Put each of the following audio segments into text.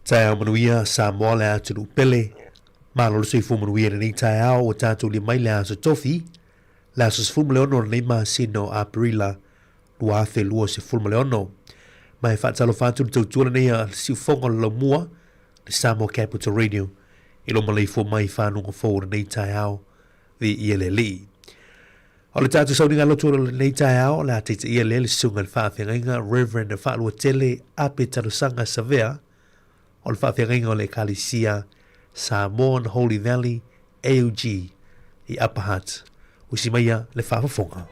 Taeao manuia Samoa le atunuu pele. Malo le soifua manuia i lenei taeao ua tatou lia mai le aso Tofi, le aso 16 o lenei masina o Aperila 2026. Ma e faatalofa atu le tautua lenei a le siufofoga o le Laumua, le Samoa Capital Radio, i lou maleifua mai i fanuga fou o lenei taeao, viia le Alii. O le tatou sauniga lotu o lenei taeao, o le a taitaia lea le susuga i le faafeagaiga Reverend Faaluatele Ape Talosaga Savea o le faafeagaiga o le Ekalesia Samoan Holy Valley AUG i Upper Hutt. Usi maia le faafofoga.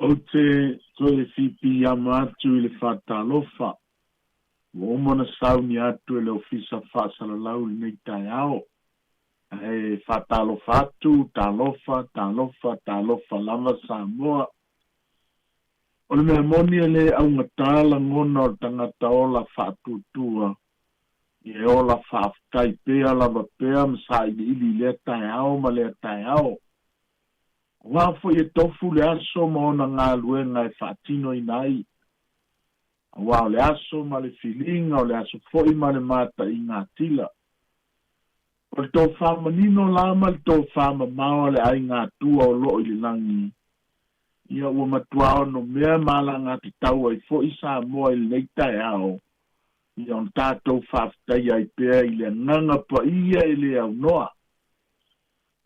Ou te toe piipiiama atu i le faatalofa ua uma ona saunia atu e le Ofisa Faasalalau i lenei taeao. Ae faatalofa atu, talofa, talofa, talofa lava Samoa. O le mea moni e le augatā lagona o le tagata ola faatuatua, ia e ola faafetai pea lava pea ma sailiili i lea taeao ma lea taeao. Aua foi e tofu le aso ma ona galuega e faatinoina ai, aua o le aso ma le filiga, o le aso foi ma le mataiga atila. O le tofa manino la ma le tofa mamao a le Aiga Atua o loo i le lagi, ia ua matua onomea ma alagatatau ai foi Samoa i lenei taeao, ia ona tatou faafetaia ai pea i le Agaga Paia e le aunoa.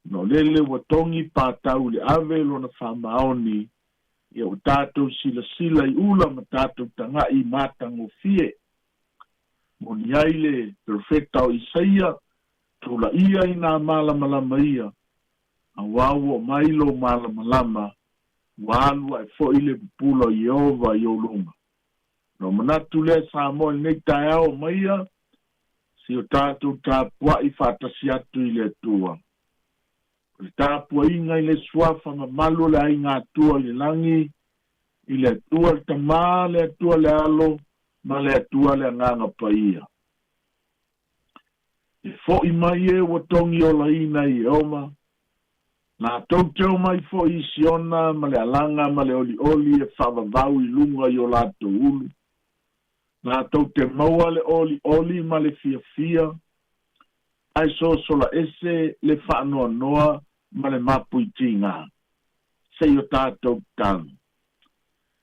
Ona o lele ua togi patau i le ave lona faamaoni, ia ua tatou silasila i ula ma tatou tagai i matagofie. Moni ai le perofeta o Isaia, Tulaia i nā malamalama ia, auā ua oo mai lou malamalama, ua alu ae foi le pupula o Ieova i ou luga. Ona ou manatu lea, Samoa, i lenei taeao omaia, si o tatou tapuai faatasi atu i le Atua. O le tapuaiga i le Suafa mamalu o le Aiga Atua i le lagi, i le Atua le Tama, le Atua le Alo, ma le Atua le Agaga Paia. E foʻi mai e ua togiolaina e Ieova, latou te omai foi i Siona ma le alaga ma le olioli e faavavau i luga i o latou ulu. Latou te maua le olioli ma le fiafia, ae sosola ese le faanoanoa ma le mapuitigā. Se i o tatou tatalo.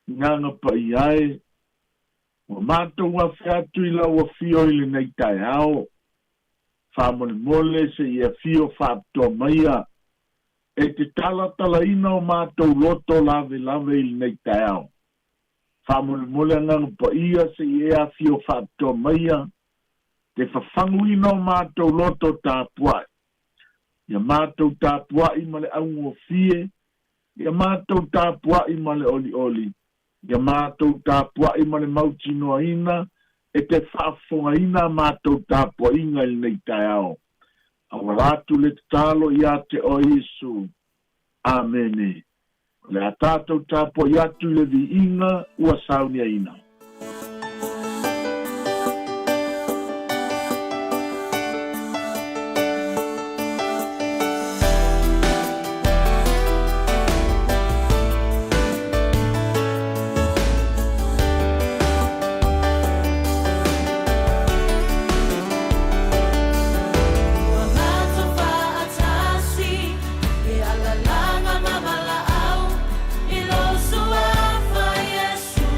Agaga Paia e, Ua matou afe atu i lau afio i lenei taeao. Faamolemole se i afio faapitoa maia e te talatalaina o matou loto lavelave i lenei taeao. Faamolemole Agaga Paia se i e afio faapitoa maia te fafaguina o matou loto tapuai. Ia matou tapuai ma le augofie, ia matou tapuai ma le olioli, Ia matou tapuai ma le mautinoaina e te faafofogaina a matou tapuaiga i lenei taeao. Auala atu le tatalo ia te oe Iesu. Amene. O le a tatou tapuai atu i le viiga ua sauniaina. Ua matou faatasi e alalaga ma valaau i lou suafa Iesu.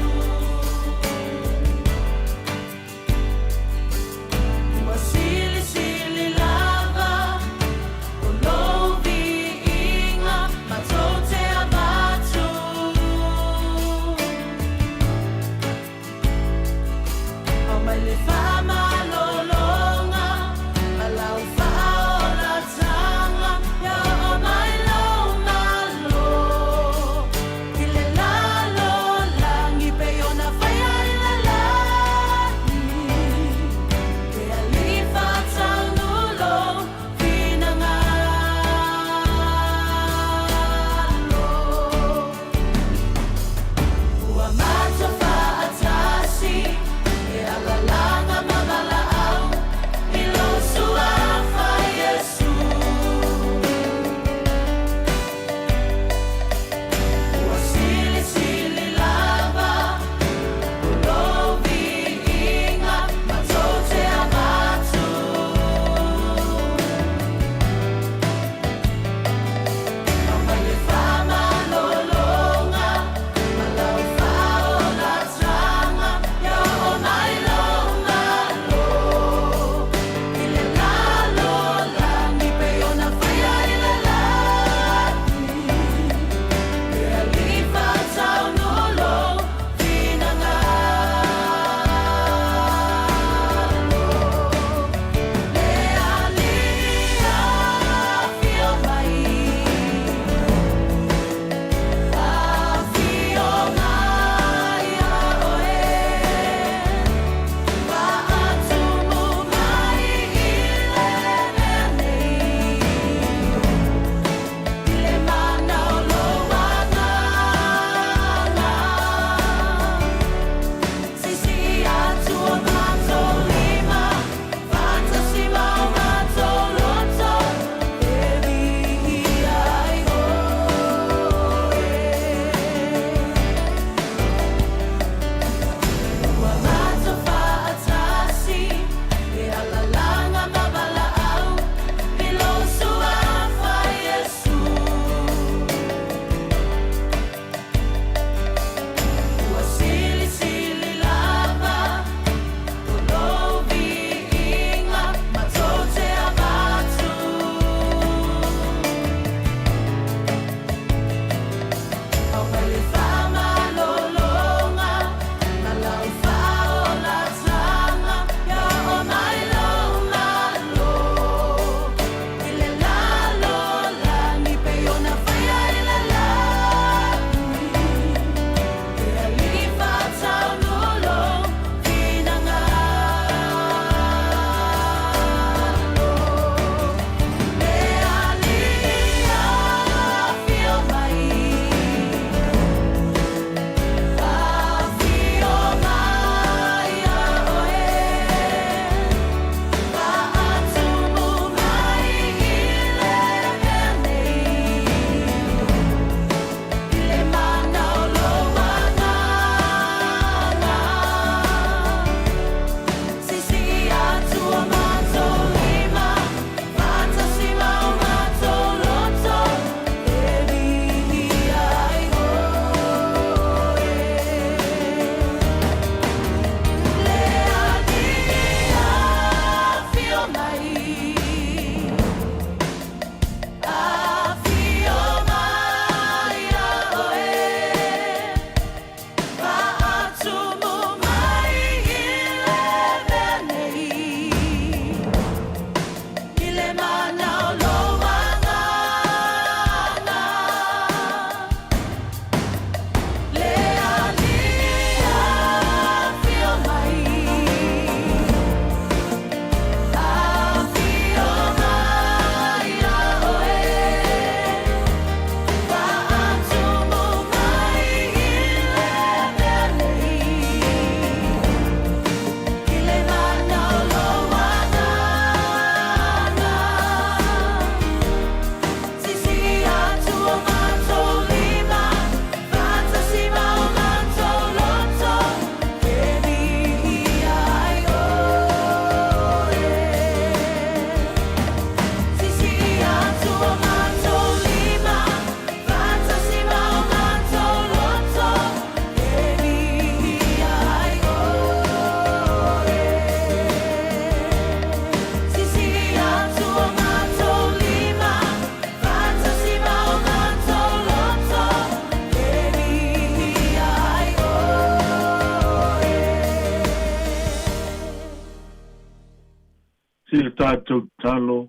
Se le tatou tatalo,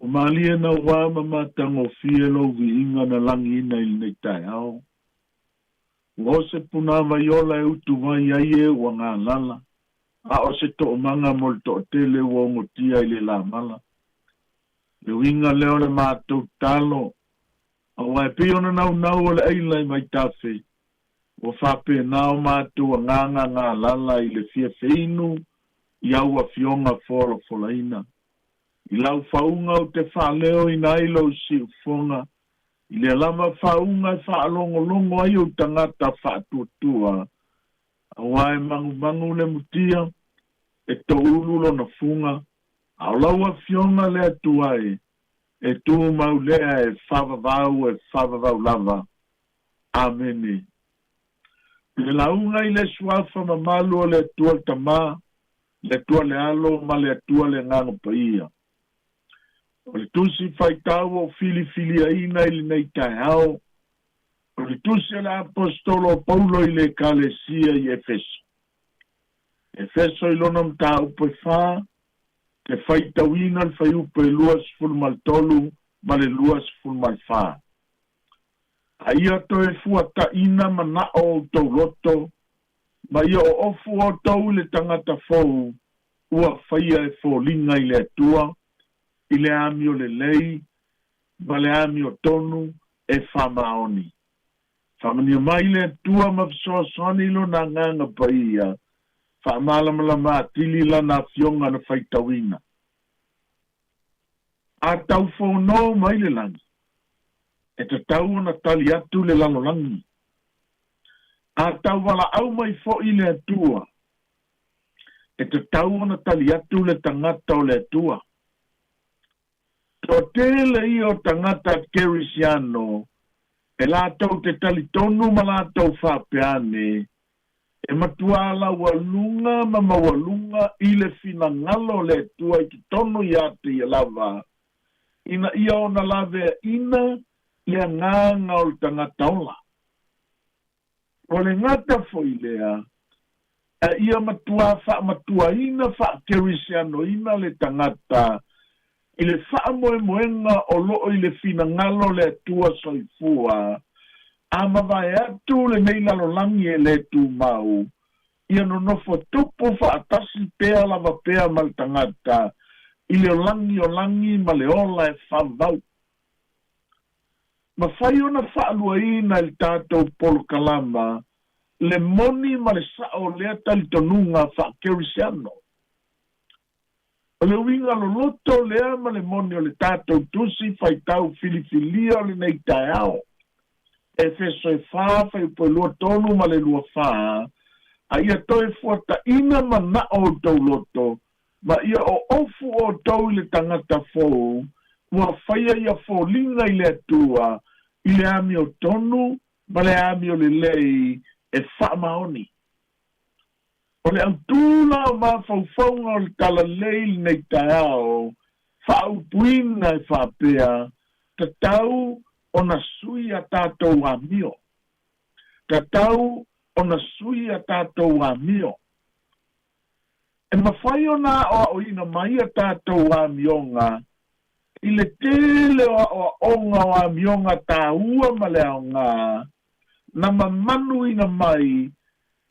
Ua malie naua ma matagofie lou viiga na lagiina i lenei taeao. Ua o se punavai ola e utuvai ai e ua galala, a o se toomaga mo le toatele ua ogotia i le lamala. Le uiga lea o le matou tatalo, aua e pei ona naunau o le aila i vaitafe, ua faapena o matou agaga galala i le fia feinu i au afioga folafolaina. I lau faauga ou te faaleoina ai lou siufofoga, i lea lava faauga e faalogologo ai ou tagata faatuatua, aua e magumagu le mutia, e toulu lona fuga, a o lau Afioga le Atua e, e tumau lea e faavavau e faavavau lava. Amene. I le lauga i le Suafa mamalu o le Atua le Tama, le Atua le Alo ma le Atua le Agaga Paia. O le tusi faitau ua ou filifiliaina i lenei taeao, o le tusi a le Aposetolo o Paulo i le Ekalesia i Efeso. Efeso i lona mataupu e fa, te faitauina le fuaiupu e 23 ma le 24. A ia toe fuataina manao o outou loto, ma ia oofu outou i le tagata fou ua faia e foliga i le Atua, i le amio lelei ma le amio tonu e faamaoni. Faamanuia mai le Atua ma fesoasoani i Lona Agaga Paia, faamalamalama atili Lana Afioga na faitauina. A tau fono mai le lagi, e tatau ona tali atu le lalolagi. A tau valaau mai foi le Atua, e tatau ona tali atu le tagata o le Atua. Toatele ia o tagata Kerisiano e latou te talitonu ma latou faapea ane, e matuā laualuga ma maualuga i le finagalo o le Atua i totonu ia te ia lava, ina ia ona laveaina le agaga o le tagata ola. Ua le gata foi lea, a ia matuā faamatuaina faakerisianoina le tagata i le faamoemoega o loo i le finagalo o le Atua Soifua, a mavae atu lenei lalolagi e le tumau, ia nonofo tupu faatasi pea lava pea ma le tagata i le olagi o lagi ma le ola e faavavau. Mafai ona faaluaina i le tatou polokalama le moni ma le sao o lea talitonuga faakerisiano. O le uiga loloto lea ma le moni o le tatou tusi faitau filifilia o lenei taeao. Efeso e fa, fuaiupu e 23 ma le 24, A ia toe fuataina manao outou loto, ma ia oofu outou i le tagata fou, ua faia ia foliga i le Atua, i le amiotonu ma le amiolelei e faamaoni. O le autū la o mafaufauga o le Talalelei i lenei taeao, faaupuina e faapea, tatau ona sui a tatou amio. Tatau ona sui a tatou amio. E mafai ona aoaoina mai a tatou amioga i le tele o aoaoga o amioga tāua ma le aoga na mamanuina mai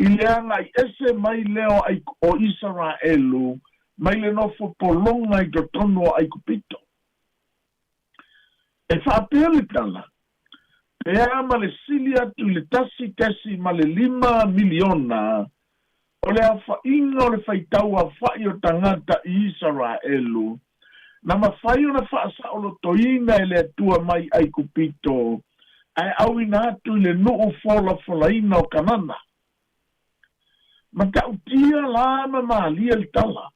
i le agai ese mai lea o o Isaraelu mai le nofo pologa i totonu o Aikupito. E faapea le tala, pe a ma le sili atu i le 1.5 miliona o le aofaiga o le faitau aofai o tagata i Isaraelu, na mafai ona faasaolotoina e le Atua mai Aikupito, ae auina atu i le nuu folafolaina o Kanana. Matautia la ma malie le tala.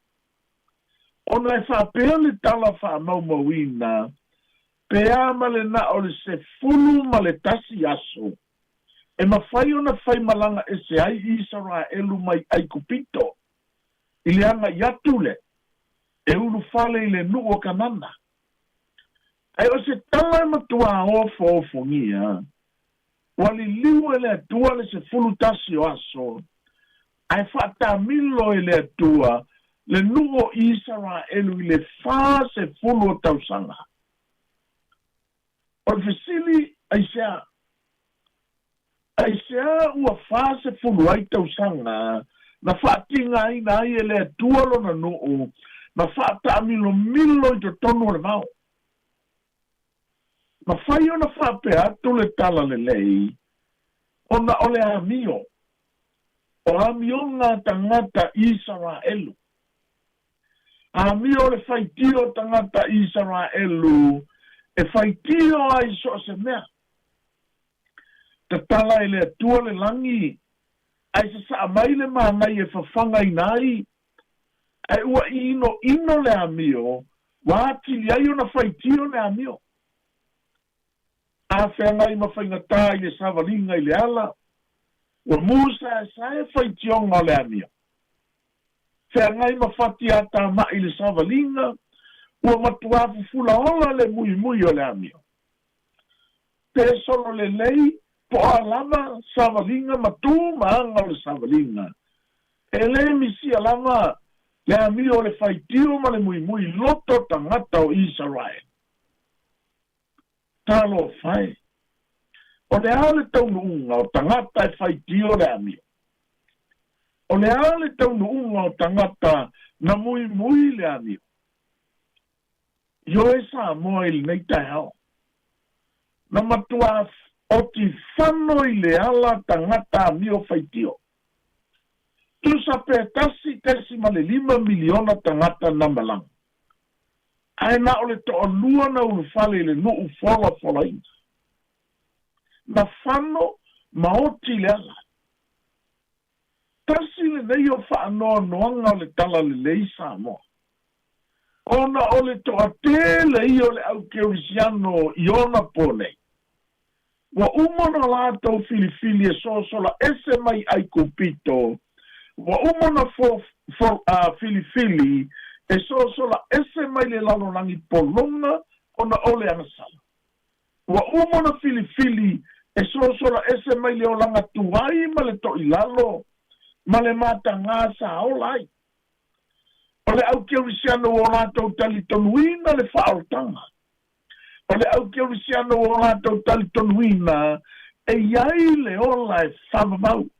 Ona e faapea le tala faamaumauina, pe a ma le na o le 11 aso, e mafai ona faimalaga ese ai Isaraelu mai Aikupito, i le agai atu lea, e ulufale i le nuu o Kanana. Ae o se tala e matuā ofoofogia, ua liliu e le Atua le 11 o aso, ae faatamilo e le Atua. le nuu o Isaraelu i le 40 o tausaga. O le fesili, aisea? Aisea ua 40 ai tausaga na faatigaina ai e le Atua lona nuu ma faataamilomilo i totonu o le vao? Mafai ona faapea atu le talalelei ona o le amio, o amioga a tagata Isaraelu. Amio le faitio o tagata Isaraelu e faitio ai so o se mea. Tatala e le Atua le lagi, ae sasaa mai le manaia e fafagaina ai, ae ua inoino le amio, ua atili ai ona faitio le amio. A feagai ma faigata i le savaliga i le ala, ua musaesae faitioga o le amio. Feagai ma fati atamai i le savaliga, ua matuā fufula ola le muimui o le amio. Pe solo lelei, po o a lava savaliga ma tu ma aga o le savaliga, e le misia lava le amio o le faitio ma le muimui loto tagata o Isaraele. Talofa e! O le a le taunuuga o tagata e faitio le amio? O le a le taunuuga o tagata na muimui le amio? Ioe Samoa i lenei taeao. Na matuā oti fano i le ala tagata amio faitio. Tusa pe 1.5 miliona tagata na malaga. Ae na o le toalua na ulufale i le nuu folafolaina. Na fano ma oti le ala. Tasi lenei o faanoanoaga o le Talalelei Samoa, ona o le toatele ia o le au Kerisiano i ona po nei. Ua uma ona latou filifili e sosola ese mai Aikupito, ua uma ona filifili e sosola ese mai le lalolagi pologa ona o le agasala. Ua uma ona filifili e sosola ese mai le olaga tuai ma le toilalo ma le matagā sa ola ai. O le au Kerisiano ua o latou talitonuina le faaolataga. O le au Kerisiano ua o latou talitonuina e i ai le ola e faavavau.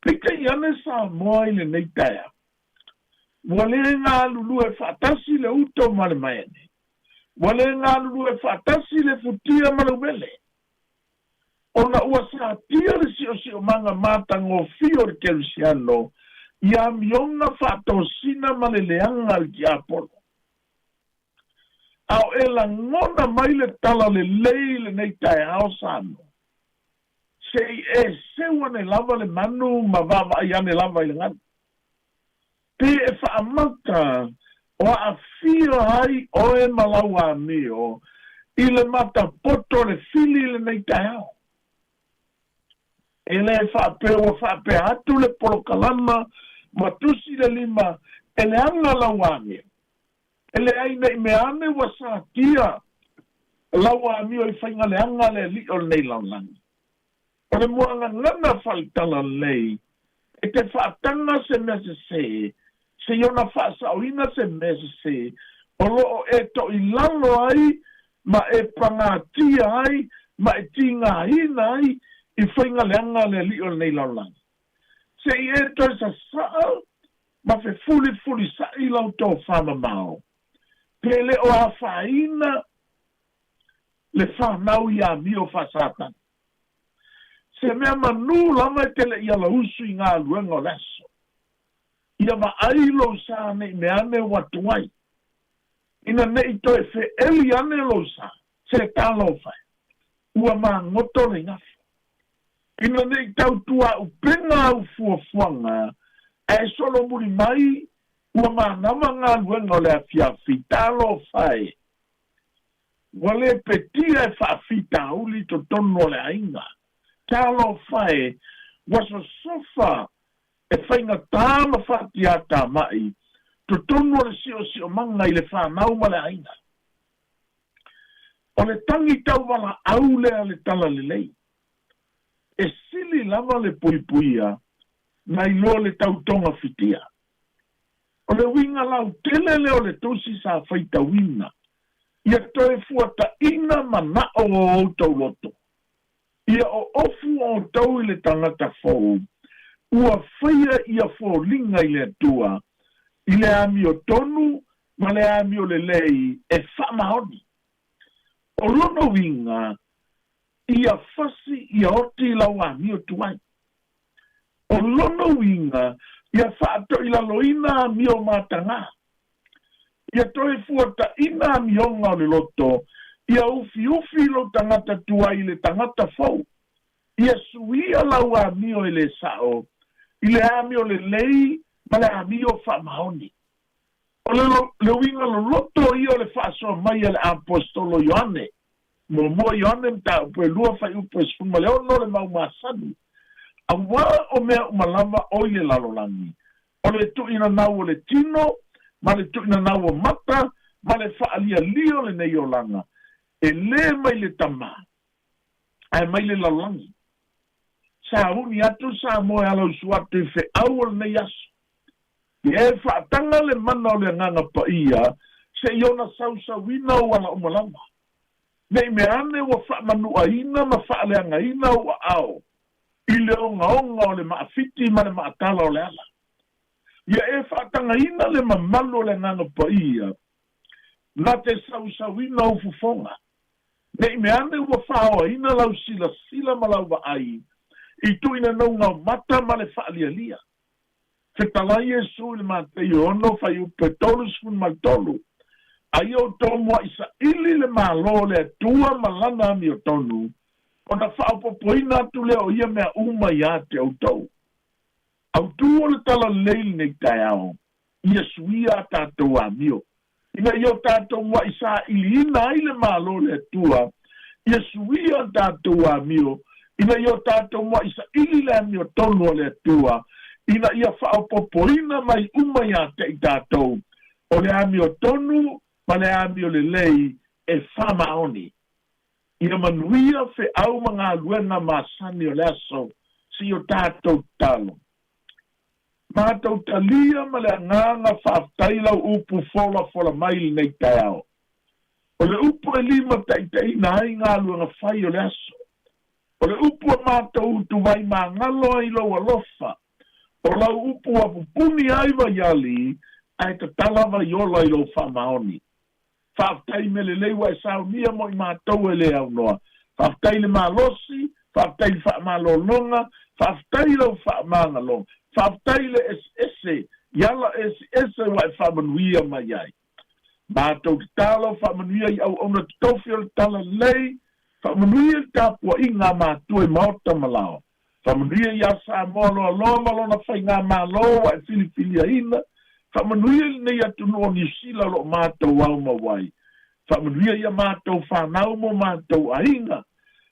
Peitai ane Samoa i lenei taeao, ua le galulue faatasi le uto ma le maene, ua le galulue faatasi le futia ma le umele, ona ua satia le siosiomaga matagofie o le Kerisiano i amioga faatosina ma le leaga a le tiapolo. A o e lagona mai le talalelei i lenei taeao Samoa, Se i e seu ane lava le manu ma vaavaai ane lava i le galu. Pe e faamata o aafia ai oe ma lau amio i le matapoto o le fili i lenei taeao. E le faapea ua faapea atu le polokalama ma tusi le lima e leaga lau amio. E leai ne i mea ane ua satia lau amio i faiga leaga a le alii o lenei lalolagi. O le muagagana faale-talalelei e te faataga se mea sesē, se i ona faasaoina se mea sesē o lo o e toilalo ai ma e pagatia ai ma e tigaina ai i faiga leaga a le alii o lenei lalolagi. Se i e toe sasaa ma fefulifulisaʻi lau tofa mamao, pe le o afaina le fanau i amio faa-Satani. Se mea manū lava e te le i alausu i galuega o le aso. Ia vaai lou sa ne i mea ane ua tuai. Ina ne i toe feeli ane lou sa, se talofa e, ua magoto le igafo. Ina ne i tautuaupega au fuafuaga, ae solomuli mai ua manava galuega o le afiafi, talofa e! Ua le petia e faafitauli i totonu o le aiga, talofa e! Ua sosofa e faigata ma faatiatamai totonu o le siosiomaga i le fanau ma le aiga. O le tagi tauvalaau lea a le Talalelei. E sili lava le puipuia nai loa le tautoga fitia. O le uiga lautele lea o le tusi sa faitauina, ia toe fuataina manao o outou loto. Ia oofu outou i le tagata fou, ua faia ia foliga i le Atua, i le amiotonu ma le amiolelei e faamaoni. O lona uiga, ia fasi ia oti lau amio tuai. O lona uiga, ia faatoilaloina amio matagā. Ia toe fuataina amioga o le loto, ia ufiufi lou tagata tuai i le tagata fou. Ia suia lau amio e le sao i le amio lelei ma le amio faamaoni. O le, le uiga loloto ia o le faasoa mai a le Aposetolo Ioane. Muamua Ioane mataupu e 2 fuaiupu e 16 le mau masani. Auā o mea uma lava o i le lalolagi, o le tuuinanau o le tino, ma le tuuinanau o mata, ma le faalialia o lenei olaga, e lē mai le Tama, ae mai le lalolagi. Sauni atu Samoa e alausu atu i feau o lenei aso. Ia e faataga le mana o le Agaga Paia se i ona sausauina ou ala uma lava. Ne i mea ane ua faamanuaina ma faaleagaina ou aao i le ogaoga o le maafiti ma le maatala o le ala. Ia e faatagaina le mamalu o le Agaga Paia na te sausauina ou fofoga. Ne i mea ane ua faaoaina lau silasila ma lau vaai i tuuinanauga o mata ma le faalialia. Fetalai Iesu i le Mataio 6 fuaiupu e 33, A ia outou muaʻi saili le Malo o le Atua ma Lana amiotonu, ona faaopoopoina atu lea o ia mea uma iā te outou. Autū o le Talalelei i lenei taeao, ia suia a tatou amio, ina ia o tatou muaʻi sailiina ai le Malo o le Atua, ia suia a tatou amio, ina ia o tatou muaʻi saili le amiotonu a le Atua, ina ia faaopoopoina mai uma iā te i tatou, o le amiotonu ma le amiolelei e faamaoni. Ia manuia feau ma galuega masani o le aso, se i o tatou tatalo. Matou talia ma le agaga faafetai lau upu folafola mai i lenei taeao. O le upu e limataitaiina ai galuega fai o le aso. O le upu a matou utuvai magalo ai lou alofa. O lau upu ua pupuni ai vaiali ae tatala vaiola i lou faamaoni. Faafetai mea lelei ua e saunia mo i matou e le aunoa. Faafetai i le malosi, faafetai i le faamalologa, faafetai i lau faamagaloga, faafetai i le eseese, i ala eseese ua e faamanuia mai ai. Matou tatalo, faamanuia i auauna totofi o le Talalelei, faamanuia i le tapuaiga a matua i maota ma laoa. Faamanuia iā Samoa loaloa ma lona faigamalo ua e filifiliaina. Faamanuia i lenei atunuu o Niu Sila o lo o matou aumau ai. Faamanuia ia matou fanau ma o matou aiga.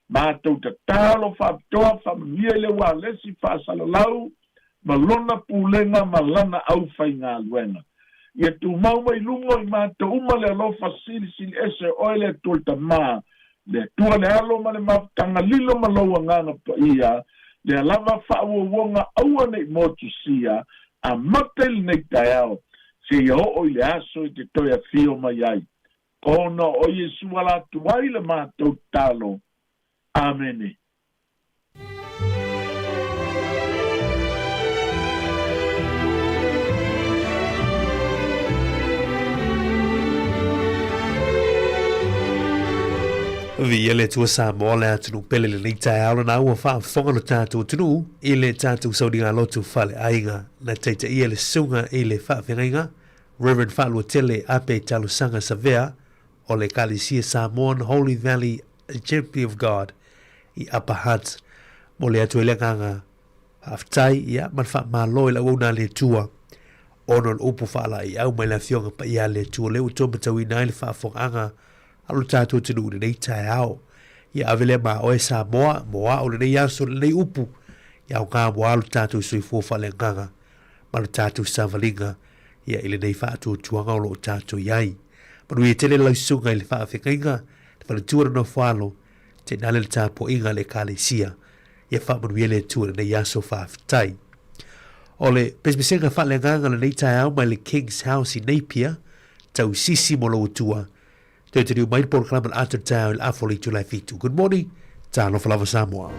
Matou tatalo faapitoa faamanuia i le ualesi faasalalau ma lona pulega ma lana aufaigaluega. Ia tumau mai luga o i matou uma le alofa silisili ese o oe le Atua le Tama, le Atua le Alo ma le Mafutaga lilo ma lou Agaga Paia, lea lava faauauoga aua ne i motusia, amata i lenei taeao, seia oo i le aso i te toe afio mai ai. Ona o Iesu ala atu ai le matou tatalo. Amene. Viia le Atua Samoa le atunuu pele lenei taeao lena ua faafofoga lo tatou atunuu i le tatou sauniga lotu faleaiga na taitaia le susuga i le faafeagaiga Reverend Faaluatele Ape Talosaga Savea o le Ekalesia Samoan Holy Valley Assembly of God i Upper Hutt. Momoli atu ai le agaga faafetai ia ma le faamalo i le auauna a le Atua ona o le upu faalaeiau mai le Afioga Paia a le Atua lea ua toe matauina ai le faafofogaaga a lo tatou atunuu i lenei taeao. Ia ave lea ma oe Samoa mo a'u lenei aso lenei upu ia aoga mo a lo tatou soifua faaleagaga ma lo tatou savaliga ia i lenei faatuatuaga o lo o tatou i ai. Manuia tele lau susuga i le faafeagaiga, le faletua le nofo alo, tainane le tapuaiga a le Ekalesia. Ia faamanuia le Atua i lenei aso faafetai. O le pesepesega faaleagaga o lenei taeao mai le King's House i Napier, tausisi mo lou Atua. Toe taliu mai le polokalame o le ata o le taeao i le afa o le itula e fitu. Good morning, talofa lava Samoa.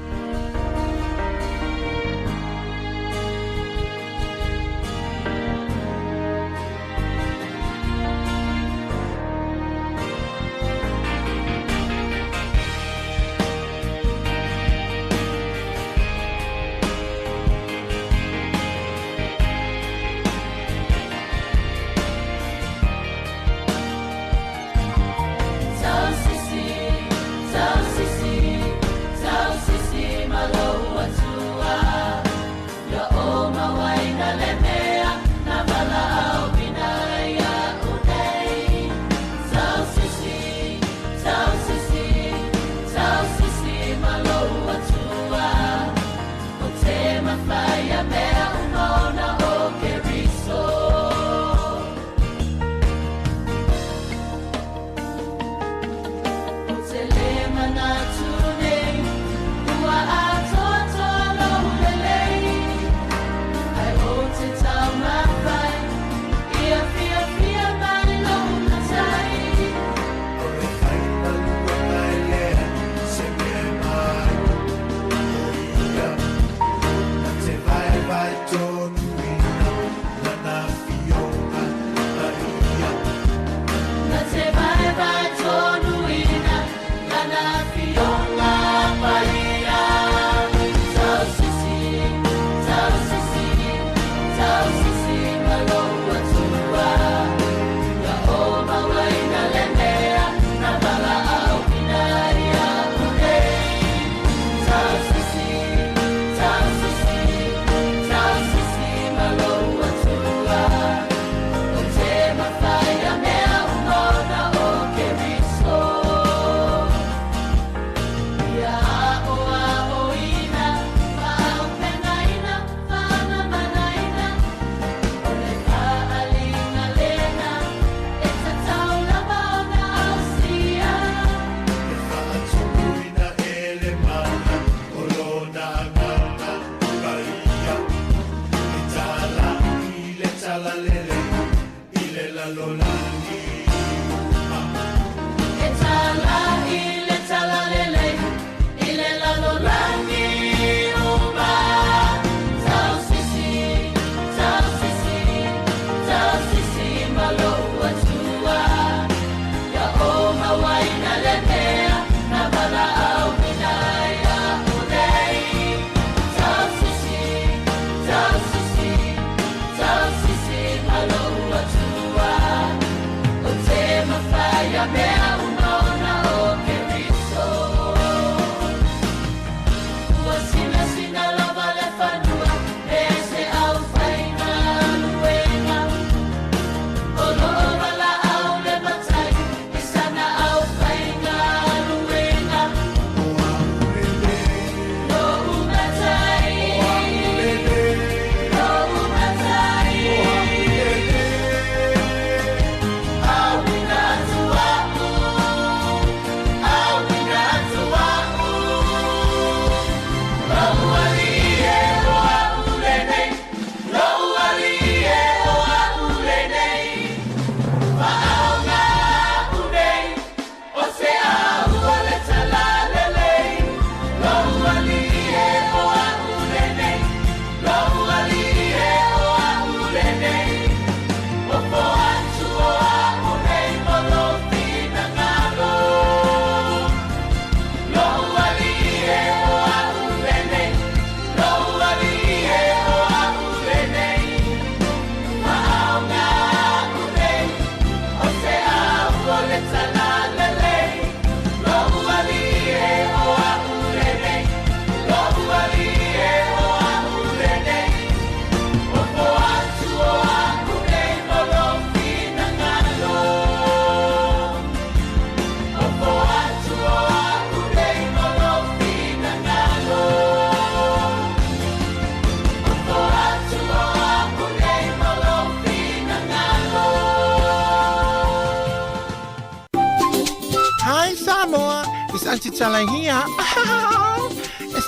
Hi Samoa, it's Auntie Tala here.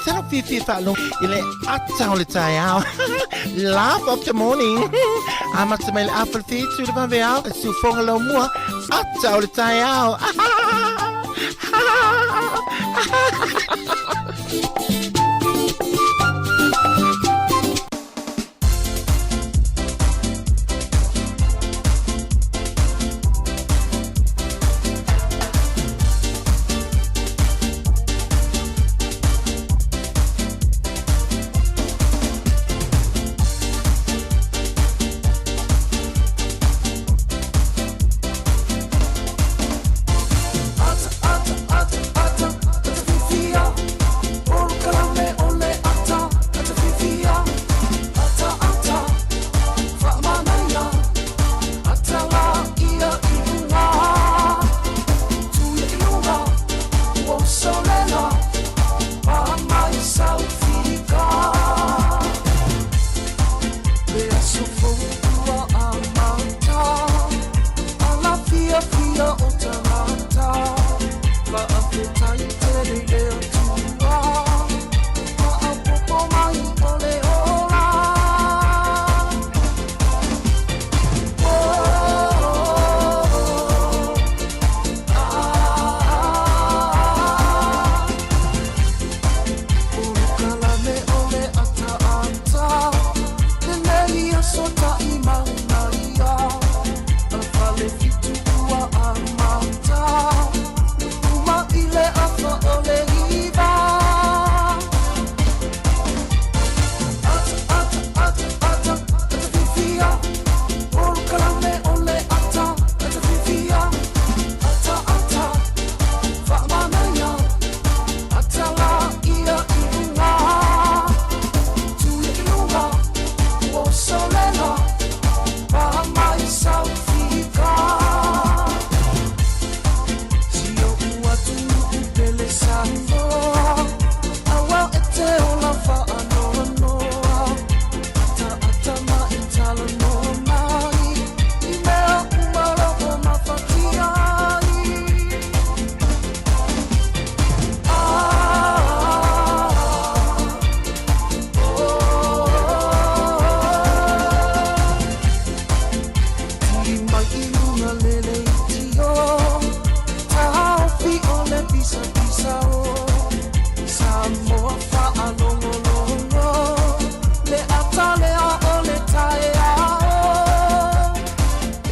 Ese lou fiafia e faalogo i le ata o le taeao. Laugh of the morning. Amata mai le afa le fitu i le vaveao, le siufoga laumua, ata o le taeao.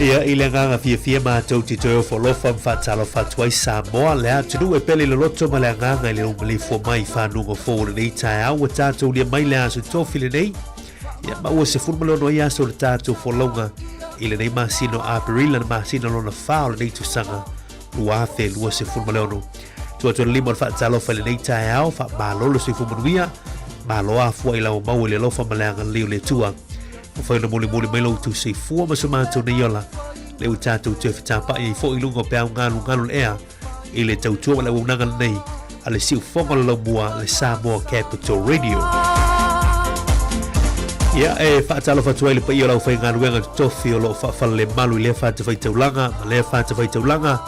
Ia, i le agaga fiafia matou te toe ofo alofa ma faatalofa atu ai Samoa, le atunuu e pele i loloto ma le agaga i le umaleifua mai i fanuga fou o lenei taeao ua tatou lia mai le aso tofi lenei. Ia, ma ua 16 ai aso o le tatou folauga i lenei masina o Aperila, le masina lona fa o lenei tausaga 2026. Tuu atu le lima o le faatalofa i lenei taeao, faamalo le soifua manuia, malo afua i lau maua i le alofa ma le agalelei o le Atua. Mafai ona molimoli mai lo outou soifua ma so matou nei ola, lea ua tatou toe fetapa'i ai foi i luga o peau galugalu o le ea i le tautua ma le auaunaga lenei a le siufofoga o le laumua, le Samoa Capital Radio. Ia, e faatalofa atu ai le paia o le aufaigaluega totofi o lo o faafalelemalu i lea fatafaitaulaga ma lea fatafaitaulaga,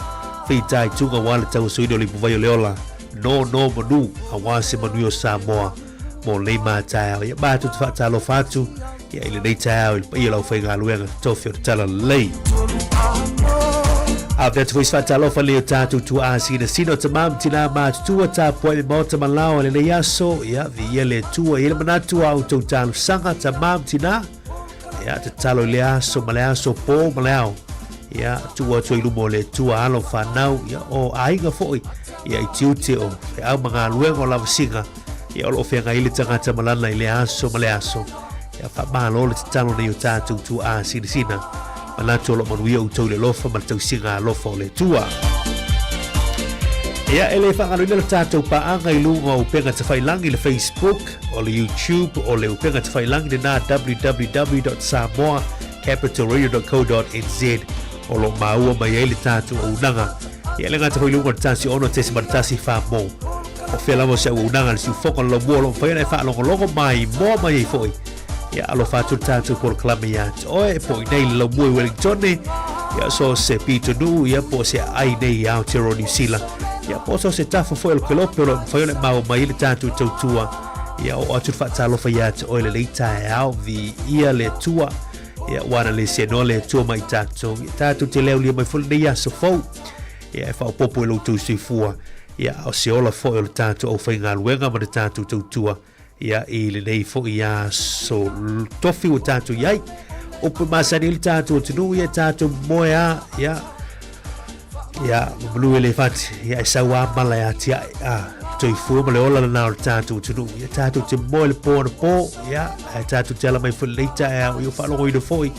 fitaituga aua le tauasoina o le ipuvai o le ola, nono manu aua se manuia o Samoa mo lenei mataeao. Ia, matou te faatalofa atu ia, i lenei taeao i le paia o le aufaigaluega totofi o le Talalelei. Ave atu foi se faatalofa i o tatou tuaa sinasina o tamā ma tinā matutua tapuai le maota ma lao i lenei aso. Ia, viia le Atua i ai le manatu a outou talosaga tamā ma tinā. Ia, tatalo i le aso ma le aso, pō ma le ao. Ia, tuu atu ai i luma o le Atua alo whanau, ia, o aiga foi, ia, i tiute o feau ma galuega o lavasiga, ia, o loo feagai le tagata ma lana i le aso ma le aso. Ia, faamalo le tatalo nei o tatou tuaa sinasina. Manatu o loo manuia outou i le alofa ma le tausiga alofa o le Atua. Ia, e le faagaloina le tatou paaga i luga o upega tafailangi le Facebook, o le YouTube, o le upega tafailangi lena www.samoacapitalradio.co.nz o lo o maua mai ai le tatou auaunaga. Ia, le gata foi i luga o le 106.1 fa mo. O fea lava o se auaunaga le siufofoga o le laumua o lo o mafai ona e faalogologo mai moa mai ai foi. Ia, alofa atu le tatou polokalame iā te oe, po i nei le laumua i Wellingtone, ia so se pitonuu, ia po o se aai nei i Aotearoa Niu Sila, ia po o so se tafa foi o le kelope o lo o mafai ona e maua mai ai le tatou tautua. Ia, oo atu le faatalofa ia te oe lenei taeao, viia le Atua. Ia, ua ana le seanoa le Atua ma i tatou. Ia, tatou te leaulia mai foi lenei aso fou. Ia, e faaopoopo i lo outou soifua. Ia, a o se ola foi o le tatou aufaigaluega ma le tatou tautua. Ia, i lenei foi aso tofi ua tatou i ai. Upu e masani ai le tatou atunuu, ia tatou moe a, ia, Ia, mamalu e le fati, ia e sau a mala e atiae, a, toifua ma le ola lena o le tatou atunuu. Ia tatou te moe le pō anapo, ia, ae tatou te ala mai foi lenei taeao, ia ua faalogoina foi,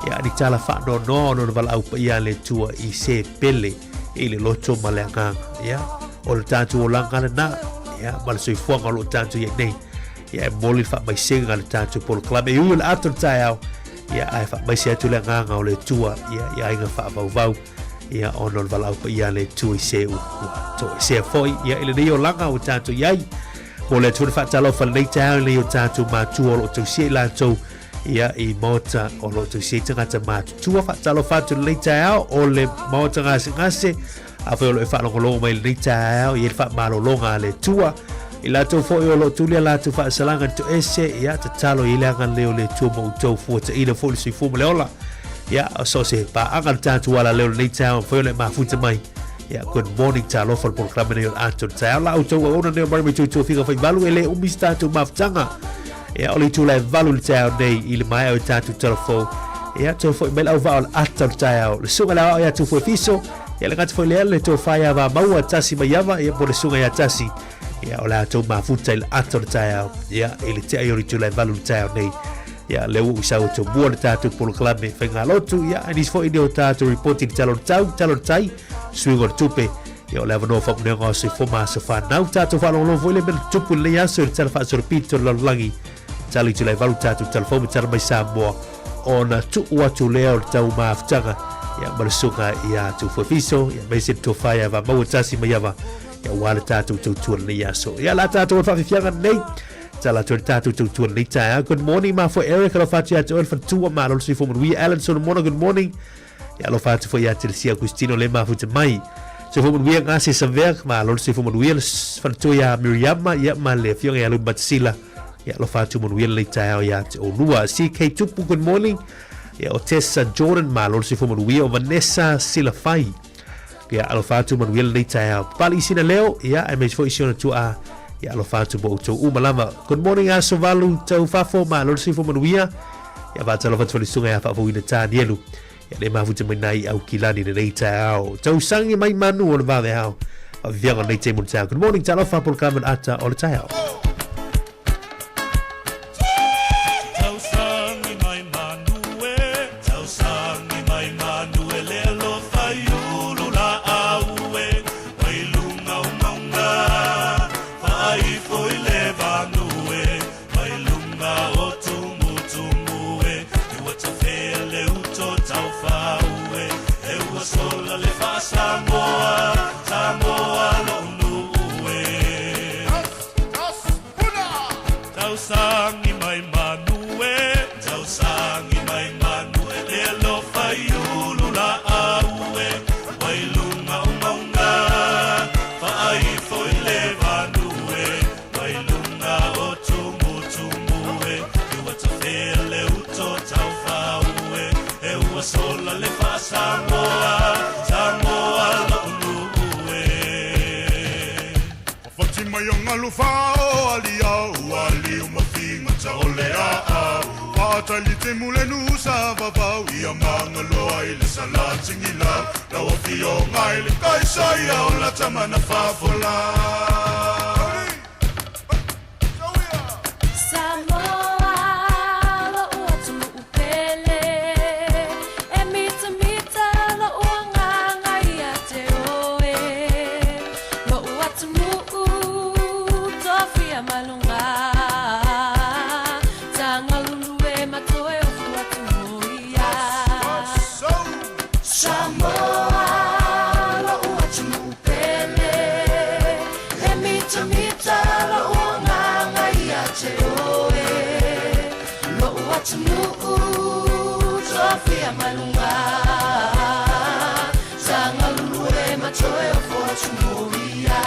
ia, ni tala faanoanoa ona o le valaau paia a le Atua i se pele i le loto ma le agaga. Ia, o le tatou olaga lena, ia, ma le soifuaga o lo o tatou i ai nei. Ia, e momoli le faamaisega a le tatou polokalame. E ui o le ata o le taeao, ia, ae faamaise atu le agaga o le Atua, ia, i aiga faavauvau, ia, ona o le valaau paia a le Atua i se ua toesea foi, ia, i lenei olaga ua tatou i ai. Mo le Atua le faatalofa i lenei taeao i lenei o tatou matua o lo o tausia i latou, ia, i maota o lo o tausia ai tagata matutua. Faatalofa atu i lenei taeao o le maota gasegase, Afai o lo o e faalogologo mai i lenei taeao, e i ai le faamalologa a le Atua. I latou foi o lo o tuli a latou faasalaga i le toese, ia, tatalo i ai le agalelei o le Atua ma outou fuataina foi le soifua ma le ola. Ia, so o se paaga le tatou alaleo i lenei taeao, mafai ona e mafuta mai. Ia, good morning, talofa le polokalame nei o le Ata o le Taeao. La outou auauna nei o Mary mai Tuitua Figa Faivalu, e le umi se tatou mafutaga. Ia, o le itula e 8 i le taeao nei i le maea o tatou talafou. Ia, toe foi mai le auvaa o le ata o le taeao. Le susuga i le aoao ia Tufue Fiso, ia le gata foi lea le tofa ia Vamaua Tasi Maiava, ia po le susuga ia Tasi. Ia, o le a tou mafuta i le ata o le taeao. Ia, i le tea i o le itula e 8 i le taeao nei. Ia, lea ua ou sau e tomua le tatou polokalame faigalotu. Ia, e nisi foi ni o tatou ripoti i le tala o le tau, tala o le tai, suiga o le tupe. Ia, o le avanoa faamuneaga o soifua ma aso fanau. Tatou faalogologo foi le mea na tupu i lenei aso i le tala faasolopito o le lalolagi. Tala itula e 8 tatou talafou ma tala mai Samoa ona tuu atu lea o le tau mafutaga ia ma le susuga ia Tufue Fiso ia aemaise le tofa ia Vamaua Tasi Maiava ia aua le tatou tautua lenei aso. Ia la tatou o le faafiafiaga lenei tala atu le tatou tautua lenei taeao. Good morning mafua Eric alofa atu ia te oe le faletua malo le soifua manuia. Alan Solomona good morning. Ia alofa atu foi ia Telesia Agustino le mafuta mai. Soifua manuia Gase Savea, malo le soifua manuia le faletua ia Miriama ia ma le afioga ia Lupe Matasila. Ia alofa atu manuia lenei taeao ia te oulua. CK Tupu, good morning. Ia o Tessa Jordan, malo le soifua manuia. O Vanessa Silafai. Ia alofa atu manuia lenei taeao. Papali i sina leo, ia aemaise foi si ona tuaa. Ia alofa atu mo outou uma lava. Good morning aso valu tau fafo, malo le soifua manuia. Ia faatalofa atu foi le susuga ia Faafouina Tanielu. Ia le mafuta mai nai au kilani lenei taeao. Tausangi mai manu o le vaveao. Faafiafiaga o lenei taimi o le taeao. Good morning, talofa polokalame o le ata o le taeao. Tausangi mai manu e, tausangi mai manu e le alofa i ulu laau e, mai lunga o maunga, faaifo i le vanu e, Mai luga o tumutumu e, e ua tafea le uto taufau e, e ua sola le faa-Samoa, Samoa lo'u nuu e. Tausangi mai manu e, tausangi mai manu e, le alofa i ulu laau e, Mai luga o mauga, faaifo i le vanu e, Mai luga o tumutumu e, e ua tafea le uto taufau e, e ua sola le faa-Samoa, Samoa lo'u nuu e. Fafati mai o galu fao aliao Ua liu ma figata o le aao Faatali te mulenu sa vavau Ia magaloa i le salatigilau Lau afioga i le Kaisaia o la tama na fafola. Samoa, lo'u atunuu pele, e mitamita lo'u agaga ia te oe. Lo'u atunuu, tofia ma luga, tagalulue ma toe ofu atu moia. Samoa, lo'u atunuu pele, e mitamita lo'u agaga ia te oe. Lo'u atunuu, tofia ma luga, tagalulue ma toe ofo atu moia.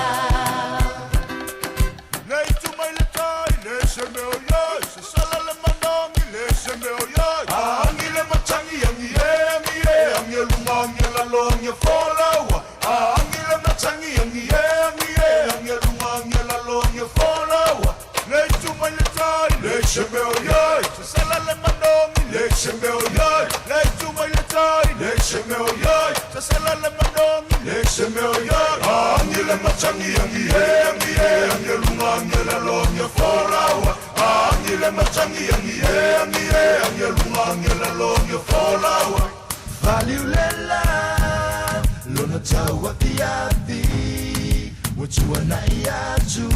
Le itu mai le tai, le yai Sasala le manongi le se mea o iai Le itu mai le tai le se mea o iai Sasala le manongi le se mea o iai Angi le matangi angi e angi e angi e lunga angi e lalo angi e folaua Angi le matangi angi e angi e angi e lunga angi e lalo angi e folaua Valiulela lona tau afiafi ua tuanai atu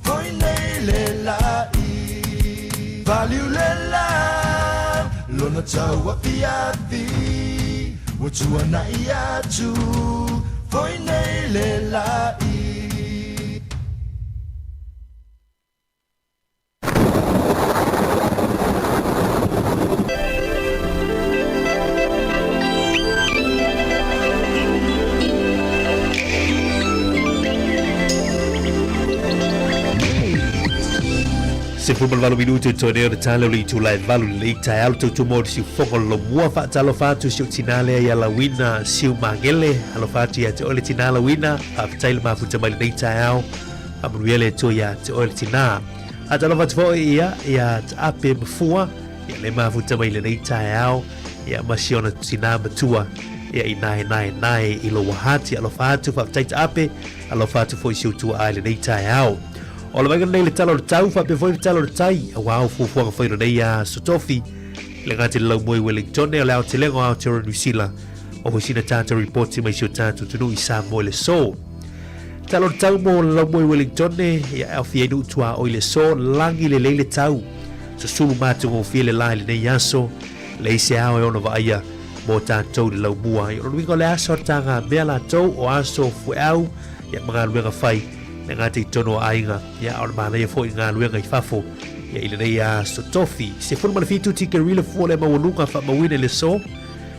foi nei le la'i Valiulela lona tau afiafi ua tuanai atu foi nei le la'i. 18 minute toe nei o le tala o le itula e valu i lenei taeao le tautumo o le siufogo o le lomua faatalofa atu si ou tinā lea ia Lauina Siumagele alofa atu ia te oe le tinā Lauina faafetai le mafuta mai lenei taeao Faamanuia le Atua ia te oe le tinā. Faatalofa atu foi ia ia Taape Mafua, ia le mafuta mai lenei taeao, ia ma si ona tinā matua, ia i nae nae nae i lou wahati. Alofa atu, faafetai Taape, alofa atu foi si ou tuaa i lenei taeao. O le vaega lenei le tala o le tau, faapea foi le tala o le tai, aua o fuafuaga foi o lenei aso tofi, i le gata i le laumoe i Wellingtone, o le aotelega o Aotearoa Niu Sila, o foi sina tātou ripoti mai si o tātou atunuu i Samoa i le aso. Talo le tau mo le laumoe Wellingtone, ia e aofia ai nuu tuaoi le aso, lagi lelei le tau. Susulu matagofie le la i lenei aso, leai se ao e ono vaaia mo tatou i le laumua. Ia o lona uiga o le aso a le tagamea latou, o aso fueau, ia ma galuega fai, le gata i totonu o aiga, ia a o le manaia foi i galuega i fafo, ia i lenei aso tofi. 17 tikeri le fua o le maualuga faamauina i le aso,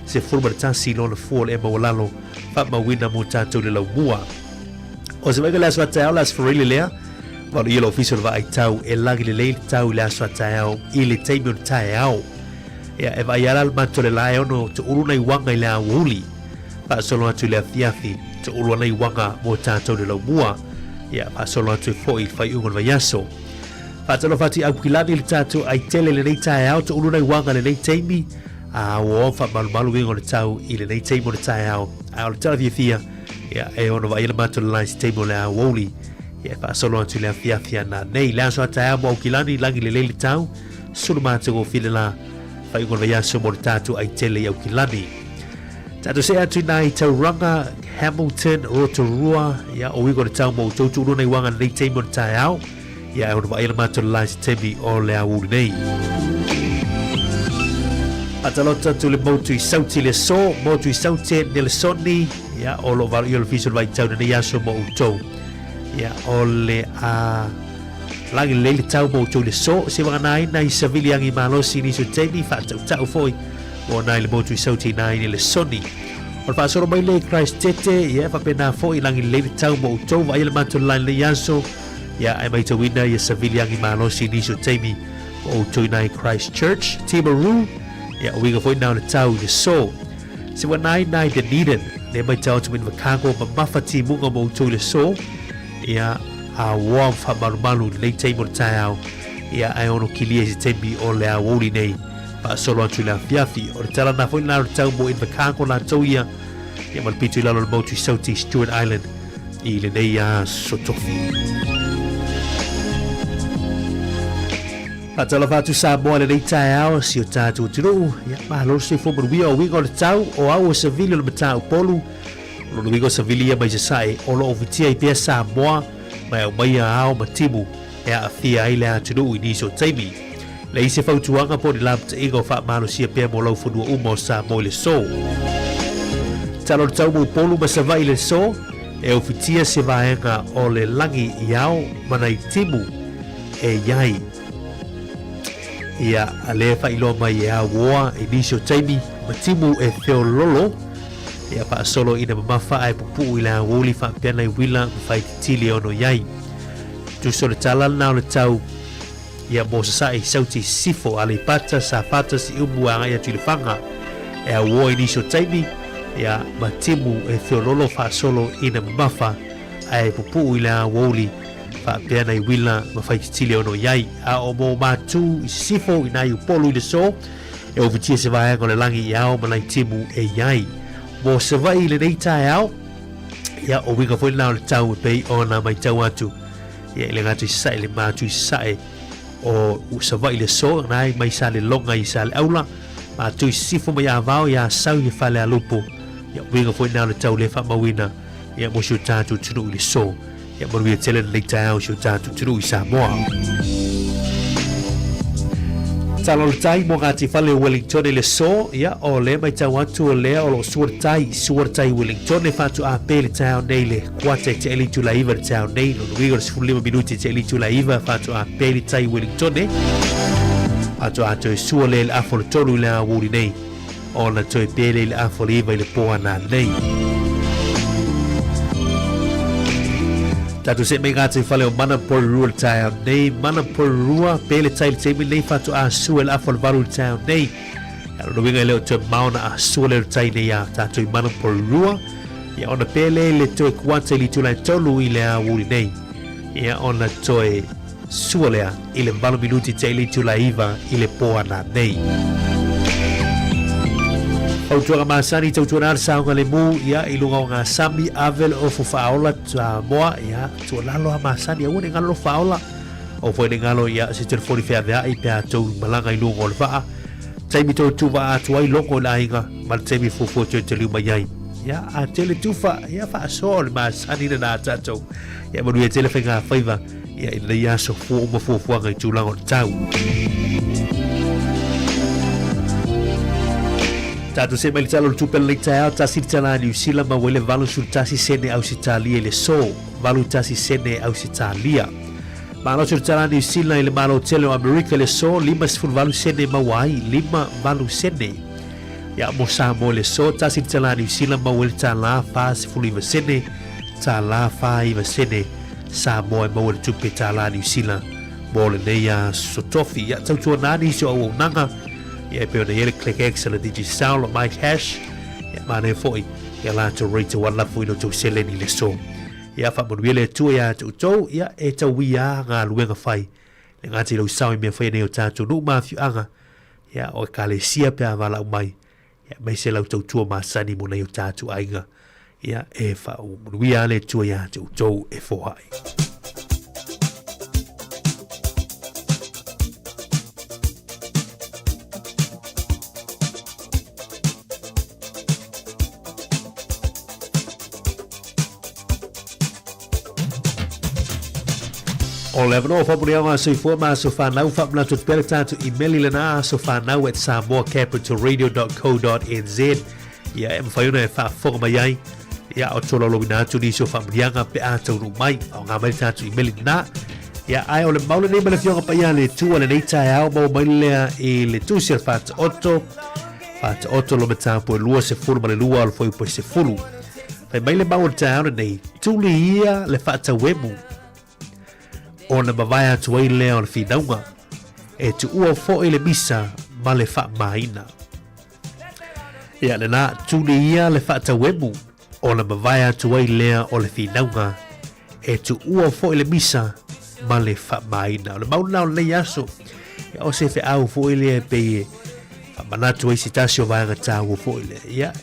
11 lona fua o le maualalo faamauina mo tatou i le laumua. O se vaaiga i le aso a taeao, le aso Faraile lea, valoia le ofisa o le vaai tau e lagi lelei le tau i le aso a taeao i le taimi o le taeao. Ia, e vaai ala le mato le la e ono toulu nai uaga i le aoauli. Faasolo atu i le afiafi, toulu ana uaga mo tatou i le laumua. Ia, faasolo atu e foi i le faaiuga o le vaiaso. Faatalofa atu i Aukilani le tatou aitele i lenei taeao, toulu nai uaga i lenei taimi. A ua faamalumalu uiga o le tau i lenei taimi o le taeao. A o le tala fiafia, ia, e ono vaaia le matou lala i se taimi o le aoauli. Ia, e faasolo atu i le afiafi ana nei. Le aso a taeao mo Aukilani, lagi lelei le tau, sulu matagofie le la, faaiuga o le vaiaso mo le tatou aitele i Aukilani. Tatou see atu i nai tauranga, Hamilton, Rotorua, ia, o uiga o le tau mo outou tuuluna i uaga lenei taimi o le taeao. Ia, e ono vaaia le matou lala i se taimi o le aoauli nei. Faatalofa atu le motu i Sauti le aso, motu i Saute, Nelesoni, ia, o lo o valoia le ofisa o le vaitau i lenei aso mo outou. Ia, o le a lagi lelei le tau mo outou i le aso, se vagana ai nai savili agi malosi i nisi o taimi, faatautau foi mo nai le motu i Sauti i nai Nelesoni. O le faasolo mai le Christ Tete, ia, faapena foi lagi lelei le tau mo outou, vaaia le matou lala i lenei aso, Ia, e maitauina ia savili agi malosi i nisi o taimi o outou i nai Christchurch, Timaru, ia, o uiga foi na o le tau i le aso. Se ua nai nai Dunedin, le maitau atu mai ni mamafa timuga mo outou i le aso, ia, a ua faamalumalu i lenei taimi o le taeao, ia, ae ono kilia i se taimi o le aoauli nei, faasolo atu i le afiafi. O le tala na foi na o le tau mo Invercargill latou ia, ia ma le pito i lalo o le motu i Sauti, Stewart Island, i lenei aso tofi. Faatalofa atu Samoa i lenei taeao si o tatou atunuu. Ia, malo le soifua manuia o uiga o le tau, o au o Savili o le Mataupolu. O lona uiga o Savili ia mai Sasae, o lo o fitia ai pea Samoa ma e aumaia ao ma timu e aafia ai le atunuu i nisi o taimi. Leai se fautuaga po o ni lapataiga o faamalosia pea mo laufanua uma o Samoa i le aso. Tala o le tau mo Upolu ma Savaii i le aso, e ufitia se vaega o le lagi i ao ma nai timu e i ai. Ia, a lea e faailoa mai e auoa i nisi o taimi ma timu e feololo, ia faasolo ina mamafa ae pupuu i le aoauli faapea nai uila ma faititili e ono i ai. Tusa o le tala lena o le tau, ia mo Sasae, Sauti, Sisifo, Aleipata, Safata, Siumu a agai atu i Lefaga. E auoa i nisi o taimi, ia, ma timu e feololo faasolo ina mamafa ae pupuu i le aoauli. faapea nai uila ma faititili e ono i ai. A o mo Matu i sisifo i nai Upolu i le aso, e ovitia se vaega o le lagi i ao ma nai timu e i ai. Mo Savaii i lenei taeao, ia, o uiga foi lena o le tau e pei ona matau atu, ia, i le gata i sasae, le matu i sasae o Savaii le aso, na ai mai Saleloga i Saleaula, matu i sisifo mai Avao i Asau i Falealupo, ia, o uiga foi lena o le tau lea faamauina, ia, mo si o tatou atunuu i le aso. Ia manuia tele lenei taeao i si o tatou atunuu i Samoa. Tala o le tai mo Ngāti Whale o Wellington i le aso, ia, o lea matau atu o lea o lo o sua le tai, sua le tai i Wellington e faatoa pē le taeao nei le kuata e te 9 le taeao nei, lona uiga o le 15 minuti e te 9 faatoa pē le tai i Wellington. Faatoa toe sua lea i le afa o le 3 i le aoauli nei. Ona toe pele i le afa o le 9 i le pō ana nei. Tātou se mai ngā whale o Mana Porirua le taeao nei. Mana Porirua, pele tai le taimi nei whātu a sua le afa o le 8 le taeao nei. Ia lona uiga e le o toe maona a sua le tai nei a tātou i Mana Porirua. Ia ona pele le toe kuata i le itula e 3 i le aoauli nei. Ia ona toe Sua lea i le 8 minuti te i le itula e 9 i le pō ana nei. Fautuaga masani tautuana le saogalemu ia i luga o ngā sami ave le ofu faaola Samoa ia tuualalo a masani aua ne galo lo faaola aua foi ne galo ia se telefoni feaveai pe a tou malaga i luga o le vaa taimi tou tuvaa atu ai logo i le aiga ma le taimi fuafua toe taliu mai ai ia a tele tufa ia faasoa o le masani lena a tatou ia manuia tele faiga faiva Ia i lenei aso, fua uma fuafuaga i tulaga o le tau. Tatou see mai le tala o le tupe lenei taeao, tasi le tala a Niu Sila maua ai le 81 sene Ausetalia i le aso, 81 sene Ausetalia. Malosi o le tala a Niu Sila i le Malo tele o Amerika i le aso, 58 sene maua ai, 58 sene. Ia mo Samoa i le aso, tasi le tala a Niu Sila maua ai le tala 49 sene, tala 49 sene. Samoa e maua le tupe tālā Niu Sila mō lenei aso tofi. Ia tautuana nisi o auaunaga, ia e pei ona i ai le ClickX, le Digicel, le MyCash, ia manaia foi ia latou rate o lafo i lo tou seleni i le aso. Ia faamanuia le Atua iā te outou, ia e tauia galuega fai le gata i lou sao i mea faia nei o tatou nuu ma afioaga, ia o ekalesia pe a valaau mai, ia aemaise lau tautua masani mo nai o tatou aiga, ia e faamanuia le Atua iā te outou e foai. O le avanoa faamanuiaga a soifua ma aso fanau faamanatu atu pea le tatou imeli lena asofanau at samoacapitalradio.co.nz ia e mafai ona e faafofoga mai ai ia o tolaulauina atu nisi o faamanuiaga pe a taunuu mai faaaoga mai le tatou imeli lena ia ae o le mau lenei ma le afioga paia a le Atua lenei taeao maua mai lea i le tusi a le Faataoto Faataoto lo mataupu e 22 o le fuaiupu e 10 Fai mai le mau o le taeao lenei, tuli ia le faatauemu ona mavae atu ai lea o le finauga, e tuua foi le misa ma le faamamaina. Ia lena, tuli ia le faatauemu ona mavae atu ai lea o le finauga, e tuua foi le misa ma le faamamaina. O le mau lena o lenei aso, ia o se feau foi lea e pei e faamanatu ai se tasi o vaega taua foi lea. Ia,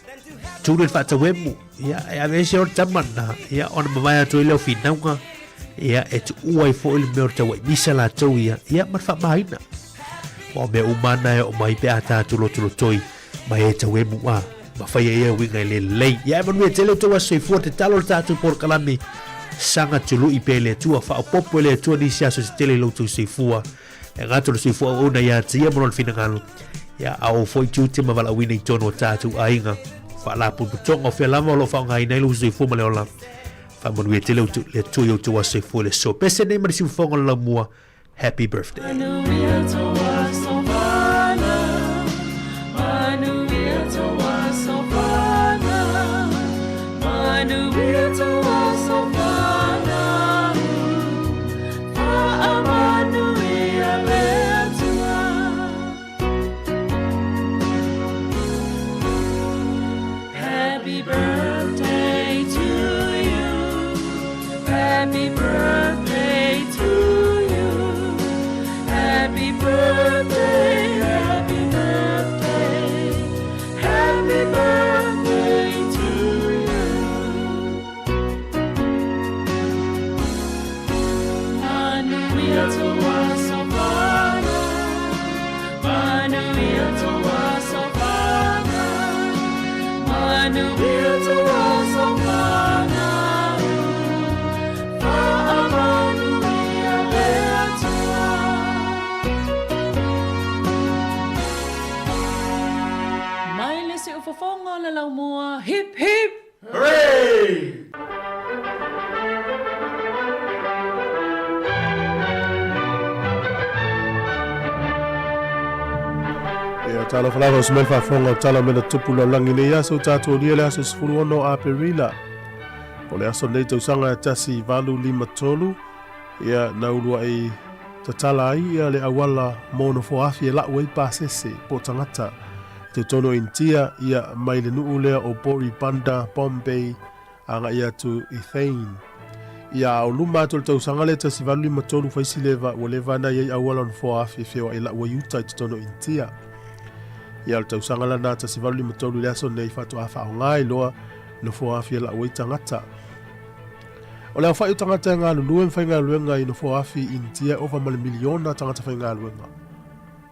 tuli le faatauemu, ia, e aveese o le tama lena, ia, ona mavae atu ai lea o finauga, ia, e tuua ai foi le mea o le tauai misa latou ia, ia, ma le faamamaina. Aua o mea uma na e oo mai pe a tatou lotolotoi ma e tauemu a ma faia ia uiga e le lelei. Ia e manuia tele outou aso soifua te talo le tatou polokalame saga tului pea i le Atua, faaopoopo e le Atua nisi aso se tele i lo outou soifua. E gata o le soifua auauna ia te ia ma lona finagalo, ia a o foi tiute ma valaauina i totonu o tatou aiga. Faalapotopotoga o fea lava o lo o faaaogaina ai lou soifua ma le ola. Faamanuia tele le Atua i outou aso soifua i le aso. Pese nei ma le siufofoga o le laumua. Happy birthday. Happy birthday to you. Happy birthday. Mai le siufofoga o le laumua, hip hip! Hooray! Ia, talofa lava o se mai faafofoga o tala mea na tupu lalolagi nei aso tatou lia le aso 16 o Aperila. O le aso nei tausaga e 1853, ia na uluai tatala ai ia le auala mo nofoafi e lau ai pasese po o tagata i totonu o Initia, ia mai le nuu lea o Bori Bunder, Bombay, agai atu i Thane. Ia a o luma atu o le tausaga lea 1853 faisi leva ua leva ana i ai auala o nofoa afi e feoai lau ai uta i totonu o Initia. Ia o le tausaga lana 1853 i le aso nei faatoa faaaoga ai loa nofoa afi e lau ai tagata. O le aofai o tagata e galulue ma faigaluega i nofoa afi i Initia e ova ma le miliona tagata faigaluega.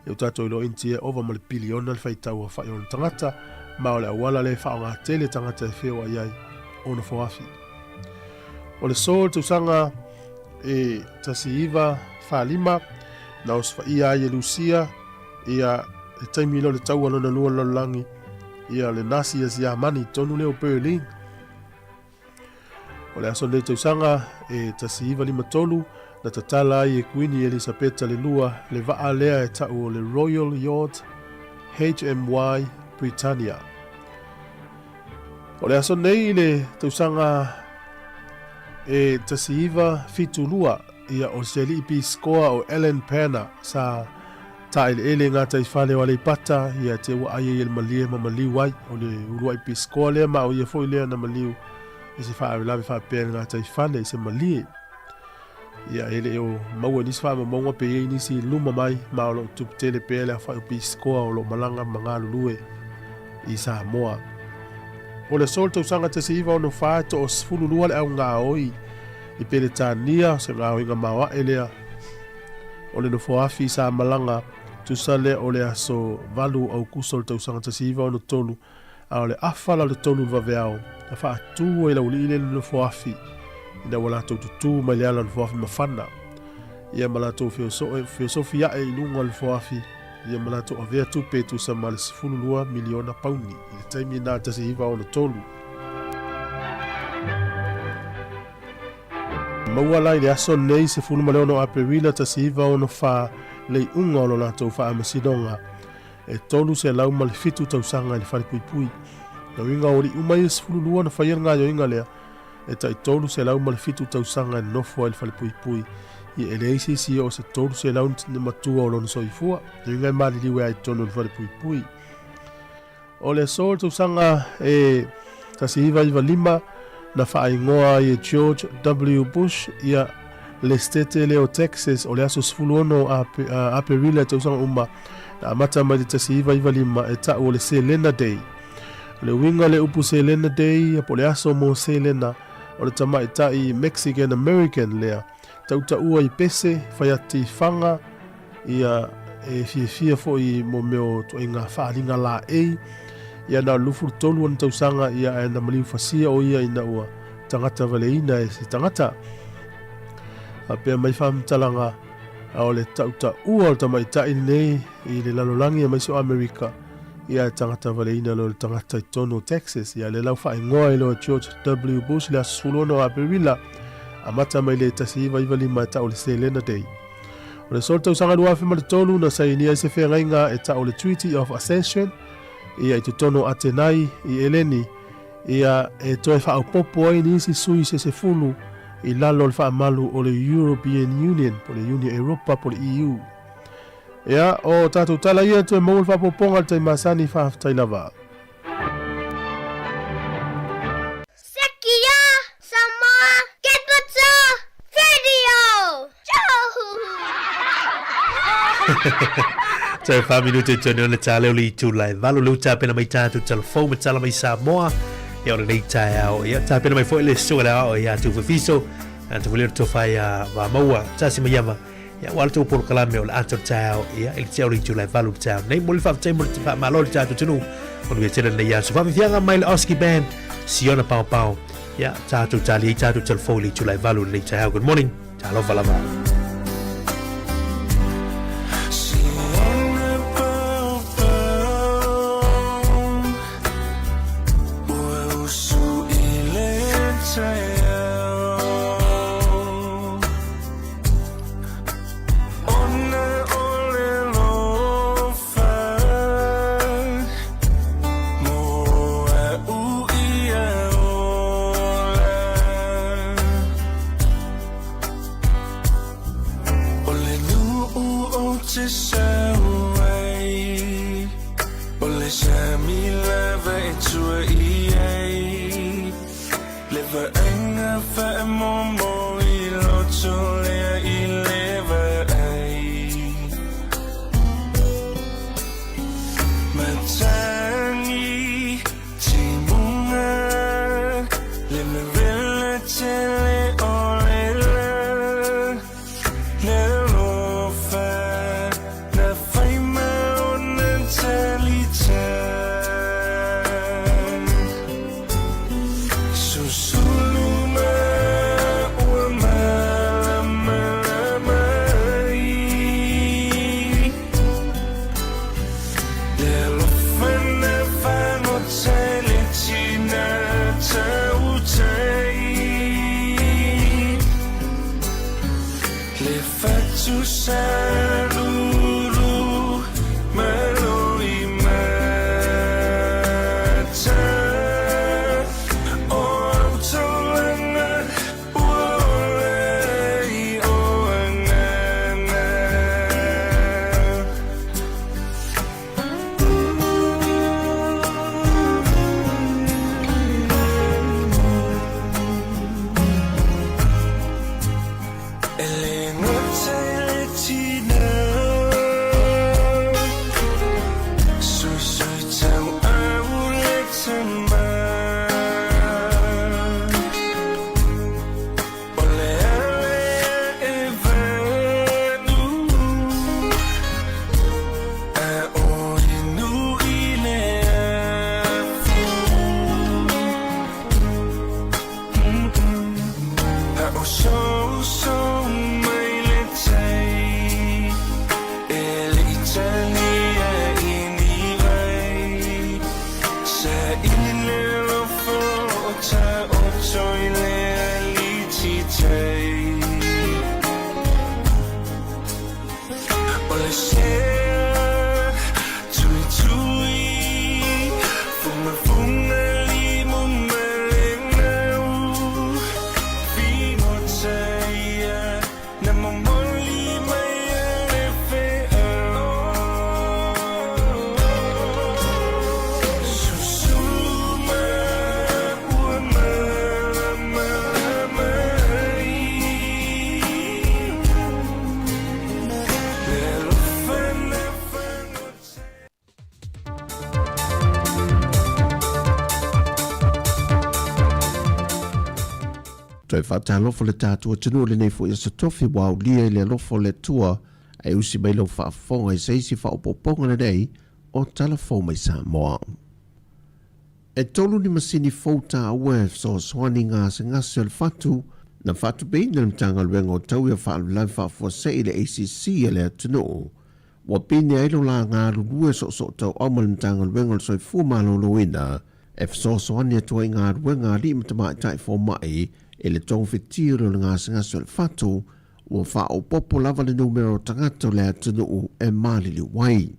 E o tatou iloa Initia e ova ma le piliona le faitau aofai o ona tagata, ma o le auala lea e faaaoga tele tagata e feoai ai o nofoa afi. O le so o le tausaga e 1945, na osofaia ai e Lusia ia le taimi lea o le taua lona lua o le lalolagi, ia le Nasi ia Siamani i totonu lea o Berlin. O le aso lenei tausaga e 1953, na tatala ai e Kuini Elisapeta le Lua le vaa lea e ta'u o le Royal Yacht HMY Britannia. O le aso nei i le tausaga e 1972, ia o se ali'i pisikoa o Ellen Panner sa Taeleele i gataifale o Aleipata, ia te ua ai ai e le malie ma maliu ai. O le uluai pisikoa lea ma o ia foi lea na maliu i se faalavelave faapea i le gataifale i se malie. Ia e le o maua i nisi faamaumauga pe i ai nisi i luma mai ma o lo o tupu tele pea le aofai o pisikoa o lo o malaga ma galulue i Samoa. O le aso o le tausaga 1964 e toa 12 le au gaoi i Peretania, o se gaoiga maoae lea O le nofoafi sa malaga, tusa lea o le aso 8 o Aukuso o le tausaga 1963, a o le afa la o le 3 i le vaveao, na faatu ai laualii lea i le nofoafi, ina ua latou tutū mai le ala o nofoafi mafana, ia ma latou feosofi ae i luga o le nofoafi, ia ma latou avea tupe e tusa ma le 12 miliona pauni i le taimi lena 1963. Maua la i le aso nei 16 o Aperila 1964 le iuga o lo latou faamasinoga e 307 tausaga i le falepuipui. Na uiga o alii uma ia 12 na faia le gaioiga lea e tai 307 tausaga e nonofo ai i le falepuipui. Ia e leai se isi e oo se 300 le matua o lona soifua. Na uiga e maliliu e ai i totonu o le falepuipui. O le aso o le tausaga e 1995 na faaigoa ai e George W. Bush ia le Setete lea o Texas o le aso 16 o Aperila i tausaga uma na amata mai le 1995 e ta'u o le Selena Day. O le uiga o le upu Selena Day po o le aso mo Selena o le tamaitai Mexican American lea Tautaua i pese, whai ati whanga, ia e fiafia foi mo mea o tuaiga faaaliga laei, ia na o le 23 ona tausaga ia ae na maliu fasia o ia ina ua tagata valeina e se tagata. Faapea mai faamatalaga a o le tautaua o le tamaitai lenei i le lalolagi aemaise o Amerika, ia e tagata valeina loa le tagata i totonu o Texas. Ia lea la ua faaigoa ai loa e George W. Bush le aso 16 o Aperila, amata mai le 1995 e ta'u le Selena Day. O le aso o le tausaga 2003 na sainia ai se feagaiga e ta'u le Treaty of Accession ia i totonu o Atenai i Eleni ia e toe faaopoopo ai nisi sui se sefulu i lalo o le faamalu o le European Union po o le Iuni Europa po o le EU. Ia, o tatou tala ia toe maua le faaopoopoga i le taimi masani, faafetai lava. Sekia Samoa Capital Radio! Toe wha minute i tonu o le tā leo le itu lai valu leu tāpena mai tātou telefou me tala mai Samoa. Ia o le nei taeao. Ia tāpena mai foi le suga le ao ia tu fiso. Anta fuli to whai a wā maua. Tasi mai ama. Ia, ua le tou polokalame o le ata o le taeao, ia, i le tea o le itu la e valu le taeao nei. Mo le faafetai mo le faamalo i le tatou atunuu. Manuia tele lenei aso. Faafiafiaga mai le Oski Band, Siona Pao Pao. Ia, tatou tali ai tatou telefoni i le itu la e valu lenei taeao. Good morning. Talofa lava. Toe faatalofa le tatou atunuu i lenei foi aso tofi ua aulia i le alofa o le Atua e usi mai lau faafofoga i se isi faaopoopoga lenei o Tala Fou mai Samoa. E tolu ni masini fou tāua e fesoasoani i gasegase o le fatu na faatupeina e le Matagaluega o Tauia Faalavelave Faafuasei le ACC a le atunuu. Ua pine ai lo la galulue soosootauau ma le Matagaluega o le Soifua Maloloina e fesoasoani atu ai i galuega a alii ma tamaitai fomai i le togafitiga o le gasegase o le fatu ua faaopoopo lava le numera o tagata o le atunuu e maliliu ai.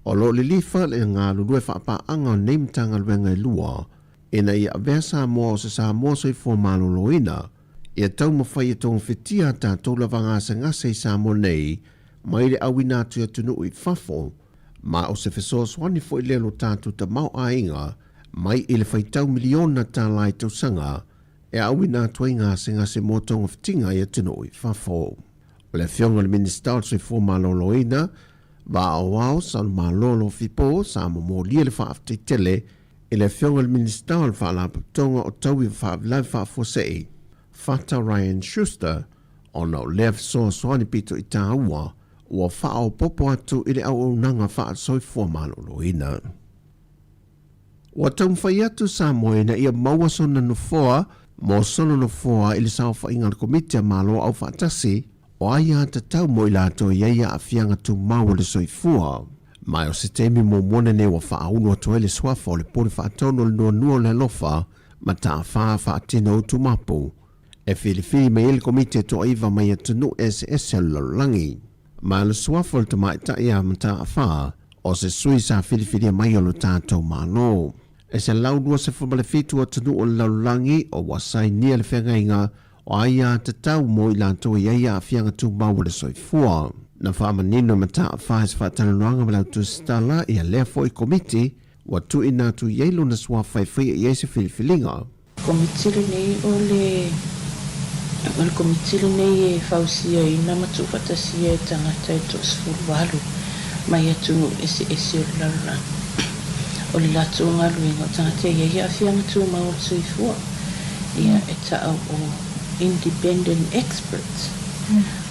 O lo o lilifa le galulue faapaaga o nei Matagaluega e lua ina ia avea Samoa o se Samoa soifua maloloina, ia taumafai e togafitia a tatou lava gasegase i Samoa nei mai le auina atu i atunuu i fafo, ma o se fesoasoani foi lea lo tatou tamaoaiga mai i le faitau miliona tala i tausaga e auina atu ai gasegase mo togafitiga i atunuu i fafo. O le Afioga i le Minisita o le Soifua Maloloina, Vaaoao Salumalolo Lofipo sa momolia le faafetai tele i le Afioga i le Minisita o le Faalapotopotoga o Taui o Faalavelave Faafuasei, Fata Ryan Schuster, ona o lea fesoasoani pito i tāua ua faaopoopo atu i le auaunaga faa-soifua maloloina. Ua taumafai atu Samoa ina ia maua sona nofoa mo sona nofoa i le saofaiga a le Komiti a Malo Aufaatasi o Aiatatau mo i latou e i ai aafiaga tumau o le soifua. Ma o se taimi muamua lenei ua faaulu atu ai le suafa o le Pule Faatonu o le Nuanua o le Alofa ma Taafa Faatino Utumapu e filifili mai ai le Komiti e toaiva mai atunuu eseese o le lalolagi. Ma le suafa o le tamaitai a Mataafa, o se sui sa filifilia mai o lo tatou Malo. E 127 atunuu o le lalolagi o ua sainia le feagaiga o aiatatau mo i latou e i ai aafiaga tumau o le soifua. Na faamanino e Mataafa i se faatalanoaga ma le Autusitala ia lea foi Komiti ua tuuina atu i ai lona suafa e faia i ai se filifiliga. Komiti lenei o le o le Komiti lenei e fausiaina ma tuufaatasia e tagata e toasefuluvalu mai atunuu eseese o le lalolagi. O le latou galuega o tagata e i ai aafiaga tumau o le soifua, ia e ta'u o independent experts.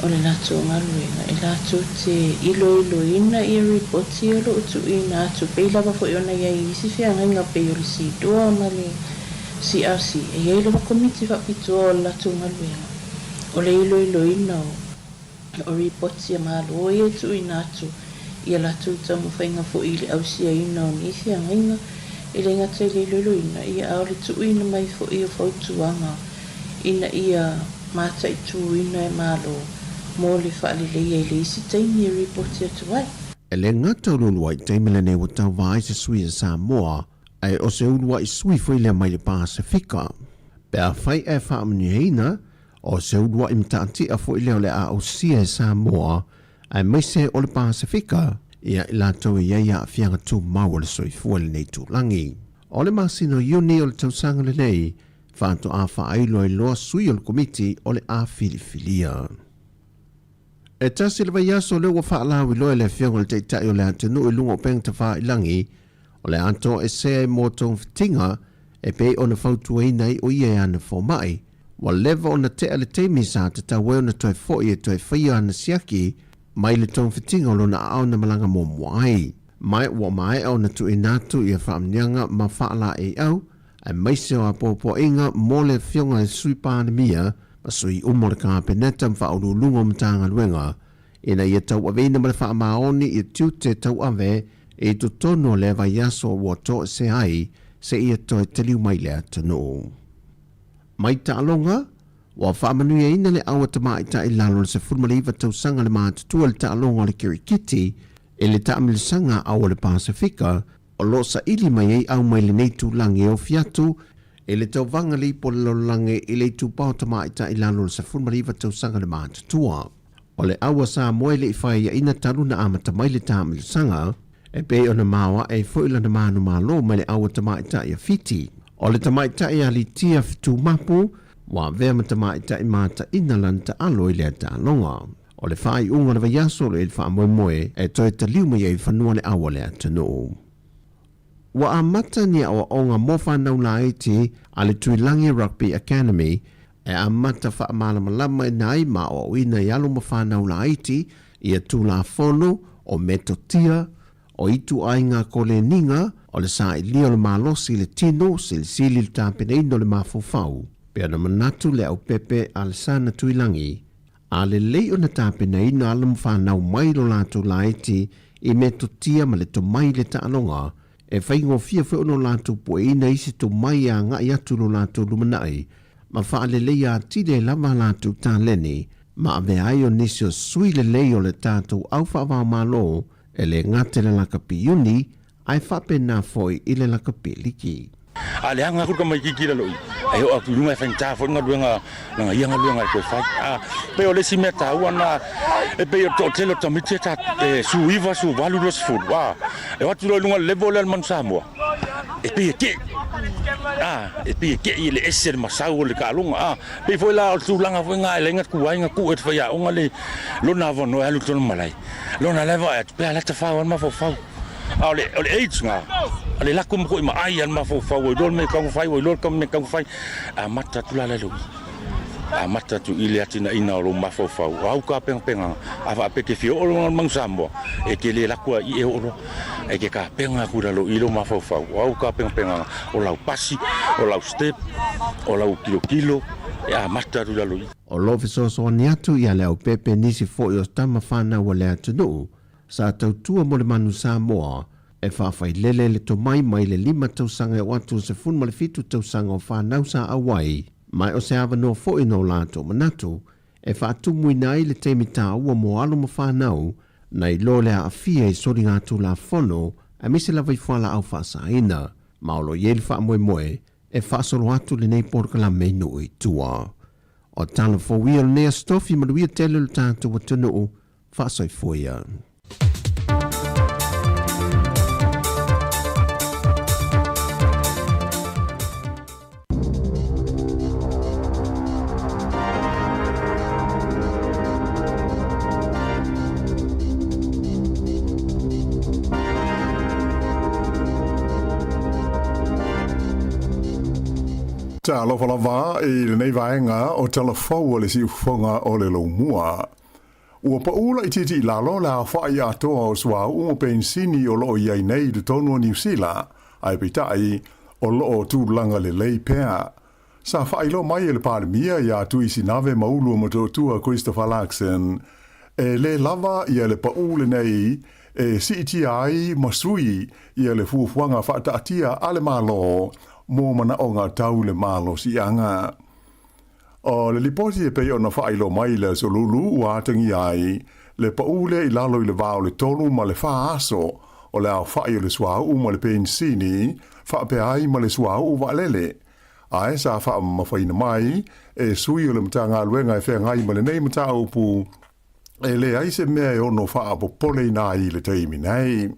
O le latou galuega e latou te iloiloina ia ripoti o lo o tuuina atu pei lava foi ona i ai i isi feagaiga pei o le CDOA ma le CRC, e i ai lava komiti faapitoa o le latou galuega o le iloiloina o ripoti a Malo ia e tuuina atu i a latou taumafaiga foi i le ausiaina o nei feagaiga, e le gata i le iloiloina, ia a o le tuuina mai foi o fautuaga ina ia mataituina e Malo mo le faaleleia i le isi taimi e ripoti atu ai. E le gata o le uluai taimi lenei ua tauva ai se sui a Samoa Ae o se uluai sui foi lea mai le Pasefika. Pe afai ae faamanuiaina, o se uluai mataatia foi lea o le a ausia e Samoa, aemaise o le Pasefika, ia i latou e i ai aafiaga tumau o le soifua i lenei itulagi. O le masina o Iuni o le tausaga lenei, faatoa faailoailoa sui o le Komiti o le a filifilia. E tasi le vaiaso lea ua faalauiloa e le Afioga i le Taitai o le atunuu i luga o upega tafailagi, o le a toesea ai mo togafitiga e pei ona fautuaina ai o ia e ana fomai. Ua leva ona tea le taimi sa tatau ai ona toe foi e toe faia ana siaki mai le togafitiga o lona aao na malaga muamua ai. Ma ua maea ona tuuina atu ia faamanuiaga ma faalaeiau aemaise o apoapoaiga mo le Afioga i le Sui Palemia ma sui uma o le Kapeneta ma Faauluuluga o Matagaluega ina ia tauaveina ma le faamaoni ia tiute tauave i totonu o lea vaiaso ua toesea ai seia toe taliu mai le atunuu. Mai taaloga, ua faamanuiaina le au a tamaitai i lalo o le 19 tausaga le matutua i le taaloga o le kirikiti i le taamilosaga a au o le Pasefika o lo o saili mai ai au mai lenei tulaga e ofi atu i le tauvaga le ipu o le lalolagi i le itupa o tamaitai i lalo o le 19 tausaga le matutua. O le au a Samoa e le i faiaina talu na amata mai le taamilosaga, e pei ona maoae ai foi lana manumalo mai le au a tamaitai a Fiti. O le tamaitai a Litia Fetumapu ua avea ma tamaitai mataina lana taalo i lea taaloga. O le faaiuga o le vaiaso o lo o i le faamoemoe e toe taliu mai ai i fanua le au a le atunuu. Ua amata ni aoaoga mo fanau laiti a le Tuilagi Rugby Academy e amata faamalamalamaina ai ma aoaoina i alo ma fanau laiti ia Tulafono o Metotia, o ituaiga koleniga o le sailia o le malosi i le tino, silisili i le tapenaina o le mafaufau. Pei ona manatu le aupepe a Lesana Tuilagi, A lelei ona tapenaina alo ma fanau mai lo latou laiti i metotia ma le tomai i le taaloga, e faigofie foi ona o latou pueina isi tomai e agai atu i lo latou lumanai, ma faaleleia atili ai lava a latou taleni, ma avea ai o nisi o sui lelei o le tatou au faavaomalo, e le gata i le lakapi iuni, ae faapena foi i le lakapi liki. A leaga aku le tamaititi i lalo i, e oo atu i luga e faigata foi le galuega, leaga ia galuega e toe fai. A pei o le isi mea taua lena, e pei o le toatele o tamaiti e e 19, 18, 20, a e o atu loa i luga o le level lea o le Manu Samoa, e pei e tei, a e pei e tei e le ese le masau o le taaloga, a pei foi la o le tulaga foi lena e leai na tuai na tuu e le faiaoga le lona avanoa e alu i totonu o le malae, lona la e vaai atu, pe a lata fao lava le mafaufau. A o le, o le age na, o le lako ma maai a le mafaufau, ua iloa le mea e tatau ona fai, ua iloa le mea e tatau ona fai, amata atu la le i. amata atu i le atinaeina o lou mafaufau, o au tapenapenaga, a faapea e te fia oo loa i le Manu Samoa, e te le alu atu lava i i e oo loa, ae e te tapena atu i lalo i lou mafaufau, o au tapenapenaga, o lau pasi, o lau step, o lau tilotilo, e amata atu i lalo i i. O lo o fesoasoani atu ia Leaupepe nisi foi o tama fanau a le atunuu sa tautua mo le Manu Samoa e faafailele le tomai mai le 5 tausaga e oo atu i le 17 tausaga o fanau sa auai mai o se avanoa foi no latou manatu e faatumuina ai le taimi taua mo alo ma fanau nai lo le aafia i soligatulafono aemaise lava i fualaau faasaina ma o lo o i ai le faamoemoe e faasolo atu lenei polokalame i nuu i tua. O tala fou ia o lenei Aso Tofi manuia tele o le tatou atunuu faasoifua ia. Talofa lava i lenei vaega o Tala Fou a le Siufofoga o le Laumua. Ua paʻu laitiiti i lalo le aofaʻi atoa o suauu ma penisini o lo o i ai nei i totonu o Niu Sila, ae peitai, o lo o tulaga lelei pea. Sa faailoa mai e le Palemia iā Tuisinave Maulu Motootua Christopher Luxon, e lē lava ia le paʻu lenei e siitia ai ma sui ia le fuafuaga faataatia a le Malo mo manaoga tau le malosiaga. O le lipoti e pei ona faailoa mai i le Aso Lulu ua atagia ai le paʻu lea i lalo i le va o le 3 ma le 4 aso o le aofaʻi o le suauu ma le penisini faapea ai ma le suauu vaalele ae sa faamamafaina mai e sui o le Matagaluega e feagai ma lenei mataupu e leai se mea e ono faapopoleina ai i le taimi nei.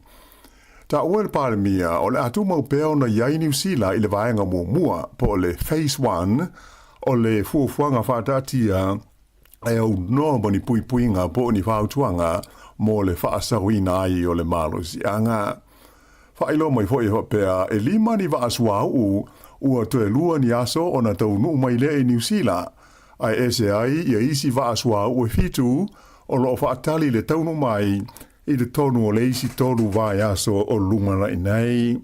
Taua e le Palemia o le a tumau pea ona i ai Niu Sila i le vaega muamua po o le Phase One o le fuafuaga faataatia e aunoa ma ni puipuiga po o ni fautuaga mo le faasaoina ai o le malosiaga. Faailoa mai foi e faapea e 5 ni vaa suauu ua toe 2 ni aso ona taunuu mai lea i Niu Sila, ae ese ai ia isi vaa suauu e 7 o lo o faatali le taunuu mai i totonu o le isi 3 vaiaso o lumanai nei.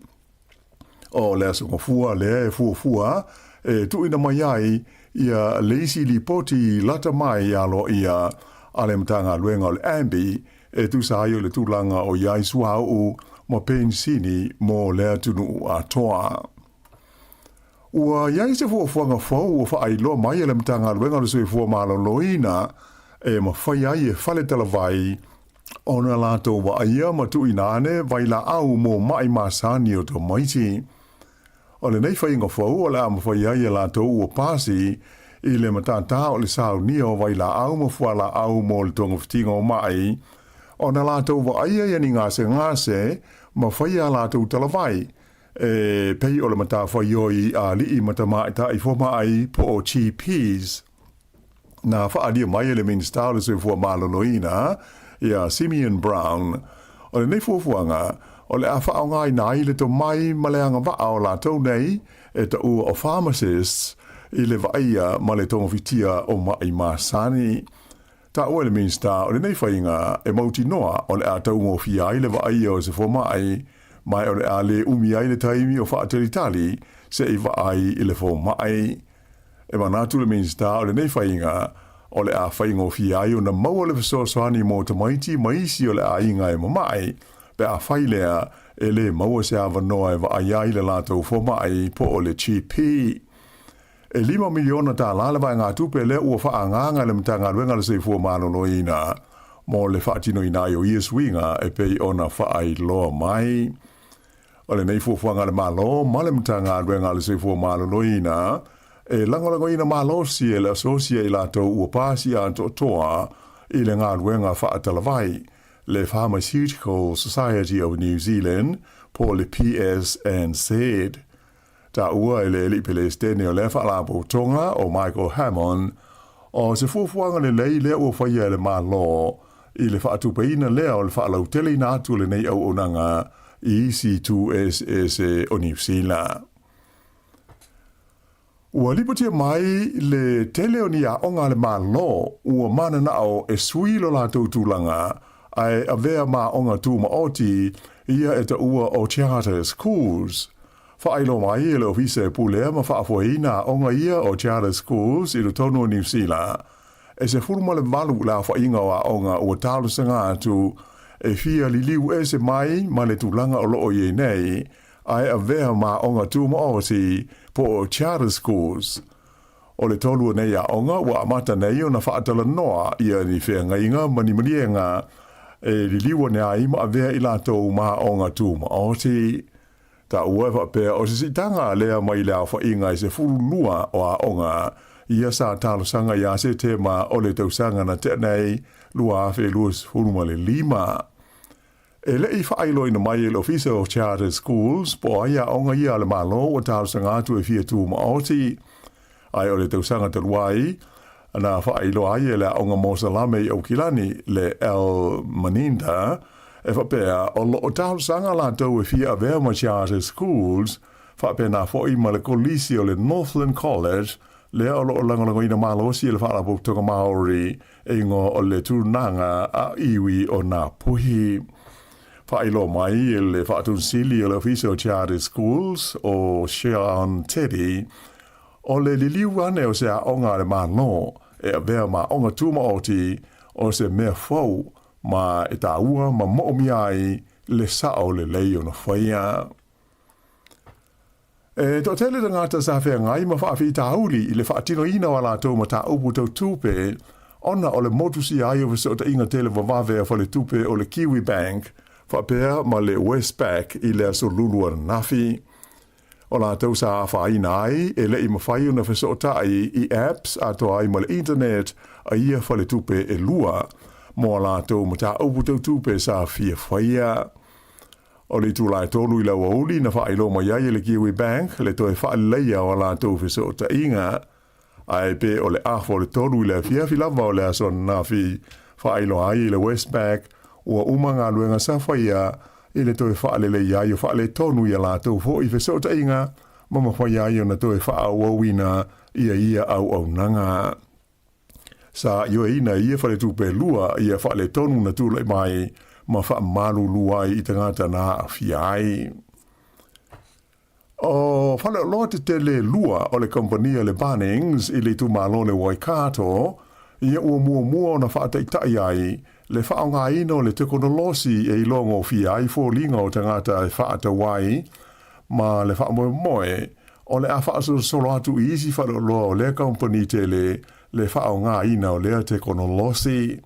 O le aso Gafua lea e fuafua e tuuina mai ai ia le isi lipoti lata mai aloaia a le Matagaluega o le AMBI e tusa ai o le tulaga o i ai suauu ma penisini mo le atunuu atoa. Ua i ai se fuafuaga fou ua faailoa mai e le Matagaluega o le Soifua Maloloina e mafai ai e fale talavai ona latou vaaia ma tuuina ane vailaau mo maʻi masani o tamaiti. O lenei faiga fou o le a mafai ai e latou ua pasi i le matatā o le saunia o vailaau ma fualaau mo le togafitiga o maʻi, ona latou vaaia ia ni gasegase ma faia a latou talavai, e pei o le matafaioi a alii ma tamaitai fomai po o GPs. Na faaalia mai e le Minisita o le Soifua Maloloina, ia Simeon Brown, o lenei fuafuaga o le a faaaogaina ai le tomai ma le agavaa o latou nei e taua o pharmacists i le vaaia ma le togafitia o maʻi masani. Taua e le Minisita o lenei faiga e mautinoa o le a taugofie ai le vaaia o se fomai, ma o le a lē umi ai le taimi o faatalitali se i vaai i le fomai. E manatu le Minisita o lenei faiga o le a faigofie ai ona maua le fesoasoani mo tamaiti ma isi o le aiga e mamaʻi, pe afai lea e lē maua se avanoa e vaai ai le latou fomai po o le GP. E $5 miliona le vaegatupe lea ua faaagaaga e le Matagaluega o le Soifua Maloloina mo le faatinoina ai o ia suiga e pei ona faailoa mai. O lenei fuafuaga a le Malo ma le Matagaluega a le Soifua Maloloina e lagolagoina malosi e le asosia i latou ua pasi atoatoa i le galuega faatalavai, le Pharmaceutical Society of New Zealand po o le PSNZ. Taua e le alii Pelestene o lea faalapotopotoga o Michael Hammond, o se fuafuaga lelei lea ua faia e le Malo i le faatupeina lea o le faalauteleina atu o lenei auaunaga i isi itu eseese o Niu Sila. Ua lipotia mai le tele o ni aoga a le Malo ua mananao e sui lo latou tulaga ae avea ma aoga tumaoti ia e taua o Charter Schools. Faailoa mai e le Ofisa e pulea ma faafoeina aoga ia o Charter Schools i totonu o Niu Sila, e 18 le aofaiga o aoga ua talosaga atu e fia liliu ese mai ma le tulaga o lo o i ai nei ae avea ma aoga tumaoti po o charter schools. O le tolu o nei aoga ua amata nei ona faatalanoa ia ni feagaiga ma ni maliega e liliu ane ai ma avea i latou ma aoga tumaoti. Taua e faapea o se siitaga lea mai le aofaiga e 12 o aoga ia sa talosaga ia Setema o le tausaga na tea nei 2025. E le i faailoaina mai e le Ofisa o Charter Schools po o ai aoga ia a le Malo ua talosaga atu e fia tumaoti. Ae o le tausaga talu ai, na faailoa ai e le Aoga Mosalame i Aukilani, le El Maninda, e faapea o lo o talosaga latou e fia avea ma Charter Schools, faapena foi ma le Kolisi o le Northland College, lea o lo o lagolagoina malosi e le Faalapotopotoga Maori e igoa o le Tūnanga a Iwi o Ngāpuhi. Faailoa mai e le Faatonisili o le Ofisa o Charter Schools o Sean Teddy, o le liliu ane o se aoga a le Malo e avea ma aoga tumaoti o se mea fou ma e taua ma moomia ai le sao lelei ona faia. E toatele tagata sa feagai ma faafitauli i le faatinoina o a latou mataupu tau tupe ona o le motusia ai o fesootaiga tele vavave a faletupe o le Kiwibank faapea ma le Westpac i le aso Lulu ananafi. O latou sa afaina ai e le i mafai ona fesootai i apps atoa ai ma le internet a ia faletupe e lua mo a latou mataupu tau tupe sa fia faia. O le itula e 3 i le aoauli na faailoa mai ai e le Kiwi Bank le toe faaleleia o a latou fesootaiga. Ae pe o le afa o le 3 i le afiafi lava o le aso ananafi, faailoa ai e le Westpac ua uma galuega sa faia i le toe faaleleia ai o faaletonu i a latou foi fesootaiga ma mafai ai ona toe faaauauina ia ia auaunaga. Sa ioeina e ia faletupe lua ia faaletonu na tulai mai ma faamalulu ai i tagata na aafia ai. O faleoloa tetele lua o le kamupani a le Bunnings i le itumalo o le Waikato, ia ua muamua ona faataitai ai le faaaogaina o le tekonolosi e iloa gofie ai foliga o tagata e faatau ai ma le faamoemoe o le a faasolosolo atu i isi faleoloa o lea kamupani tele le faaaogaina o lea tekonolosi.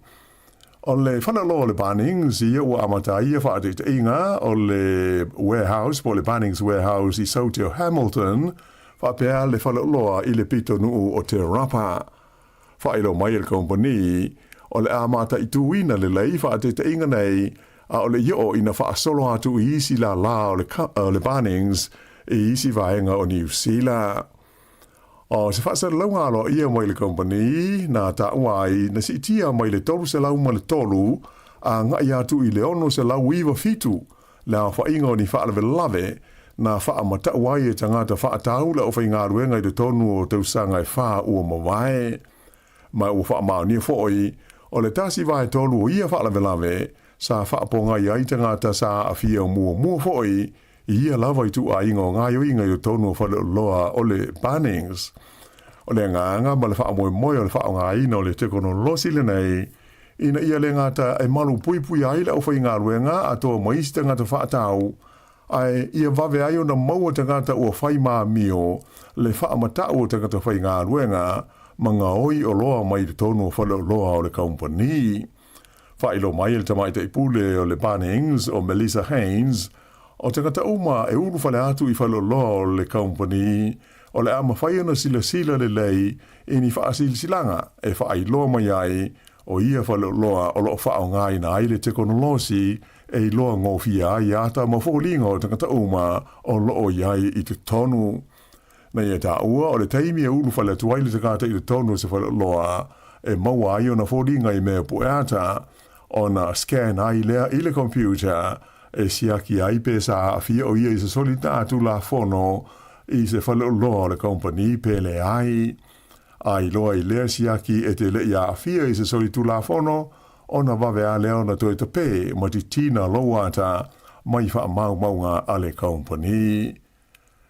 O le faleoloa o le Bunnings ia ua amata ai ia faataitaiga o le warehouse po o le Bunnings Warehouse i Saute o Hamilton faapea le faleoloa i le pitonuu o Te Rapa. Faailoa mai e le kamupani, o le a mataituina lelei faataitaiga nei a o le i oo ina faasolo atu i isi lālā o le Bunnings i isi vaega o Niu Sila. O se faasalalauga aloaia mai le kamupani na taua ai na siitia mai le 303 agai atu i le 697 le aofaiga o ni faalavelave na faamatau ai e tagata faatau le aufaigaluega i totonu o tausaga e fa ua mavae. Ma ua faamaonia foi, o le 1/3 o ia faalavelave sa faapogai ai tagata sa aafia muamua foi i ia lava ituaiga o gaoioiga i totonu o faleoloa o le Bunnings. O le agaga ma le faamoemoe o le faaaogaina o le tekonolosi lenei ina ia le gata e malupuipuia ai le aufaigaluega atoa ma isi tagata faatau, ae ia vave ai ona maua tagata ua fai ma amio le faamatau o tagata faigaluega ma gaoi oloa mai totonu o faleoloa o le kamupani. Faailoa mai e le tamaitai pule o le Bunnings o Melissa Haines, o tagata uma e ulufale atu i faleoloa o le kamupani o le a mafai ona silasila lelei i ni faasilasilaga e faailoa mai ai o ia faleoloa o lo o faaaogaina ai le tekonolosi e iloa gofie ai ata ma foliga o tagata uma o lo o i ai i totonu. Na ia taua o le taimi e ulufale atu ai le tagata i totonu o se faleoloa e maua ai ona foliga i mea pue ata, ona scan ai lea i le computer e siaki ai pe sa aafia o ia i se solita tulafono. i se faleoloa o le kompani pe leai. A iloa i lea siaki e te le i aafia i se solitulafono, ona vave lava lea ona toe tapē ma titina lou ata mai faamaumauga a le kompani.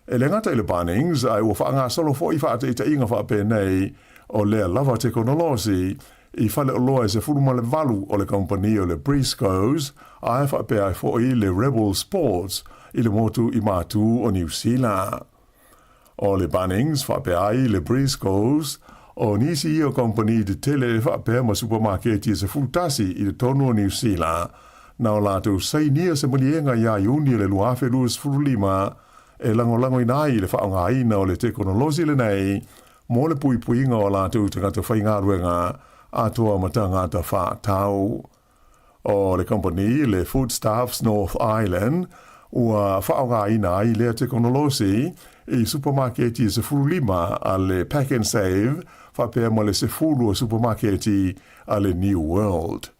E le gata i le Bunnings, ae ua faagasolo foi faataitaiga faapenei o lea lava tekonolosi i faleoloa e 18 o le kamupani o le Briscoes, ae faapea ai foi le Rebel Sports i le motu i Matu o Niu Sila. O le Bunnings faapea ai le Briscoes, o nisi ia o kamupani tetele faapea ma supamaketi e 11 i totonu o Niu Sila, na o latou sainia se maliega iā Iuni o le 2025 e lagolagoina ai le faaaogaina o le tekonolosi lenei mo le puipuiga o a latou tagata faigaluega atoa ma tagata faatau. O le kamupani le Foodstuffs North Island ua faaaogaina ai lea tekonolosi i supamaketi e 15 a le Pak'nSave faapea ma le 10 o supamaketi a le New World.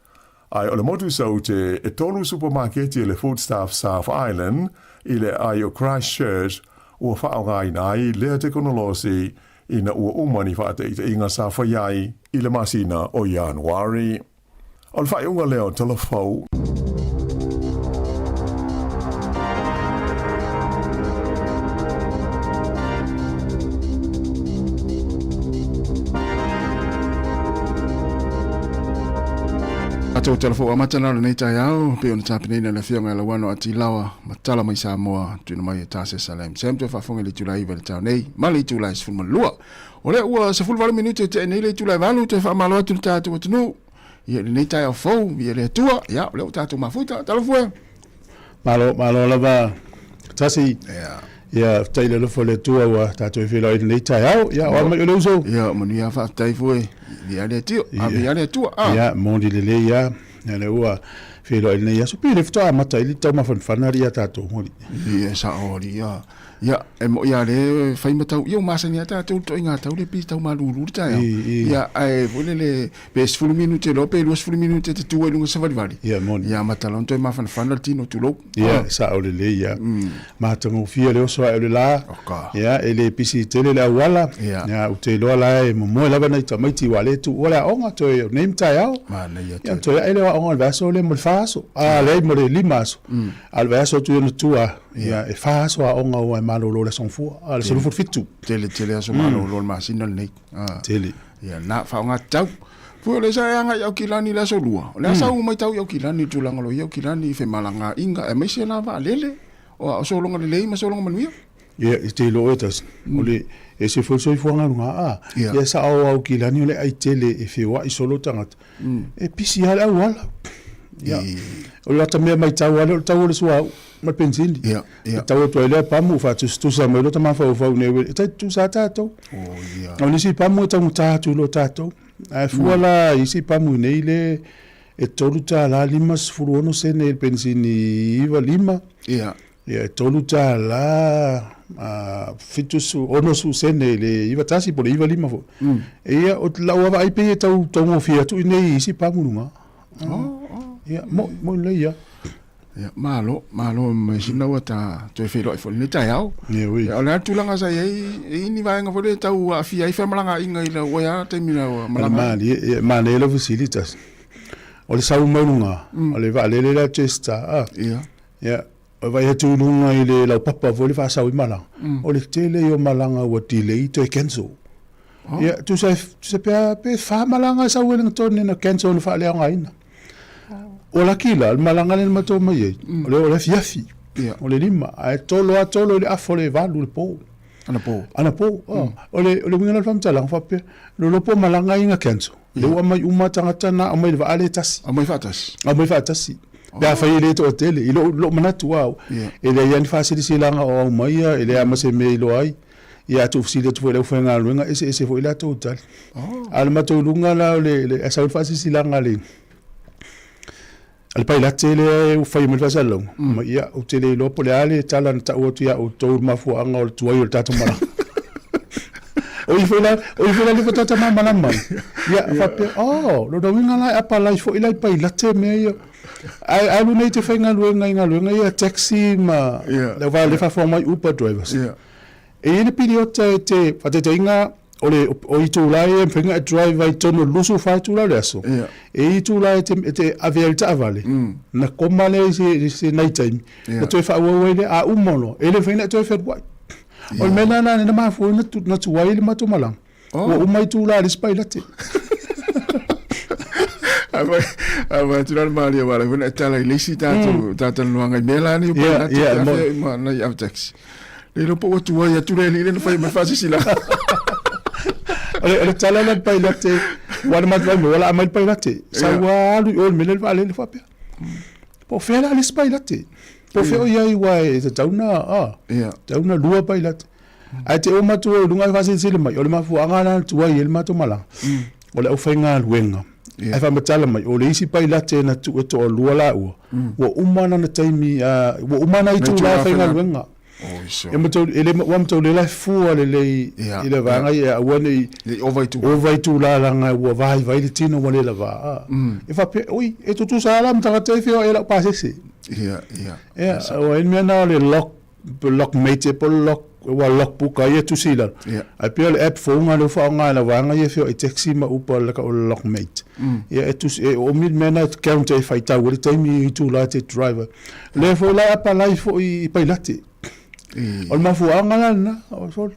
Ae o le motu Saute, e tolu supamaketi a le Foodstuffs South Island i le aai o Christchurch ua faaaogaina ai lea tekonolosi ina ua uma ni faataitaiga sa fai ai i le masina o Ianuari. O le faaiuga lea o Tala Fou. Tatou tala fou amata na o lenei taeao, pei ona tapenaina e le Afioga ia Lauano Atilawa ma tala mai Samoa, tuuina mai e Tase Salem. Sam toe faafofoga i le itula e 9 i le taeao nei ma le itula e 12. O lea ua 18 minute e tea nei le itula e 8, toe faamalo atu le tatou atunuu ia i lenei taeao fou, ia le Atua, ia o lea ua tatou mafuta. Talofa e. Malo, malo lava Tasi. Yeah. Ia, faafetai i le alofa o le Atua ua tatou feiloai i lenei taeao. Ia, o a mai o le uso. Ia, manuia faafetai foi. Ia le Atua, ia le Atua. Ah. Ia, moni lelei ia. Ia le ua feiloai i lenei aso. Pe le faatoa amata ai le taumafanafana alii ia tatou moni. Ia, sao alii ia. Ia, e mo'i lava lea e fai ma tau, ia ua masani lava tatou i le toaiga tau le pei tau malulu le taeao. Ia, ae foi lele, pe 10 minute loa pe 20 minute te tu ai i luga savalivali. Ia, moni. Ia, amata loa ona toe mafanafana le tino, tulou. Ia, sao lelei ia. Matagofie le oso ae o le la. Oka. Ia, e le pisi tele le auala. Ia. Ia, ou te iloa la e momoe lava nai tamaiti aua o lea e tuua le aoga toe o nei ma taeao. Manaia Ia, tele. toe ae lea o aoga o le vaiaso lea mo le fa aso. A, leai mo le 5 aso. A o le vaiaso atu i ona tua, Ia, e fa aso aoga ua e malolo i le aso Gafua, a le 17. Tele tele aso malolo o le masina lenei. Ah. Tele. Ia, na faaaoga tatau. Pui o le sa e agai i Aukilani i le aso Lua. O le a sa ua matau i Aukilani i le tulaga o lo o i ai Aukilani i femalagaaiga aemaise la vaalele, o a o sologa lelei ma sologa manuia. Ia, i te iloa oe tasi, o le ese foi le soifuaga luga, a, ia sao o Aukilani o le ai tele e feoai solo tagata. E pisi lava le auala. Ia, o le lata mea matau lava lea o le tau o le suauu ma le penisini. Ia, ia. E tau atu ai lea pamu faatusatusa mai loa ta mafaufau nei, e tai tutusa lava tatou. Oh, ia. O nisi pamu e taugata atu i lo tatou. Ae fua la i isi pamu i nei le e $3.56 sene i le penisini 95. Ia. Ia, e $3 60 sene i le 91 po o le 95 foi. Ia, o lau lava vaai pei e tau taugofie atu i inei i isi pamu luga. Ia, moni, moni lelei lava. Ia, malo, malo ma sina ua ta toe feiloai foi i lenei taeao. Ia, ui. Ia, o le a le tulaga sa i ai, e i ai ni vaega foi lea e tau aafia ai femalagaaiga i lau oe lava taimi na malaga ai? Malie, ia, manaia lau fesili tasi. O le sau mai luga, o le vaalele lea a Jetstar, a. Ia. Ia, e vaai atu i luga i le laupapa foi le faasau i malaga, o le tele ia o malaga ua delay toe cancel. Ia, tusa, tusa pe, pe fa malaga e sau ai i luga tonu na cancel na faaleaogaina. Ua laki la, le malaga lea na matou omai ai, o le, o le afiafi, o le 5, ae tolo lava tolo i le afa o le 8 i le po. Anapo. Anapo, o le, o le uiga la o le faamatalaga, faapea, lolopo malaga ia na cancel. Lea ua aumai uma tagata na aumai i le vaa lea e tasi. Aumai faatasi. Aumai faatasi. Pe afai e le toatele, i lou, lou manatu au, e leai lava ni faasilasilaga o aumaia, e leai lava ma se mea e iloa ai. Ia a tuufesili atu foi i le aufaigaluega, e eseese foi latou tali. A o le matou luga la o le, le, sau le faasilasilaga a le, a le pailate lea e fai mai le faasalalauga, ma ia, ou te le iloa po o le a le tala na tau atu ia outou i le mafuaaga o le tuai o le tatou malaga. O i foi la, o i foi la le faatoa malamalama ai. Ia, faapea, oh, lona uiga la e apalai foi la i pailate mea ia. Ae alu nei te faigaluega i galuega ia taxi ma le faafofoga mai Uber drivers. E i ai le piliota e te faataitaiga o le o itula ia e mafai ona e drive ai i totonu o le 24 itula o le aso. Ia. E i ai itula e te, e te ave ai le taavale, ona koma lea i se, i se nai taimi, Ia. ona toe faaauau ai lea, a uma loa, e le mafai ona e toe fealuai. O le mea lena na mafua ai ona tuai ai le matou malaga. Oh. Ua uma itula a le isi pailate. Ava tu la malia wala wena tala i lesi tātou tātalanoanga i mea la ni o Yeah, pailate yeah, te mo- awhea i ma nai ave taxi. Le lo po ua tuai atu le li le na whai mai whasisi la. O le, o le tala la le pailate, ua le matou mai, ua la mai le pailate. Sa ua alu i o i le mea lea le vaalele faapea. Po o fea la le isi pailate. Po o fea o i ai aua e tatau ona, ah, tatau ona lua pailate. Ae te oo matou i luga e faasilasila mai, o le mafuaaga lena na tuai ai le matou malaga, o le aufaigaluega. Ae faamatala mai, o le isi pailate na tuu e toalua laua, ua uma lana taimi, ua uma nai itula e faigaluega. E matou, e le, ua matou le la e fua lelei i le vaega ia, aua ne i ova itula leaga ua vaivai le tino ua le lava. E faapea, oi, e tutusa lava la ma tagata e feoai i lau pasese. Ia, ua i ai le mea lena o le lock lock mate po o le lock ua lock book ai e tusi i lalo. Yeah. Ae pei o le app fou lena lea ua faaaoga e la vaega ia e feoai taxi ma Uber le o le lock mate. Ia e tusi e oomi le mea lena e count ai e faitau ai le taimi i itula e te drive ai. O lea foi la e apalai foi i pailate. O le mafuaaga la lena, o sole.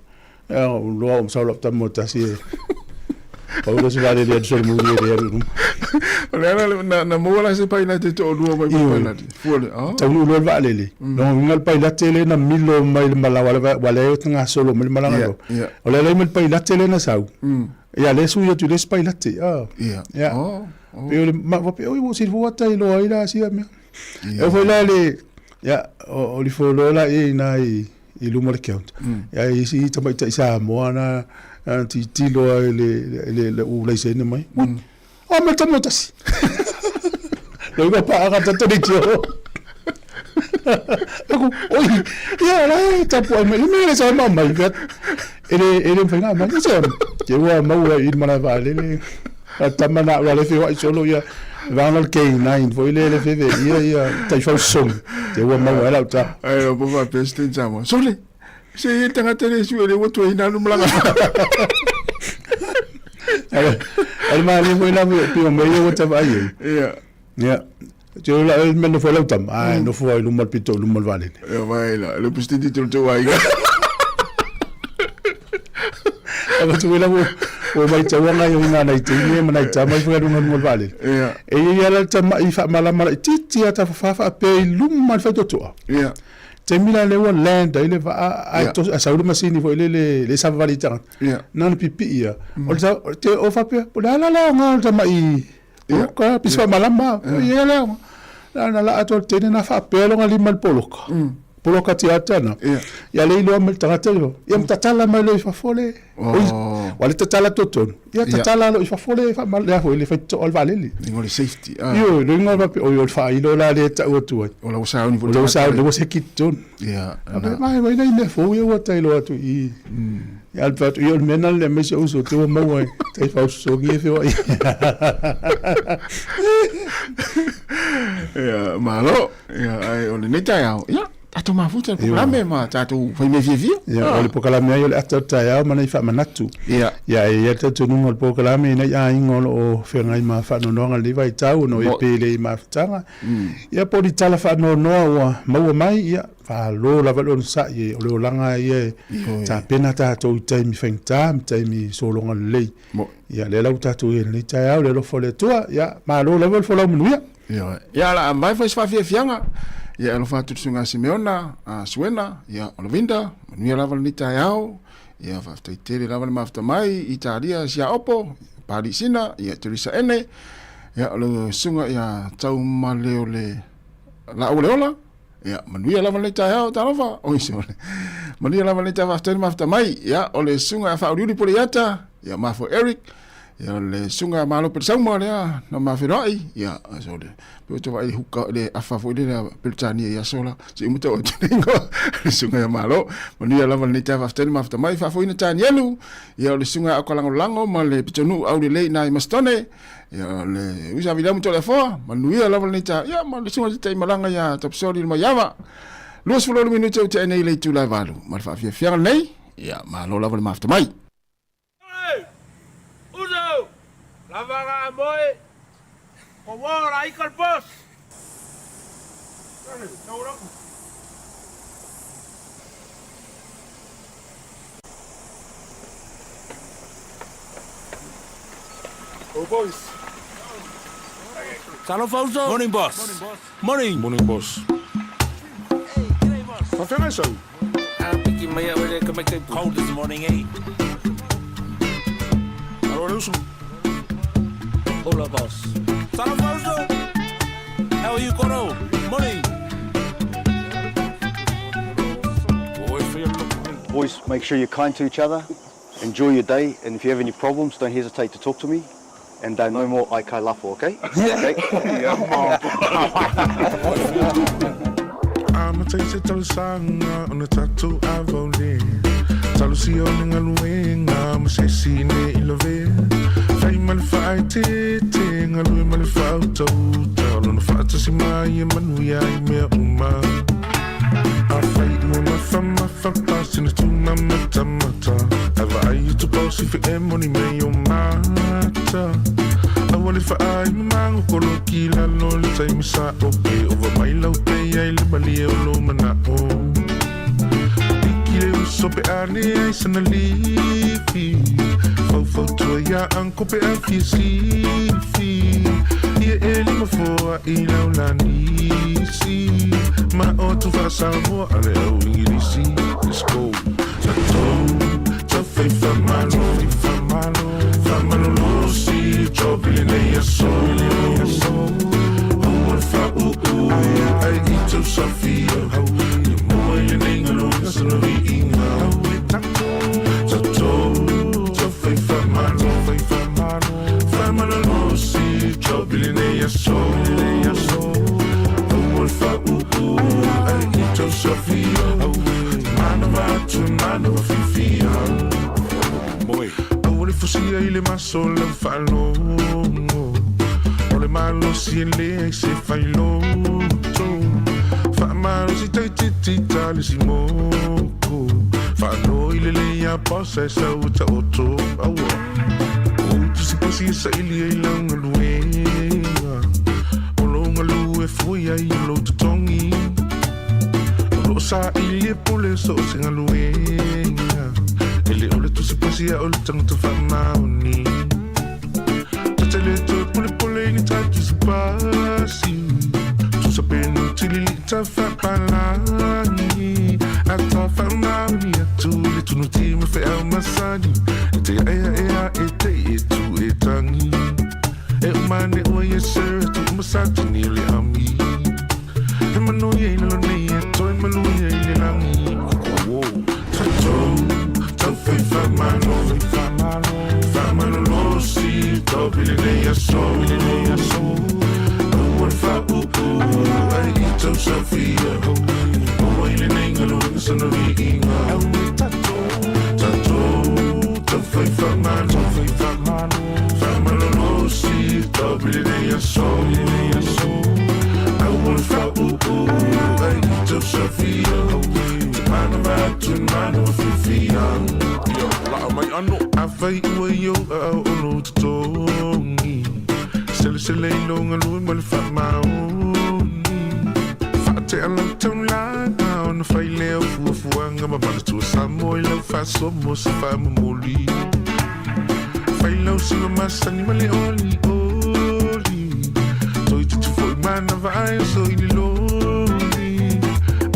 Ia ua iloa ua sau lau tama tasi e pau le isi vaalele e alu solomuli e le alu i luma. O le ala na, na maua la se pailate toalua mai Ioe. pailate. Fua le, oh. Taunuu loa le vaalele. Lona uiga le pailate lea na milo mai le malaga aua lea e gasolo mai le malaga Yeah, loa. yeah. O le ala ai ma le pailate lea na sau. Ia lea e sui atu i le isi pailate. Ah. Yeah. Ia. Oh, oh. Pei o le ma faapea, oi ua silafia ua iloa ai la sia mea. E oo foi la le, ia, o le ifo loa la i ina i i luma o le counter. Ia e isi tamaitai Samoa na na tilotilo lava i le le le u laisene mai. Ui, o me tama tasi. Loi ua paaga tata le tio. Aku, oi, ia la e tapu ai mai, le mea le sa ma mai, e le e le mawhai ngā mai, se te ua maua i le malae vaalele, a tama na ua le feoai solo ia, vanga le K9 foi le le fefe ia ia taifau sosogi, te ua maua ai lau tama. Ai o papa president Samoa. Sole, se i le tagata le sue le ua tuai ina alu malaga. Ale malie foi la pio mai ia ua tavaai ai. Ia. Ia. Te o la me nofo ai lau tama, ai nofo ai luma le pito i luma le vaalele. Ia vai la, le president te o aiga. Avatu ai la ua maitauanga i uiga nai teine ma nai tama i whakaruga lunga o le vaalele. Ia. E i ai la le tama'i faamalama laitiiti a tafafā faapea i luma le faitotoa. Ia. Taimi la lea ua land ai le vaa ae Ia. tos, a sau le masini foi lele le savavali i tagata. Ia. Na ona pipii ia. O le sa, te o faapea, po o le a la le aoga o le tama'i poloka, pisi faamalama, ia le aoga. Na na laa atu le teine na faapea lona lima i le poloka. Poloka tiata na. Ia le iloa mai le tagata le ia ma tatala mai loa i fafo le. Oi, ua le tatala totonu. Ia tatala loa i fafo le faamal le a foi le faitotoa o le vaalele. Ingoa le safety. Ah. Ioe, le ingoa faapea, oi o le faailo la lea e tau atu ai. O lau sauni foi. O lau sauni, ua seki totonu. Ia. Faapea, mai mai nai mea fou ia ua tailoa atu i i. Ia alu atu, ia o le mea lena le aumai si ou uso te ua maua ai. Taifau sosogi e feoai. Ia, malo. Ia, ai, o lenei taeao, ia, tatou mafuta le polokalame ma tatou fai mea fiafia. Ia, o le polokalame ai o le ata o le taeao ma nai faamanatu. Ia. Ia, e i ai le talitonuga o le polokalame i nai aiga o lo o feagai ma faanoanoaga i lenei vaitau ona o e pele i mafutaga. Ia, po o ni tala faanoanoa ua maua mai, ia, faalo lava le onosai, o le olaga ia e tapena tatou i taimi faigata ma taimi sologa lelei. Ia, lea la ua tatou i ai i lenei taeao, le alofa o le Atua, ia, malo lava le folau manuia. Ioe. Ia, o le a mae foi se faafiafiaga. Ia, e alofa atu i le susuga ia Simeona, a Suena, ia, o Lovinda, manuia lava lenei taeao. Ia, faafetai tele lava le mafuta mai i Italia, Siaopo, Pali Sina, ia, Teresa Ene, ia, o le susuga ia Taumaleole Laauleola, ia, manuia lava lenei taeao, talofa. Oi, sole. Manuia lava lenei taeao, faafetai le mafuta mai. Ia, o le susuga ia Faauliuli Puleiata, ia, Mafo Eric, Ia o le susuga ia Malo Pelesauma lea na ma feiloai, ia sole. Pe o te vaai le huka le afa foi lea Peretania i aso la. Se i uma tau atu le ingoa le susuga ia Malo. Manuia lava lenei taeao faafetai le mafuta mai. Faafoeina Tanielu, ia o le susuga ia Aukalagolago ma le pitonuu aulelei i na i Masitone. Ia o le Uisa Viliamu Toleafoa, manuia lava lenei taeao. Ia ma le susuga Tataimalaga ia Tapusoli le Maiava. 26 minute ua tea nei i le itula e 8 ma le faafiafiaga lenei. Ia, malo lava le mafuta mai. Uso! Lava moe! Ko wora ikal boss! Oh, boys. Talofa uso! Morning, boss. Morning. Morning, boss. Faafeagai sau? Piki mai au e ka mai kai Cold this morning, eh? Alo le uso. Hola, boss. Talofa uso! How are you, Koro? Morning. Boys, make sure you're kind to each other. Enjoy your day, and if you have any problems, don't hesitate to talk to me. And no more aikai lafo, okay? Okay. Amata i se talosaga ona tatou avaole Talosia o le galuega ma se isi ne i lavea Fai ma le faaeteete galue ma le faautauta O lona faatasi mai e manuia ai mea uma Afai ua mafamafa pasina tumamatamata Ae vaai atu paosi fe e moni mei o mata Aua le faai mamago koloki lalo le taimi sa'o Pe ova mai lau te ai le malie o lo mana'o Piki le uso pe a leai sana lifi Faufautua iā uncle pe a fia sifi Ia e lima foa i lau lanisi Ma o tu faa-Samoa a le au Igilisi Let's go. Tatou taufai faamalo Faamalolosi job i lenei aso Aua le faauu ai i tausafia Ia maua i lenei galuega sana viiga Tatou taufai faamalo Faamalolosi job i lenei aso Aua le faauu ai i tausafia Manawa atu e manawa fiafia Moe. Aua le fusia i le maso lau faalogo O le malosi e leai se failoto Faamalosi taititi ta le simoko Faanoi lelei iā boss ae sau e taoto Aua O tusiposi e saili ai lau galuega O lou galue fua ai o lou totogi O loo saili e pule so o se galuega E le o le tusiposi a o le tagata faamaoni Tatele toe polepole i ni ta tusipasi Tusa penu tilili ta faapalagi A ta faamaoni atu i le tunuti ma feau masani E te aea ea e te e tu e tangi E umane ua yes sir tu umasatini o le ami E manuia i lalo nei e toe maluia i le lagi Tatou taufai faamalo Faamalolosi topi i lenei aso Aua le faauu ai i tausafia Maua i lenei galuega sana viiga Tatou taufai faamalo Faamalolosi topi i lenei aso Aua le faauu ai i tausafia Te manawa atu e manawa fiafia Ia, laa mai ano. Afai ua i ou aao o lou totogi Selesele i lou galue ma le faamaoni Faatea lau taulaga ona fai lea o fuafuaga Ma manatua Samoa i lau faasoa mo se faamomoli Fai lau siva masani ma le olioli Toeitiiti foi manava ae oso i le loli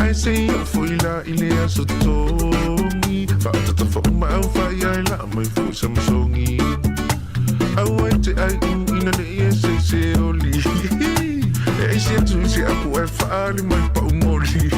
Ae se i oo foi la i le aso totogi Faatataufa uma au faaiai laa mai foi sa masogi Aua e te ai u ina nei e se se oli E aisi atu i se apu ae faali mai pau moli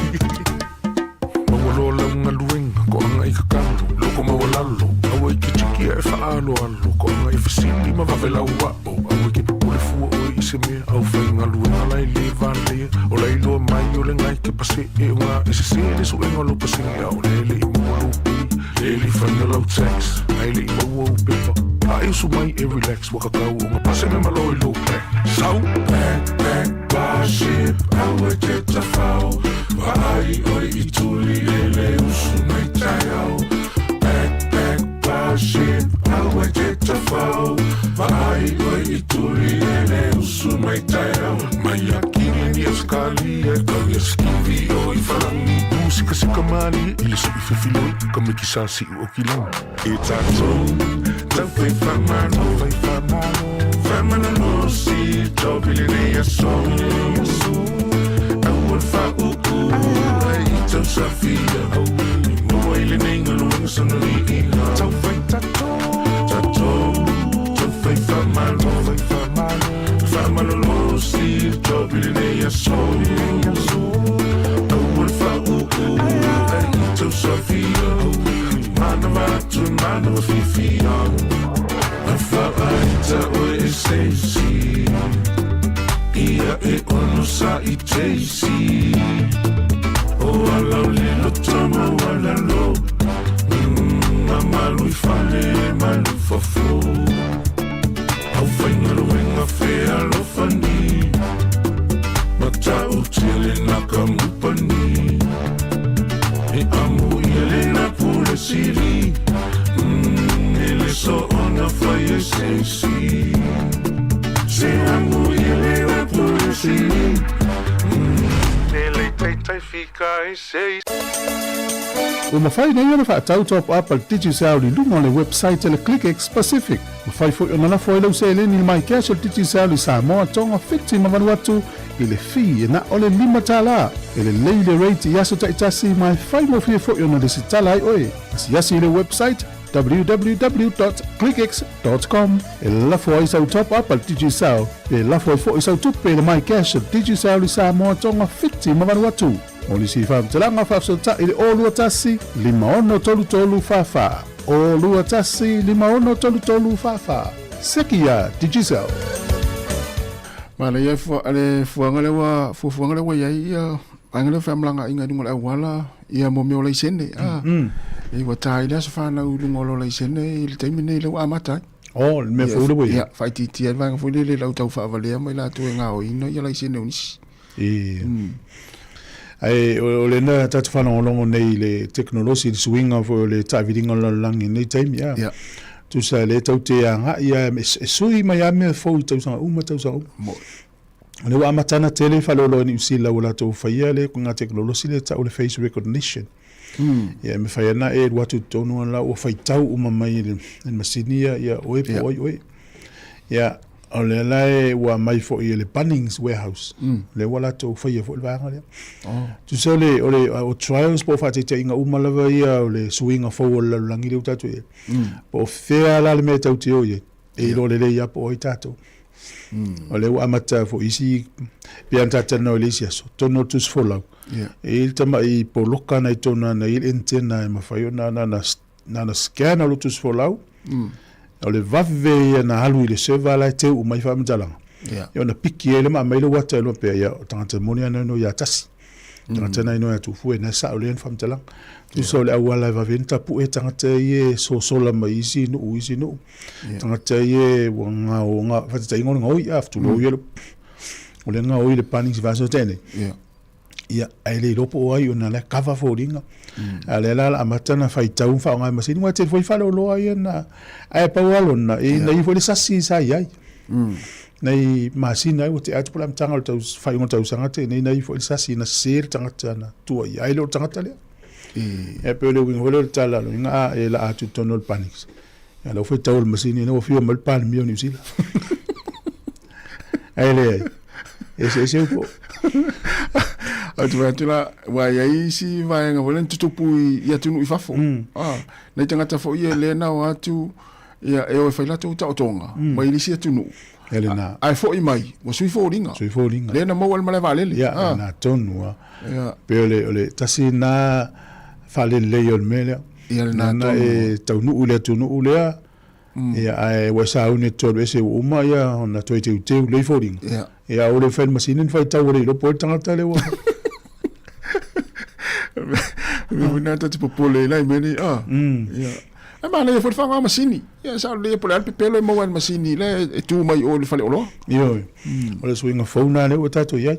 Maua loa lau galuega koaga i kakalo loko maualalo Aua e ke tiki ae faaaloalo koaga i fesili ma vave lau ao Aua e ke popole fua oe i se mea au faigaluega la e lē valea O la iloa mai o le gai ke pasee o gā e sesē le suega o lou pasene A o lea e le'i maua lou pay lea e le'i faia lau tax Ae le'i maua ou pepa A e usu mai e relax Ua kakau o ga pasene ma loa i lou back Sau Back back barship aua e te tafao Vaai oe i tuli e le usu nei taeao malie i le suʻi fefiloi ka mikisa siʻu o kilagi. E tatou tau fai faamalo faamalolosi topi i lenei aso aua le faauu ai i tausafia e maua i lenei galuega sona viiga tau fai tatou tatou tau fai faamalo faamalolosi topi i lenei aso aua le faauu ai i tausafia e manava atu e manava fiafia a faaaita oe e se isi ia e onosaʻi Jaycee o ala o le loto maualalo Mamalu i fale malu i fafo Aufaigaluega fealofani Matautia lena kamupani E amo ia lena pule sili E le soona fai e se isi Se amo ia lena pule sili E le taitai fika e se isi. Ua mafai nei ona faatau top up a le Digicel i luga o le website a le ClickX Pacific. Mafai foi ona lafo ai lau seleni i le MyCash a le Digicel i Samoa, Tonga, Fiti ma Vanuatu i le fee e na o le $5. E lelei le rate i aso taitasi ma e faigofie foi ona lesitala ai oe. Asiasi i le website www.clickx.com e lafo ai sau top up a le Digicel pe lafo ai foi sau tupe i le MyCash a le Digicel i Samoa, Tonga, Fiti ma Vanuatu. Mo nisi faamatalaga faafesootai i le 021 5633 44. 021 5633 44. Seki iā Digicel. Manaia le fuaga lea ua fuafuaga lea ua i ai ia vaega lea o feamalagaaiga i luga o le auala ia mo mea o laisene a e ua ta ai le aso fanau i luga o lo laisene i le taimi nei lea ua amata ai. Oh, le mea fou lea ua i ai. Ia, faaitiitia ai le vaega foi lele i le au taufaavale'a ma i latou e gaoiina ia laisene o nisi. E. Ae o lena tatou faalogologo nei i le tekonolosi, i le suiga foi o le taaviliga o le lalolagi i lenei taimi, a. Ia. Tusa lea tou te agai lava e sui mai lava mea fou i tausaga uma tausaga uma. Moni. O lea ua amata ona tele faleoloa i Niu Sila ua latou faia le ituaiga tekonolosi lea e tau o le face recognition. Ia e mafai lava ona e alu atu i totonu la ua faitau uma mai e le masini ia ia oe po o ai oe. Ia, o lea la e ua aumai foi e le Bunnings Warehouse, lea ua latou faia foi le vaega lea. Tusa o le, o le, o trials po o faataitaiga uma lava ia o le suiga fou o le lalolagi lea ua tatou i ai. Po o fea la le mea e tatou te o i ai, e iloa lelei lava po o ai tatou. O lea ua amata foi isi, pei ona ta talanoa i le isi aso, totonu o le tusi folau, e i ai le tamai poloka na i totonu ana i ai le antenna e mafai ona na ona scan o le tusi folau, o le vave ia na alu i le server la e teu uma ai faamatalaga. Ia ona piki ai lea ma aumai lou ata e lua pea, ia o tagata moni lava na iloa ia tasi. Tagata na iloa ia Tufue, na e sao lelei ana faamatalaga. Tusa o le auala e vave ai ona tapue tagata ia e sosola mai isi nuu isi nuu. Tagata ia ua gao, gao, faataitaiga o le gaoi, a, tulou ia, o le gaoi i le pani i se vaiaso na tea nei. Ia, ae le iloa po o ai ona o la e kava foliga. A o lea la o le a amata ona faitau ma faaaoga e masini, aua e tele foi faleoloa ia na, ae pau lava lona, e na i ai foi le sasi sa i ai. Nai masina ai ua tea atu po o le amataga o le faaiuga o le tausaga te nei, na i ai foi le sasi na sese le tagata na tuuaia ai le o le tagata lea. E pei o le uiga foi lea o le tala, o le uiga a e laa atu i totonu o le panics. Ia lau faitau o le masini ina ua afio mai le Palemia o Niu Sila. Ae leai, e eseese upu. Ou te manatu la, ua i ai isi vaega foi lea na tutupu i atunuu i fafo. Ah, nai tagata foi ia lea na o atu ia, e o e fai latou taotoga mai le isi atunuu. Ia lena. Ae foi mai, ua sui foliga. Sui foliga. Lea na maua i le malae vaalele. Ia, lena tonu lava. Pei o le, o le tasi lena faalelelei o le mea lea. Ia lena tonu. E taunuu i le atunuu lea, ia, ae ua e sauni e te alu ese ua uma ia ona toe teuteu lelei foliga. Ia. Ia, ua le mafai e le masini ona faitau ua le iloa po o ai le tagata lea ua... Mea foi lena ta te popole ai la i mea nei, ah. Ia. Ae manaia foi le faaaoga masini. Ia, sao lelei po o le a le pepelo e maua ai e le masini lea e tu mai i o i le faleoloa. Ioe. O le suiga fou lena lea ua tatou i ai.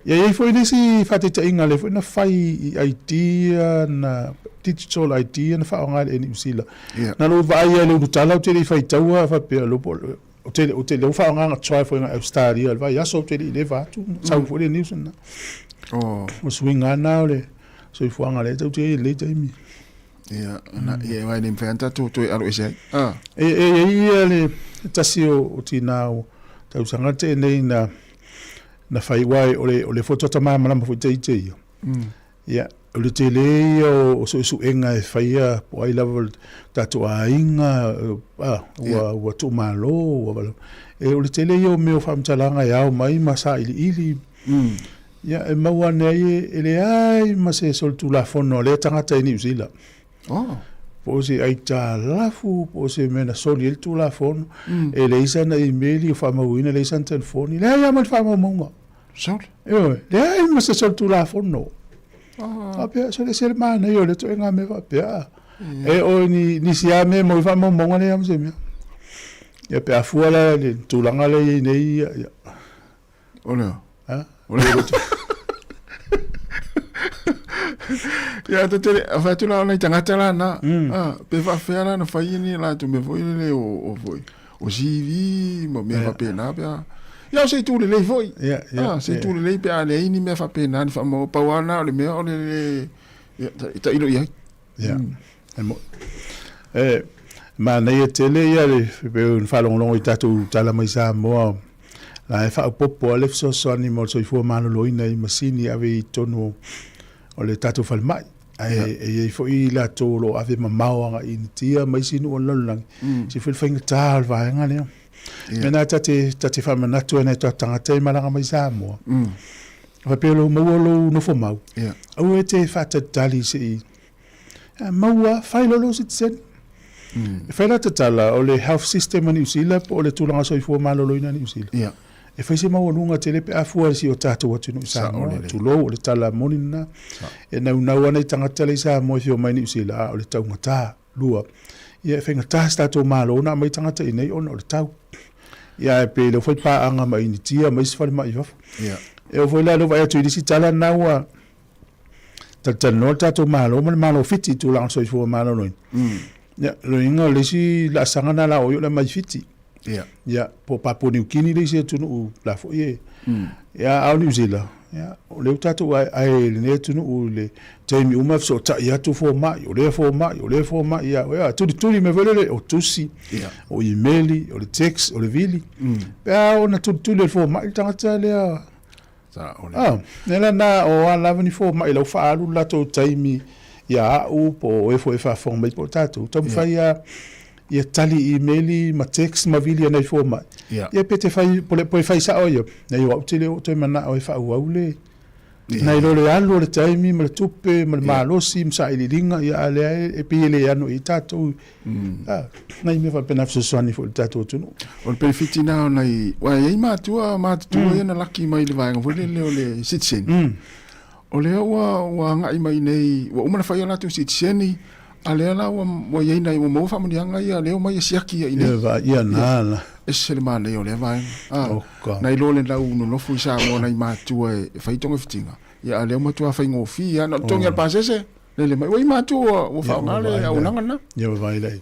Ia i ai foi le isi faataitaiga lea foi na fai i ID ia na digital ID ia na faaaoga e le Air Niu Sila. Na lou vaai lava i le ulutala ou te le i faitaua a faapea o ou te ou te lea ua faaaoga na try foi i Australia i le vaiaso ou te le i leva atu sau foi le news lena. Oh. O suiga lava na o le. soifuaga lea tatou te i ai i lenei taimi. Ia, na, ia, aua e le mafai lava ona tatou toe alo ese ai. Ah. E, e i ai ia le tasi o, o tinā o tausaga tea nei na, na fai, aua o le, o le foi tota malamalama foi ita ia. Ia, o le tele ia o, o suesuega e faia po o ai lava o le tatou aiga, a, ua, ua tuumalo, ua vala. E, o le tele ia o mea o faamatalaga e ao mai ma sailiili. Ia, e maua ane ai e leai ma se solitulafono a lea tagata i Niu Sila. Oh. Po o se aitalafu, po o se mea na soli ai le tulafono. E leai sana imeli o faamauina, leai sana telefoni, leai lava ma le faamaumauga. Soli? Ioe, leai ma se solitulafono. Oh. Faapea, sole se le manaia o lea ituaiga mea faapea. E o ni, nisi lava mea e maua ai faamaumauga, leai lava ma se mea. Ia pe a fua la i le tulaga lea e i ai nei, ia, ia. O lea. Ha? O lea. Ia, te tele, a whai la o nei tangata la na. Ah, pe whaawhea la na whai ni la tu me foi le o o foi. O CV ma mea whapena pe a. Ia o se tū le lei foi. Ia, ia. Ah, se tū le lei pe a le ini mea whapena ni wha pau ana o le mea o le le ia ta, ta ilo i ai. Ia. E mo e manaia tele ia le pei ona faalogologo i tatou tala mai Samoa la e faaopoopo lava le fesoasoani mo le soifua maloloina i masini e ave i totonu o le tatou falemai. Ae e i ai foi i latou o lo o ave mamao agai i Initia ma isi nuu o le lalolagi, se foi le faigata o le vaega lea. Mea na ta te, ta te faamanatu ai nai o tatou tagata e malaga mai Samoa, faapea o lou maua lou nofo mau, aua e te faatalitali se i maua, fai loa lou sitiseni. E fai la tatala, o le health system a Niu Sila po o le tulaga soifua maloloina a Niu Sila. E fai se maualuga tele pe a fua i si o tatou atunuu i Samoa. Tulou, o le tala moni lena. E naunau ana i tagata la i Samoa e fia omai i Niu Sila, a o le taugata. Lua, ia e faigata se tatou Malo ona aumai tagata i inei ona o le tau. Ia ae pei lea ua fai paaga ma Initia ma isi falemai i fafo. E oo foi la lea ua vaai atu i le isi tala lena ua talatalanoa le tatou Malo ma le Malo o Fiti i tulaga o le soifua maloloina. Ia, lona uiga o le isi laasaga lena o le a oo i ai o le aumai i Fiti. Ia, po o Papua Niu Kini le isi atunuu la foi e. Ia, a o Niu Sila, ia, o lea ua tatou ae i lenei atunuu i le taimi uma e fesootai atu fomai, o lea fomai, o lea fomai, ia, ia, tulituli mai foi lele, o tusi, o imeli, o le text, o le vili. Pe a ona tulituli e le fomai le tagata lea. Ah, lea la na o a lava ni fomai la ua faaalu le latou taimi ia a'u po o e foi e faafofoga mai po o tatou, taumafai ia ia tali imeli ma text ma vili a nai fomai. Ia pe te fai po le po e fai sa'o ia, nei o a'u te le oo toe mana'o e faaauau le nai lo le alu o le taimi ma le tupe ma le malosi ma sailiiliga ia a lea e pei e le ano i tatou nai mea faapena fesoasoani foi i le tatou atunuu. O le penefiti na o nai, aua e i ai matua matutua ia na laki mai i le vaega foi lele o le sitiseni. O lea ua ua agai mai nei, ua uma ona fai a latou sitiseni, a lea la ua ua i ai nai ua maua faamanuiaga ia lea omai e siaki ia i inei. Ia vaai ia na la. Ese le manaia o lea vaega. Ah, nai lo le lau nonofo i Samoa nai matua e fai togafitiga, ia a lea ua matua faigofie lava, na o le togi lava o le pasese. Lele mai, ua i matua ua faaaoga le auaunaga lena. Ia ua vaai lai.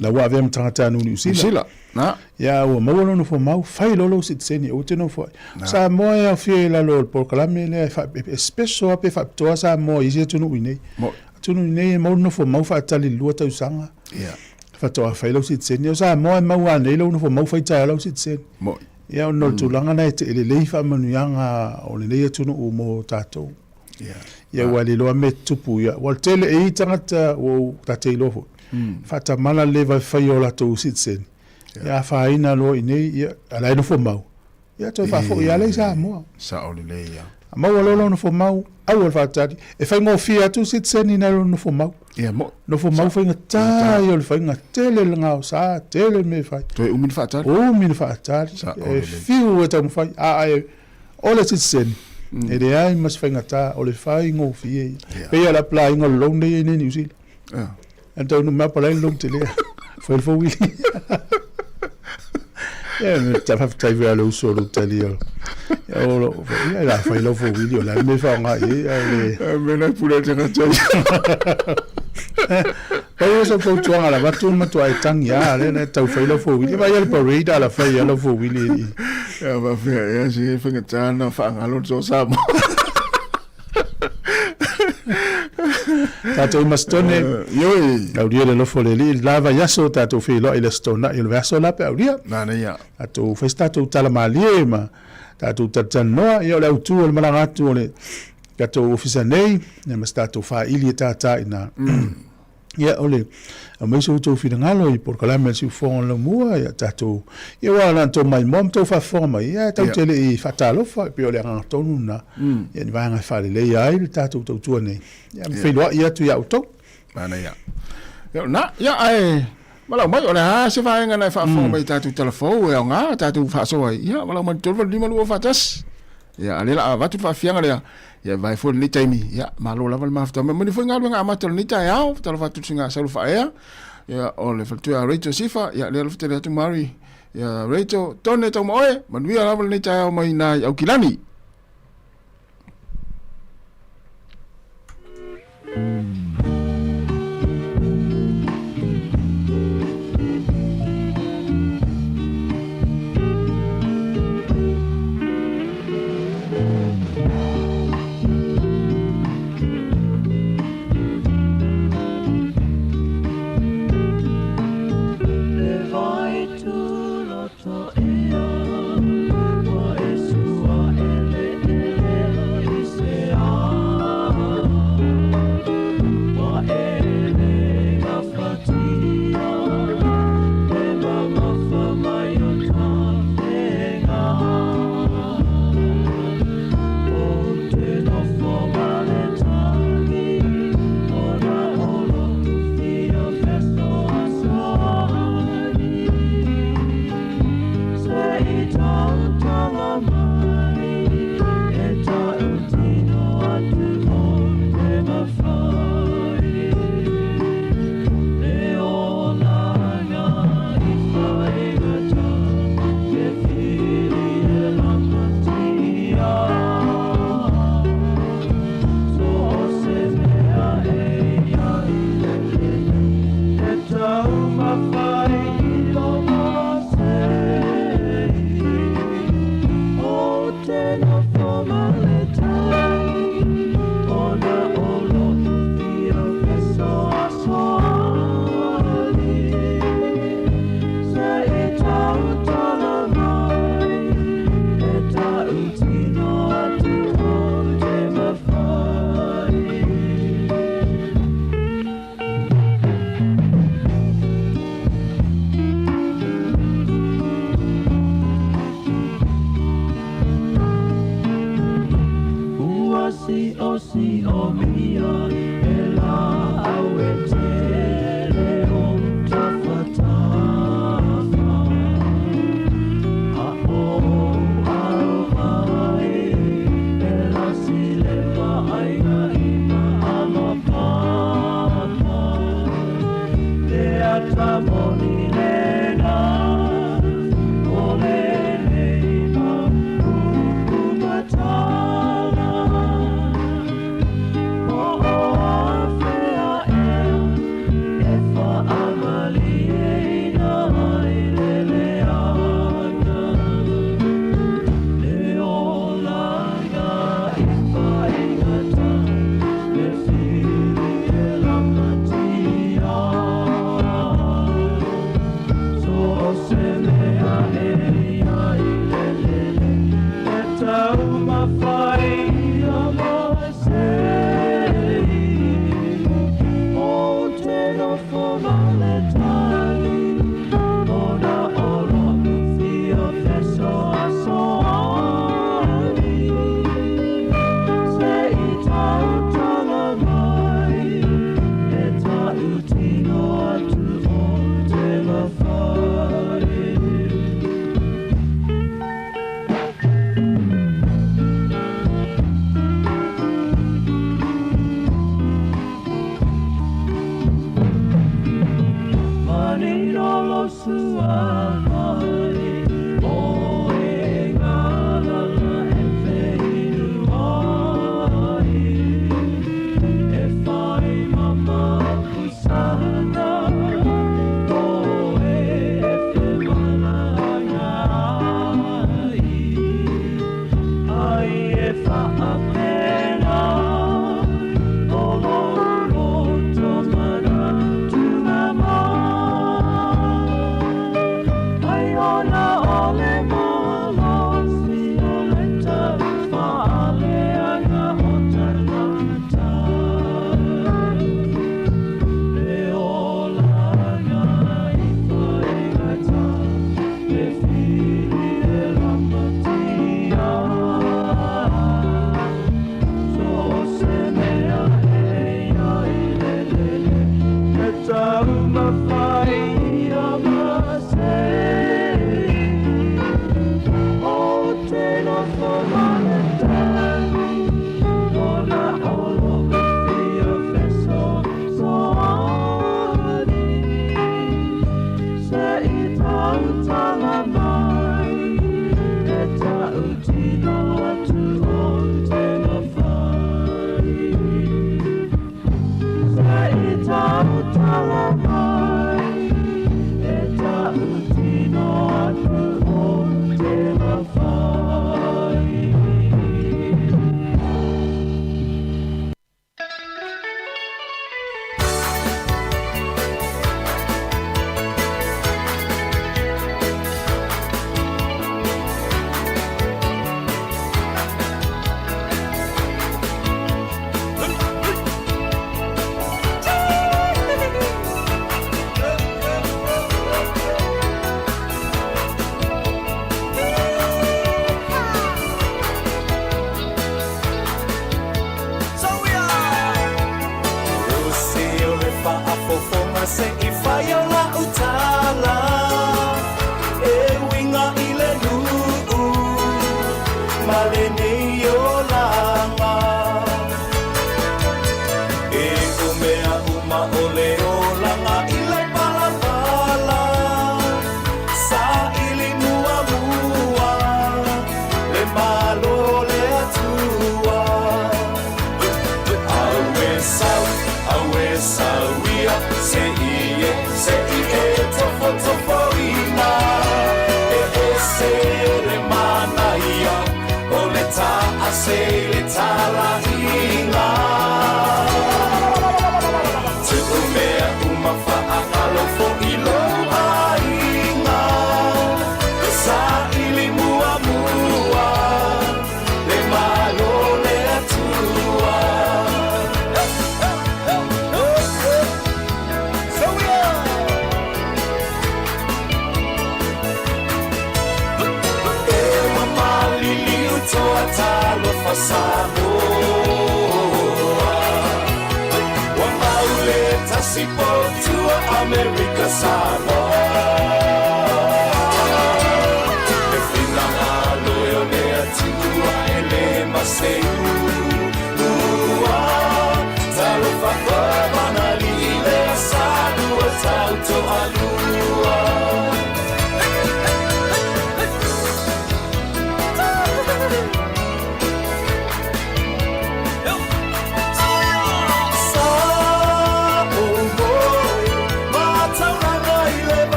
La ua avea ma tagata anu Niu Sila. Niu Sila, na. Ia ua maua lona fomau, fai loa lou sitiseni, aua te nofo ai. Samoa e aofia i lalo o le polokalame lea e faa, e special lava pe faapitoa Samoa i isi atunuu i nei. Atunuu i nei e maua le nofo mau faatali i le 2 tausaga. Ia. Faatoa fai lau sitiseni. O Samoa e maua lava nei lau nofo mau fai taeao lau sitiseni. Ia ona o le tulaga lena e te lelei faamanuiaga o lenei atunuu mo tatou. Ia ua le iloa mea tutupu ia. Ua tele e i tagata ua ou ta te iloa foi. Faatamala le vave faia o latou citizen. Ia afaina loa i nei ia a la e nofo mau. Ia toe faafoi lava lea i Samoa. Sao lelei ia. A maua loa lou nofo mau, aua le faatali. E faigofie atu citizen i nai lo nofo mau. Ia mo. Nofo mau faigata ia o le faiga tele le gaosa, tele le mea e fai. Toe umi le faatali. Umi le faatali. E fiu e taumafai. A e O le sitiseni, e leai ma se faigata, o le faigofie ia. E pei lava o le apply-ina o le loan lea e i ai nei i Niu Sila. E taunuu mai apply le loan tele, fai le four-wheel. Ia, faafetai foi lava i le uso o lou tali o o ia la fai lau four-wheel, o le a le mea e faaaoga i ai, ae le... Mea la e pule ai le tagata ia. Pau o sau fautuaga lava atu na matua e tagi lava lea na tau fai lau four-wheel. Ia vaai le parade a la fai lava lau four-wheel i i. Ia faapea ea se faigata na faagalo le Samoa. Tatou i Masitone. Ioe. Aulia le alofa o le Alii i le la vaiaso tatou feiloai i le Aso Toonai o le vaiaso la pe aulia. Manaia. Tatou fai se tatou tala malie ma tatou talatalanoa. Ia o le autu o le malaga atu o le tatou ofisa nei, ia ma se tatou faili e tātā ina. Ia o le aumai so outou finagalo i polokalame a le Siufofoga o le Laumua, ia tatou, ia aua na ona tou maimoa ma tou faafofoga mai, ia tatou te le i faatalofa, e pei o le agaga tonu lena, ia ni vaega e faaleleia ai le tatou tautua nei, ia ma feiloai atu ia outou. Manaia. Ia o lena, ia ae valaau mai, o le a se vaega na e faafofoga mai i tatou tala fou e aoga tatou faasoa ai, ia valaau mai i le 385 241. Ia, a o lea o le a avatu le faafiaga lea, ia e vae foi lenei taimi, ia, malo lava le mafuta mai. Manuia foi galuega amata o lenei taeao, talofa atu i le suiga Saulo Faaea, ia, o le faletua ia Rachel Sifa, ia, lea alofa tele atu Mary, ia, Rachel, Tone tauma oe, manuia lava lenei taeao mai ina i Aukilani.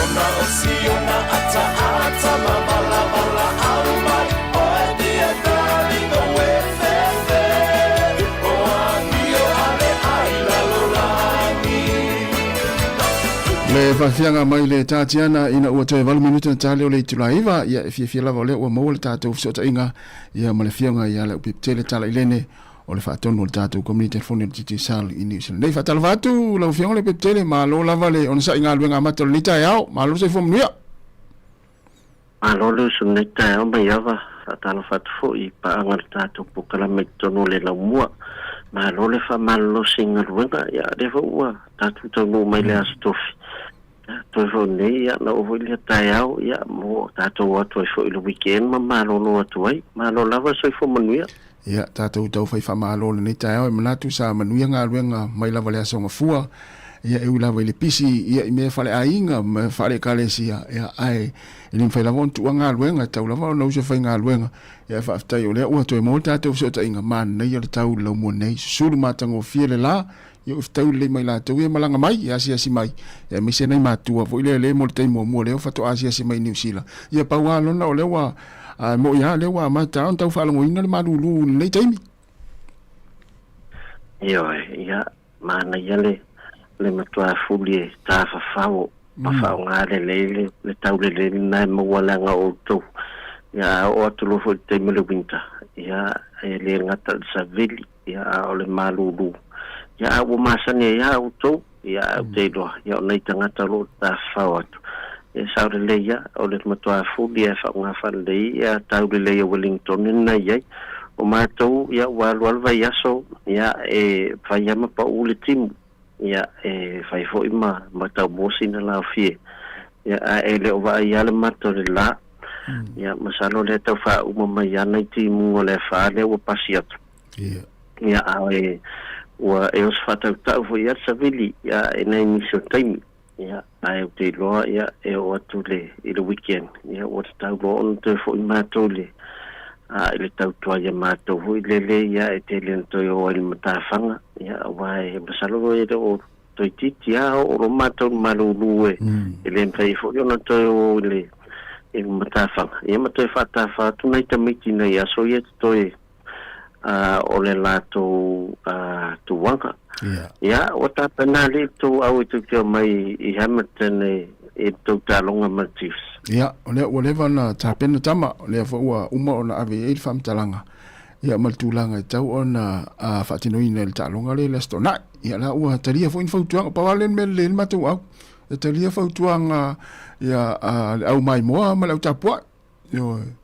Ona o Siona ata ata. faafiaga mai le Tatiana ina ua toe 8 minute na tali o le itula 9, ia e fiafia lava o lea ua maua le tatou fesootaiga ia ma le afioga ia Leaupepe Tala Ilene o le faatonu o le tatou komiti telefoni o le Digicel i New Zealand nei. Faatalofa atu lau afioga Leaupepe Tele, malo lava le onosai galuega amata o lenei taeao, malo le soifua manuia. Malo le uso lenei taeao mai ava, faatalofa atu foi i paaga o le tatou polokalame i totonu o le laumua. Malo le faamalolosi i galuega, ia lea foi ua tatou taunuu mai le Aso Tofi. Ia, toe foi nei, ia na oo foi lea taeao, ia mo tatou o atu ai foi i le weekend ma malolo atu ai. Malo lava le soifua manuia. Ia, tatou tau fai faamalo lenei taeao e manatu sa manuia galuega mai lava le aso Gafua, ia e ui lava i le pisi ia i mea faaleaiga ma faale-ekalesia, ia ae e le mafai lava ona tuua galuega, e tatau lava ona uso e faigaluega. Ia ae faafetai o lea ua toe maua le tatou fesootaiga, manaia le tau i le laumua nei, susulu matagofie le la, ia ua fetau lelei ma i latou ia e malaga mai, e asiasi mai, ia aemaise nai matua foi lea le mo le taimi muamua lea faatoa asiasi mai i Niu Sila. Ia pau lava lona o lea ua a mo'i lava lea ua amata ona tau faalogoina le malulu i lenei taimi. Ioe, ia, manaia le, le matua fuli e tafafao ma faaaoga lelei le, le taulelei lena e maua leaga o outou. Ia, a oo atu loa foi i le taimi o le winter, ia, e le gata i le savili, ia a o le malulu. Ia a ua masani ai lava outou, ia ae ou te iloa, ia o nai tagata o lo o tafafao atu, ia sao lelei lava, o le matua fuli lava e faaaoga faalelei ia taulelei a Wellington lena e i ai. O matou, ia ua alu lava le vaiaso, ia e fai lava ma pau le timu, ia e fai foi ma ma tau maua sina laofie, ia ae le o vaai lava le mata o le la. Ia masalo o lea e tau faauma mai lava nai timuga o le afa lea ua pasi atu. Ia. Ia ae ua e oso faatautau foi ia le savili ia e nai nisi o taimi. Ia ae ou te iloa ia e oo atu le i le weekend ia ua tatau loa ona toe foi matou i le a i le tautua ia matou foi lele ia e tele ona toe o ai i le matafaga ia aua e masalo e le o toeitiiti lava oo loa matou i le malulu e e le mafai ai foi ona toe o i le i le matafaga ia ma toe faatafa atu nai tamaiti i nai aso ia e totoe a o le latou a tuaga. Ia, ua tapena alii le tou au e tou te omai i Hamilton e i le tou taaloga ma le Chiefs. Ia, o lea ua leva ona tapena tama, o lea foi ua uma ona ave i ai le faamatalaga, ia ma le tulaga e tatau ona faatinoina i le taaloga lea i le Aso Toonai. Ia la ua talia foi ni fautuaga, pau lava lea le mea lelei ai le matou au, e talia fautuaga ia a le au maimoa ma le au tapuai. Ioe.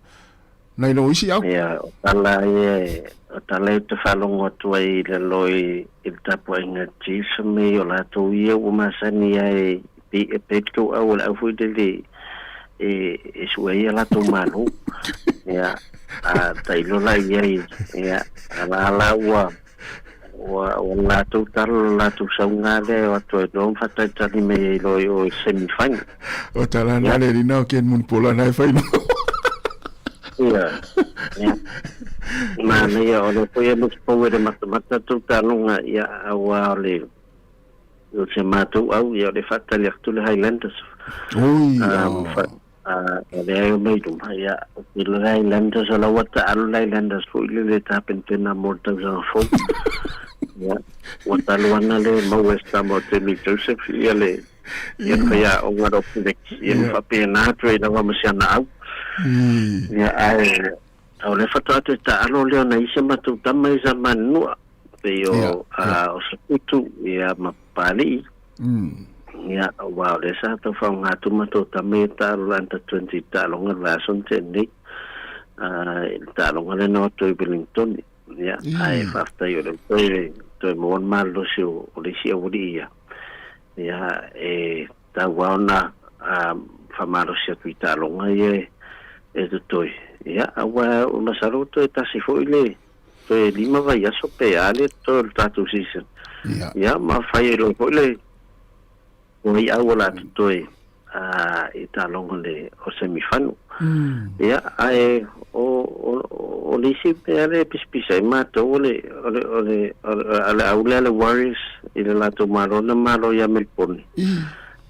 Nai lo isi au. Ia, o tala ia, o tala ia ou te faalogo atu ai i lalo i, i le tapuaiga a Chiefs me o latou ia ua masani lava e, e, e pe tou au o le au foi lele e, e sue ai a latou malo. Ia, a tailo la i ai, ia, a la la ua, Ua o le latou tala o le latou sauga lea e o atu ai loa ma faatalitali mai ai loa i o i semi final. O tala na le lina o Ken Mulipola na e fai no. Ia. Ia. Manaia o le foi e look forward e matamata tou taaloga ia aua o le o se matou au ia o le faatali atu le Highlanders. Oi. Um, fa, uh, o lea e o mai luma ia o te le Highlanders o la ua taalo le Highlanders foi le le tapenapena mo le tausaga fou. Ia, ua talu ana le maua e Samoa Temi Joseph ia le ia le faiaoga le Opelex ia ma faapena atu ai lava ma si ana au. Ia ae o le faatoa toe taalo lea o nai isi a matou tama i sa manunua pei o o Saputu ia ma Papalii. Ia, aua o lea sa tau faaaoga atu matou tama ia taalo le under 20 i le taaloga le vaiaso na tea nei, i le taaloga lea na o atu ai i Wellington. Ia, ae faafetai o lea ua toe, toe maua le malolosi o, o le isi aualii ia. Ia, e tatau lava ona faamalosi atu i taaloga ia e totoe. Ia, aua masalo ua toe tasi foi le, toe 5 vaiaso pe a le totoe o le tatou season. Ia. Ia, ma fai ai loa foi le vaiau o le a totoe i taaloga le o semi final. Ia, ae o, o, o le isi mea lea e pisapisa ai matou o le, o le, o le, o le, o le au lea le Warriors i le latou malo na malo ia Melbourne.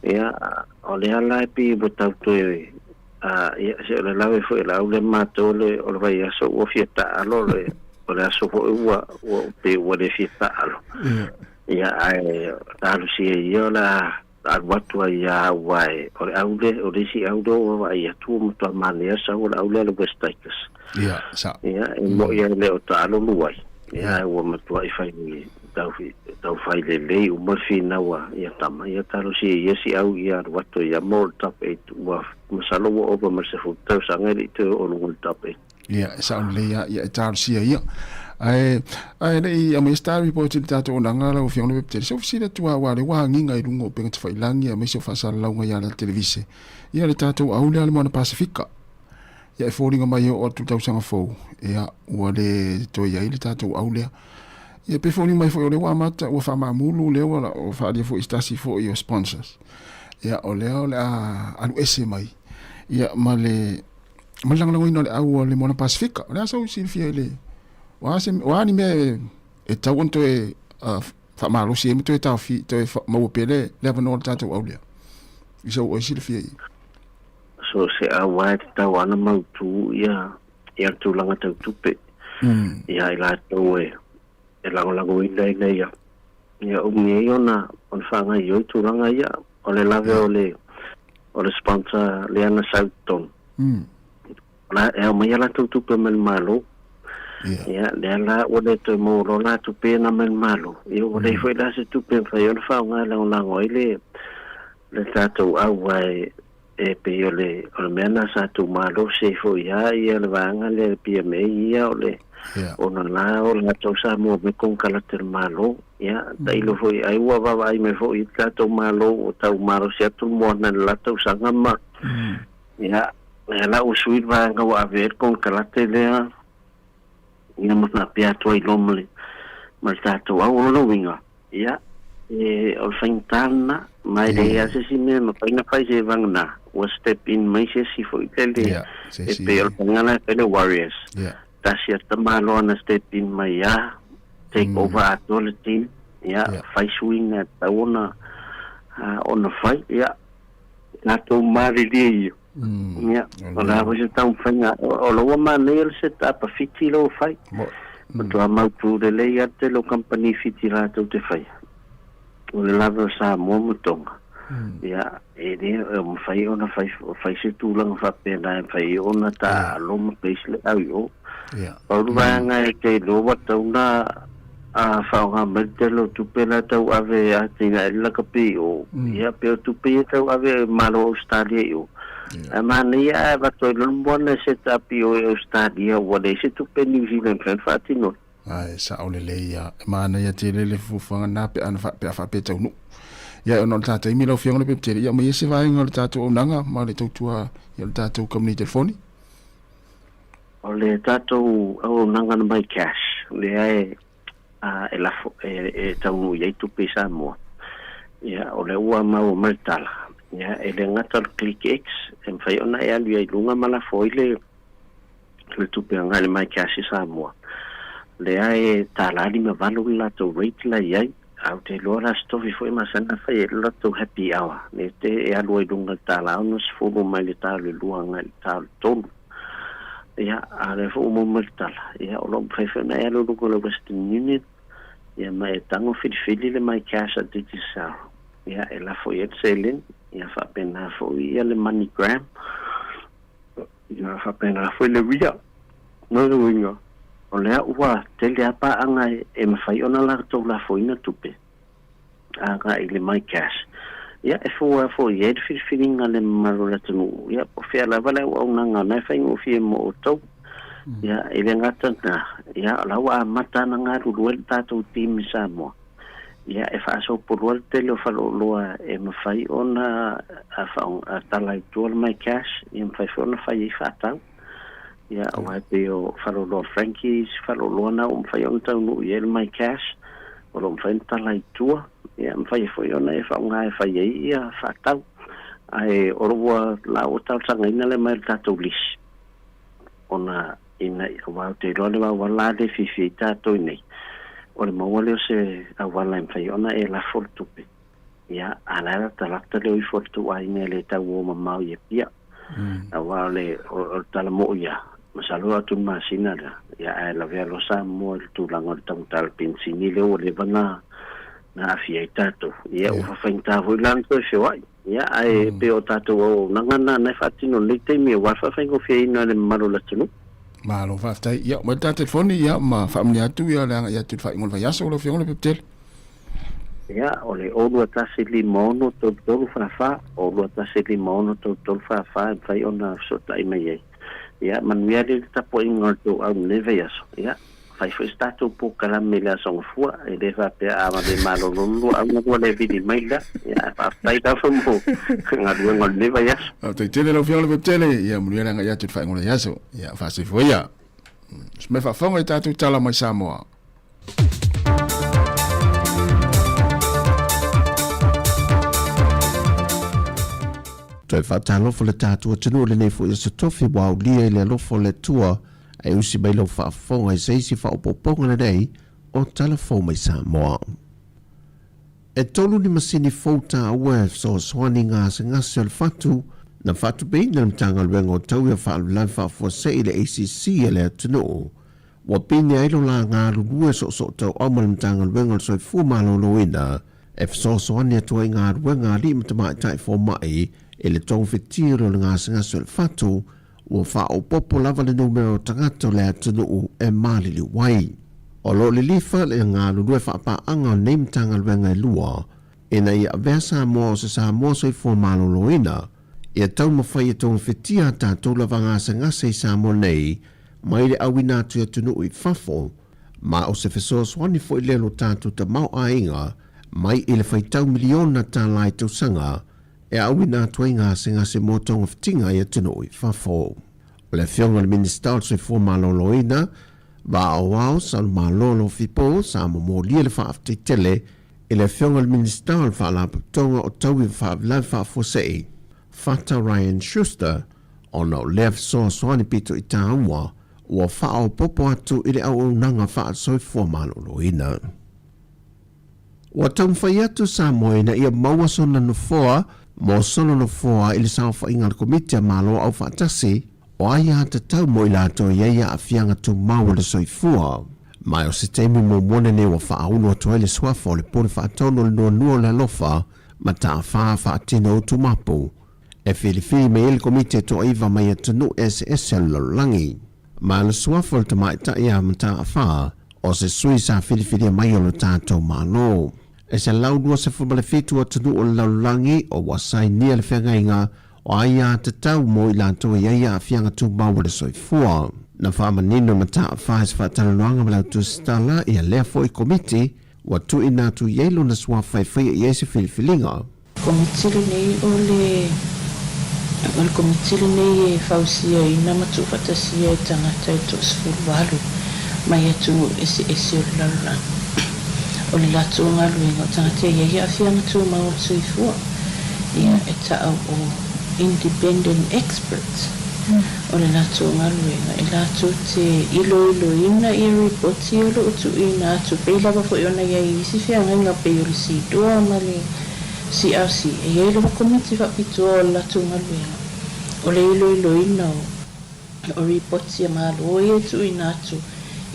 Ia, o lea la e pei ua tau toe A, ia, se o le lawe foi o le au lea matou le, o le vaiaso ua fia taalo, le, o le aso foi ua, ua pei ua le fia taalo. Ia. Ia, ae talosia ia o le a alu atu ai lava aua e o le au lea o le isi au lea ua vaavaai atu ua matua manaia le sau o le au lea a le West Tigers. Ia, sa. Ia, e mo'i lava e le o taalo lua ai, ia ae ua matuai fai tau tau fai lelei uma le finau a ia tama, ia talosia e ia si au ia alu atu ai lava mo le top eight ua masalo ua ova ma le 10 tausaga e le i toe oo i luga o le top eight. Ia, e sao lelei lava, ia e talosia ia. Ae, ae le i aumaia se tala report i le tatou auaunaga lau Afioga i le Pepetele, se ua fesili atu lava aua o lea ua agiga i luga o upega tafailagi aemaise o faasalalauga i ala televise, ia le tatou au lea a le Moana Pasefika. Ia e foliga mai e oo atu i le tausaga fou, ia ua le toe i ai le tatou au lea. Ia pe foliga mai foi o lea ua amata, ua faamaamulu lea ua faaalia foi i se tasi foi o sponsors. Ia o lea o le a alu ese mai ia ma le ma le lagolagoina o le au a le Moana Pasefika. O le a sau silafia i le o a se o a ni mea e, e tatau ona toe uh, faamalosi ai ma toe taofi toe maua pea le, le avanoa o le tatou au lea. I sau oe silafia i. So se au lava e tatau ana mautu ia ia le tulaga tau tupe. Ia i latou e e lagolagoina ina ia ia umi ai ona ona faagaoioi tulaga ia. O le lave o le o le sponsor lea na sau i totonu. La e aumai a latou tupe mai le Malo. Ia lea la ua le toe maua loa la tupe na mai le Malo. Ia ua leai foi la se tupe e mafai ona faaaoga e lagolago ai le le tatou au ae e pei o le o le mea lena sa tuumalosi ai foi lava ia le vaega lea le PMA ia o le ona la o latou sa maua mai konekarate a le Malo. Ia tailo foi ai ua vaavaai mai foi i le tatou Malo ua tau malosi atu le moana i le la tausaga ma ia lea la ua sui le vaega ua ave ai le konekarate lea ia ma faapea atu ai loa ma le ma le tatou au. O lona uiga, ia, e, o le faigata lena, ma e leai lava se isi mea e mafai ona fai se vagana ua step in mai se isi foi lele e pei o le faiga la e fai le Warriors. Tasi a tamaloa na step in mai lava, take over atoa le team, ia, fai suiga e tatau ona, ona fai, ia, tatou malilie ia. Ia, o le a foi se taumafaiga, o la ua manaia le set up a Fiti la ua fai. Matua mautu lelei lava le tele o kamupani Fiti latou te faia. O le lave o Samoa ma Tonga, ia, e le o mafai ona fai, fai se tulaga faapena e mafai ai ona taaalo ma place le au i o. Pau le vaega e te iloa ua tatau ona faaaoga mai le tele o tupe la e tauave e atinae le lakapi i o, ia pei o tupe ia e tauave e Malo o Ausetalia i o. Ae manaia ae avatu ai loa le moana e set up i o i Ausetalia ua leai se tupe New Zealand e mafai ona faatino ai. Ae sao lelei ia, e manaia tele le fuafuaga lena pe ana pe a faapea e taunuu. Ia ona o le ta taimi lau Afioga Lepetele, ia aumaia se vaega o le tatou auaunaga ma le tautua i le tatou kamupani telefoni. O le tatou auaunaga na mai cash lea e e lafo e taunuu i ai tupe i Samoa, ia o lea ua maua mai le tala, ia e le gata o le Click X e mafai ona e alu i ai i luga ma lafo ai le le tupe agai i le My Cash i Samoa. Lea e $1.58 le latou rate la i ai, ae ou te iloa la se tofi foi masani ona fai ai le latou happy hour, lea te e alu ai i luga i le $1.60 mai le $2 agai i le $3. Ia, a o lea foi ua maua mai le tala, ia, o lo o mafai foi ona e alu i luga o le Western Union, ia, ma e tago filifili le My Cash a Digicel, ia, e lafo i ai le seleni, ia, faapena foi ia le MoneyGram, ia, faapena foi le Ria. Lona uiga, o lea ua tele lava paaga e mafai ona latou lafoina tupe. agai i le My Cash, ia e fua foi i ai le filifiliga a le mamalu o le atunuu, ia po o fea lava le auaunaga na e faigofie mo outou. Ia, e le gata lena, ia o la ua amata ona galulue le tatou team i Samoa, ia e faasoopolua le tele o faleoloa e mafai ona tala i tua le My Cash, ia mafai foi ona fai ai faatau. Ia, aua e pei o faleoloa Frankie's, faleoloa na ua mafai ona taunuu i ai le My Cash, o lo o mafai ona tala i tua, ia mafai ai foi ona e faaaoga e fai ai ia faatau. Ae o lo ua la ua talosagaina le mai o le tatou lisi ona ina aua ou te iloa le auala lea e fiafia ai tatou i nei, o le maua lea o se auala e mafai ona e lafo le tupe. Ia, a la e latalata le o ifo a le tou aiga e le tau o mamao i Apia. Aua o le o le tala mo'i lava, masalo e oo atu i le masina lea, ia ae lavea loa Samoa i le tulaga o le taugata o le penisini lea ua leva ona na aafia ai tatou. Ia ua faafaigata foi la ona toe feoai. Ia ae pei o tatou auaunaga na na e faatino i lenei taimi aua le faafaigofieina o le mamalu o le atunuu. Malo faafetai. Ia, oo mai le ta telefoni ia ma faamanuia atu ia le agai atu i le faaiuga o le vaiaso lau Afioga Lopepetele. Ia, o le 021 56 33 44, 021 56 33 44 e mafai ona fesootai mai ai. Ia, manuia le tapuaiga o le tou au i lenei vaiaso. Ia, fai foi se tatou polokalame i le Aso Gafua, e le faapea a vave malolo le lua auga ua le vili mai la. Ia, ae faafetai lava mo galuega o lenei vaiaso. Faafetai tele lau Afioga Lopepetele, ia manuia le agai atu i le faaiuga o le vaiaso. Ia, faasoifua ia. Se mea faafofoga i tatou tala mai Samoa. Toe faatalofa le tatou atunuu i lenei foi aso tofi ua aulia i le alofa o le Atua e usi mai lau faafofoga i se isi faaopoopoga lenei o Tala Fou mai Samoa. E tolu ni masini fou taua e fesoasoani i gasegase o le fatu na faatupeina e le Matagaluega o Taui o Faalavelave Faafuasei le ACC a le atunuu. Ua pine ai lo la galulue soosootauau ma le Matagaluega o le Soifua Maloloina e fesoasoani atu ai i galuega a alii ma tamaitai fomai i le togafitiga o le gasegase o le fatu ua faaopoopo lava le numera o tagata o le atunuu e maliliu ai. O lo o lilifa le galulue faapaaga o nei Matagaluega e lua ina ia avea Samoa o se Samoa soifua maloloina, ia taumafai e togafetia a tatou lava gasegase i Samoa nei mai le auina atu i atunuu i fafo, ma o se fesoasoani foi lea lo tatou tamaoaiga mai i le faitau miliona tala i tausaga e auina atu ai gasegase mo togafitiga i atunuu i fafo. O le Afioga i le Minisita o le Soifua Maloloina, Vaaoao Salumalo Alofipo sa momolia le faafetai tele i le Afioga i le Minisita o le Faalapotopotoga o Taui ma Faalavelave Faafuasei, Fata Ryan Schuster, ona o lea fesoasoani pito i tāua ua faaopoopo atu i le auaunaga faasoifua maloloina. Ua taumafai atu Samoa ina ia maua sona nofoa mo sona nofoa i le saofaiga a le Komiti a Malo Aufaatasi o Aiatatau mo i latou e i ai aafiaga tumau o le soifua. Ma o se taimi muamua lenei ua faaulu atu ai le suafa o le Pule Faatonu o le Nuanua o le Alofa ma Tafā Faatino Utumapu e filifili mai ai le Komiti e toaiva mai atunuu eseese o le lalolagi. Ma le suafa o le tamaitai a Mataafa, o se sui sa filifilia mai o lo tatou Malo. E 127 atunuu o le lalolagi o ua sainia le feagaiga o aiatatau mo i latou e i ai aafiaga tumau o le soifua. Na faamanino e Mataafa i se faatalanoaga ma le autusitala ia lea foi Komiti ua tuuina atu i ai lona suafa e faia i ai se filifiliga. Komiti lenei o le o le Komiti lenei e fausiaina ma tuufaatasia e tagata e toasefuluvalu mai atunuu eseese o le lalolagi. O le latou galuega o tagata e i ai aafiaga tumau o le soifua, ia e taʻau o independent experts. O le latou galuega e latou te iloiloina ia ripoti o lo o tuuina atu pei lava foi ona i ai i isi feagaiga pei o le CEDAW ma le CRC, e i ai lava komiti faapitoa o le latou galuega o le iloiloina o ripoti a Malo ia e tuuina atu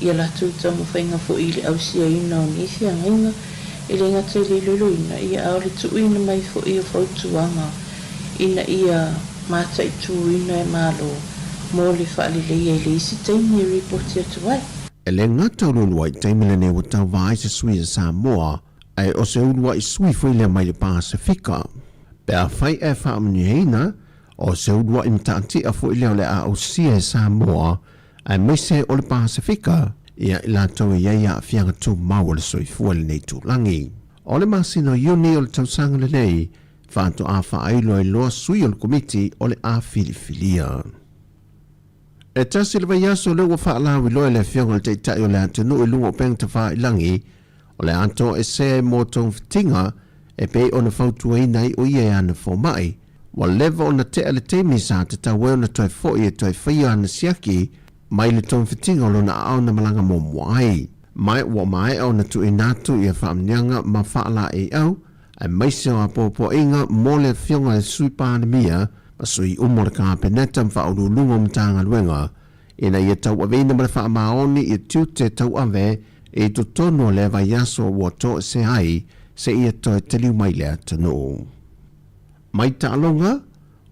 i a latou taumafaiga foi i le ausiaina o nei feagaiga, e le gata i le iloiloina, ia a o le tuuina mai foi o fautuaga ina ia mataituina e Malo mo le faaleleia i le isi taimi e ripoti atu ai. E le gata o le uluai taimi lenei ua tauva ai se sui a Samoa, ae o se uluai sui foi lea mai le Pasefika. Pe afai e faamanuiaina, o se uluai mataatia foi lea o le a ausia e Samoa aemaise o le Pasefika, ia i latou e i ai aafiaga tumau o le soifua i lenei itulagi. O le masina o Iuni o le tausaga lenei, faatoa faailoailoa sui o le Komiti o le a filifilia. E tasi le vaiaso lea ua faalauiloa e le Afioga i le Taitai o le atunuu i luga o upega tafailagi, o le a toesea mo togafitiga e pei ona fautuaina ai o ia e ana fomai. Ua leva ona tea le taimi sa tatau ai ona toe foi e toe faia ana siaki mai le togafitiga o lona aao na malaga muamua ai. Ma ua maea ona tuuina atu ia faamanuiaga ma faalaeiau aemaise o apoapoaiga mo le Afioga i le Sui Palemia ma sui uma o le Kapeneta ma Faauluuluga o Matagaluega ina ia tauaveina ma le faamaoni ia tiute tauave i totonu o lea vaiaso ua toesea ai. seia toe taliu mai i le atunuu. Mai taaloga,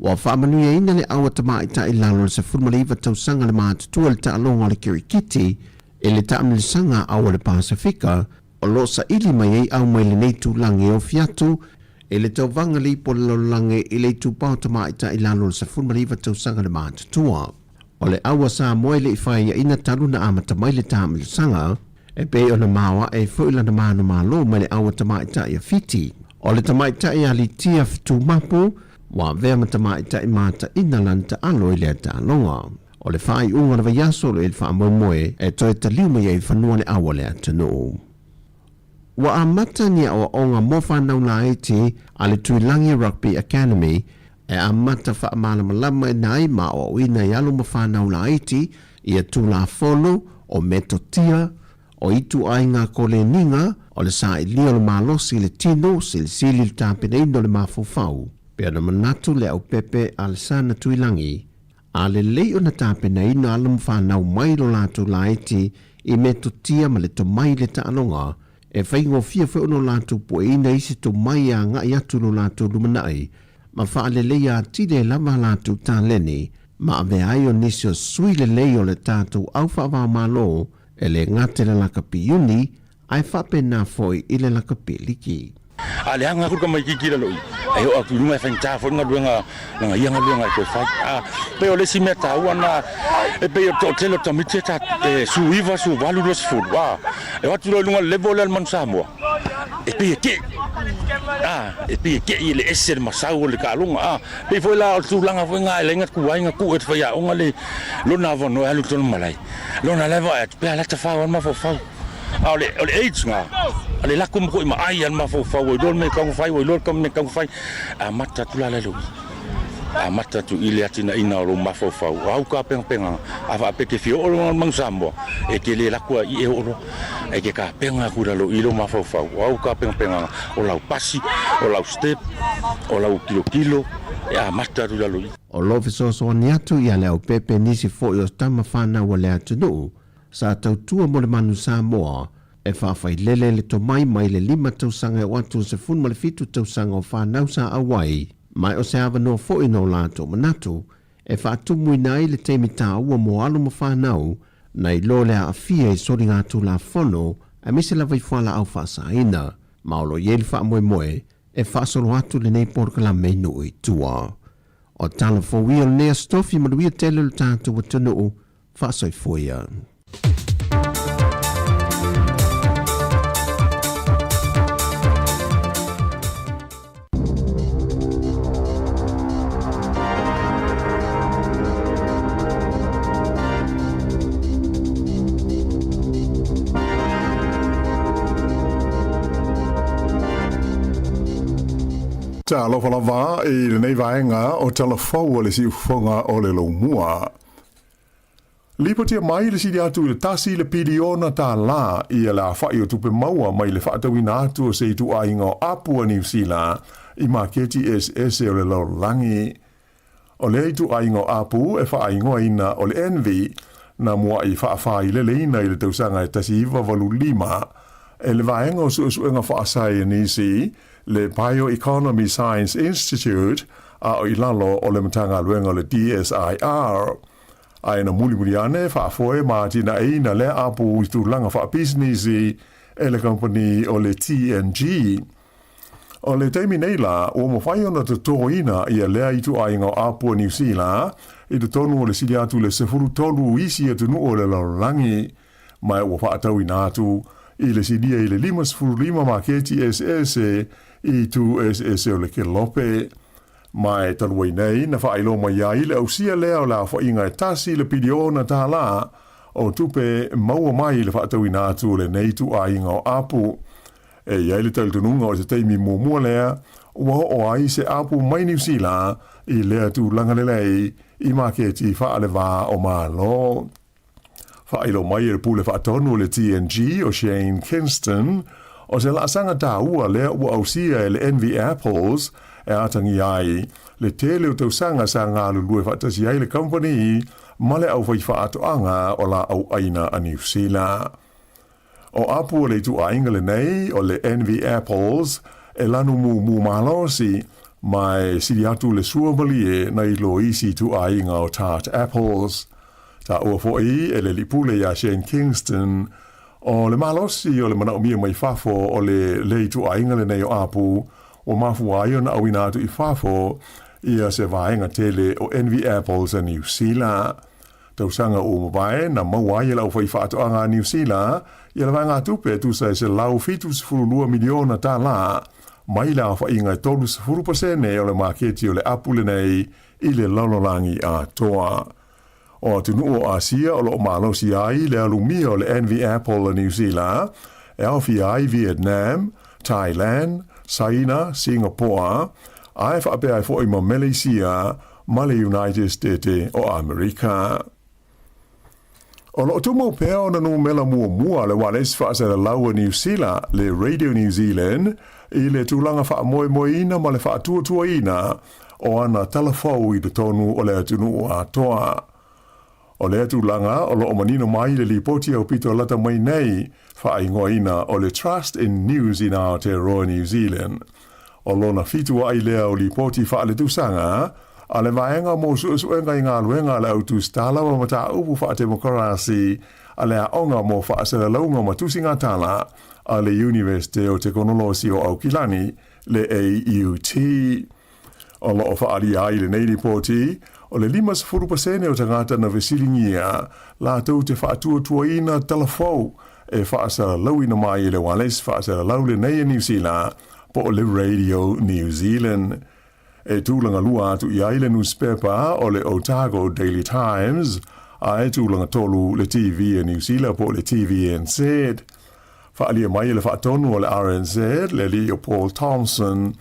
Ua faamanuiaina le au a tamaitai i lalo o le 19 tausaga le matutua i le taaloga o le kirikiti i le taamilosaga a au o le Pasefika o lo o saili mai ai au mai lenei tulaga e ofi atu i le tauvaga le ipu o le lalolagi i le itupa o tamaitai i lalo o le 19 tausaga le matutua. O le au a Samoa e le i faiaina talu na amata mai le taamilosaga, e pei ona maoae ai foi lana manumalo mai le au a tamaitai a Fiti. O le tamaitai a Litia Fetumapu, ua avea ma tamaitai mataina lana taalo i lea taaloga. O le faaiuga o le vaiaso o lo o i ai le faamoemoe e toe taliu mai ai i fanua le au a le atunuu. Ua amata ni aoaoga mo fanau laiti a le Tuilagi Rugby Academy e amata faamalamalama ina ai ma aoaoina i alo ma fanau laiti ia Tulafono o Metotia o ituaiga koleniga o le sailia o le malosi i le tino, silisili le tapenaina o le mafaufau, pei ona manatu le aupepe a Lesana Tuilagi, a lelei ona tapenaina alo ma fanau mai lo latou laiti i metotia ma le tomai i le taaloga, e faigofie foi ona o latou pueina isi tomai e agai atu i lo latou lumanai ma faaleleia atili ai lava a latou taleni ma avea ai o nisi o sui lelei o le tatou au faavaomalo e le gata i le lakapi iuni ae faapena foi i le lakapi liki. A leaga aku le tamaititi i lalo i, e oo atu i luga e faigata foi le galuega leaga ia galuega e toe fai. A pei o le isi mea taua lena, e pei o le toatele o tamaiti e 19, 18, 20, a e o atu loa i luga o le level lea o le Manu Samoa, e pei e kei, a e pei e kei e le ese le masau o le taaloga. A pei foi la o le tulaga foi lena e leai na tuai na tuu e le faiaoga le lona avanoa e alu i totonu o le malae, lona la e vaai atu pe a lata fao lava le mafaufau. A o le, o le age na, o le lako ma koʻi ma ai a le mafaufau, ua iloa le mea e tatau ona fai, ua iloa le mea e tatau ona fai, amata atu la la i le ui. Amata atu i le atinaeina o lou mafaufau, o au tapenapenaga, a faapea e te fia oo loa i le Manu Samoa, e te le lako a i e oo loa. E te tapena atu i lalo i lou mafaufau, o au tapenapenaga, o lau pasi, o lau step, o lau tilotilo, e amata atu i lalo i. O lo o fesoasoani atu ia Leaupepe nisi foi o tama fanau a le atunuu sa tautua mo le Manu Samoa e faafailele le tomai mai le 5 tausaga e oo atu i le 17 tausaga o fanau sa auai mai o se avanoa foi no latou manatu e faatumuina ai le taimi taua mo alo ma fanau nai lo le aafia i soligatulafono aemaise lava i fualaau faasaina ma o lo o i ai le faamoemoe e faasolo atu lenei polokalame i nuu i tua. O tala fou ia o lenei Aso Tofi manuia tele o le tatou atunuu. Faasoifua ia. Talofa lava i lenei vaega o Tala Fou a le Siufofoga o le Lomua. Lipotia mai le sili atu i le tasi le piliona tālā ia le afa'i o tupe maua mai le fa'atauina atu o se ituaiga o apu a Niu Sila i maketi eseese o le lalolagi. O lea ituaiga o apu e fa'aingoaina o le Envy, na mua'i fa'afaileleina i le tausaga e 1985 e le Vaega o Su'esu'ega Fa'asaienisi, le Bioeconomy Science Institute, a o i lalo o le Matagaluega o le DSIR. Ae na mulimuli ane faafoe ma atinaeina lea apu i tulaga faapisinisi e le kamupani o le TNG. O le taimi nei la, ua mafai ona totoina ia lea ituaiga o apu a Niu Sila i totonu o le sili atu i le 13 isi atunuu o le lalolagi, ma ua faatauina atu i le silia i le 55 maketi eseese i itu eseese o le Kelope. Ma e talu ai nei na faailoa mai ai le ausia lea o le aofaiga e tasi le piliona tālā o tupe maua mai i le faatauina atu o lenei ituaiga o apu. E i ai le talitonuga o se taimi muamua lea ua oo ai se apu mai Niu Sila i lea tulaga lelei i maketi faalevā o Malo. Faailoa mai e le Pule Faatonu o le TNG o Shane Kingston, o se laasaga taua lea ua ausia e le Envy Apples e atagia ai le tele o tausaga sa galulue faatasi ai le kamupani ma le aufaifaatoaga o laau ʻaina a Niu Sila. O apu a le ituaiga lenei o le Envy Apples e lanu mumu malosi, ma e sili atu le suamalie nai lo isi ituaiga o tart apples. Taua foi e le alii pule ia Shane Kingston, o le malosi o le manaomia mai fafo o le le ituaiga lenei o apu ua mafua ai ona auina atu i fafo ia se vaega tele o Envy Apples a Niu Sila. Tausaga ua mavae na maua ai e le aufaifaatoaga a Niu Sila ia le vaegatupe e tusa e $172 miliona tala mai le aofaiga e 30% o le maketi o le apu lenei i le lalolagi atoa. O atunuu o Asia o lo o malosi ai le alumia o le Envy Apple a Niu Sila, e aofia ai Vietnam, Thailand, Saina, Singapore, ae faapea ai foi ma Meleisia ma le United State o Amerika. O lo o tumau pea ona numera muamua le ualesi faasalalau a Niu Sila, le Radio New Zealand, i le tulaga faamoemoeina ma le faatuatuaina o ana tala fou i totonu o le atunuu atoa. O lea tulaga o lo o manino mai le lipoti aupito lata mai nei, faaigoaina o le Trust in News in Aotearoa New Zealand. O lona fituaʻi lea o lipoti faaletausaga a le Vaega mo Suesuega i Galuega a le Au Tusitala ma Mataupu Faatemokarasi a le Aoga mo Faasalalauga ma Tusigatala a le Iunivesite o Tekonolosi o Aukilani, le AUT. O lo o faaalia ai lenei lipoti, o le 50% o tagata na fesiligia latou te faatuatuaina tala fou e faasalalauina mai e le ualesi faasalalau lenei a Niu Sila po o le Radio New Zealand. E tulaga lua atu i ai le nusipepa o le Otago Daily Times, a e tulaga tolu le TV a Niu Sila po o le TVNZ. Faaalia mai e le faatonu o le RNZ, le alii o Paul Thompson,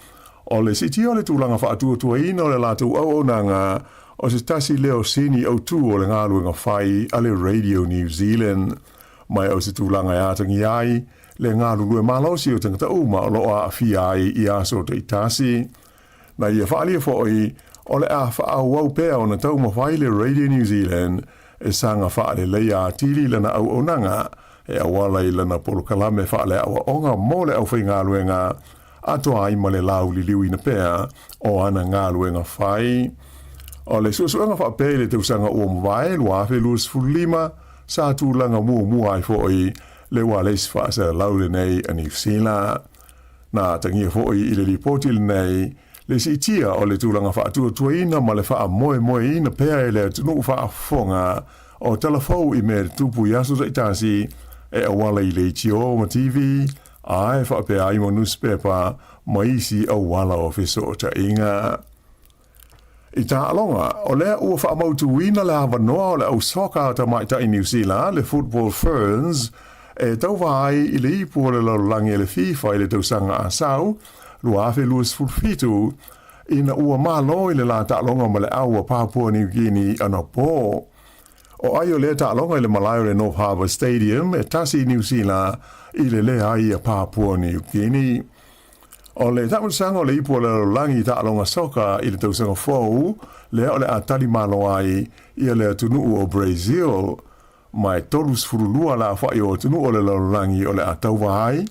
o le siitia o le tulaga faatuatuaina o le latou auaunaga o se tasi lea o sini autū o le galuega fai a le Radio New Zealand. Ma o se tulaga e atagia ai le galulue malosi o tagata uma o lo o aafia ai i aso taitasi. Na ia faaalia foi, o le a faaauau pea ona taumafai le Radio New Zealand e saga faaleleia atili lana auaunaga e auala i lana polokalame faaleaoaoga mo le aufaigaluega atoa ai ma le lauliliuina pea o ana galuega fai. O le suesuega faapea i le tausaga ua mavae 2025, sa tulaga muamua ai foi le ualesi faasalalau lenei a Niu Sila. Na atagia foi i le lipoti lenei le siitia o le tulaga faatuatuaina ma le faamoemoeina pea e le atunuu faafofoga o tala fou i mea tutupu i aso taitasi e auala i leitio ma TV ae faapea ai ma nusipepa ma isi auala o fesootaiga. I taaloga, o lea ua faamautuina le avanoa o le au soka a tamaitai Niu Sila, le Football Ferns, e tauva ai i le ipu o le lalolagi a le FIFA i le tausaga a sau 2027, ina ua malo i le la taaloga ma le au a Papua New Guinea anapo. O ai o lea taaloga i le malae o le North Harbour Stadium e tasi i Niu Sila i le leai a Papua New Guinea. O le taamilosaga o le ipu o le lalolagi i taaloga soka i le tausaga fou, lea o le a tali malo ai ia le atunuu o Brazil. Ma e 32 le aofai o atunuu o le lalolagi o le a tauva ai,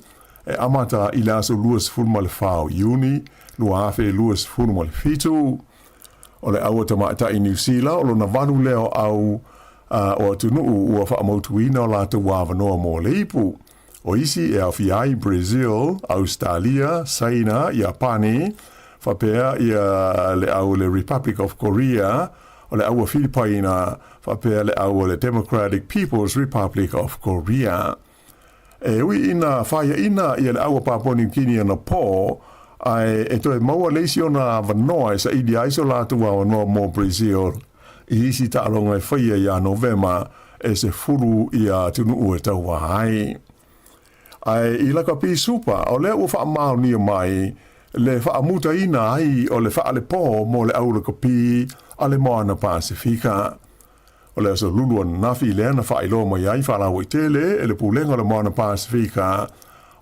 e amata i le aso 24 o Iuni 2027. O le au a tamaitai Niu Sila o lona valu lea o au o atunuu ua faamautuina o latou avanoa mo le ipu. O isi e aofia ai Brazil, Ausetalia, Saina, Iapani, faapea ia le au o le Republic of Korea, o le au a Filipaina, faapea le au o le Democratic People's Republic of Korea. E ui ina faiaina ia le au a Papua New Guinea anapo, ae e toe maua le isi ona avanoa e saili ai so latou avanoa mo Brazil i isi taaloga e faia ia Novema e 10 ia atunuu e tauva ai. Ae i lakapi supa, o lea ua faamaonia mai le faamutaina ai o le faalepō mo le au lakapi a le Moana Pasefika. O le aso Lulu ananafi lea na faailoa mai ai faalauaitele e le Pulega o le Moana Pasefika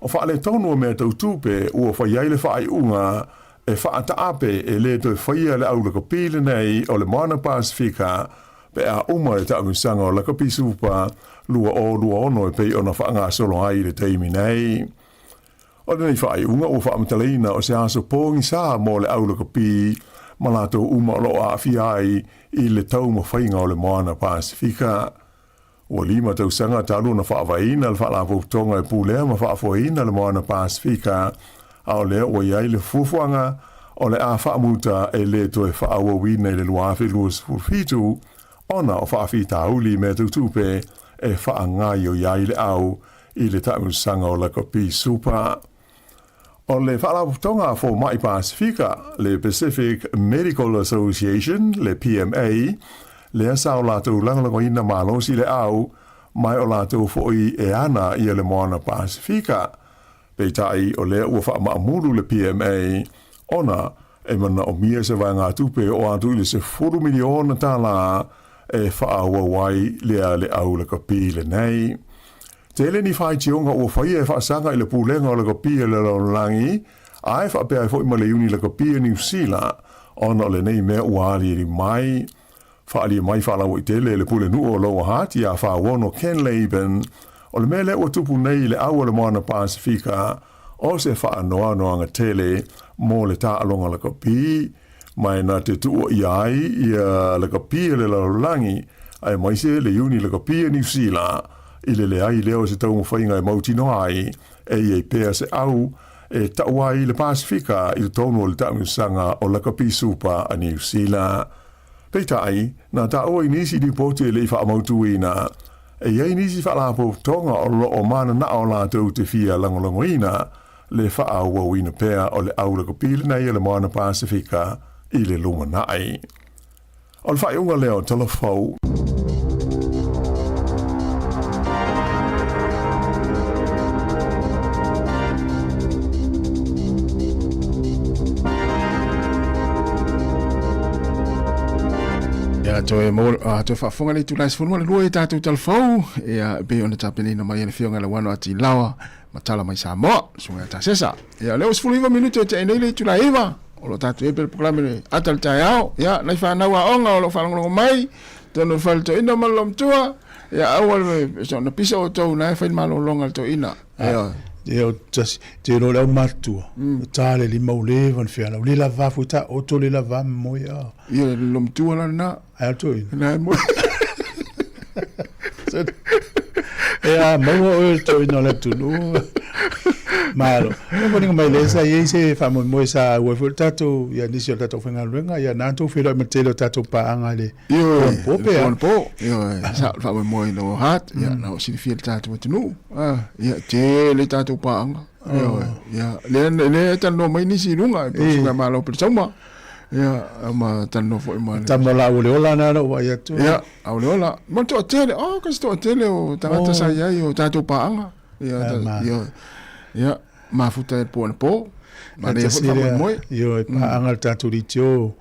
o faaletonu o mea tau tupe ua fai ai le faaiuga e faataape e le toe faia le au lakapi lenei o le Moana Pasefika. pe a uma le taamilosaga o Lakapi Supa 2026 e pei ona faagasolo ai i le taimi nei. O lenei faaiuga ua faamatalaina o se aso pogisa mo le au lakapi ma latou uma o lo o aafia ai i le taumafaiga o le Moana Pasefika. Ua lima tausaga talu ona faavaeina le Faalapotopotoga e pulea ma faafoeina le Moana Pasefika, a o lea ua i ai le fuafuaga o le a faamuta e le toe faaauauina i le 2027 ona o faafitauli i mea tau tupe e faagaoioi ai le au i le taamilosaga o Lakapi Super. O le Faalapotopotoga a Fomai Pasefika, le Pacific Medical Association, le PMA, lea sa o latou lagolagoina malosi le au, ma o latou foi e ana ia le Moana Pasefika. Peitai, o lea ua faamaamulu le PMA, ona e manaomia se vaegatupe e oo atu i le $10 miliona e faaauau ai lea le au lakapi lenei. Tele ni faitioga ua faia e faasaga i le Pulega o Lakapi a le Lalolagi, ae faapea ai foi ma le Iuni Lakapi a Niu Sila, ona o lenei mea ua aliali mai. Faaalia mai faalauaitele e le Pulenuu o Lower Hutt iā Fauono Ken Laban, o le mea lea ua tupu nei i le au o le Moana Pasefika, o se faanoanoaga tele mo le taaloga lakapi, ma e na te tuuaia ai ia lakapi a le lalolagi, aemaise le Iuni lakapi a Niu Sila, i le leai lea o se taumafaiga e mautinoa ai e i ai pea se au e tau ai le Pasefika i totonu o le taamilosaga o Lakapi Supa a Niu Sila. Peitai, na taua i nisi lipoti e le i faamautuina, e i ai nisi faalapotopotoga o lo o mananao latou te fia lagolagoina le faaauauina pea o le au lakapi lenei a le Moana Pasefika i le lumanai. O le faaiuga lea o Tala Fou. Ia, toe mo, toe faafofoga le itula e 12 i tatou Tala Fou, ia, e pei ona tapenaina mai e le Afioga ia Lauano Ati Laoa, ma tala mai Samoa, susuga ia Tasesa. Ia, o lea ua 19 minute e tea nei le itula e 9, o lo o tatou i ai pea le polokalame le ata o le taeao. Ia, nai fanau aoga o lo o faalogologo mai, totonu o le fale toeaina ma le loomatua, ia aua le soona pisa outou na e fai le malologa a le toeaina. Ia. Ia, o tasi, te iloa le aumatutua, o ta le lima ua leva ona fealau, le lava foi ta oto le lava moe a. Ia, le loomatua la lena. Ai a le toeaina. Na e moe. E a maua oe le toeaina o le atunuu. Malo. E foliga mai lea sa i ai se faamoemoe sa auai foi le tatou, ia nisi o le tatou faigaluega, ia na tou feiloai ma le tele o tatou paaga i le Ioe, po le pe a. po po. Ioe, sa o le faamoemoe i le Heart, ia na o silafia le tatou atunuu. Ah, ia tele tatou paaga. Ioe, ia lea lea e talanoa mai nisi i luga, e pei o Susuga Malo Pelesauma. Ia, ma talanoa foi ma le... Tama la ua le ola na lou vaai atu. Ia, au le ola. Ma le toatele, oh, kasi toatele o tagata oh. sa i ai o tatou paaga. Ia, ta, ia, ia, mafuta e po anapo. Ma le foi faamoemoe. Ioe, paaga le tatou leitio.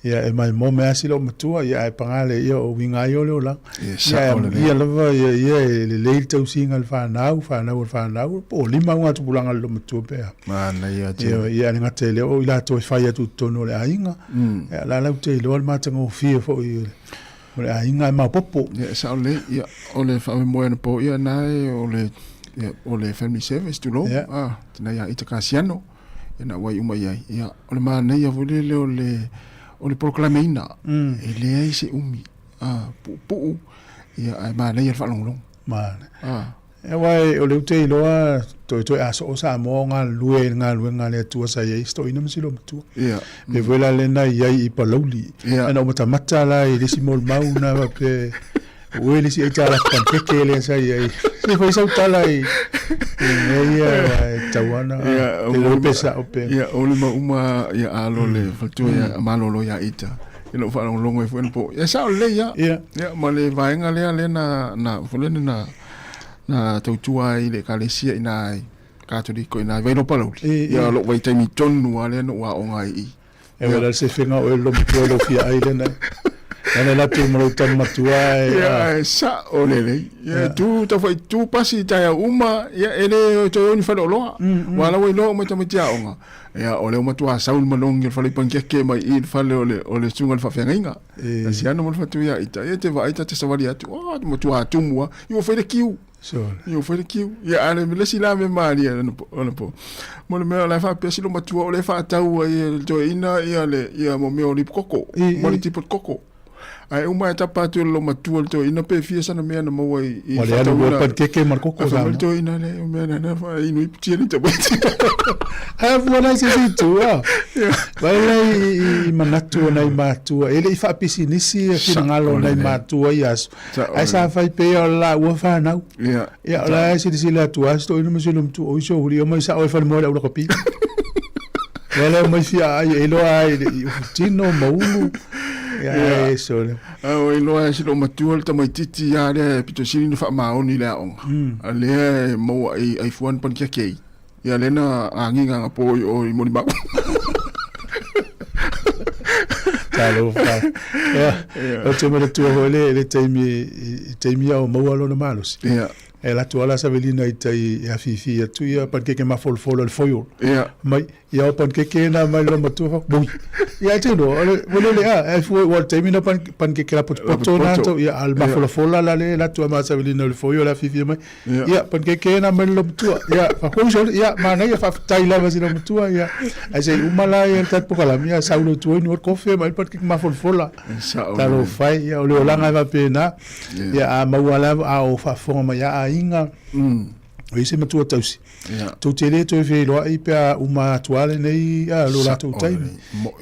Ia, e mai mo mea si lou matua, ia, ae paga le, ia, o uiga ai o le olaga. Ia, Ia, sao lelei. ia lava, ia, ia, e lelei le tausiga i le fanau, fanau a le fanau, po o lima augatupulaga a le loomatua pe a. Manaia Ia, tele. ia, e le gata i lea, o i latou e fai atu i totonu o le aiga, ia, la lau te iloa le matagofie foi o le aiga e maopoopo. Ia, e sao lelei. Ia, o le faamoemoe anapo, ia, na e o le, ia, o le family service, tulou, Ia. ah, tina ia Ita Kasiano, ia na auai uma i ai. Ia, o le manaia foi lele o le, o le polokalameina, e leai se umi, ah, puupuu, ia, ae manaia le faalogologo. Manaia. Ah. Aua o lea ou te iloa toetoe a soo Samoa o galulue i le galuega a le Atua sa i ai si toeaina ma si loomatua. Ia. Pei foi la lea na i ai i Palauli. Ia. Ana ou matamata la i le isi molimau na faapea ue le isi aitalafu panikeke lea sa i ai. Se fai sau tala i i mea ia aua e tatau lava ona Ia, te iloa pe sao pe. Ia, o le mau uma ia alo le faletua ia malolo ia ita. Ia na ou faalogologo ai foi anapo. Ia sao lelei ia. Ia. Ia ma le vaega lea lea na na foi lea na na tautua ai i le ekalesia i ina i Katoliko i ina i Vailoa Palauli. Ia lou vaitaimi tonu lava lea na ou aoga ai i i. E wala se fenga o e lomatua i lou fia ai lena. Ana la tu ma lou tama matua e. Ia, e sa'o lelei. Ia, tu tau tu pasi i taeao uma, ia, e le toe o ni faleoloa. Ua la ua iloa uma e tamaiti aoga. Ia, o lea ua matua sau le manogi o le fale panikeke mai i le fale o le, o le susuga i le faafeagaiga. E. Siana ma le fatu ia ita. Ia te vaai ta te savali atu. Oh, te matua tumu a. Ia ua fai le kiu. Ia ua fai le kiu. Ia a le le isi la mea malie ona po. Mo le mea o la e faapea si lo matua o le faatau ai e le toeaina ia le ia mo mea o lipu koko. Mo le tipo koko. Ae uma e tapa atu e le matua le toeaina pe fia sana mea na maua i i Wale alu ua panikeke ma le koko sa. Fai mai le toeaina le o mea na fa inu i putia ni tamaiti. Ae fua nai se isi itu a. Vai lea i manatu o nai matua. E le i faapisinisi ia finagalo o nai matua i aso. Ae sa fai pea o le laua fanau. Ia, o la e silasila atu lava si toeaina ma si ona matua, oi soo, omai sao e falemoa le aulakapi. Ia lea omai fia ai, e iloa ai i ufutino ma ulu. Ia, e sole. A ua iloa e si lou matua le tamaitiiti lava lea e pito sili ona faamaoni i le aoga. A lea e maua ai ai fua ni panikeke ai. Ia lea na agiga agapo i o i molimau. Talofa. Ia, ou te manatua foi le, le taimi, i taimi a o maua lona malosi. Ia. E alu atu lava la savelina i tai e afifi atu ia panikeke mafolofolo le foil. Ia. Mai, ia o panikeke na mai lona matua fa, bui. Ia e te iloa, o le, o le lea, e fua, ua le taimi na panikeke lapotopoto na tou, ia, a le mafolafola la le alu atu lava ma savelina i le foil le afifi mai. Ia, panikeke na mai lona matua. Ia, faafoi sole, ia, manaia, faafetai lava i si lou matua, ia. Ae se i uma la ia le tatou polokalame, ia, sau loa i tua inu ai le kofe ma ai le panikeke mafolafola. Talofa e, ia, o le olaga e faapena. Ia, a maua lava, a o faafofoga mai lava aiga, o i se matua tausi. Tou te le toe feiloai pe a uma atu lava lenei lo latou taimi.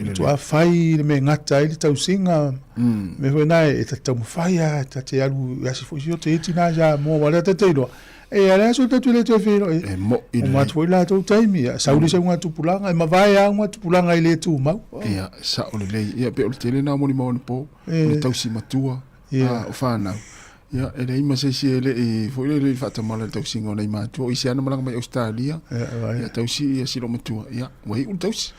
Matua fai le mea e gata ai le tausiga. Mea foi na e taumafai lava ta te alu i asi foi si o te iti na Samoa aua o lea ta te iloa, e a le aso ta te le toe feiloai. Uma atu foi latou taimi, sau le isi augatupulaga, e mavae lava augatupulaga e le tumau. Ia, sao lelei. Ia, pei o le tele lena o molimau anapo, o le tausi matua. Ia. O fanau. Ia, e leai ma se isi e le i, foi le le faatamala i le tausiga o nai matua. O isi lava na malaga mai Ausetalia, ia tausi ia si loomatua. Ia, ua iu le tausi.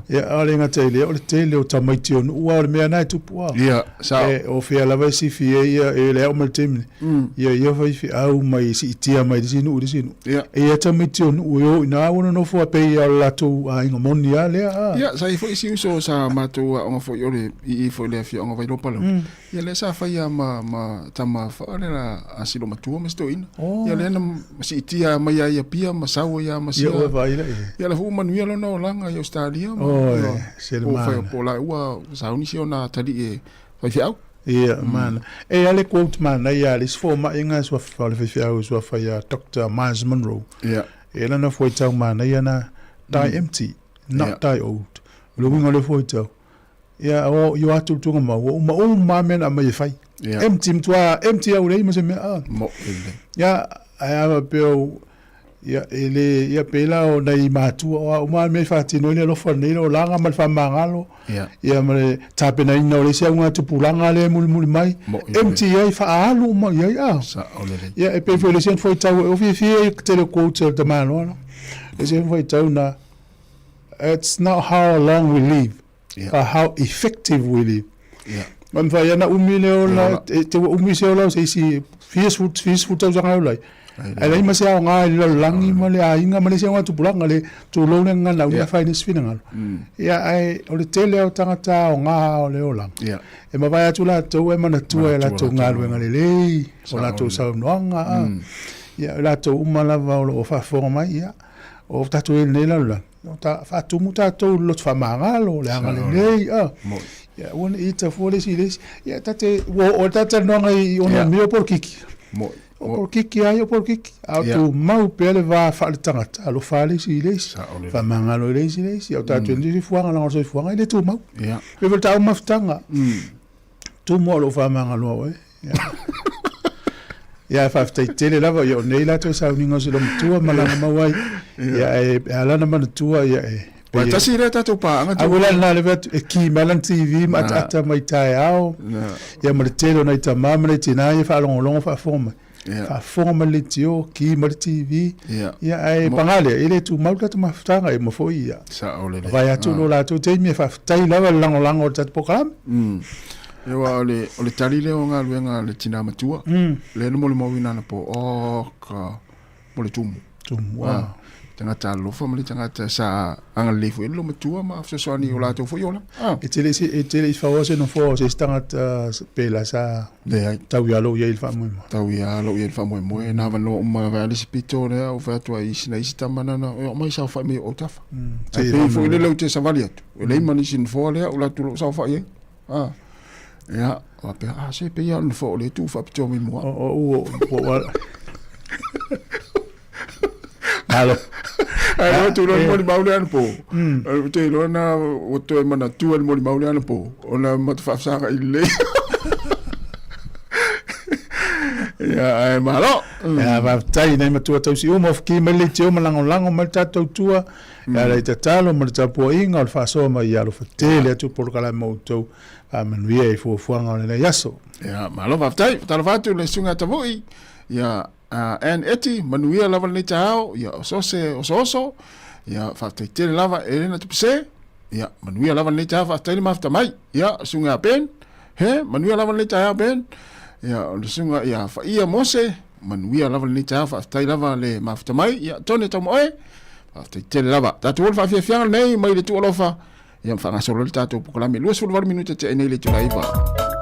Ia, a le gata i lea, o le tele o tamaiti o nuu, aua o le mea lena e tupu lava. Ia, sao. E, o fea lava e sifi ai ia, e le ao mai le taimi nei. Ia, ia faifeau mai siitia mai le isi nuu i le isi nuu. Ia. E i ai tamaiti o nuu e o i ina ua nonofo a pei lava o le latou aiga moni lava lea. Ia, sa i ai foi isi uso sa matou aoga foi o le, i i foi i le afioaga o Vailoa Palauli. Ia lea sa faia ma ma tama fa le la a si loomatua ma si toeaina. Oh. Ia lea na siitia mai ai i Apia ma sau ai lava ma sia. Ia ua vaai la ia. La foi ua manuia lona olaga i Australia ma oh, ia, se le mana. Po la ua sauni si ona atalii e faifeau. Ia, mm. mana. E a le quote mana ia le isi fomaiga suafa o le faifeau suafa ia Dr. Myles Munroe. Ia. E lana fuaitau manaia na die mm. empty, not yeah. die old. O le uiga o le fuaitau. Ia, o, i o atu le tuga mau, ua uma uma lava mea na aumai e fai. Yeah. Empty, matua empty au leai ma se mea. Ah. Mo, ele. Ia, ae a faapea o, ia, e le, ia pei la o nai matua, o a uma lava mea i faatino ai le alofa lenei, le olaga ma le faamagalo, Yeah. ia ma le tapenaina o le isi augatupulaga lea e mulimuli mai, Mo, ele. empty ai, faaalu uma i ai, ah. Sao lelei. Ia, e pei foi o le isi fuaitau, e fiafia ai tele o quotes a le tamaloa, no? Le isi fuaitau na, It's not how long we live, yeah. but how effective we live. Yeah. Ma mawhai ana umi le ola, e te ua umi se ola o se isi fia sefulu tausaga e ola ai. Ae leai ma se aoga i le lalolagi ma le aiga ma le isi augatupulaga le tulou le gagana umi a fai nisi finagalo. Ia ae o le tele o tagata aoga o le olaga. E mavae atu latou e manatua e latou galuega lelei, o latou saunoaga, ia o latou uma lava o lo o faafofoga mai, ia O tatou i lenei lalolagi, o ta, faatumu tatou i le loto faamagalo, le agalelei, a. Ia, aua ne i ita fua le isi i le isi. Ia, ta te, ua oo le ta talanoaga i onomea o polokiki. O polokiki lava ia o polokiki. A o tumau pea le va faaletagata, alofa le isi i le isi, faamagalo i le isi i le isi. O tatou i le soifuaga, leaga o le soifuaga e le tumau. E pei foi o le taumafataga. Tumu au i lou faamagaloa oe. Ia, faafetai tele lava, ia o nei la toe sauniga o si loomatua ma lana mau ai. Ia, e ala ona manatua, ia e... Ua tasi lea tatou paaga. Aua la lena le atu, e ki mai lana TV ma ataata mai taeao. Ia ma le tele o nai tama ma nai tina ia faalogologo faafofoga mai. Faafofoga mai le leitio, ki mai le TV. Ia, ae paga lea, e le tumau le tatou mafutaga, e uma foi ia. Sao lelei. Vae atu lo latou taimi e faafetai lava le lagolago o le tatou polokalame. Ia aua o le, o le tali lea o galuega a le tinā matua, lea na molimauina anapo, oka, mo le tumu. Tumu, ah. Tagata alofa ma le tagata sa agalelei foi i ai le loomatua ma fesoasoani i o latou foi olaga. Ah. E te le i, e te le i faoa se nofoa o se isi tagata pe la sa Leai. tau ia lou i ai i le faamoemoe. Tau ia lou i ai i le faamoemoe, na avanoa uma lava e le isi pito lea, ou fai atu ai i sina isi tama nana, e oo mai saofai mai i ou autafa. Ae pei foi lele ou te savali atu, e leai ma nisi nofoa lea ou alu atu loa ou saofai ai. Ah. Ia, faapea, ah, se pei lava o le nofoa o lea e tuu faapitoa mai mo au. O, o, o, o, Malo. Ae loa tu loa le molimau lea anapo. Ou te iloa na ua toe manatua le molimau lea anapo ona ma te faafesagai lelei. Ia, ae malo. Ia, faafetai nai matua tausi uma o fuki mai le leitio ma lagolago mai le tatou tua. E ala i tatalo ma le tapuaiga o le faasoa mai ia alofa tele atu polokalame ma outou faamanuia i fuafuaga o lenei aso. Ia, malo faafetai. Talofa atu le susuga Tavui. Ia, Ann Eti, manuia lava lenei taeao, ia o so se osooso, ia faafetai tele lava Elena Tupese, ia manuia lava lenei taeao, faafetai le mafuta mai, ia susuga ia Ben, he, manuia lava lenei taeao Ben, ia o le susuga ia Faia Mose, manuia lava lenei taeao, faafetai lava le mafuta mai, ia Tone Taumaoe, faafetai tele lava. Tatou o le faafiafiaga lenei mai le Tuualofa, ia ma faagasolo le tatou polokalame 28 minute tea nei le itula 9.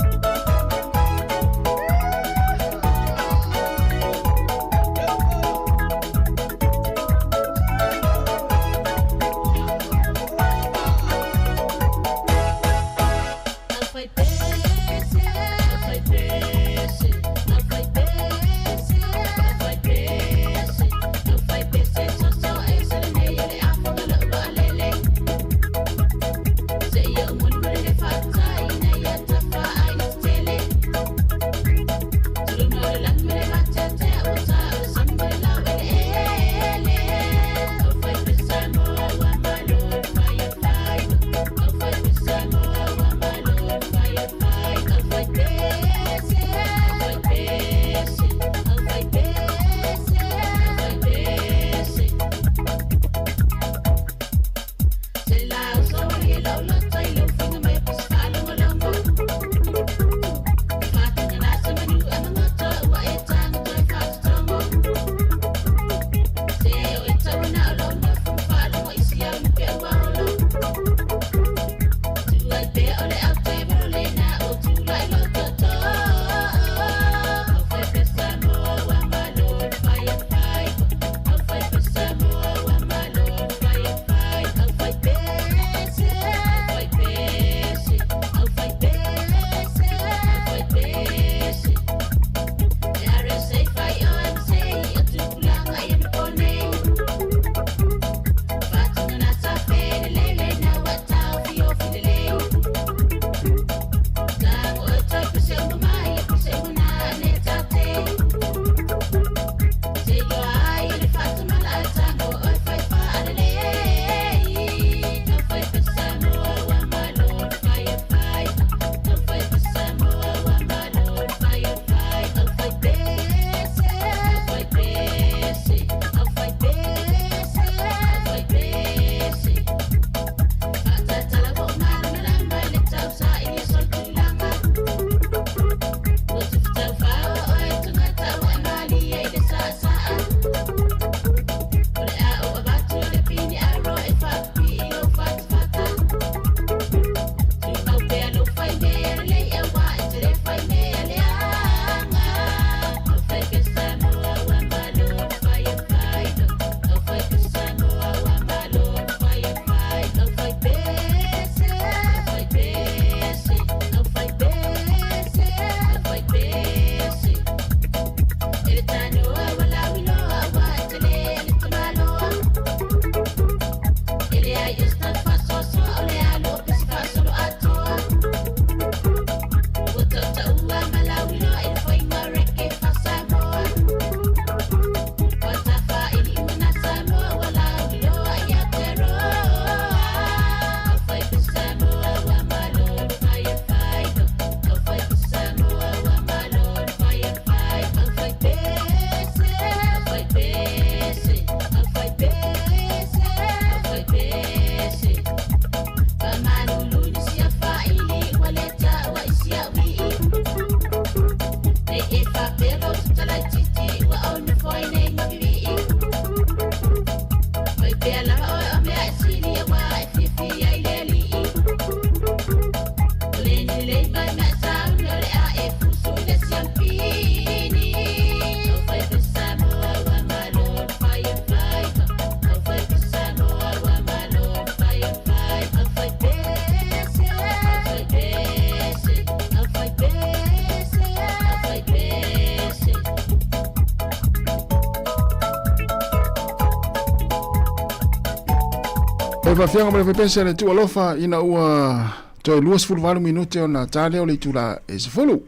E faafioga ma le faipese le tuu alofa ina ua toe 28 minute ona ta lea o le itula e 10.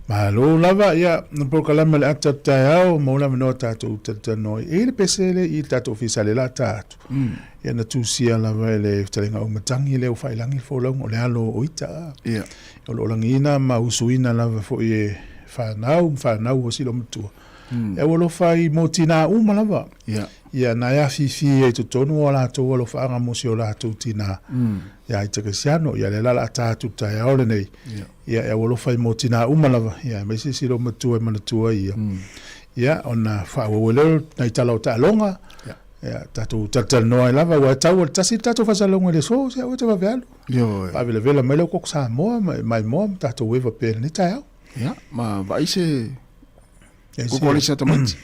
Malo lava, ia, na polokalame le ata o le taeao, maua le avanoa tatou talatalanoa ai. E i ai le pese lea i le tatou ofisa lea o le a ta atu. Ia na tusia lava e le fetalaiga Auimatagi lea ua faailagi le folauga, o le alo o ita. Ia. O lo o lagiina ma usuina lava foi e fanau ma fanau a si loomatua. E aualofa ai mo tinā uma lava. Ia. Ia, na e afifi ai i totonu o a latou alofaaga mo si o latou tinā. Ia, i Kerisiano, ia, lea la o le a ta atu i le taeao lenei. Ia. Ia, e aualofa ai mo tinā uma lava, ia, aemaise si loomatua e manatua ai ia. Ia, ona faaauau ai lea o nai tala o taaloga. Ia. Ia, tatou talatalanoa ai lava, aua e tau o le tasi le tatou faasalalauga i le aso, se aua e te vave alu. Ioe. Faavelavela mai lau koko Samoa ma maimoa ma tatou eva pea i lenei taeao. Ia, ma vaai se koko a le isi a tamaiti.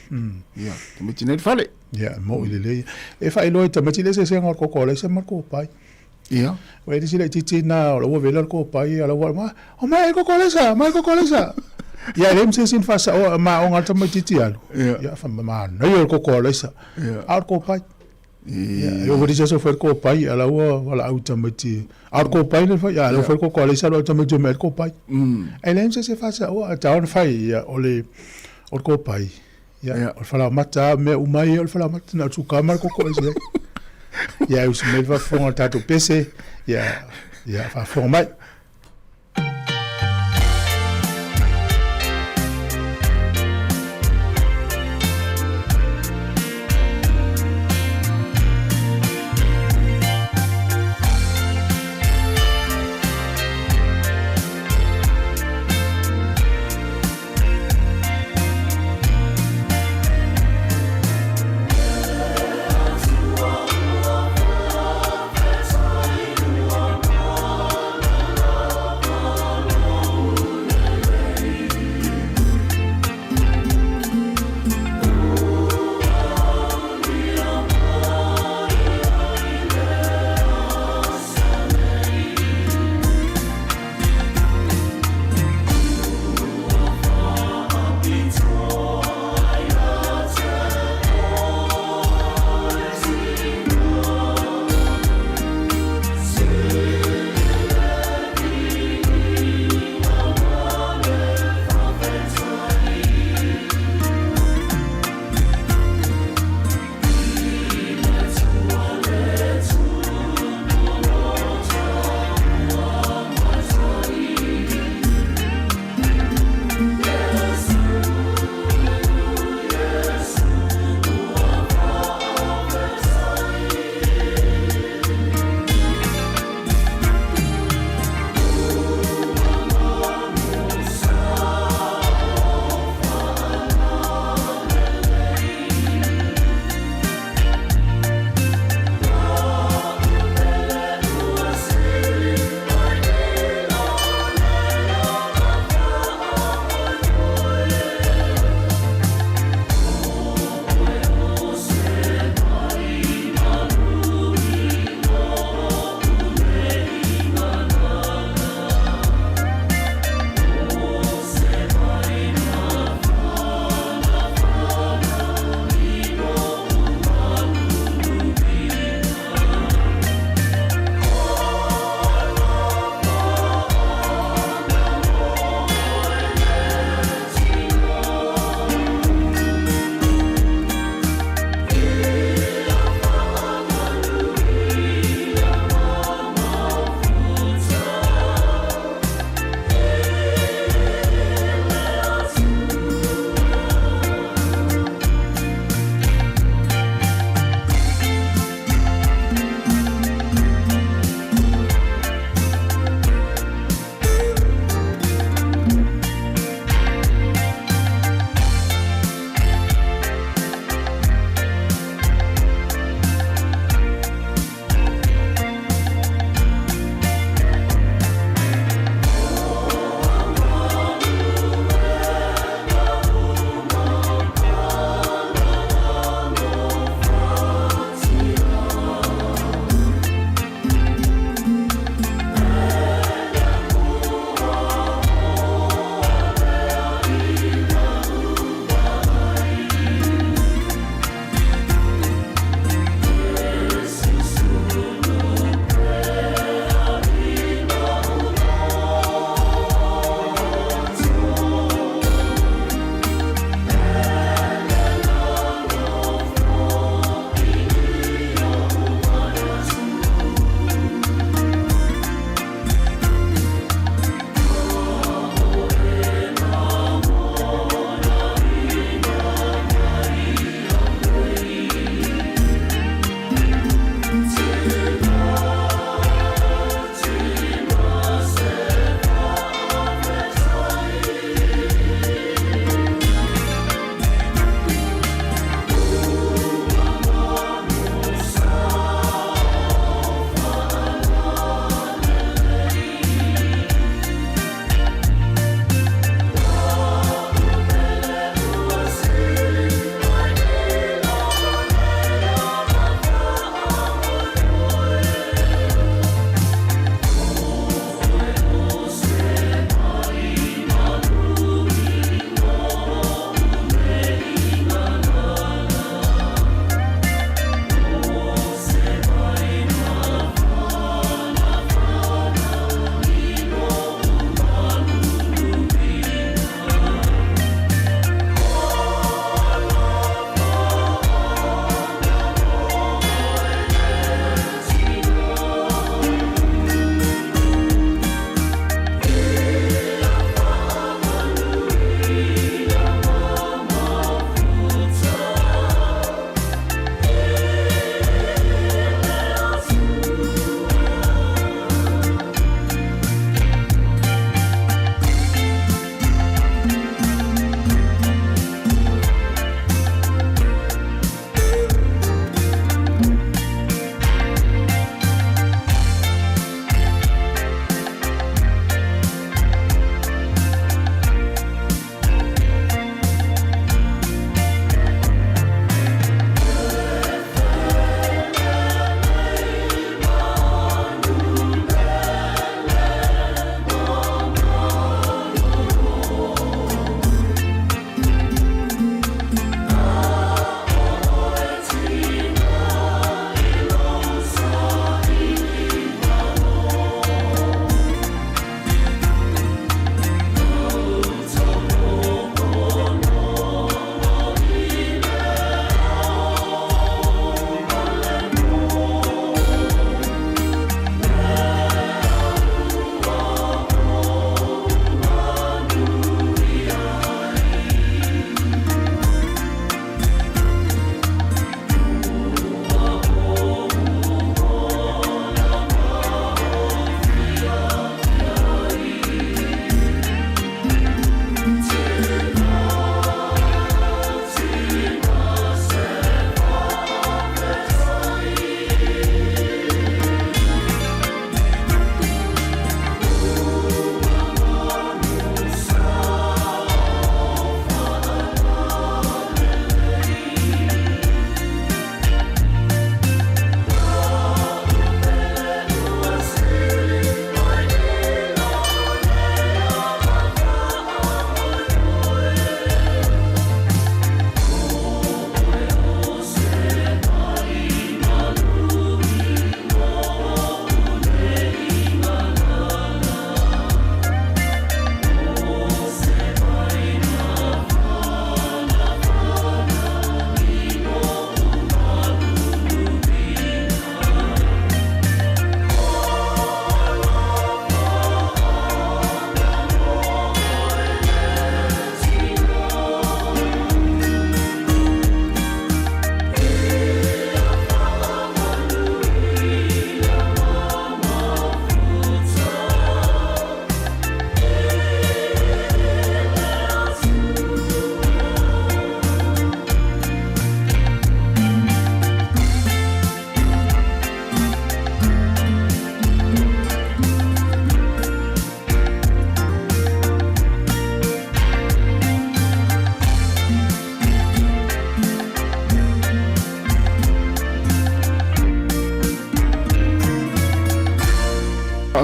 Ia, tamaiti nei le fale. Ia, mo'i lelei. E faailoa i tamaiti le eseesega o le koko alaisa ma le kopai. Ia. Ua e nisi laitiiti na o la ua vela le kopai, a la ua ma, o mai e koko alaisa, mai koko alaisa. Ia, e leai ma se isi na faasaoa, ma aoga le tamaitiiti alu. Ia. Ia, fa manaia o le koko alaisa. Ia. A o le kopai. Ia, e oo foi le isi aso fai le kopai, a la ua valaau i tamaiti, a o le kopai le fai, a la ua fai le koko alaisa, alu atu tamaiti omai ai le kopai. Ae leai ma se isi e faasaoa, ae taoa ona fai, ia, o le, o le kopai. Ia, o le falaoamata lava, mea uma ia o le falaoamata, na o le suka ma le koko e ese ai. Ia, e usi mai le faafofoga o le tatou pese, ia, ia, faafofoga mai.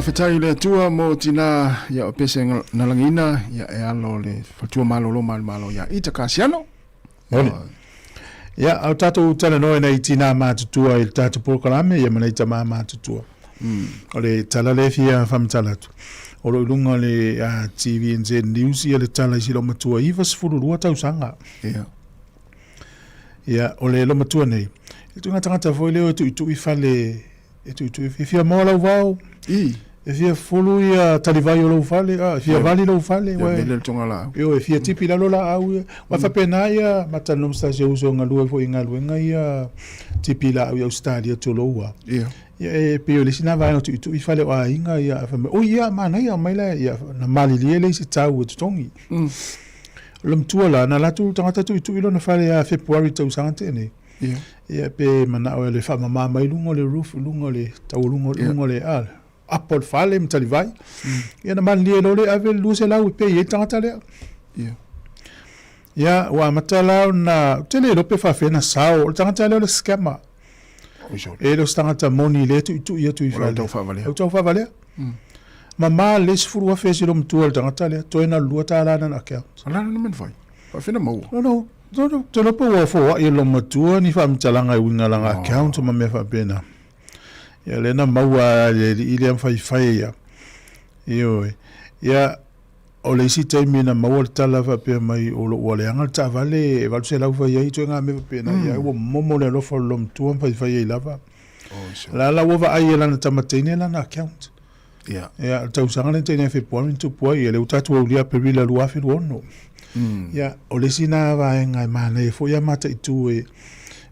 Faafetai i le Atua mo tinā ia o pese na lagiina ia e alo le faletua malolo ma le Malo ia Ita Kasiano. Moni. Ia, a o tatou talanoa i nai tinā matutua i le tatou polokalame ia ma nai tamā matutua. O le tala lea e fia faamatala atu, o lo o i luga o le TVNZ News ia le tala i si loomatua 92 tausaga. Ia. Ia, o le loomatua nei, e tuuina tagata foi lea e tuitui fale, e tuitui, e fia moa lau vao, I. e fia fulu ia talivai o lou fale, a, e fia vali lou fale, Ia mele le tonga laau. Io, e fia tipi lalo laau ia. Ua faapena ia matalanoa ma se tasi o uso e galue foi i galuega ia tipi laau i Ausetalia tulou a. Ia. Ia e pei o le isi na vaega tuitui fale o aiga ia, fai mai, oi ia, manaia, aumai la, ia, na malilie le isi tau e totogi. O le matua la, na latou tagata tuitui lona fale ia February tausaga tea nei. Ia. Ia pe manao e le faamama mai luga o le roof, luga o le taualuga, luga o le a, apa o le fale ma talivai. Ia na malilie loa le ave le 200 e pay ai le tagata lea. Ia. Ia, ua amata la ona, ou te le iloa pe faafefea ona sao, o le tagata lea o le scammer. E le o se tagata moni lea e tuitui atu i fale. O le taufaavalea. O le taufaavalea. Mama le 10,000 e si loomatua i le tagata lea, toe na o le $2 lana account. O le a lana mea na fai? Faafefea na maua? No, no, no, no, te iloa pe ua foai e le loomatua ni faamatalaga e uiga i lana account ma mea faapena. Ia lea na maua e le alii lea ma faifai ia. Ioe. Ia, O le isi taimi na maua le tala faapea mai o lo ua leaga le taavale e 800 fai ai ituaiga mea faapena ia ua momo le alofa o le loomatua ma faifai ai lava. La la ua vaai e lana tama teine lana account. Ia. Ia, o le tausaga lea na teine ia Fepuari na tupu ai, ia lea ua tatou aulia Aperila 2026. Ia, o le isi na vaega e manaia foi ia mataitu e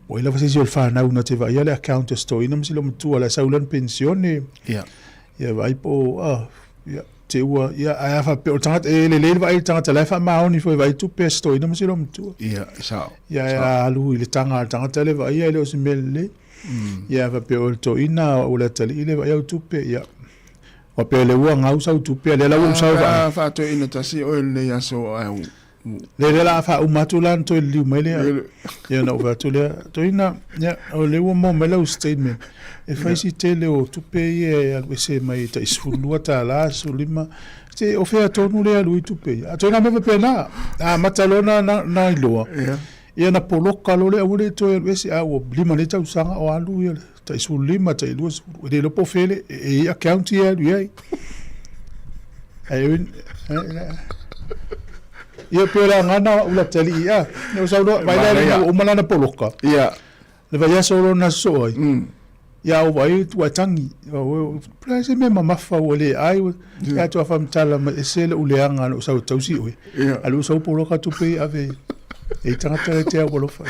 po o ai lava se isi o le fanau na te vaaia le account a si toeaina ma si loomatua la e sau lana penisione. Ia. Ia vaai po o, ia, te ua, ia, ae a faapea, o le tagata, e lelei le vaai i le tagata la e faamaoni foi e vaai tupe a si toeaina ma si loomatua. Ia, e sao. Ia, ae a alu i le taga a le tagata lea e vaaia, e le o se mea lelei. Ia, a faapea o le toeaina, o le atalii lea e vaai au tupe, ia, faapea o lea ua gau sau tupe, a lea la ua ou sau e vaai. A faatoeaina tasi oe i lenei aso, ae Lea lea la a faauma atu la ona toe liliu mai lea. Ia ona ou fai atu lea, Toeaina, ia, o lea ua maua mai lau statement, e fai si tele o tupe ia e alu ese mai tai $12, 15, se o fea tonu lea e alu ai tupe ia? A toeaina mea faapena, a amata loa na, na, na iloa, ia na poloka loa lea aua le toe alu ese, a ua 5 nei tausaga o alu ia le tai 15, tai 20, e le iloa po o fea le, e i ai account ia e alu i ai. Ai, Ia pei o le agana o ula te alii a. Ia o sau loa, vai lea le ua uma lana poloka. Ia. Le vaiaso loa na sosoo ai. Ia ou vaai ua e tagi. Pule se mea mamafa ua le ai. Ia atu a faamatala mai ese lou leaga na ou sau e tausi oe. A lea ua sau poloka tupe ia ave e i tagata e te au alofa.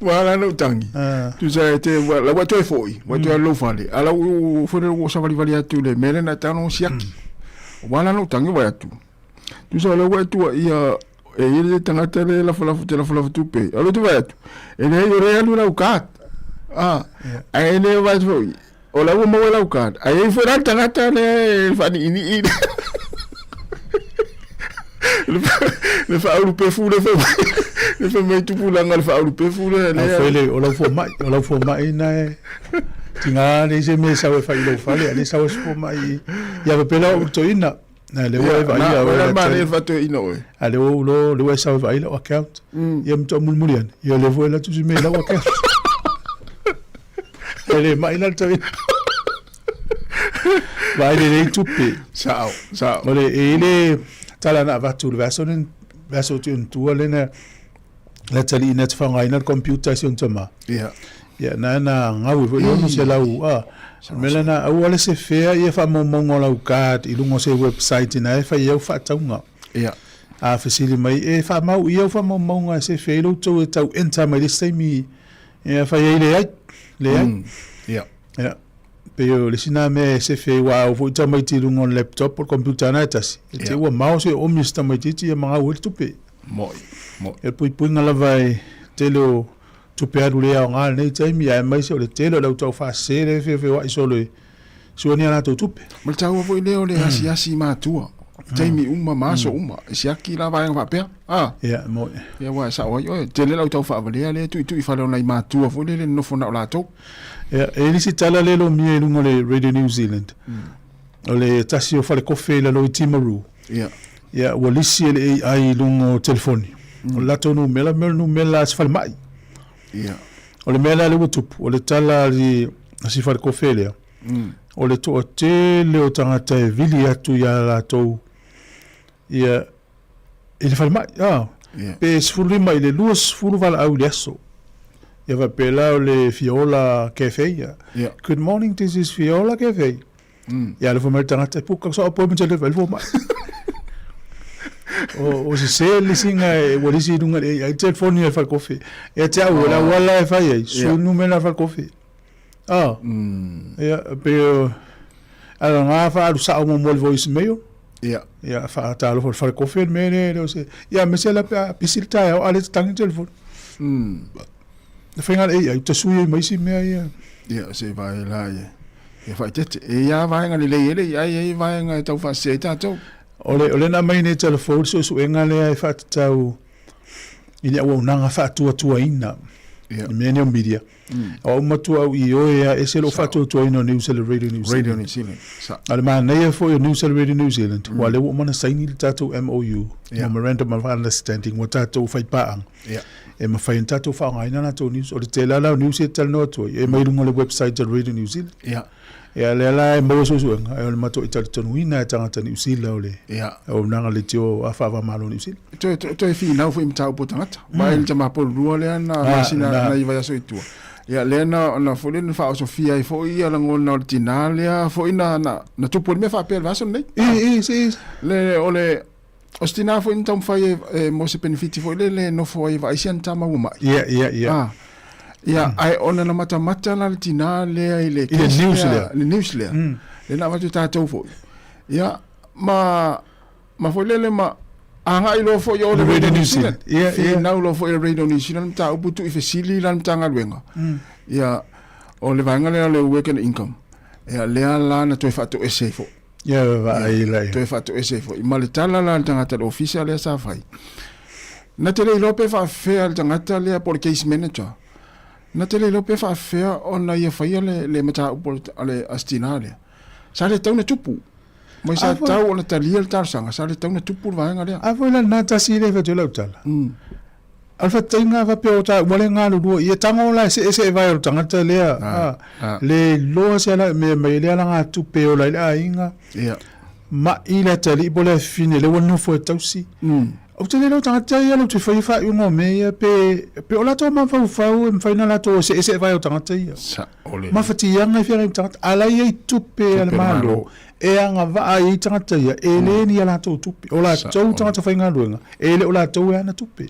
Ua ala na ou tagi. Tusa e te, la ua toe foi, ua toe alu lou fale. A la ua foi lea ua savalivali atu i le mea lea na e tago siaki. Ua ala na ou tagi vaai atu. Tusa o lea ua e tuuaia e i ai le tagata lea e lafolafo te lafolafo tupe. O lea ou te vaai atu, e leai o lea e alu lau card. Ah, ae le vaai atu foi, o la ua maua lau card. Ae i ai foi la le tagata lea e faaniinii le faaulupefu le fai mai le fai mai tupulaga le faaulupefu le lea. Foi le o lau fomai, o lau fomai na e tiga leai se mea e sau e fai i lou fale, a lea e sau e se fomai ia faapea la ou toeaina. Na le ua e vaai au e la le faatoeaina oe. A le ua ulo le ua e sau e vaai lau account. Ia ma toamulimuli ane. Ia le foi la tusi mea i lau account. E le mai la le toeaina. Vaai lelei tupe. Sao, sao. O le e i le tala na avatu le vaiaso le vaiaso atu i ona tua lea na le atalii na te faaaogaina le computer si ona tama. Ia. Ia na na gau ai foi le 600 a. O le mea lena aua le sefea ia faamaumauga o lau card i luga o se website ina e fai ai au faatauga. Ia. A fesili mai e faamau i au faamaumauga e sefe ai lo outou e tau enter mai le isi taimi e fai ai leai. Leai. Ia. Ia. Pei o le isi na mea e sefe ai aua a oo foi tamaiti i luga o le laptop po o le computer na e tasi, e te ua mao se oomi o si tamaitiiti ia ma gau ai le tupe. Moi, moi. E puipuiga lava e tele o tupe alu le aoga i lenei taimi, aemaise o le tele o le au taufaasese lea e feofeoai solo e sua ni a latou tupe. Ma le taua foi lea o le asiasi i matua, taimi uma ma aso uma, e siaki la vaega faapea, a? Ia, moi. Ia, aua e sao ai oe, tele le au taufaavale'a lea e tuitui i fale o nai matua foi lele e nonofo na o latou. Ia, e i ai le isi tala lea e lomia i luga o le Radio New Zealand. O le tasi o falekofe i lalo i Timaru. Ia. Ia, ua lisi e le AI i luga o telefoni. O le latou numera, mea o le numera a se falemai. Ia. O le mea la lea ua tupu, o le tala a le a si falekofe lea, o le toatele o tagata e vili atu ia latou ia i le falemai, a, Ia. pe 15 i le 20 valaau i le aso. Ia faapea la o le Fiola Cafe, ia. Ia. Good morning, this is Fiola Cafe. Ia alofa mai le tagata e puka sa appointment le vai fo mai. O o se se le singa e ua lisi i lunga le ai telefoni e fale kofi. E te au la wala e fai ai su numera fale kofi. Ah. Ia pe ala ngā wha alu sa o mo le voice mail. Ia. Ia wha talo fo fale kofi me le le o se. Ia me se la pe pisi le tae o ale te tangi telefoni. Le whainga le ai te sui ai mai si mea ia. Ia, se vae la ia. Ia faaeteete. E ia vaega lelei e le i ai ai vaega e tau faasese ai tatou. O le, o le na aumai nei telefoni le suesuega lea e faatatau i le auaunaga faatuatuaina Ia. i mea nei o media. O au matua au ioe a ese lou faatuatuaina o New Zealand Radio New Zealand. Radio New Zealand. Sa. A o le manaia foi o New Zealand Radio New Zealand, aua o lea ua uma ona saini le tatou MOU, Memorandum of Understanding, ua tatou faipaaga. Ia. E mafai ona tatou faaaogaina latou news. O le tele lava la o news ia e talanoa atu ai, e mai luga o le website a Radio New Zealand. Ia. Ia, lea la e maua suesuega, ai o le matou talitonuina e tagata Niu Sila o le Ia. auaunaga leitio a faava-o-Malo Niu Sila. Toe, toe, toe finau foi i mataupu o tagata. Vaai le tama polulua lea na Ah, masina na. na i vaiaso i tua. Ia, lea na, na foi lea na faaosofia ai foi ia lagona o le tinā lea foi na, na, na tupu ai le mea faapea i le vaiaso lenei. I, i, si, si. Le, o le, O se tinā foi na taumafai e, e mo se penefiti foi lele e nofo ai e vaai si ana tama ua ma'i. Ia, ia, ia. Ah. Ia, ae ona na matamata la le tinā lea i le I le case news lea. Le news lea. Lea na avatu e tatou foi. Ia, ma, ma foi lele ma agai loa foi o le Radio Radio New New Zealand. Zealand. Ia, ia. Finau loa foi le Radio New Zealand mataupu tuuifesili la le Matagaluega. Ia, o le vaega lea o le Work and Income. Ia, lea la na toe faatoese ai foi. Ia vaai la ia. Toe faatoese ai foi. Ma le tala la a le tagata i le ofisa lea sa fai, na te le iloa pe faafefea le tagata lea po o le case manager, na te le iloa pe faafefea ona ia faia le, le mataupu a le, a le a si tinā lea. Sa le tatau ona tupu. Mai sa A foi. tatau ona talia le talosaga, sa le tatau ona tupu le vaega lea. A foi la lena tasi lea e fai atu ai lau tala. O le faataitaiga faapea o taua le galulue ia tago la e seese'e vae o le tagata lea a le iloa se ala mea mai ai le alagatupe e ola ai le aiga ma'i le atalii po o le afifine lea ua nofo e tausi. Ou te le iloa tagata ia latou te faia faaiuga o mea ia pe pe o latou mafaufau e mafai ona latou o seese'e vae o tagata ia. Mafatiaga e feagai ma tagata a la e i ai tupe a le Malo e agavaa ai tagata ia e le ni a latou tupe. O latou tagata faigaluega e le o latou e ana tupe.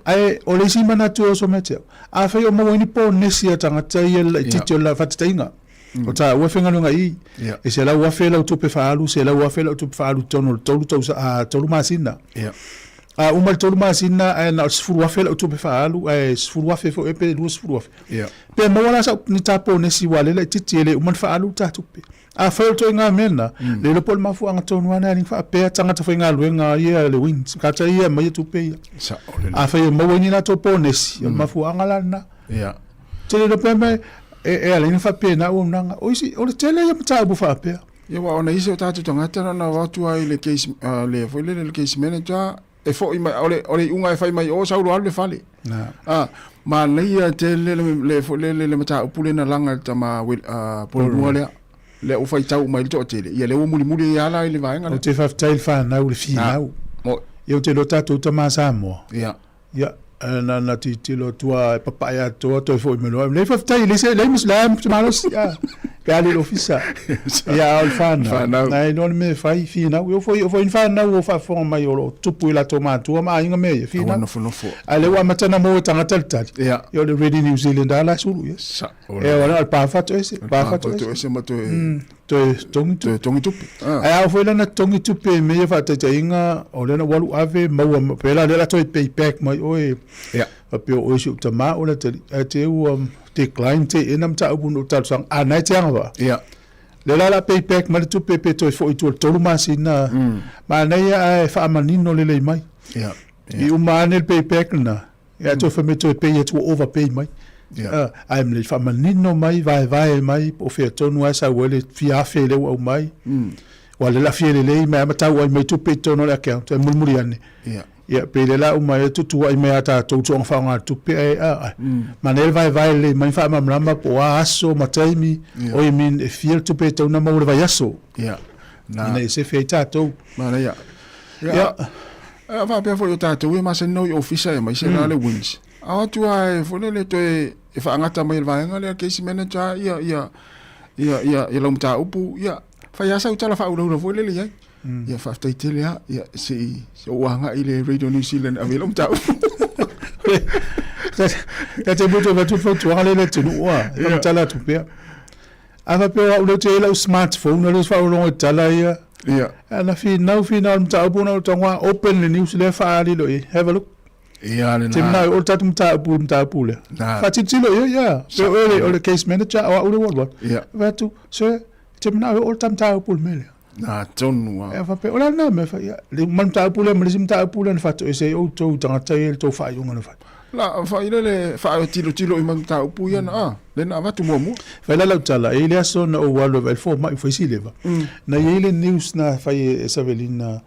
Ae o le isi manatu e oso mai ia te au, afai o maua ai ni ponesi a tagata ia le laitiiti o le faataitaiga, o taua e faigaluega i i, e $100,000 lau tupe faaalu, $100,000 lau tupe faaalu i totonu o le tolu tausa, tolu masina. A uma le tolu masina ae na o le $10,000 lau tupe faaalu ae $10,000 foi pe $20,000. Pe maua la sau ni ta ponesi aua o lea e laitiiti e le uma ona faaalu le ta tupe. Afai o le ituaiga mea lena, le iloa po o le mafuaaga tonu lava lena e alii faapea tagata faigaluega ia le Wings, tagata ia e aumaia tupe ia. Afai e maua ai ni latou ponesi, o le mafuaaga la lena. Tele iloa pea mea e ala ai ona faapena auaunaga. O isi, o le tele ia o mataupu faapea. Ia aua ona isi o tatou tagata na ona o atu lava i le case, le foi lele le case manager e foi mai, o le, o le iuga e fai mai o sau loa alu le fale. A, manaia tele le, le foi lele le mataupu lea na laga e le tama Polomua lea. Lea ua faitau uma ai le toatele, ia lea ua mulimuli ai lava la i le vaega lea. Ou te faafetai i le fanau i le finau. Ia ou te iloa tatou tama Samoa. Ia. Ia, na na tilotilo atu lava e papae atoa toe foi mai loa. Lei faafetai, leai se, leai ma se, leai ma se malosi, a, pe a le i le ofisa. Ia, a o le fanau, na iloa le mea e fai, finau. E oo foi, oo foi ni fanau o faafofoga mai o lo o tupu i latou matua ma aiga mea ia, finau. A o lea ua amata ona maua e tagata le tali, ia o le Radio New Zealand lava la e sulu i ai. E o le pa fatoese, pa fatoese. ma toe toe togi tupe. Toe togi tupe. Ae a oo foi la na togi tupe i mea ia faataitaiga, o lea na ou alu ave maua pela lea la toe pay back mai oe. Ia. Faapea o oe si ou tama o le atalii, ae te ua decline te ena mataupu na ou talosaga, a na e te agavaa. Ia. Lea la o le a pay back mai le tupe pe toe foi i tua i le tolu masina. Manaia ae faamanino lelei mai. Ia. I uma ane le pay back lena, ia toe fai mai toe pay atu ua over pay mai. Yeah. Ae le faamanino mai, vaevae mai, po o fea tonu lava e sau ai le fia afe lea ua aumai. Aua o lea o le a fia lelei mai lava ma tau ai mai tupe i totonu o le account, ae mulimuli ane. Yeah. Ia, pei lea la uma ai tutuai mai a tatou soonga faaaoga tupe ae a manaia le vaevae lelei mai faamalamalama po o a aso ma taimi Yeah. oi mean e fia le tupe e tatau ona maua i le vaiaso. Yeah. Na. Ina ia sefe ai tatou. Manaia. Ia. Ia. A faapea foi o tatou e masani na o i ofisa e aemaise la le WINZ. Ao atu lava e foi lele toe e faagata mai e le vaega lea case manager ia ia ia ia ia lau mataupu ia fai lava sau tala faaulaula foi lele i ai. Ia faafetai tele lava ia se i se ou agai i le Radio New Zealand e ave ai lau mataupu. Ta te motu avatu le fautuaga lea i le atunuu a, e faamatala atu pea. A faapea o au lea ou te i ai lau smartphone, o lea ou te faalogologo i tala ia. Ia. A na finau finau i le mataupu ona ou tago lava open le news lea faaali loa i ai. Have a look. Ia lena. Te manao o le tatou mataupu i le mataupu lea. Na. Faatilotilo i ai, ia. Pe o oe o le case manager o au le alu alu. Ia. Fai atu, sir, te manao o le ta mataupu i le mea lea. Na tonu lava. Ia faapea, o le a lena mea fai, ia, le ma le mataupu lea ma le isi mataupu lea na faatoese ai outou tagata ia i le tou faaiuga na fai. La, fai lele, faatilotilo i ma mataupu ia na, a, le na avatu muamua. Fai la lau tala, e i ai le aso na ou alu e vaai i le fomai, ua fai si leva. Na i ai le news na fai e Savelina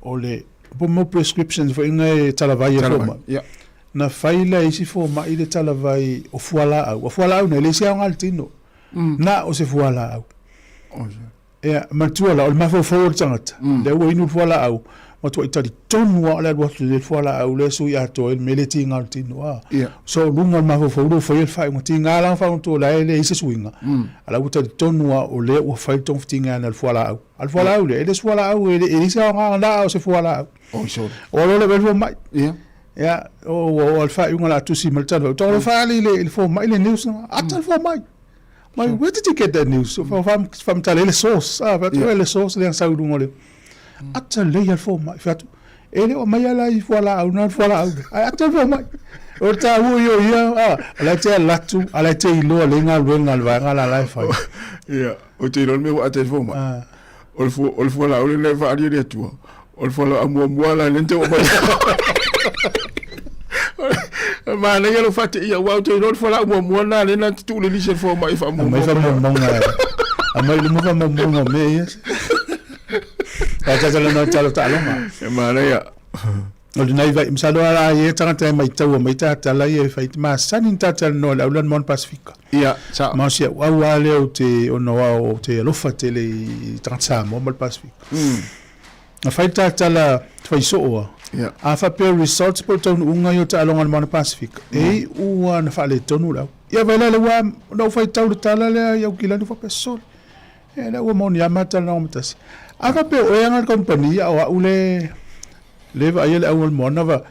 o le, po mo prescriptions foi na e talavai e fomai. Ia. Na fai la e isi fomai le talavai o fualaau. O fualaau nei, e leai se aoga i le tino. Na o se fualaau. Ia, manatua la, o le mafaufau o le tagata, lea ua inu le fualaau, matuai talitonu lava o le alu atu i le fualaau lea e sui atoa ai le mea lea e tiga o le tino. A. So, o luga o le mafaufau lea ua faia le faaiuga, tiga la ona faaiuga o la e leai se suiga, a la ua talitonu lava o lea ua fai le togafitiga a le fualaau. A o le fualaau lea, e le o se fualaau, e leai se aoga na o se fualaau. O alu loa le fomai. Ia, ua oo lava i le faaiuga o le a tusi mai le tala, ua tago loa faaali i le fomai le news, ata le fomai. Mai, where did you get that news? Faamatala ai le source. Ah, fai atu, le source lea na sau i luga o le... Ata lelei lava le fomai. Fai atu, e le o aumaia la i fualaau, na o le fualaau lea. Ae ata le fomai. O le taua ia o ia, ah, o la e te alu atu, a o la e te iloa lelei galuega a le vaega la la e fai. Ia, ou te iloa le mea ua ata ai le fomai. O le fua, o le fualaau lea e faaali e le Atua. O le fualaau muamua la lea na te oo mai. Manaia lou faateia aua ou te iloa le fualaau muamua lena lea na te tuu le lisi e le fomai faamuamua. Aumai faamaumauga. Aumai i luma faamaumauga o mea ia. Ae talanoa i tala o taaloga. E manaia. O lenei vai, masalo a la ia tagata e maitaua mai tatala ia e fai, masani ni tatalanoa i le aulani Moana Pasifika. Ia, sao. Ma o si au au lava lea ou te, ona o au ou te alofa tele i tagata Samoa ma le Pasifika. Na fai le tatala fai soo a. Ia. A faapea o results po o le taunuuga ia o taaloga a le Moana Pasifika, e iu lava na faaletonu le au. Ia vaai la lea ua, na ou faitau i le tala lea i Aukilani ou faapea, sole, ia lea ua moni lava ma talanoaga ma tasi. A faapea o oe e ana le kamupani a o au le, Le vaaia le au o le moana va,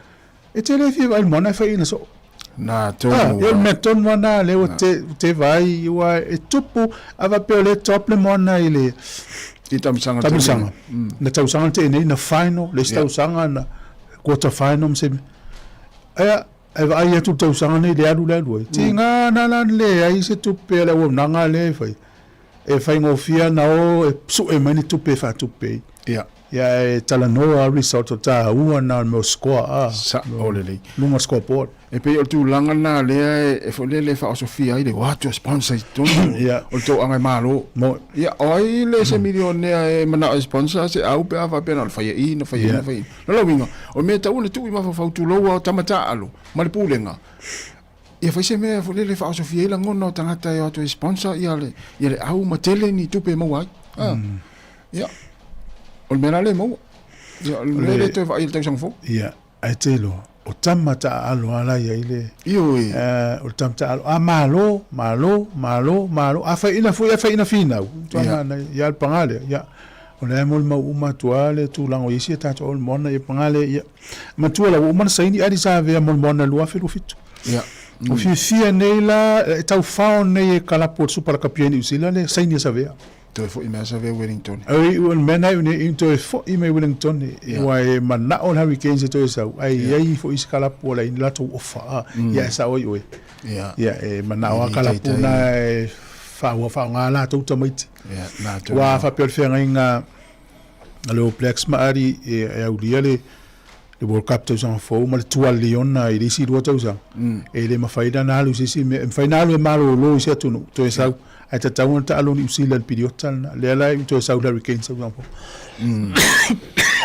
e te le fia vaai le moana e fai ina soo. Na tonu. Ah, ia o le mea tonu lava na lea ua te, te vaai ua e tupu a faapea o lea e top le moana i le I tamisaga tamisaga. Na tausaga na tea nei na final, le isi tausaga na quarter final ma se mea. Aia, e vaai atu i le tausaga nei le alu le alu ai. Tiga na la leai se tupe a le auaunaga lea e fai. E faigofie ona o e sue mai ni tupe e faatupe ai. Ia. Ia e talanoa result o taua na o le mea o score a. Sao lelei. Luga o le scoreboard. E pei o le tulaga lena lea e foi lele e faaosofia ai le o atu o sponsor i totonu Ia. o le toaga e malo. Mo. Ia, o ai le se milionea e manao e sponsor se au pe a faapea na o le fai e i, na fai e i, na fai e i. Lona uiga, o le mea e tatau ona tuu i mafaufau tulou a o tama taaalo ma le pulega, Ia fai se mea foi lele e faaosofia ai lagona o tagata e o atu e sponsor ia le, ia le au ma tele ni tupe e maua ai. Ah. Ia. O le mea la lea e maua. Ia, o le mea lea e toe vaai i le tausaga fou. Ia, ae te iloa, o tama taaalo lava la e i ai le... Ioe. O le tama taaalo, a malo, malo, malo, malo. A faiaina foi, a faiaina finau. Matua manaia. Ia, a o le paga lea, ia, o lea e molimau uma atu lava le tulaga o i ai si a tatou au i le moana, ia paga lea, ia. Matua la, ua uma ona saini Adi Savea mo le moana 2027. Ia. O fiafia nei la, e tau fao nei e kalapu o le Supa Lakapi a Niu Sila le saini a Savea. Toe foi mai a Savea Wellington. Oi, o le mea na iu nei, toe foi mai Wellington, aua e manao le Hurricanes e toe sau, ae i ai foi isi kalapu o la i latou ofa, a, ia e sao ai oe. Ia. Ia, e manao a kalapu na e faaaoga latou tamaiti. Ia, latou. Aua a faapea o le feagaiga a le All Blacks ma Adi e aulia le Le World Cup tausaga fou ma le tuali ona i le isi 2 tausaga. E le mafai la ona alu i se isi mea. E mafai ona alu e malolo i se atunuu, toe sau, ae tatau ona taalo Niu Sila i le piliota lena. Lea la e toe sau le Hurricanes tausaga fou.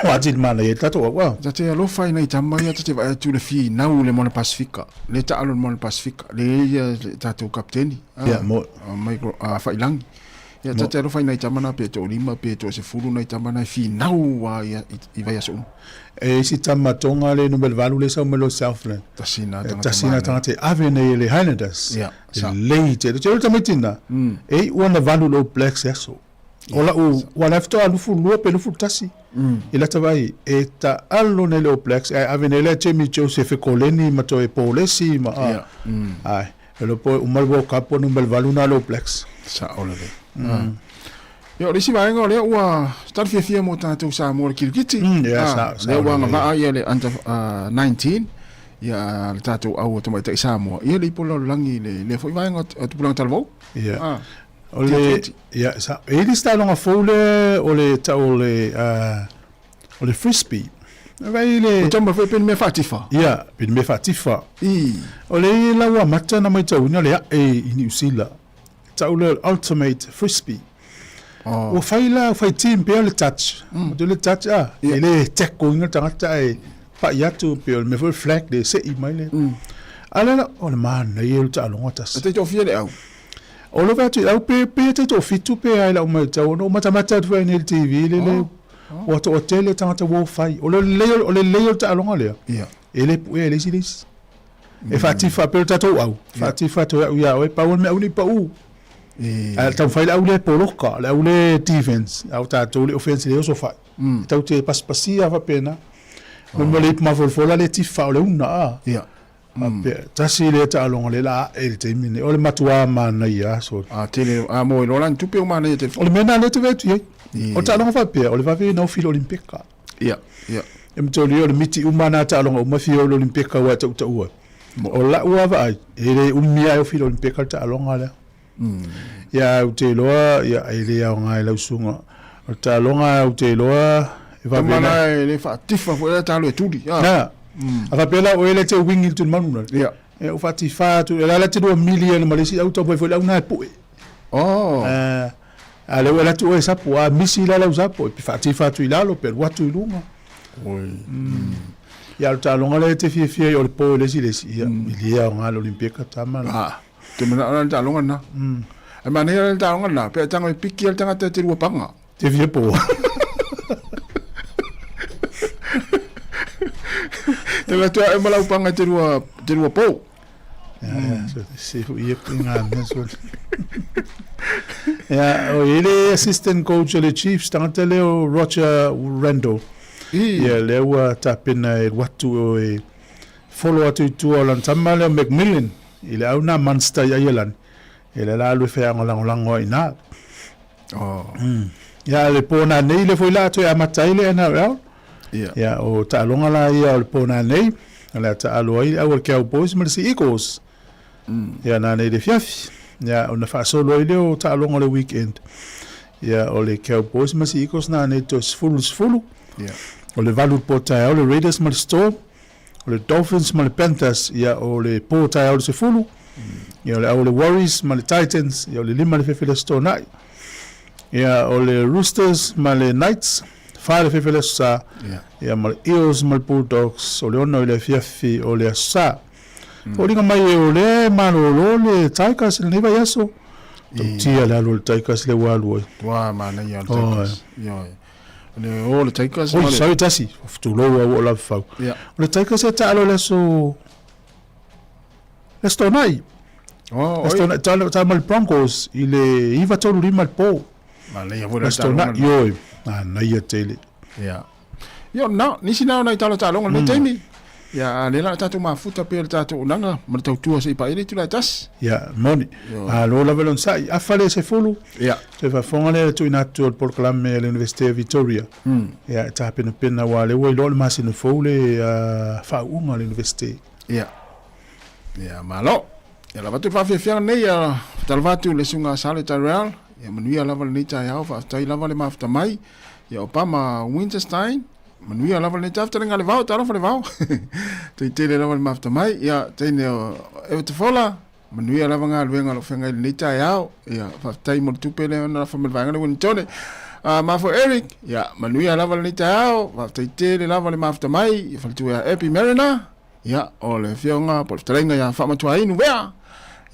Ua atili manaia ai le tatou au, a. Ta te alofa i nai tama ia, ta te vaai atu i le finau i le Moana Pasifika, lea e taalo i le Moana Pasifika, lea e i ai le tatou kapiteni, a, Michael, a, Faiilagi. Ia, ta te alofa i nai tama na pe toalima pe toasefulu nai tama na e finau lava i, i vaiaso uma. E isi tama Tonga le numera 8 le sau mai loa Southland. Tasi na tagata Tasi na tagata e ave nei e le Highlanders. Ia, sa. Lelei tele. Te tamaiti na, e iu ana valu le All Blacks e aso. O lau, ua la faatoa 22 pe 21. I lata vaai, e taalo nei le All Blacks, ae ave nei la e Jamie Joseph e koleni ma toe polesi ma a. Ia. Ae. E iloa po e uma le World Cup ua numera 8 na le All Blacks. Sao lelei. Ia, o le isi vaega o lea ua tali fiafia mo tatou Samoa le kirikiti. Ia, Ah, sa, lea ua lelei. agavaa ia le under 19 ia le tatou au tamaitai Samoa. Ia le ipu lalolagi i le lea foi vaega o tupulaga talavou. Ia. Ah, O le, T20. ia, sa, e i le taaloga fou lea o le tau o le, o le frisbee. Vai le O tama foi pe ni mea faatifa. Ia, pe ni mea faatifa. I. O le lau amata na matauina le ae i Niu Sila. Tau lea o le ultimate frisbee. Oh. Ua fai la, fai team pea le touch. Mm. O le touch a, Ia. e le tackle ina le tagata e pai atu pe o le mea foi flag le sei mai le. A le la, o le manaia o le taaloga tasi. E taitoafia le au. O lo atu au pe pe taitoafitu pe ai lau matau ona o matamata atu foi nei i le TV le le ua toatele tagata ua fai. O le lelei o le lelei o le taaloga lea. Ia. E le puea e le isi le isi. E faatifa pei o le tatou au, faatifa atu e au ia oe, pau o le mea au nei pau. Ae taumafai le au lea e poloka, le au lea e defense, a o tatou le offense le oso fai. E tau te pasipasia faapena. Mo le ipu mafolafola le tifa o le una a. Ia. Faapea, tasi lea taaloga lea la ae i le taimi lenei. O le matua manaia lava sole. A tele, a mo e loa la ni tupe o manaia tele. O le mea lena lea e te vaai atu i ai. O le taaloga faapea, o le vave ona ofi i le Olimpeka. Ia, ia. E mataulia o le miti uma na taaloga uma fia o le Olimpeka ua e tautaua. O lau lava vaai, e le umi lava e ofi i le Olimpeka le taaloga lea. Ia, ou te iloa, ia, e le aoga i lau susuga. O le taaloga ou te iloa, e vave Tama na. la e le faatifa foi la taalo e tuli. Ah. Na. A faapea la o oe lea e te wingi i le tulimanu lale. Ia. Ia, ua faatifa atu, e la la te lua mili ana ma le isi au taumafai foi le au na e pue. Oh. A lea ua alu atu oe e sapo, a misi la lau sapo, e faatifa atu i lalo pe alu atu i luga. Oi. Ia, o le taaloga lea e te fiafia ai o le po i le isi le isi, ia, e le aoga le Olimpika tama la. Ah, te manao la le taaloga lena. Ae manaia la le taaloga lena, pe a tago e piki lava le tagata e te lua paga. Te fia po. Te alu atu a e ma lau paga e te lua, te lua po. Ia, so, se fu ia ku ngā mea so. Ia, o i le assistant coach o le Chiefs, tagata lea o Roger Randall. Ia, lea ua tapena e alu atu o e follow atu i tua o lana tama lea o McMillan i le au nā Munster i Aielani. Ia lea la alu e feagolagolago ai i ina. Oh. Ia, le pō nanei lea foi la toe amata ai le NRL. Ia. Ia, o taaloga la ia o le pō nanei, o le a taalo ai le au a le Cowboys ma le Sea Eagles. Ia, nanei le fiafi. Ia, ona faasolo ai lea o taaloga o le weekend. Ia, o le Cowboys ma le Sea Eagles nanei toe 10 i le 10. Ia. O le 8 i le pō taeao le Raiders ma le Storm. O le Dolphins ma le Panthers, ia, o le pō taeao le 10. Ia, o le au o le Warriors ma le Titans, ia, o le 5 le fefe le Aso Toonai. Ia, o le Roosters ma le Knights, 4 le fefe le Aso Sa. Ia, ma le Eels ma le Bulldogs, o le 6 i le afiafi o le Aso Sa. Foliga mai e o lea e malolo le Tigers i lenei vaiaso. Tautia le alu a le Tigers lea ua alu ai. Ua manaia le Tigers. Ioe. Le o le Tigers ma le. Oi, sorry tasi. Tulou au o Lavafau. Ia. O le Tigers e taalo i le aso le Aso Toonai. Oh, Aso Toonai, taalo taalo ma le Broncos i le 9:35 le po. Manaia foi le Aso Toonai, ioe. Manaia tele. Ia. Ia, na, nisi na o nai talo taaloga i lenei taimi. Ia, a lea la o tatou mafuta pea i le tatou auaunaga ma le tautua se i paia le itula e tasi. Ia, moni. Malo lava le onosai. Afa le sefulu. Ia. Toe faafofoga lea i le tuuina atu o le polokalame a le Universite o Victoria. Ia, e tapenapena aua o lea ua iloa le masina fou le faauuga a le Universite. Ia. Ia, malo. Ia lava atu le faafiafiaga nei, ia faatalofa atu i le susuga a Sale Tyrell. Ia manuia lava lenei taeao, faafetai lava le mafuta mai. Ia Obama Winterstein. Manuia lava lenei taeao, fetalaiga a Levao, talofa Levao. Tai tele lava le mafuta mai. Ia, teine o Eva Tafola, manuia lava galuega o lo o feagai i lenei taeao. Ia, faafetai mo le tupe lea ona lafa mai le vaega lea Winitone. Ma foi Eric, ia, manuia lava lenei taeao, faafetai tele lava le mafuta mai, ia faletua ia Epi Mariner, ia, o le afioga po o le fetalaiga ia Faamatuainu Vea,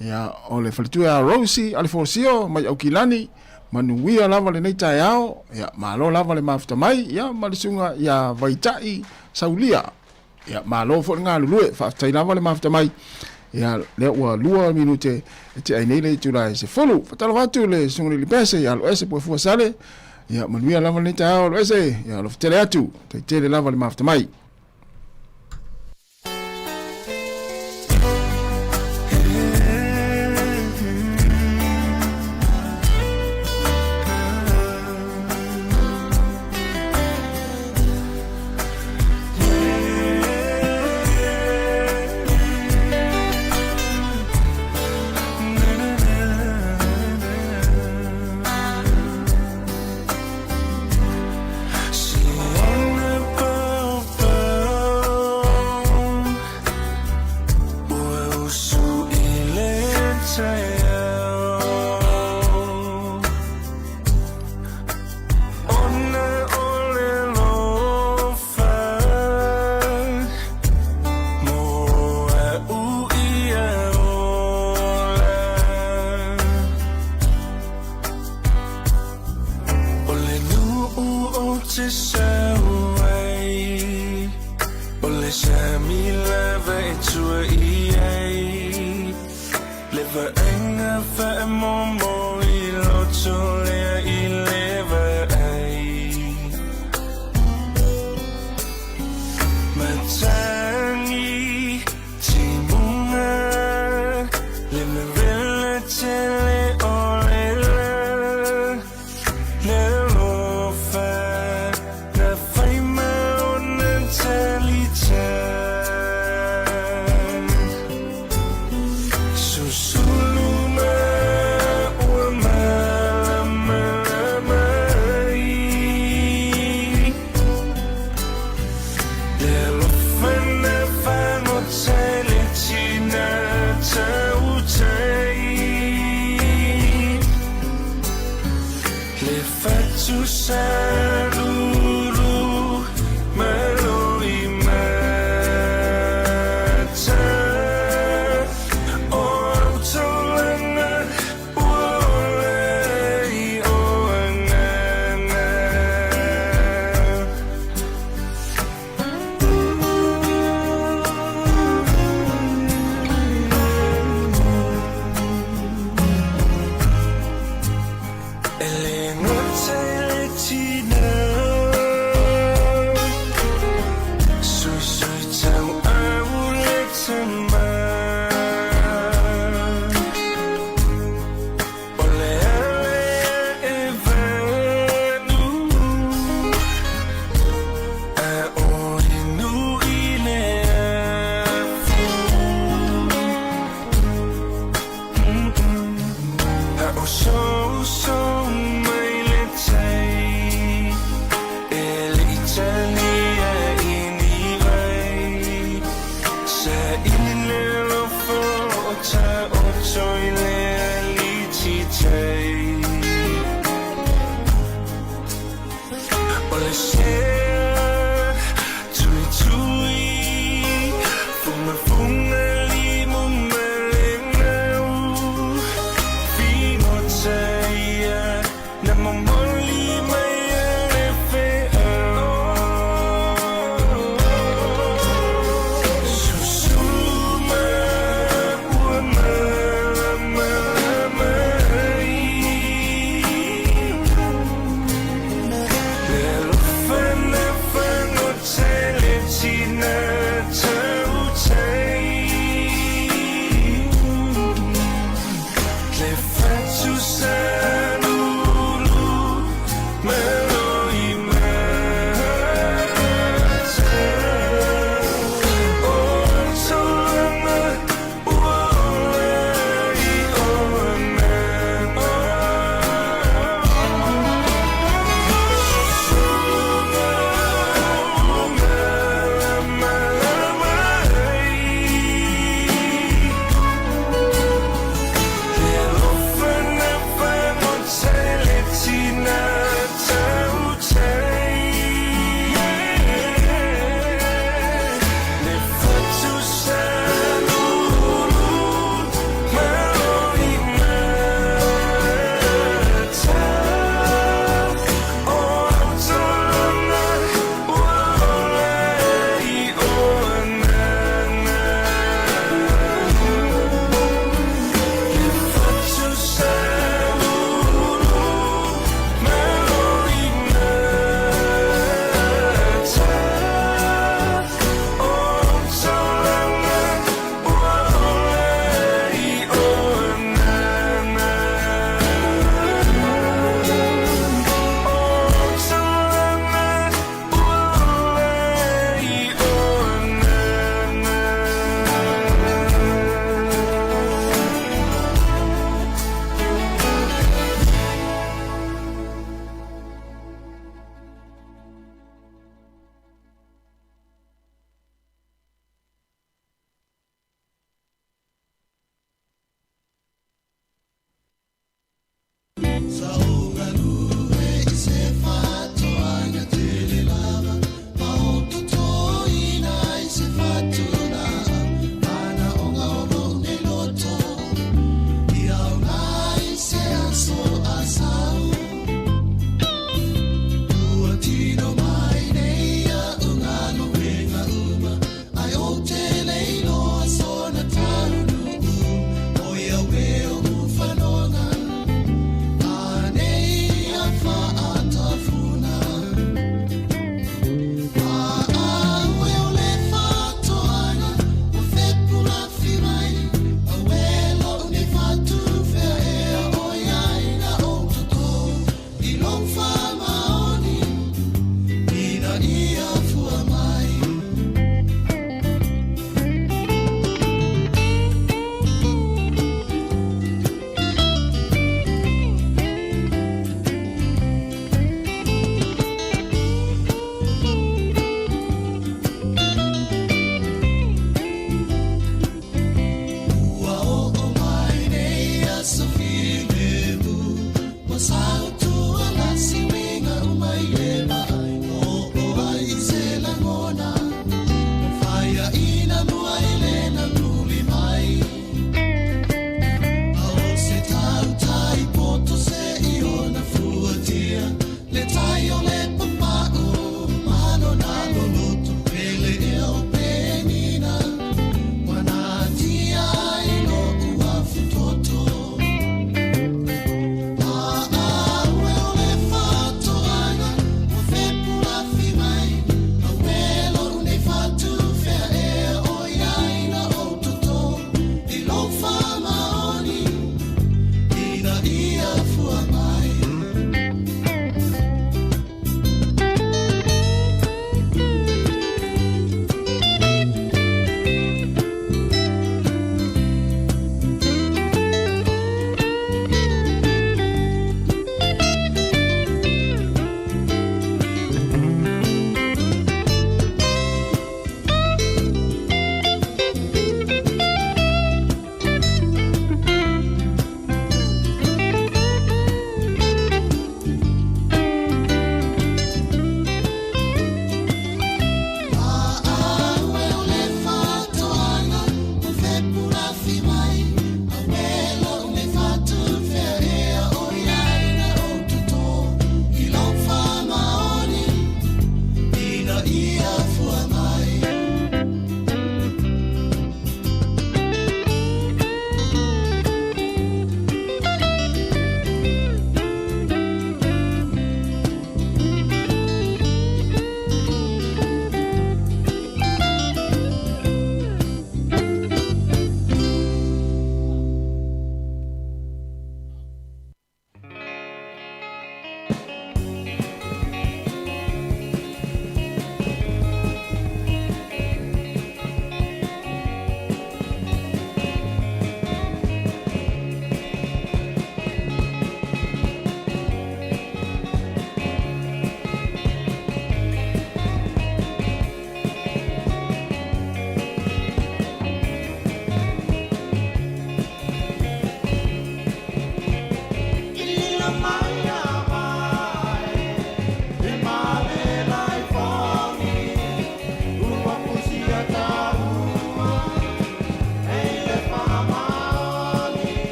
ia, o le faletua ia Rosie Alefosio mai Aukilani, manuia lava lenei taeao, ia, malo lava le mafuta mai, ia, ma le susuga ia Vaitai Saulia. Ia, malo foi le galulue, faafetai lava le mafuta mai. Ia, lea ua 2 minute e tea ai nei le itula e 10. Faatalofa atu le susuga i le Lipese, ia Aloese Puefua Sale. Ia, manuia lava lenei taeao Aloese. Ia, alofa tele atu, tai tele lava le mafuta mai.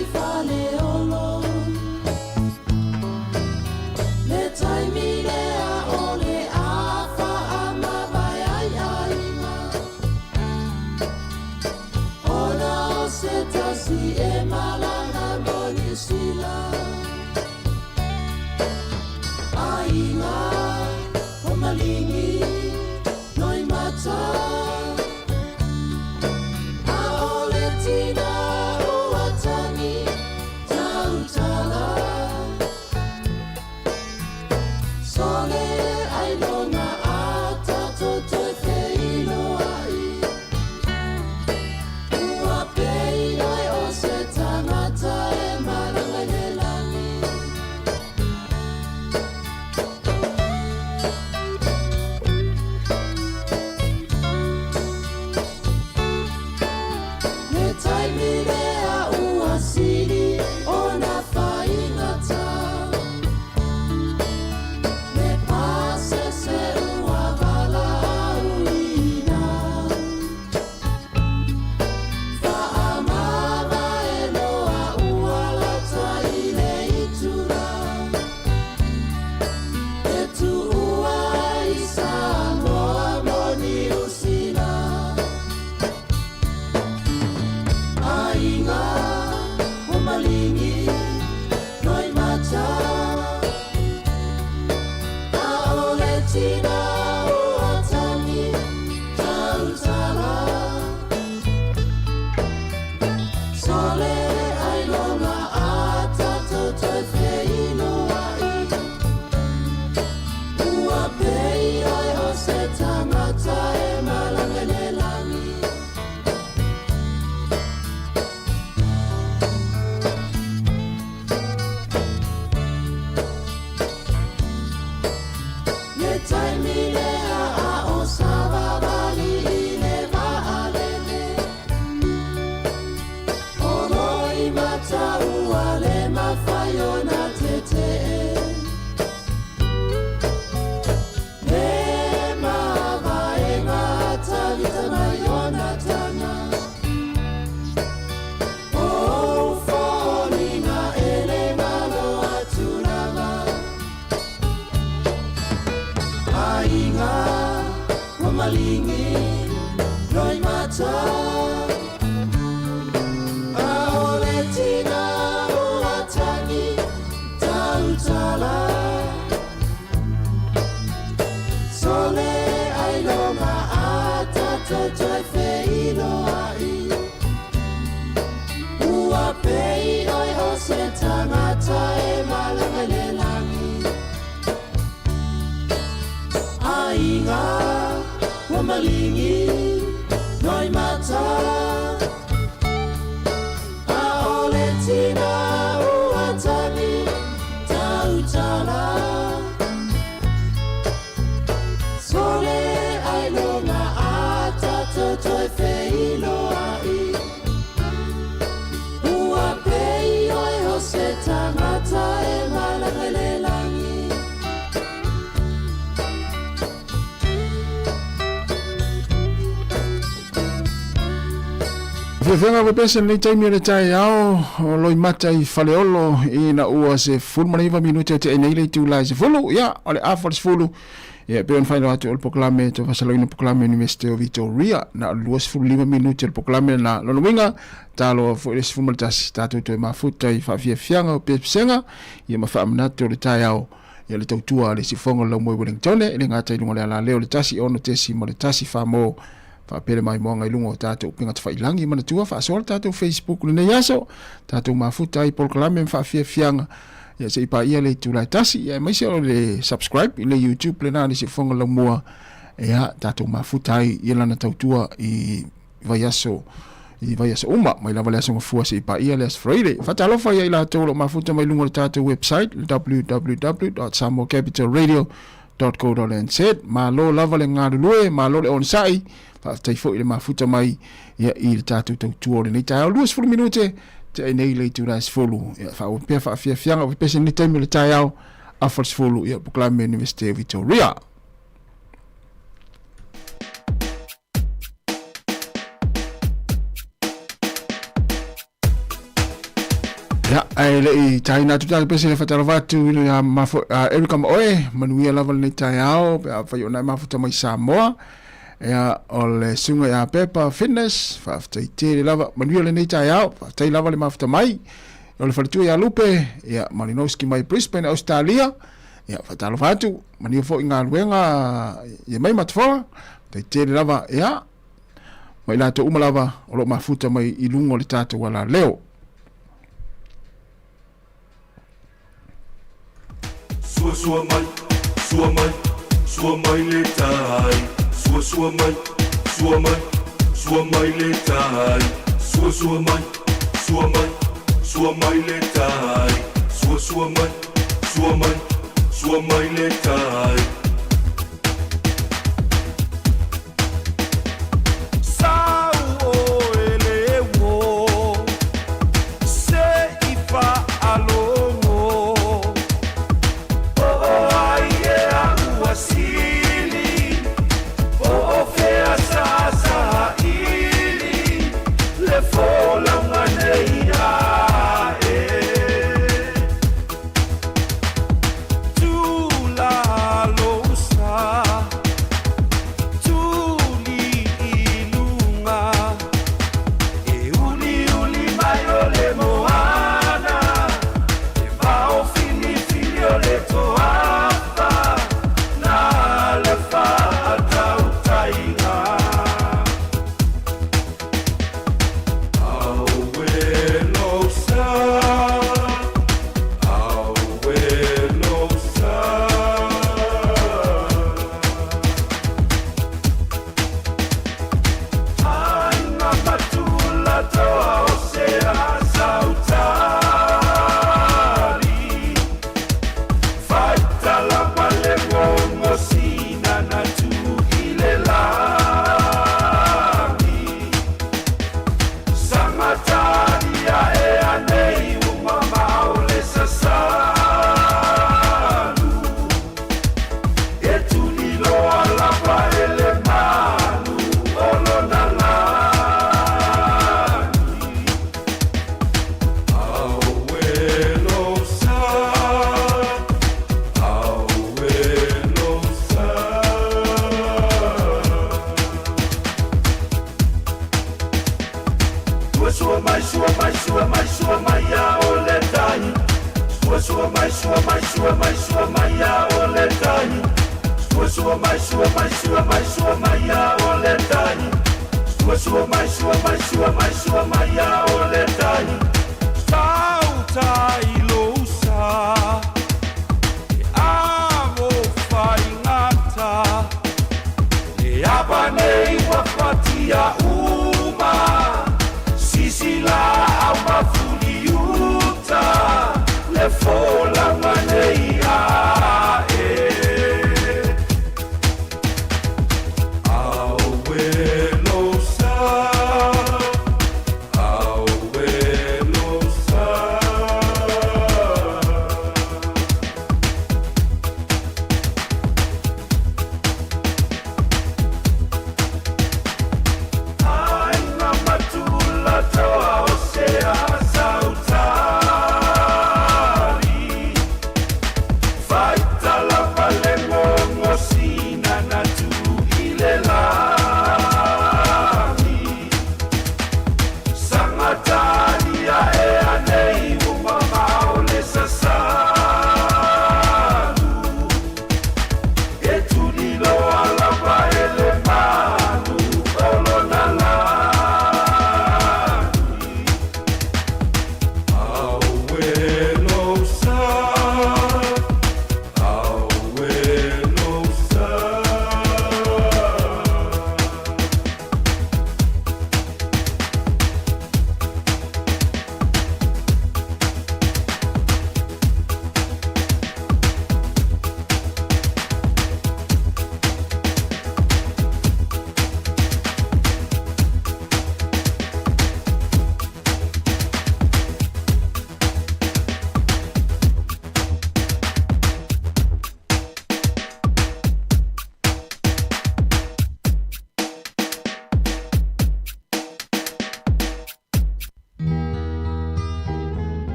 i Faleolo Le taimi lea o le afa a mavae ai aiga Ona o se tasi e malaga mo Niu Sila Aiga o Maligi Loimata A o le tina ua tagi tautala Sole ailoga a tatou toe feiloai Ua pei oe o se tagata e malaga i le lagi. Le taimi lea ua sili ona faigata Le pasese ua valaauina Faamavae loa ua lata i le itula E tuua ai Samoa mo Niu Sila Aiga o Maligi Loimata A o le tina ua tagi tautala Sole ailoga a tatou toe feiloai Ua pei oe o se tagata e malaga i le lagi. Le taimi lea a o savavali i le vaalele O Loimata ua le mafai ona tetee Le mavaega a Tavita ma Ionatana O ou foliga e le galo atu lava Aiga o Maligi Loimata A o le tina ua tagi tautala Sole ailoga a tatou toe feiloai Ua pei oe o se tagata e malaga i le lagi Aiga o Maligi Loimata A o le tina ua tagi tautala Sole ailoga a tatou toe feiloai Ua pei oe o se tagata e malaga i le lagi. Fiafiaga pepese lenei taimi o le taeao o Loimata i Faleolo ina ua 19 minute o te'i nei le itula e 10, ia o le afa o le 10 ia pei ona faailoa atu o le polokalame toe faasalaina polokalame University o Victoria na o le 25 minute o le polokalame na lona uiga taloa foi le 11 tatou toe mafuta i faafiafiaga o pesega ia ma faamanatu o le taeao ia le tautua a le siufofoga o le Laumua i Wellington e le gata i luga o le alaleo le 1 6.1 famo faapea le maimoaga i luga o tatou upega tafailangi. Manatua faasoa le tatou Facebook lenei aso tatou mafuta ai polokalame ma faafiafiaga ia se i paia le itula e tasi ia aemaise o le subscribe i le YouTube lena le siufofoga o le Laumua ia tatou mafuta ai ia lana tautua i vaiaso i vaiaso uma mai lava le aso gafua seia paia le aso Friday. Faatalofa ia i latou o lo o mafuta mai luga o le tatou website le www.samoacapitalradio.co.nz. Malo lava le galulue, malo le onosai, faafetai foi le mafuta mai ia i le tatou tautua o lenei taeao. 20 minute te ai nei le itula e 10. Ia faaauau pea faafiafiaga o pepese lenei taimi o le taeao afa le 10 ia Polokalame Universite o Victoria. Ia, ae le i taina atu tatou pese le faatalofa atu i le mafo, a Erica ma oe, manuia lava lenei taeao, pe afai o na e mafuta mai Samoa. Ia, o le susuga ia Pepa Fitness, faafetai tele lava, manuia lenei taeao, faafetai lava le mafuta mai. O le faletua ia Lupe, ia, Malinowski mai Brisbane, Australia. Ia, faatalofa atu, manuia foi galuega ia mai Matafola, faafetai tele lava, ia, ma i latou uma lava o lo o mafuta mai i luga o le tatou alaleo. Sua sua mai, sua mai, sua mai le tai. Sua sua mai, sua mai, sua mai le tai. Sua sua mai, sua mai, sua mai le tai. Sua sua mai, sua mai, sua mai le tai.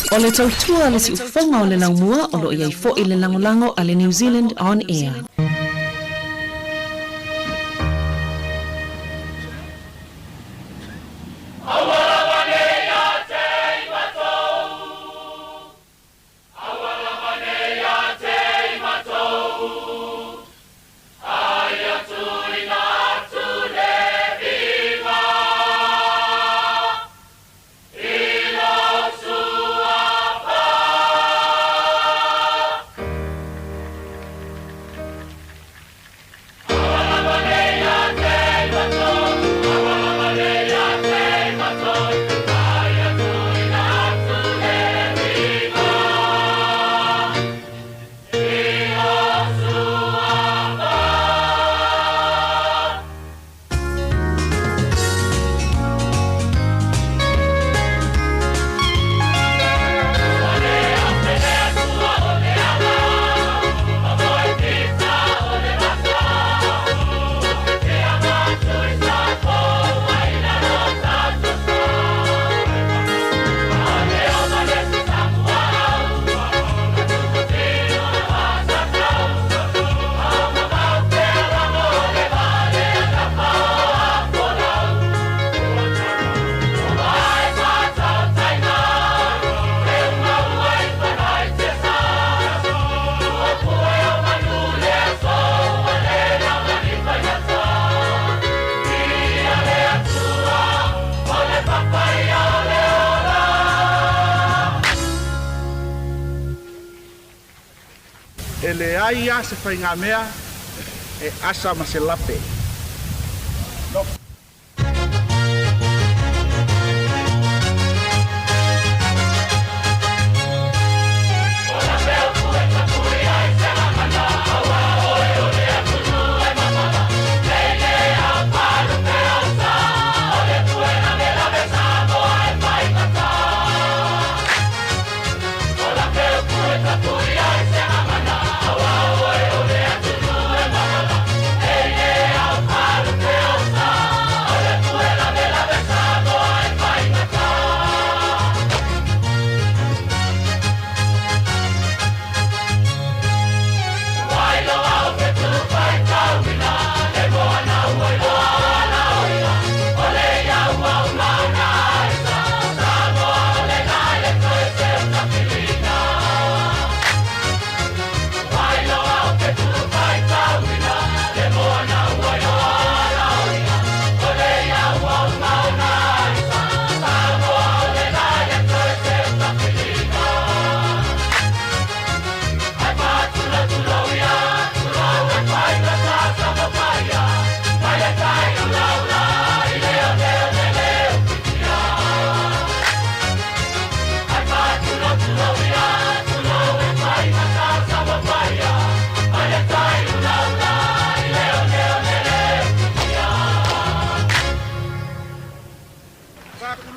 O le tautua a le siufofoga o le laumua o lo o i ai foi le lagolago a le New Zealand On Air. Aua lava ne ia te i matou, a ia tuuina atu le viiga i lou Suafa. Aua lava ne ia te i matou, aua lava ne ia te i matou, a ia tuuina atu le viiga i lou Suafa. E leai lava se faigamea e asa ma se lape. No.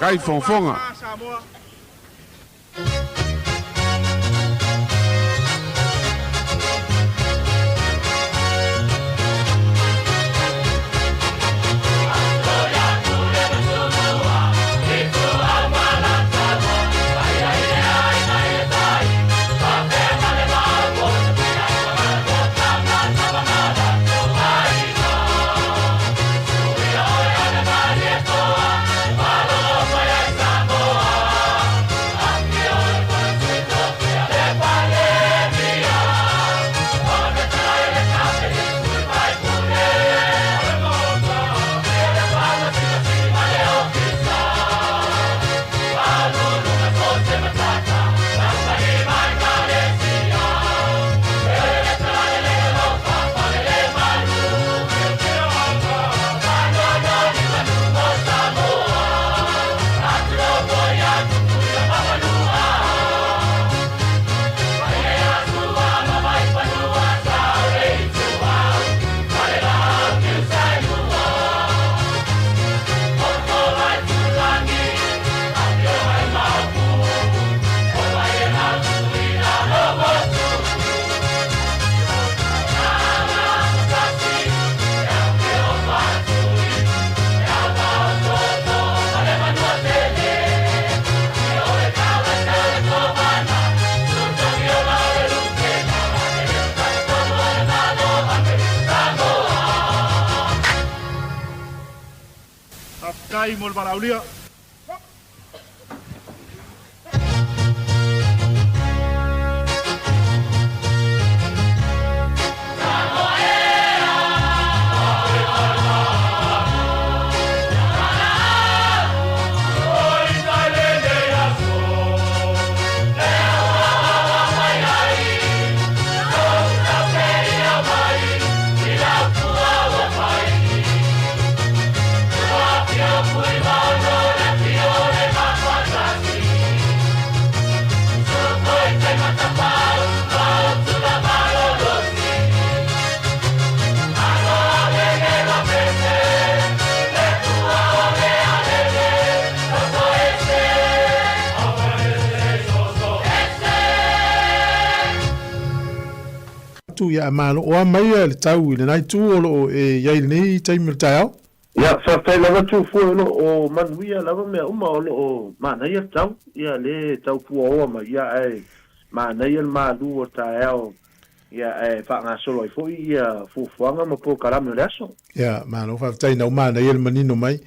Kaifogafoga. Faafetai mo le valaaulia. Atu ia malo o a mai le tau i lenā itu o lo o e i ai i lenei taimi o le taeao. Ia, faafetai lava Tufue o lo o manuia lava mea uma o lo o manaia le tau, ia le tau puaoa mai, ia ae manaia le malu o le taeao, ia ae faagasolo ai foi ia fuafuaga ma polokalame o le aso. Ia, malo faafetai na ua manaia le manino mai.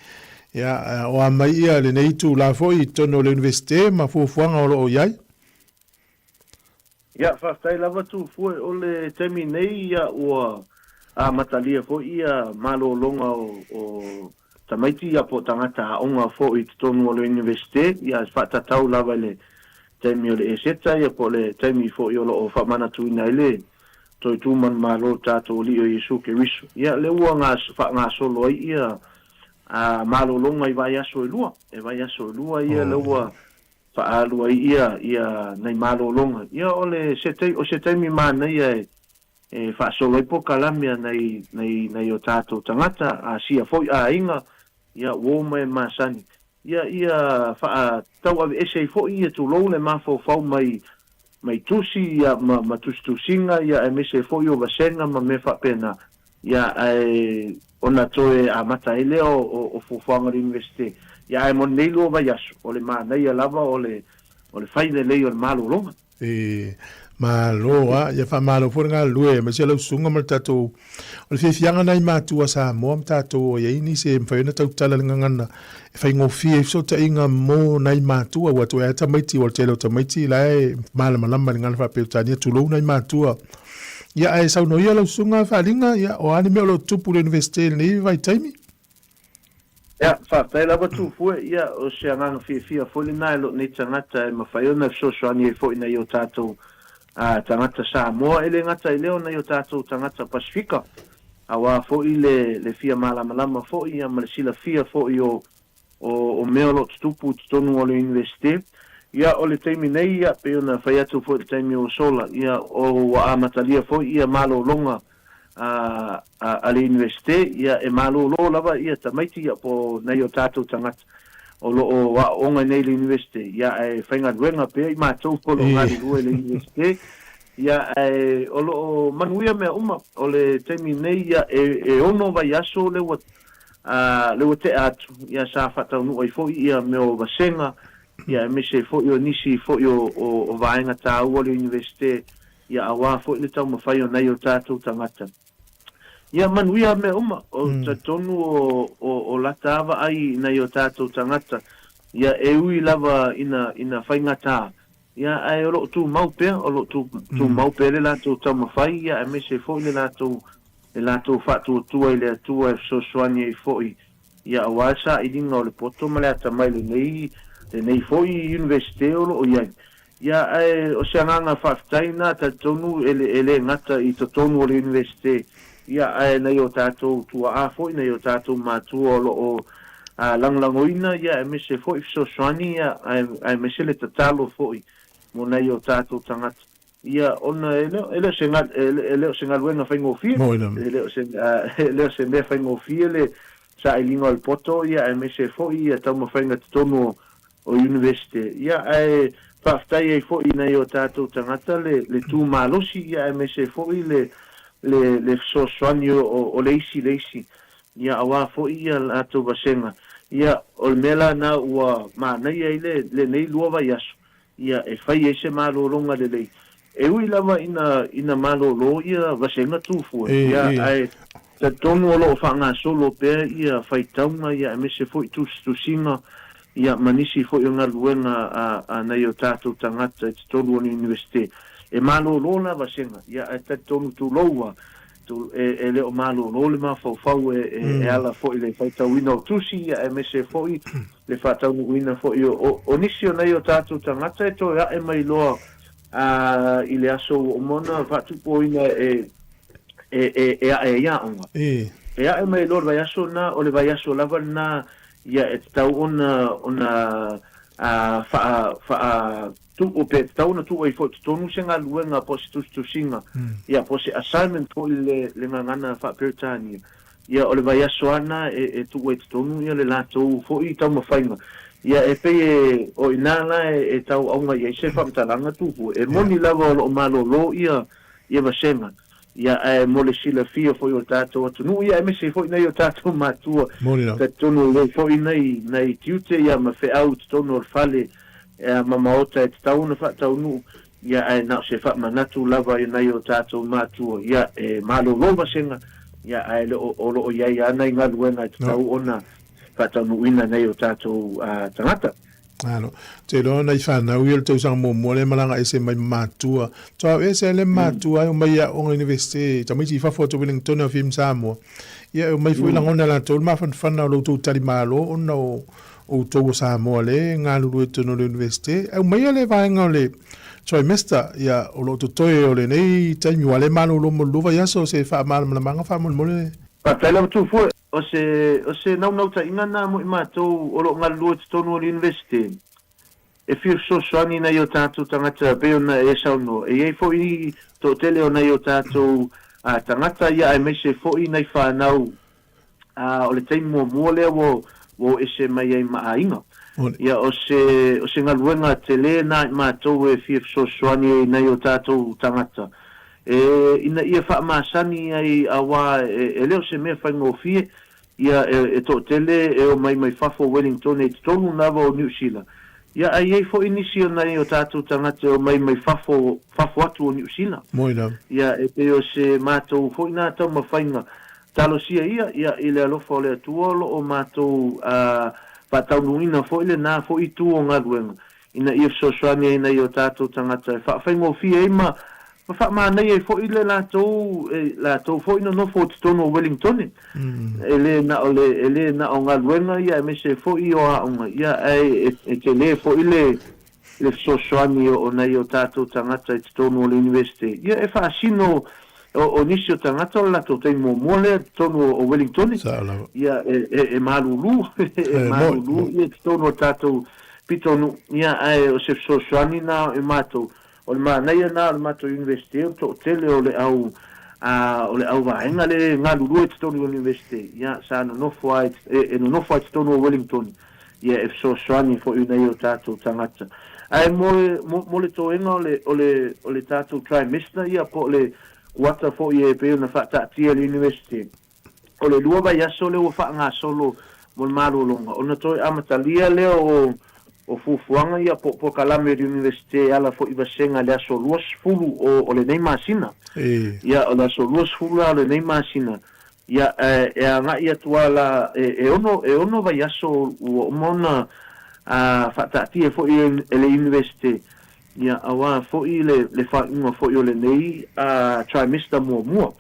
Ia, o a mai ia lenei itula foi i totonu o le Iunivesite ma fuafuaga o lo o i ai. Ia, faafetai lava Tufue, o le taimi nei ia ua amatalia foi ia malologa o tamaiti ia po o tagata aoga foi i totonu o le Iunivesite, ia faatatau lava i le taimi o le Eseta ia po o le taimi foi o lo o faamanatuina ai le toe tu manumalo o tatou Alii o Iesu Keriso. Ia lea ua faagasolo ai ia malologa i vaiaso e lua, e vaiaso e lua ia lea ua faaalu ai ia ia nai malologa. Ia o le se tai o se taimi manaia e e faasolo ai polokalame a nai nai nai o tatou tagata, Asia foi aiga, ia uo ma e masani. Ia ia faatauaveese ai foi ia tulou le mafaufau mai mai tusi ia ma ma tusitusiga ia aemaise foi o vasega ma mea faapena. Ia, ae ona toe amata ai lea o fuafuaga o le Iunivesite. Ia, ae mo lenei lua vaiaso, o le manaia lava o le o le fai lelei o le malologa. E malo a, ia faamalo foi le galulue aemaise lau susuga ma le tatou, o le fiafiaga nai matua Samoa ma tatou o i ai nisi e mafai ona tautala le gagana e faigofie ai fesootaiga mo nai matua ua toe lava tamaiti ua o le tele o tamaiti la e malamalama i le gagana faa-Peretania tulou nai matua. Ia, ae saunoa ia lau susuga Faaliga, ia, o a ni mea o lo o tutupu i le Iunivesite i lenei vaitaimi? Ia, faafetai lava Tufue, ia, o se agaga fiafia foi lena e lou nei tagata e mafai ona fesoasoani ai foi i nai o tatou tagata Samoa, e le gata i lea o nai o tatou tagata Pasifika, aua foi le le fia malamalama foi ia ma le silafia foi o o mea o lo o tutupu i totonu o le Iunivesite. Ia, o le taimi nei, ia, pei ona fai atu foi i le taimi ua sola, ia, o ua amatalia foi ia malologa a, a, a le Iunivesite, ia, e malolo lava ia tamaiti, ia, po o nai o tatou tagata o lo o aooga nei i le Iunivesite, ia, ae faigaluega pea i matou o lo o galulue i le Iunivesite, ia, ae o lo o manuia mea uma. O le taimi nei, ia, e, e ono vaiaso lea ua Ā, lea ua tea atu, ia sa faataunuu ai foi ia mea o vasega, ia aemaise ai foi o nisi foi o, o, o vaega tāua o le Iunivesite, ia auā foi le taumafai o nai o tātou tagata. Ia manuia mea uma, o talitonu o, o, o lata a vaai i nai o tātou tagata, ia e ui lava ina, ina faigata, ia ae o lo o tumau pea, o lo o tū, tumau pea le latou taumafai, ia aemaise ai foi le latou le latou faatuatua i le Atua e fesoasoani ai foi ia aua le sailiga o le poto ma le atamai lenei lenei foi Iunivesite o lo o i ai. Ia ae o se agaga faafetai lena talitonu e le e le gata i totonu o le Iunivesite ia ae nai o tatou tuaa foi nai o tatou matua o lo o lagolagoina ia aemaise foi fesoasoani ia aemaise le tatalo foi mo nai o tatou tagata. Ia, ona e le, e le o se, e le o se galuega faigofie, e le o se, e le o se mea faigofie le sailiga o le poto, ia, aemaise foi ia taumafaiga totonu o, o Iunivesite. Ia, ae faafetai ai foi i nai o tatou tagata le, le tu malosi, ia, aemaise foi le, le, le fesoasoani o, o le isi i le isi, ia, aua foi ia latou vasega. Ia, o le mea la lena ua manaia ai le, lenei lua vaiaso, ia e fai ai se malologa lelei. E ui lava ina ina malolo ia vasega tufua, ia ae Talitonu o lo o faagasolo pea ia faitauga ia aemaise foi tusitusiga ia ma nisi foi o galuega a nai o tatou tagata i totonu o le Iunivesite. E malolo la vasega ia ae talitonu tulou a e le o malolo le mafaufau e ala foi i le faitauina o tusi ia aemaise foi le faataunuuina foi o nisi o nai o tatou tagata e toe ae mai loa i le aso ua uma ona faatupuina e e ae ai aoga. E ae mai loa le vaiaso lena, o le vaiaso lava lena ia e tatau ona ona faa faa tuu pe tatau ona tuu ai foi i totonu se galuega po o se tusitusiga ia po o se assignment foi i le le gagana faa-Peretania. Ia o le vaiaso lava lena e tuu ai i totonu ia le latou foi taumafaiga. Ia e pei e o i ina la e tau auga i ai se faamatalaga Tupua. E moni lava o lo o malolo ia ia vasega, ia ae mo le silafia foi o le tatou atunuu, ia aemaise foi nai o tatou matua, talitonu e i ai foi nai nai tiute ia ma feau i totonu o le fale ma maota e tatau ona faataunuu, ia ae na o se faamanatu lava i nai o tatou matua, ia e malolo vasega, ia ae le o o lo o i ai lava nai galuega e tatau ona faataunuuina nai o tatou tagata. Alo. Te iloa nai whanau ia le tausaga muamua lea malaga ese mai ma matua. Toa au ese le matua ai o mai aoga university, tamaiti i fafo atu Wellington au fim Samoa. Ia e omai foi lagona latou le mafanafana o lo outou talimalo ona o outou o Samoa le galulue i totonu o le university. Aumaia le vaega o le trimester, ia o lo o totoe o lenei taimi ua le malolo mo le lua vaiaso se faamalamalamaga faamolemole. Faafetai lava Tufue. O se, o se naunautaiga na mo i matou o lo o galulue i totonu o le Iunivesite, e fia fesoasoani i nai o tatou tagata e pei ona e saunoa. E i ai foi toatele o nai o tatou tagata ia aemaise foi nai fanau o le taimi muamua lea ua o ese mai ai ma aiga. Ia o se, o se galuega tele na i matou e fia fesoasoani ai i nai o tatou tagata E, ina ia faamasani ai auā e le o se mea faigofie, ia e toatele e omai mai fafo o Wellington e totonu lava o Niu Sila. Ia ae i ai foi nisi o nai o tatou tagata e omai mai fafo, fafo atu o Niu Sila. Moi lava. Ia e pei o se matou foi na taumafaiga. Talosia ia, ia i le alofa o le Atua o lo o matou faataunuuina foi lena foi itu o galuega, ina ia fesoasoani ai nai o tatou tagata e faafaigofie ai ma ma faamanaia ai foi le latou e latou foi nonofo i totonu o Wellingtone. E le na o le e le na o galuega ia aemaise foi o aoga ia ae e tele foi le le fesoasoani o nai o tatou tagata i totonu o le Universite ia e faasino o o nisi o tagata o le latou taimi muamua lea i totonu o Wellingtone ia e e malulu e malulu ia i totonu o tatou Pitonuu, ia ae o se fesoasoani na i matou. O le manaia na o le matou Universite o le toatele o le au a o le au vaega le galulue i totonu o le Universite, ia sa nonofo a e nonofo a i totonu o Wellington, ia e fesoasoani foi i nai o tatou tagata. Ae mo mo le toega o le o le o le tatou trimester ia po o le kuata foi e pei ona faataatia e le Universite, O le lua vaiaso lea ua faagasolo mo le malologa, ona toe amatalia lea o o fuafuaga ia po o polokalame o le Iunivesite e ala foi i vasega i le aso 20 o o lenei masina. Ia, o le aso 20 la o lenei masina, ia, e agai atu lava la, e ono, e ono vaiaso ua uma ona faataatia foi e le Iunivesite, Ia, auā foi le, le faaiuga foi o lenei trimester muamua.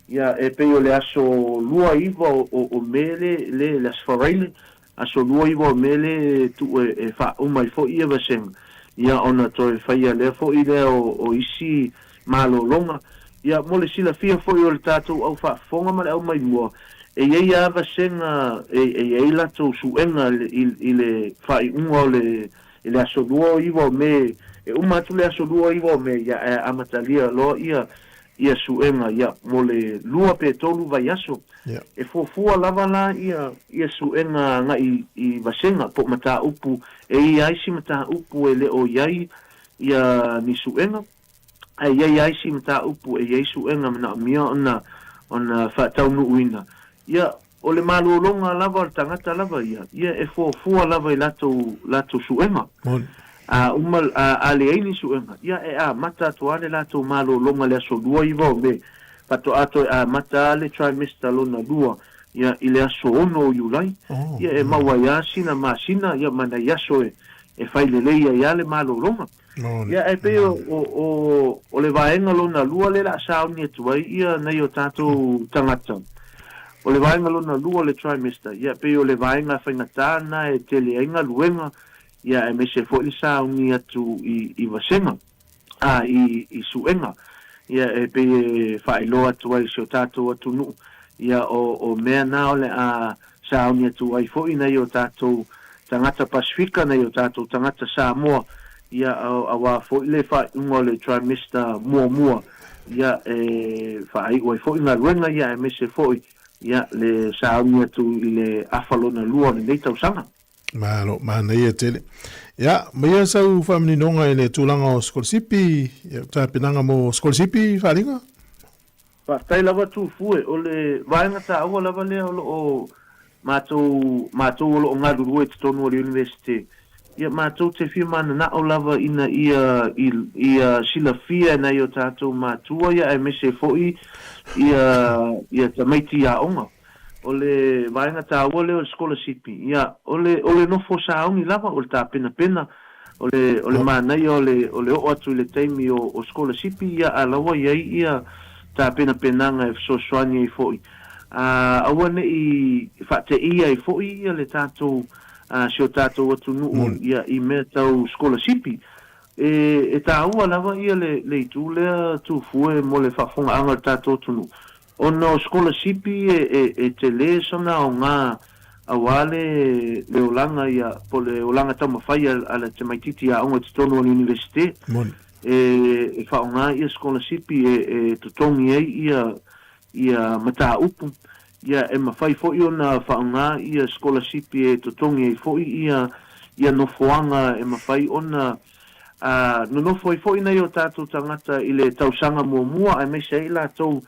Ia, e pei o le aso 29 o, o, o Me le, le, le Aso Faraile, aso 29 o Me le tuu e, e faauma ai foi ia vasega, ia, ona toe faia lea foi lea o, o isi malologa. Ia, mo le silafia foi o le tatou au faafofoga ma le au maimoa, e i ai lava vasega e, e i ai latou suega i, i le faaiuga o le, I le aso 29 o Me, e uma atu le aso 29 o Me, ia ae amatalia loa ia ia suega ia mo le lua pe tolu vaiaso. E fuafua lava la ia ia suega agai i vasega po o mataupu e i ai isi mataupu e le o i ai ia ni suega, ae i ai lava isi mataupu e i ai suega manaomia ona ona faataunuuina. Ia O le malologa lava o le tagata lava ia, ia e fuafua lava i latou, latou suega. A uma, a, a leai ni suega, ia e amata atu lava le latou malologa i le aso 29 o Me. Faatoa toe amata le trimester lona lua ia i le aso 6 o Iulai, ia e maua ai lava sina masina ia ma nai aso e e fai lelei ai lava le malologa. Ia ae pei o o o le vaega lona lua lea o le a sauni atu ai ia nai o tatou tagata. O le vaega lona lua o le trimester, ia pei o le vaega faigata lena e tele ai galuega, ia aemaise foi le sauni atu i i vasega. a i i suega, ia e pei e faailoa atu ai i si o tatou atunuu, ia o o mea na o le a sauni atu ai foi nai o tatou tagata Pasefika, nai o tatou tagata Samoa, ia auā foi le faaiuga o le trimester muamua, ia e faaiu ai foi galuega, ia aemaise foi ia le sauni atu i le afa lona lua o lenei tausaga. Malo, manaia tele. Ia, maia sau faamaninoga i le tulaga o sikolasipi, ia, tapenaga mo sikolasipi faaaliga? Faafetai lava Tufue, o le vaega taua lava lea o lo o matou, matou o lo o galulue i totonu o le Iunivesite, ia matou te fia mananao lava ina ia, ia silafia e nai o tatou matua ia aemaise foi ia, ia tamaiti aoga. O le vaega taua lea o le sikolasipi, ia, o le, o le nofo sauni lava, o le tapenapena, o le, o le manaia o le, o le oo atu i le taimi o, o sikolasipi, ia, a la ua i ai ia tapenapenaga e fesoasoani ai foi, a, aua ne i faateia ai foi ia le tatou, a, si o tatou atunuu, ia, i mea tau sikolasipi. E, e taua lava ia le, le itu lea Tufue mo le faafofogaaga a le tatou atunuu, Ona o sikolasipi e tele sona aoga aua le le olaga ia po o le olaga taumafai a le tamaititi aoga i totonu o le Iunivesite. E faaaoga ia sikolasipi e totogi ai ia ia mataupu. Ia e mafai foi ona faaaoga ia sikolasipi e totogi ai foi ia ia nofoaga e mafai ona nonofo ai foi nai o tatou tagata i le tausaga muamua aemaise ai i latou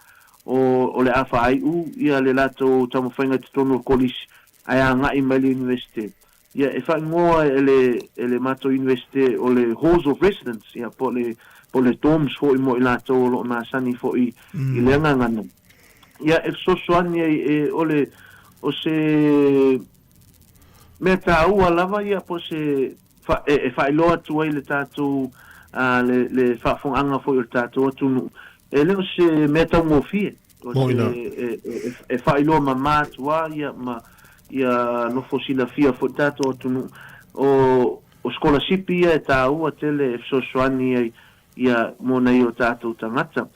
o o le a faaiu ia le latou taumafaiga i totonu o le kolisi ae agai mai le Iunivesite. Ia e faaigoa e le e le matou Iunivesite o le Halls of Residence ia po o le po o le dorms foi mo i latou o lo o masani foi i lea gagana. Ia e fesoasoani ai e o le o se mea taua lava ia po o se e faailoa atu ai le tatou le le faafofogaaga foi o le tatou atunuu, e le o se mea taugofie, o se e faailoa mama atu lava ia ma ia nofo silafia foi le tatou atunuu, o o sikolasipi ia e taua tele e fesoasoani ai ia mo nai o tatou tagata.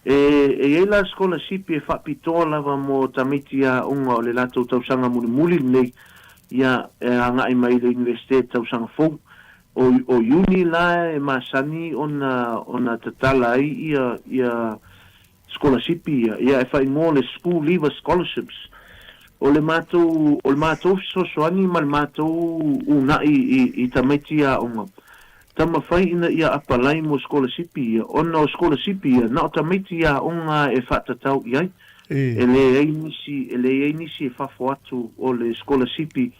E e i ai la sikolasipi e faapitoa lava mo tamaiti aoga o le latou tausaga mulimuli lenei, ia e agai mai i le Iunivesite i le tausaga fou. O o Iuni la e masani ona ona tatala ai ia ia sikolasipi ia, ia e faaigoa le School Leaver Scholarships. O le matou, o le matou fesoasoani ma le matou uunai i, i tamaiti aoga, taumafai ina ia apalai mo sikolasipi ia, ona o sikolasipi ia, na o tamaiti aoga e faatatau i ai. E leai nisi, e leai nisi e fafo atu o le sikolasipi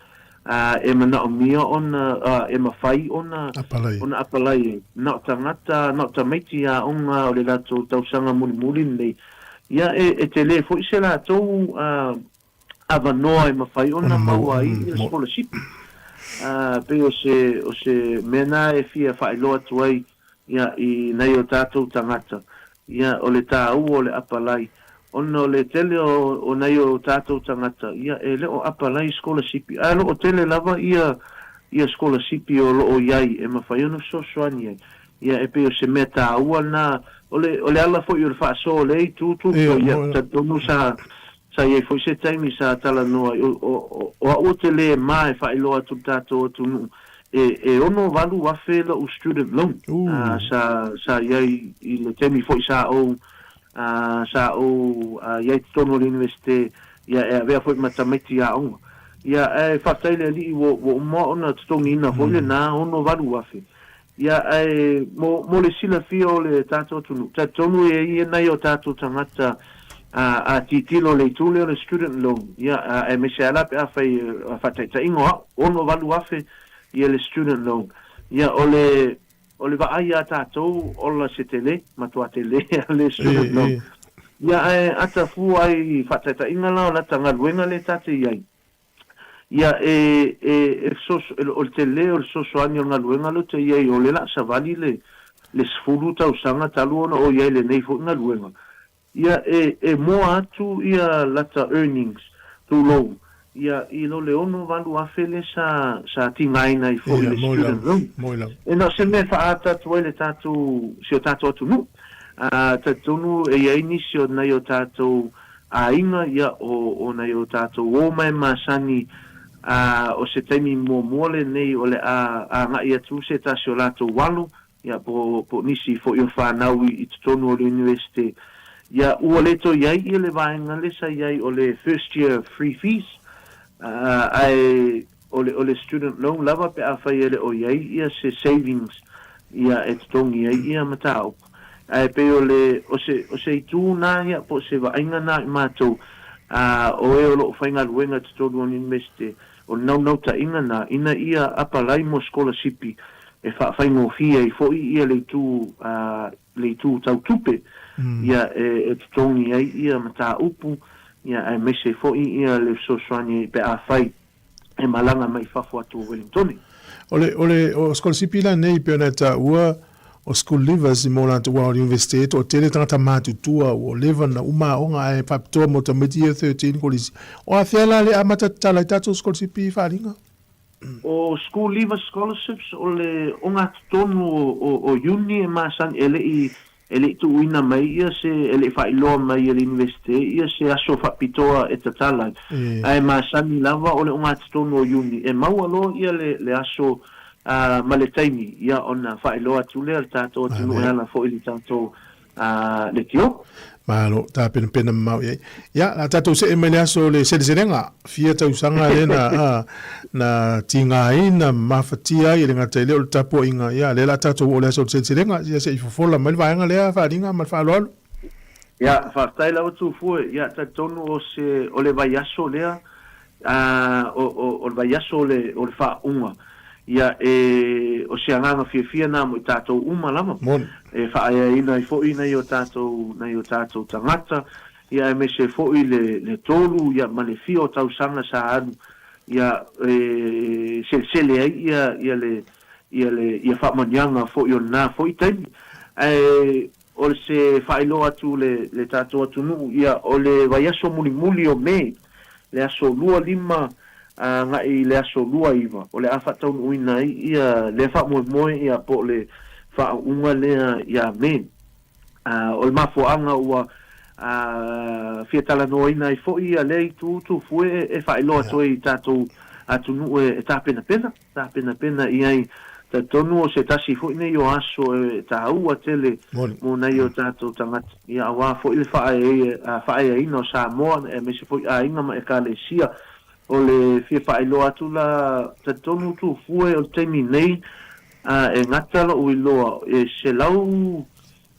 Ā, e manaomia ona, ā, e mafai ona, Apalai. ona apalai ai. Na o tagata, na o tamaiti aoga o le latou tausaga mulimuli lenei. Ia, e, e tele foi se latou, ā, avanoa e mafai ona Ona maua, maua ai ia mo. sikolasipi. Ā, pei o se, o se mea na e fia faailoa atu ai, ia, i nai o tatou tagata, ia, o le taua o le apalai, ona o le tele o, o nai o tatou tagata, ia, e le o apalai sikolasipi, ae o lo o tele lava ia, ia sikolasipi o lo o i ai e mafai ona fesoasoani ai. Ia, e pei o se mea taua lena, o le, o le ala foi o le faasoa o lea itu, Tupo, ia, talitonu sa, Sa i ai foi se taimi sa talanoa ai, o, o, o au ou te lē mā e faailoa atu i le tatou atunuu, e, e 68,000 la'u student loan, a, sa, sa i ai i le taimi foi sa ou, a, sa ou a, i ai i totonu o le Iunivesite, ia, e avea foi ma tamaiti aoga. Ia, ae faafetai i le Alii ua, ua uma ona totogiina foi lenā 68,000. Ia, ae mo, mo le silafia o le tatou atunuu, talitonu e i ai nai o tatou tagata a, a tilotilo i le itu lea o le student loan, ia, aemaise lava la pe afai faataitaiga o au, 68,000 ia le student loan. Ia, o le, o le vaai a tatou, ola se tele, matua tele le student loan. Ia ae ata fua ai i faataitaiga la o lata galuega lea ta te i ai, ia e, e, e fesoso, o le tele o le fesoasoani o le galuega lea ou te i ai o le la savali le, le 10 tausaga talu ona o i ai i lenei foi galuega. Ia e, e moa atu ia lata earnings, tulou, ia i lo le 6 8 afe lea sa, sa tigaina ai foi Ia, le moi student lava, loan. moi lava. E na o se mea e faaata atu ai le tatou, si o tatou atunuu. Ā, talitonu e i ai nisi o nai o tatou aiga, ia, o, o nai o tatou ō mai masani, ā, o se taimi muamua lenei o le a agai atu se tasi o latou alo, ia, po, po o nisi foi o fanau i, i totonu o le Universite. Ia, ua le toe i ai ia le vaega lea sa i ai o le first year free fees, ā, ae o le, o le student loan lava pe afai e le o i ai ia se savings ia e totogi ai ia mataupu. Ae pei o le, o se, o se itu na ia po o se vaaiga na i matou, ā, o e o lo o faigaluega i totonu o le Universite, O le naunautaiga na, ina ia apalai mo sikolasipi e faafaigofie ai foi ia le itu, ā, le itu tau tupe, ia e, e totogi ai ia mataupu, ia aemaise foi ia le fesoasoani pe afai e malaga mai fafo atu o Wellingtone. O le, o le, o sikolasipi la nei pei ona e taua, o school leavers mo latou aua o le Universite e toatele tagata matutua ua leva na uma aoga ae faapitoa mo tamaiti ia 13 kolisi. O afea la le amata tatala ai tatou sikolasipi i faaaliga? O school leaver scholarships o le ogatotonu o Iuni e masani e le i e le i tuuina mai ia se e le i faailoa mai e le Universite ia se aso faapitoa e tatala ai. Ae masani lava o le ogatotonu o Iuni e maua loa ia le aso Ā, ma le taimi, ia, ona faailoa atu lea le tatou atunuu e ala foi i le tatou leitio. Malo, tapenapena mamao i ai. Ia, la tatou see mai le aso o le seleselega, fia tausaga lea na, a, na tigaina ma mafatia ai e le gata i lea o le tapuaiga, ia, lea la tatou oo i le aso o le seleselega, ia se i fofola mai le vaega lea faaaliga ma le faaaloalo. Ia, faafetai lava Tufue, ia, talitonu o se, o le vaiaso lea, Ā, o, o, o le vaiaso o le, o le faauuga, ia, e, o se agaga fiafia na mo i tātou uma lava, Moni. e faaeaina ai foi nai o tātou, nai o tātou tagata, ia, aemaise foi le, le tolu, ia, ma le fia o tausaga sa alu, ia, e selesele ai ia, ia le, ia le, ia faamanuiaga foi o lena foi taimi. Ae, o se faailoa atu le, le tatou atunuu, ia, o le vaiaso mulimuli o Me, le aso 25 agai i le aso 29, o le a faataunuuina ai ia lea faamoemoe ia po o le faauuga lea ia Me. O le mafuaaga ua fia talanoaina ai foi ia lea itu Tufue e faailoa atu ai i tatou atunuu e tapenapena. Tapenapena i ai. Talitonu o se tasi foi nei o aso e taua tele mo nai o tatou tagata, ia aua foi le faaeaina o Samoa aemaise foi aiga ma Ekalesia. O le fia faailoa atu la, talitonu Tufue o le taimi nei e gata lou iloa e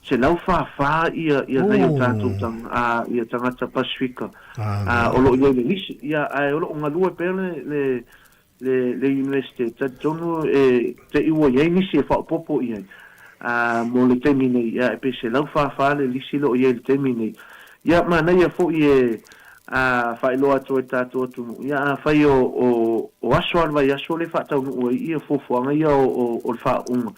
144 ia ia nai o tatou ia tagata Pasifika o lo o i ai le lisi, ia ae o lo o galue pea le le le Universite, talitonu e te i ua i ai nisi e faaopoopo i ai, ā, mo le taimi nei, ia, e pei 144 le lisi o lo o i ai i le taimi nei. Ia, manaia foi e, ā, faailoa atu ai i le tatou atunuu, ia, afai o, o, o aso lava le vaiaso lea e faataunuu ai ia fuafuaga ia o, o, o le faauuga,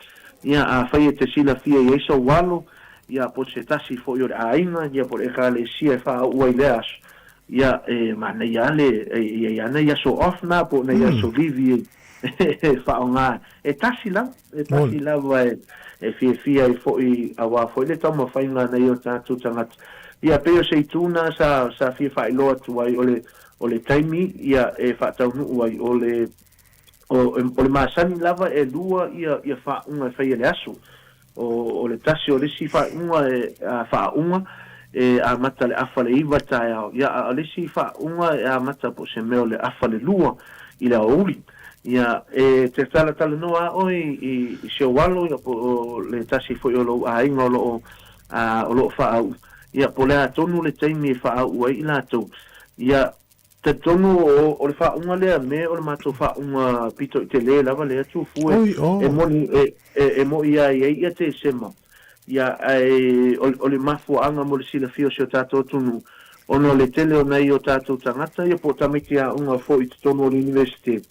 ia, afai e te silafia i ai sou alo, ia, po o se tasi foi o le aiga, ia, po o le Ekalesia e faauu ai i lea aso, Ia, e manaia lava le, e i ai lava nai aso off na po o nai aso livi e faaaoga. E tasi lava, e tasi lava e fiafia ai foi aua foi le taumafaiga a nai o tatou tagata. Ia, pei o se itu na sa, sa fia faailoa atu ai, o le, o le taimi, ia, e faataunuu ai, o le, o, o le masani lava e lua ia, ia faauuga e faia i le aso. O le tasi o le isi faaiuga e faauuga e amata le afa le iva i le taeao, ia, a o le isi faauuga e amata po o se mea o le afa le lua i le aoauli. Ia, e te talatalanoa lava oe i si ou alo, ia, po o le tasi foi o lou aiga o lo o, o lo o faau'u, ia, po o le a tonu le taimi e faau'u ai i latou. Ia, Talitonu o le faauuga lea me o le matou faauuga pito i tele lava lea Tufue e moni e moi a i ai ia Tesema. Ia, ae o le mafuaaga mo le silafia o si o tatou atunuu, ona o le tele o nai o tatou tagata, ia po o tamaiti aoga foi i totonu o le Iunivesite,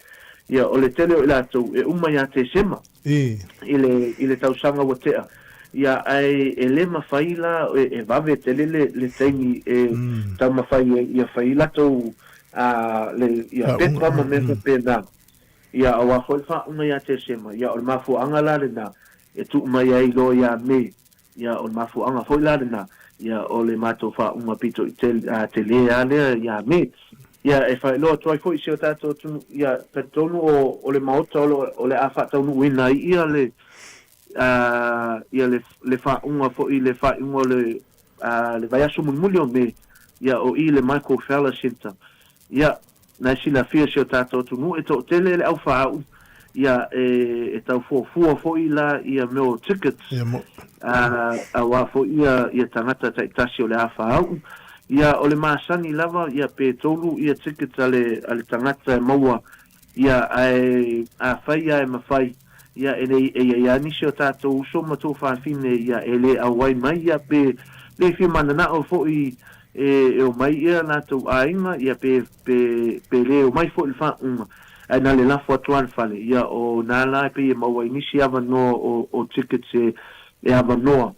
ia, o le tele o i latou e uma ia Tesema i le, i le tausaga ua tea. Ia, ae e le mafai la, e vave tele le, le taimi e taumafai ai ia fai latou, a, le, ia pepa ma mea faapena. Ia, aua foi le faauuga ia Tesema, ia, o le mafuaaga la lena e tuu mai ai loa ia Me, ia, o le mafuaaga foi la lena, ia, o le matou faauuga pito i tele lava lea ia Me. Ia, e faailoa atu ai foi i si o tatou atunuu, ia, talitonu o, o le Maota o lo, o le a faataunuuina ai ia le, ia le, le faauuga foi i le faaiuga o le, le vaiaso mulimuli o Me, ia, o i le Michael Fowler Centre. Ia, na e silafia si o tatou atunuu e toatele le aufaau, ia e tau fuafua foi la ia mea o tickets, aua foi ia ia tagata taitasi o le afaau. Ia o le masani lava ia pe tolu ia tickets a le a le tagata e maua Ia, ae afai ia e mafai, ia e le e i ai lava nisi o tatou uso ma tuafafine ia e le auai mai ia pe le fia mananao foi e e omai ia latou aiga ia pe pe pe le omai foi i le faauuga ae na le lafo atu lava i le fale ia o na la e pei e maua ai nisi avanoa o o tickets e e avanoa.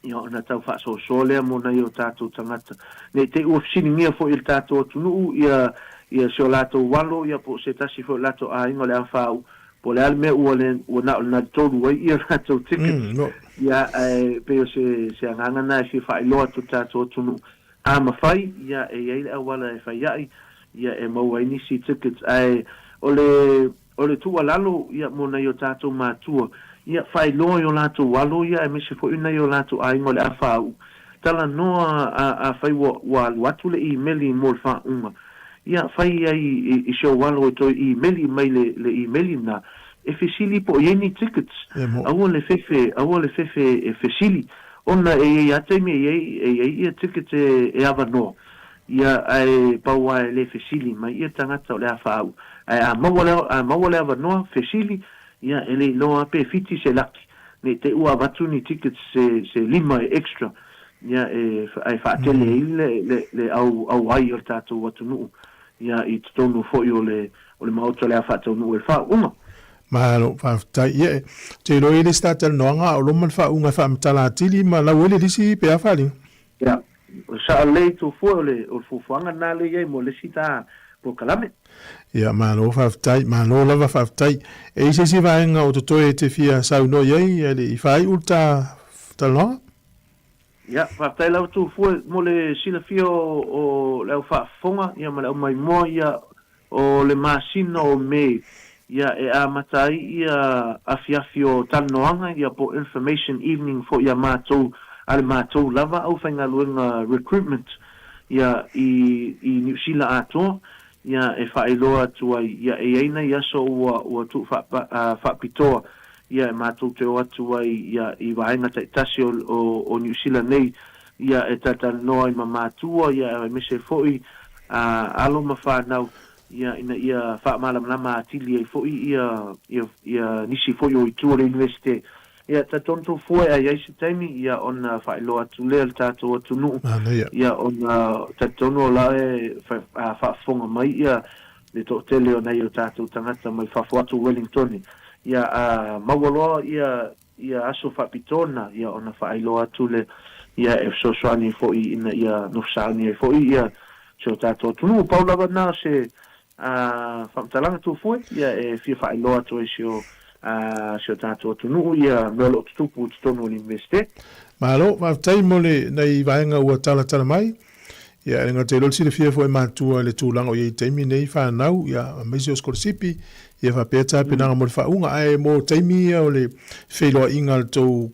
Ia, ona tau faasoasoa lea mo nai o tatou tagata. Ne i te i ua fesiligia foi e le tatou atunuu ia, ia si o latou alo, ia po o se tasi foi o latou aiga o le AFAU, po o le a le mea ua le, ua na o le nalitolu ai ia latou tickets. Ia, ae pei o se, se agaga na e fia faailoa atu i le tatou atunuu. A mafai, ia, e i ai le auala e fai ai, ia, e maua ai nisi tickets. Ae o le. O le tuualalo ia mo nai o tatou matua, ia faailoa i o latou alo ia aemaise foi nai o latou aiga o le a faauu. Talanoa a afai ua ua alu atu le imeli mo le faauuga, ia fai ai i si ou alo e toe imeli mai le le imeli lena e fesili po o i ai ni tickets. Aua le fefe aua le fefe e fesili ona e i ai a taimi e i ai e i ai ia tickets e e avanoa. Ia, ae pau lava e le fesili mai ia tagata o le a faauu. Ae a maua le, a maua le avanoa, fesili, ia, e le iloa lava pe fiti se laki, ne i te i ua avatu ni tickets se, se lima e extra, ia, e, ae faatele ai le, le, le au, auai o le tatou atunuu, ia, i totonu foi o le, o le Maota o le a faataunuu ai le faauuga. Malo, faafetai. Ia, ou te iloa e i ai le isi ta talanoaga a o loma le faauuga e faamatala atili ma lau ai le lisi pe a faaaliga. Ia, sao lelei Tofua, o le fuafuaga lena lea i ai mo le isi ta polokalame. Ia, malo faafetai, malo lava faafetai. E i ai se isi vaega o totoe e te fia saunoa i ai ae le i faaiu le ta talanoaga? Ia, faafetai lava Tofua mo le silafia o le au faafofoga ia ma le au maimoa ia O le masina o Me, ia e amata ai ia afiafi o talanoaga ia po information evening foi a matou a le matou lava aufaigaluega recruitment ia i i Niu Sila atoa ia e faailoa atu ai ia e i ai nai aso ua ua tuu faapitoa ia e matou te o atu ai ia i vaega taitasi o o o Niu Sila nei ia e talatalanoa ai ma matua, ia aemaise foi a alo ma fanau, ia ina ia faamalamalama atili ai foi ia ia ia nisi foi o itu o le Iunivesite. Ia talitonu tou fua e ai ai se taimi, ia ona faailoa atu lea i le tatou atunuu, ia ona talitonu o la e faafofoga mai ia le toatele o nai o tatou tagata mai fafo atu o Wellingtone. Ia a maua loa ia ia aso faapitoa na, ia ona faailoa atu lea, ia e fesoasoani foi ina ia nofo sauni ai foi ia si o tatou atunuu. Pau lava na o se faamatalaga Tofue, ia e fia faailoa atu ai si o si o tatou atunuu ia mea o lo o tutupu i totonu o le Iunivesite. Malo, faafetai mo le nai vaega ua talatala mai. Ia, e le gata i lea o le silafia foi e matua i le tulaga o i ai i le taimi nei fanau, ia, aemaise o sikolasipi, ia faapea tapenaga mo le faauuga. Ae mo taimi ia o le feiloaiga a le tou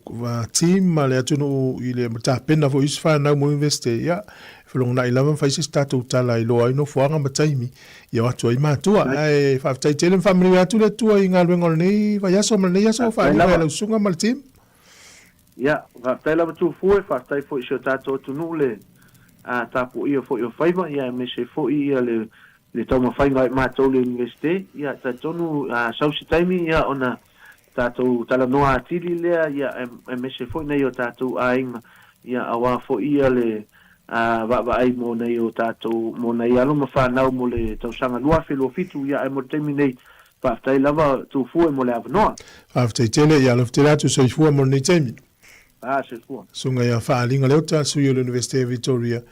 team ma le atunuu i le tapena foi o isi fanau mo Iunivesite, ia, e felogonai lava ma fai se isi tatou tala e iloa ai nofoaga ma taimi e o atu ai matua. Ae faafetai tele ma faamanuia atu le Atua i galuega o lenei vaiaso ma lenei aso, faaiuga e lau susuga ma le team. Ia, faafetai lava Tufue, faafetai foi i si o tatou atunuu le tapuaia foi o faiva, ia aemaise foi ia le le taumafaiga a i matou le Iunivesite. Ia, talitonu a sau se taimi ia ona tatou talanoa atili lea, ia, aemaise foi nai o tatou aiga, ia, aua foi ia le vaavaai mo nai o tatou, mo nai alo ma fanau mo le tausaga 2027, ia, ae mo le taimi nei, faafetai lava Tufue mo le avanoa. Faafetai tele, ia alofa tele atu, soifua mo lenei taimi. Ah, soifua. Susuga ia Faaliga Leota, sui o le Iunivesite o Victoria.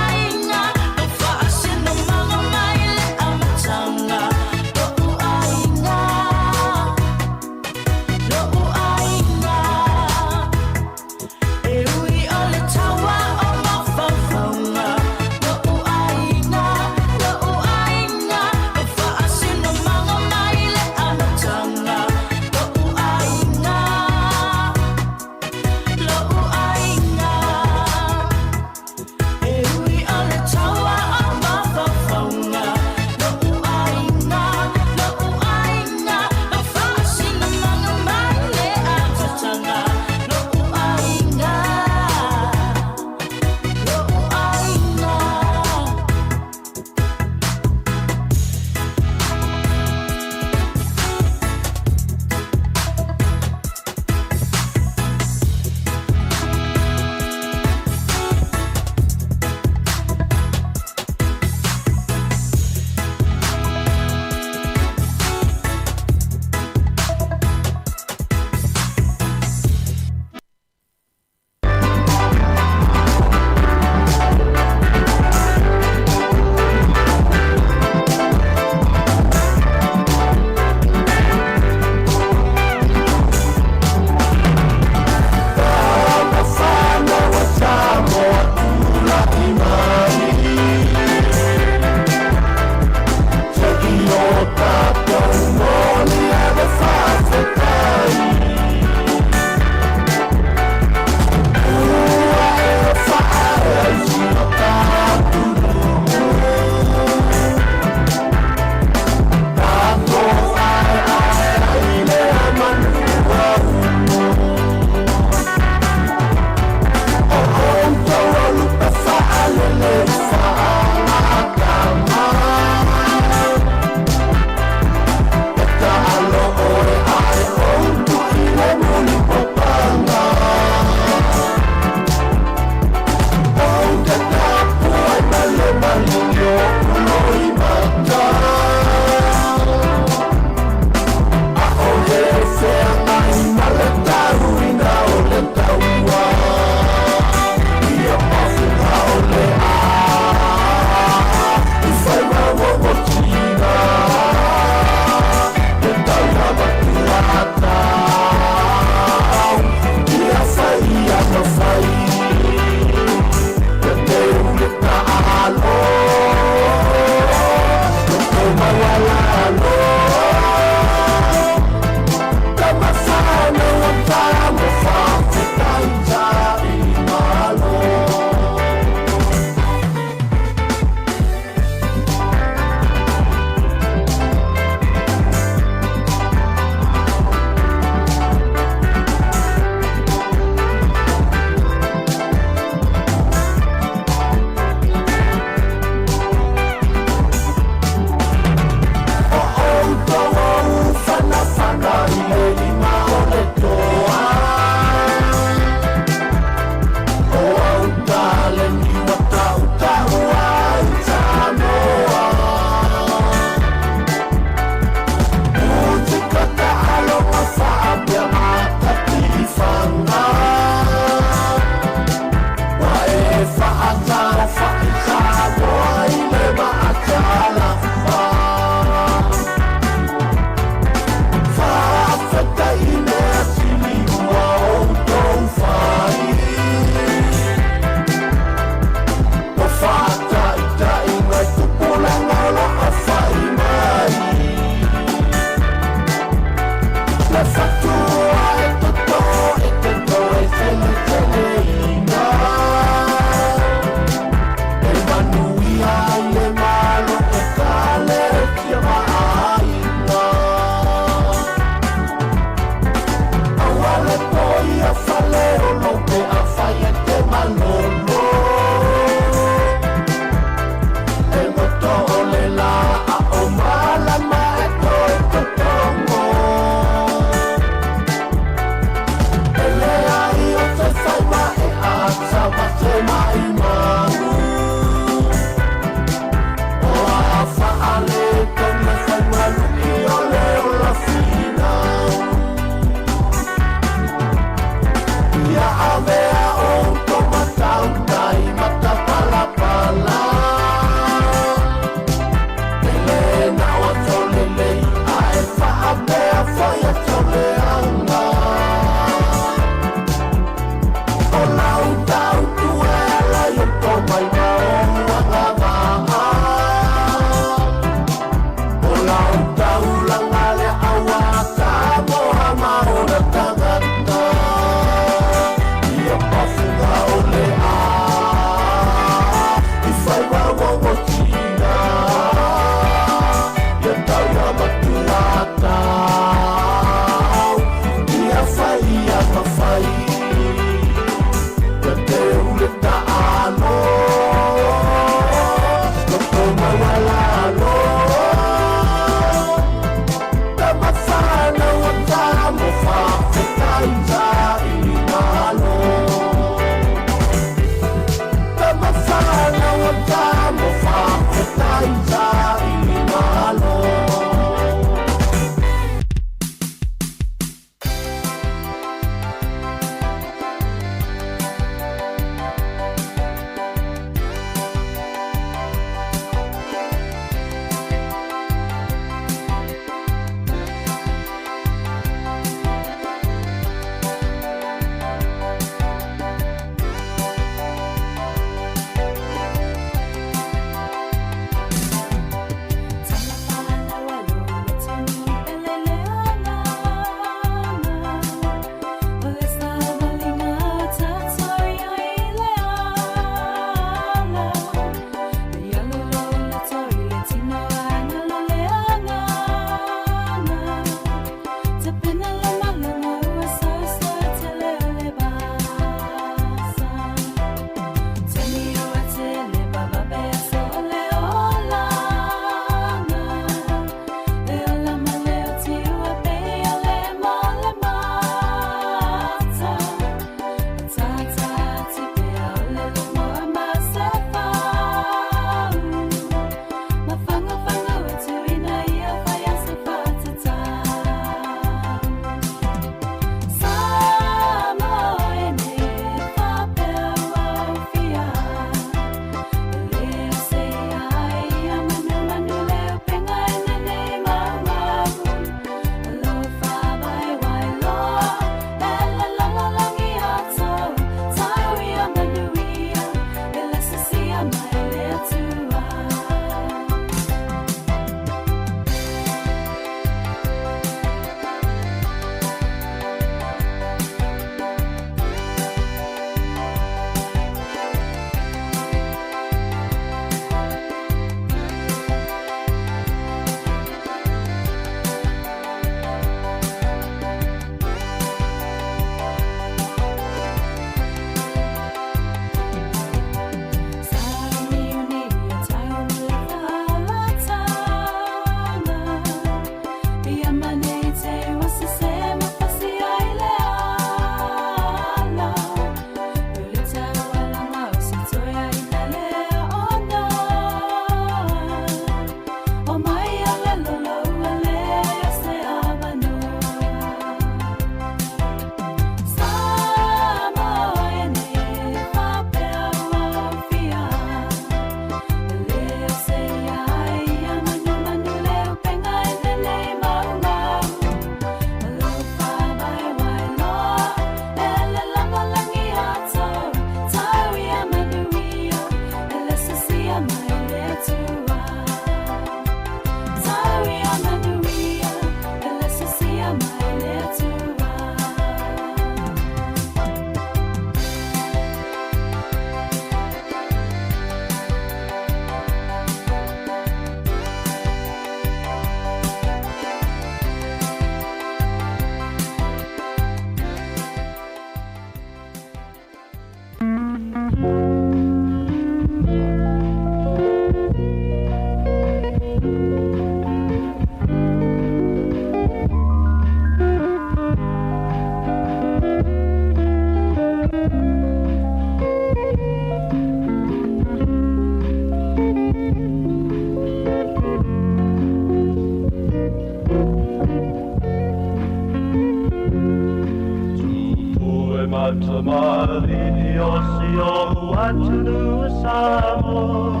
Matamali'i o si o'u atunuu o Samoa,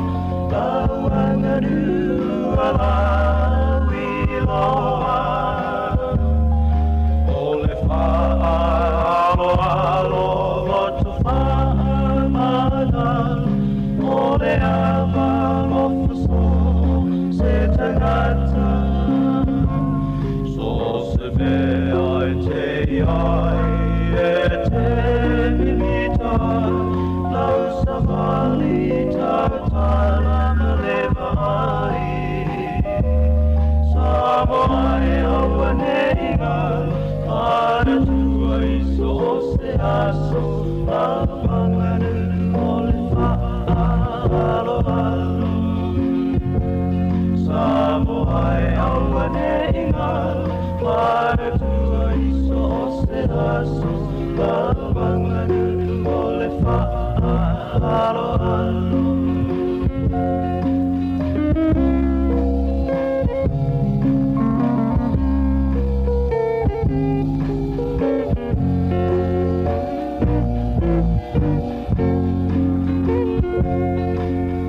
lau aganuu a lauiloa. O le fa'aaloalo loto fa'amagalo, o le ava alofa so se tagata. So se mea e te ai e te mimita, lau savali tautala ma le vaai. Samoa e aua nei galo, manatua i so o se aso, lau aganuu o le fa'aaloalo. Samoa e aua nei galo, manatua i so o se aso, lau aganuu o le fa'aaloalo.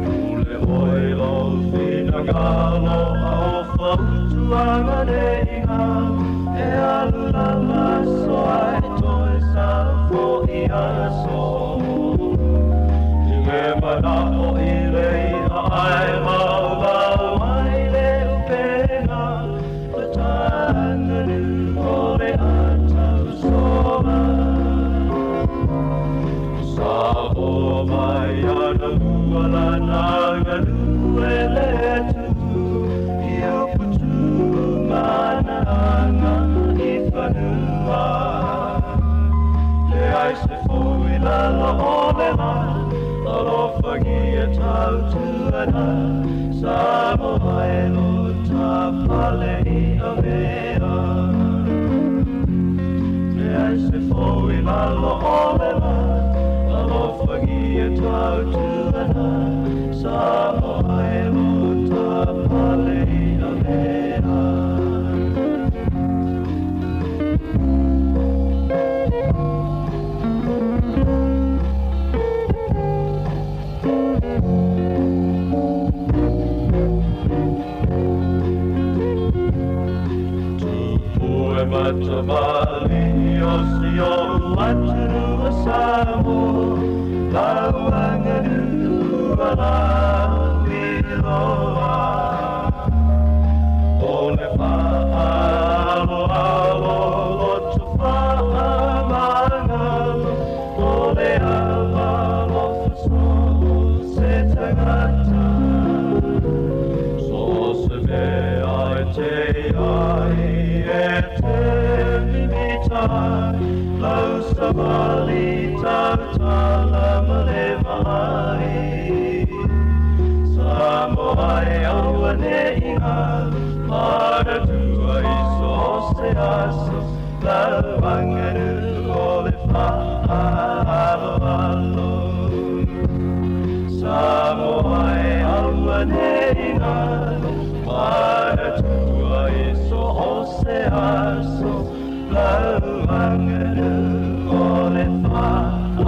Pule oe lou finagalo a o fautuaga nei galo, e alu lava aso ae toe safo'i aso. I le mana'o i le i'a ae maumau ai le upega, le taganuu o le atausoga. Samoa mai anamua lana aganuu e le atunuu, i upu tu ma ana aga i fanua. Leai se fou i lalo o le la, alofagia tautuana, Samoa e lo ta pale i avea. Leai se fou i lalo o le la, alofagia tautuana, Samoa e lo ta pale i avea. Tupu e matamali'i o si o'u atunuu o Samoa, lau aganuu a lauiloa. O le fa'aaloalo loto fa'amagalo, o le ava alofa so se tagata. So se mea e te ai e te mimita, lau savali tautala ma le vaai. Samoa e aua nei galo, manatua i so o se aso, lau aganuu o le fa'aaloalo. Samoa e aua nei galo, manatua i so o se aso, lau aganuu o le fa'aaloalo.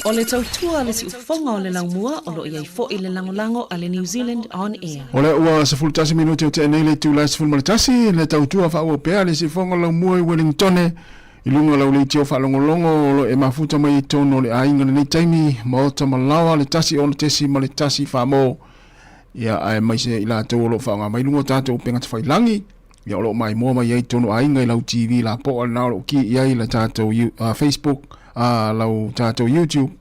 O le tautua a le siufofoga o le laumua o lo o i ai foi le lagolago a le New Zealand On Air. O lea ua 11 minute o tea nei le itula e 11, le tautua faaauau pea le siufofoga o le laumua i Wellingtone i luga o lau leitio faalogologo o lo e mafuta mai i totonu o le aiga lenei taimi, maota ma laoa le 1 6 .1 famo ia aemaise i latou o lo o faaaoga mai luga o tatou upega tafailagi ia o lo o maimoa mai ai i totonu o aiga i lau TV lapoa lena o lo o ki i ai le tatou Facebook lau tatou YouTube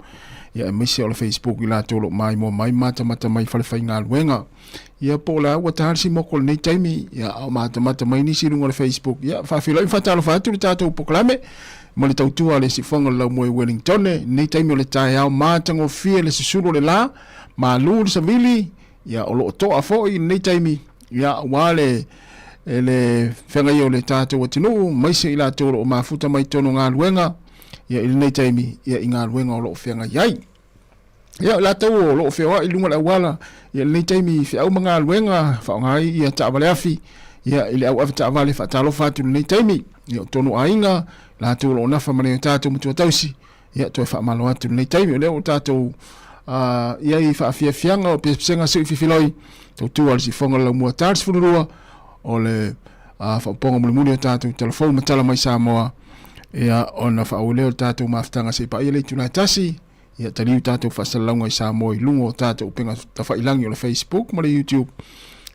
ia aemaise o le Facebook i latou o lo o maimoa mai matamata mai fale faigaluega ia po o le a ua ta le simoko i lenei taimi ia a o matamata mai nisi i luga o le Facebook ia faafeiloai ma faatalofa atu le tatou polokalame ma le tautua a le Siufofoga o le Laumua i Wellingtone lenei taimi o le taeao matagofie le susulu o le la malu le savili ia o lo o toa foi i lenei taimi ia aua le e le feagai o le tatou atunuu maise i latou o lo o mafuta mai totonu o galuega ia i lenei taimi ia i galuega o lo o feagai ai. Ia, o latou o lo o feoai i luga o le auala, ia lenei taimi i feau ma galuega, faaaoga ai ia taavale afi, ia i le au avetaavale faatalofa atu i lenei taimi. Ia o tonu aiga, latou o lo o nafa ma nai o tatou matua tausi, ia toe faamalo atu i lenei taimi. O lea ua tatou i ai i faafiafiaga o pesepesega sui fifiloi, tautua le sifoga le laumua ta le 12, o le faaopoopoga mulimuli o tatou talafou ma tala mai Samoa, ia ona faaauau lea o le tatou mafutaga se i paia le itula e tasi, Ia taliu tatou faasalalauga i Samoa i luga o tatou upega tafailagi o le Facebook ma le YouTube,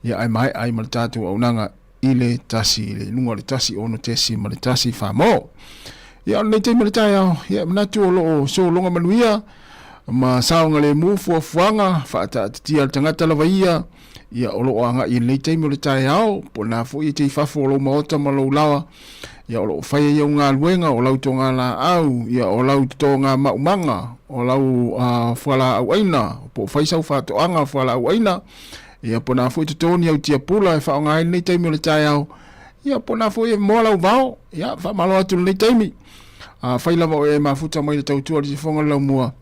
ia ae maea ai ma le tatou auaunaga i le tasi, i le luga o le 1 6 ma le 1 4 mo. Ia o lenei taimi o le taeao, ia e manatu o lo o sologa manuia ma saogalemu fuafuaga faataatitia a le tagata lava ia, ia o lo o agai i lenei taimi o le taeao, po o na foi e te i fafo o lou maota ma lou laoa, ia o lo o fai ai au galuega, o lau togalaau, ia o lau totoga maumaga, o lau fualaau aina, po o fai sau faatoaga fualaau aina, ia po o na foi toto ni au tiapula e faaaoga ai lenei taimi o le taeao, ia po o na foi e moa lau vao, ia faamalo atu i lenei taimi. Afai lava o e mafuta mai le tautua i le sifoga o le laumua,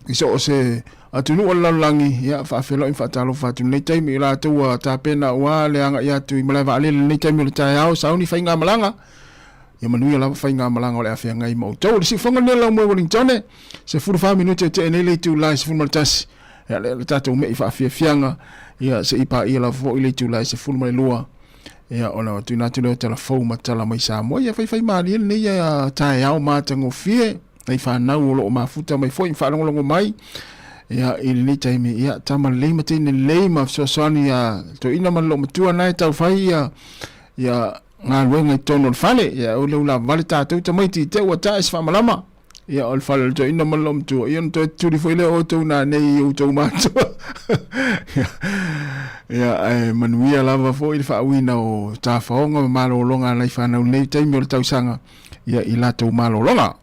i so o se atunuu o le lalolagi, ia faafeiloai ma faatalofa atu i lenei taimi i latou ua tapena aua le agai atu i malae vaalele i lenei taimi o le taeao, sauni faigamalaga, ia manuia lava faigamalaga o le a feagai ma outou. O le siufoga lenei o le laumua i Wellingtone, 14 minute e tea nei le itula e 11, ia le tatou mei faafiafiaga, ia se i paia lava foi le itula e 12, ia ona tuuina atu lea o tala fou ma tala mai Samoa, ia faifaimalie lenei taeao matagofie. Nai fanau o lo o mafuta mai foi ma faalogologo mai ia i lenei taimi, ia tama lelei ma teine lelei ma fesoasoani ia toeaina ma le loomatua na e tau fai ia ia galuega i totonu o le fale. Ia o le ulavavale tatou tamaiti i te ua tae se faamalama ia o le fale o le toeaina ma le loomatua, ia ona toe tutuli foi lea o outou nanei i outou matua. Ia ae manuia lava foi le faauiina o tafaoga ma malologa a nai fanau i lenei taimi o le tausaga ia i latou malologa.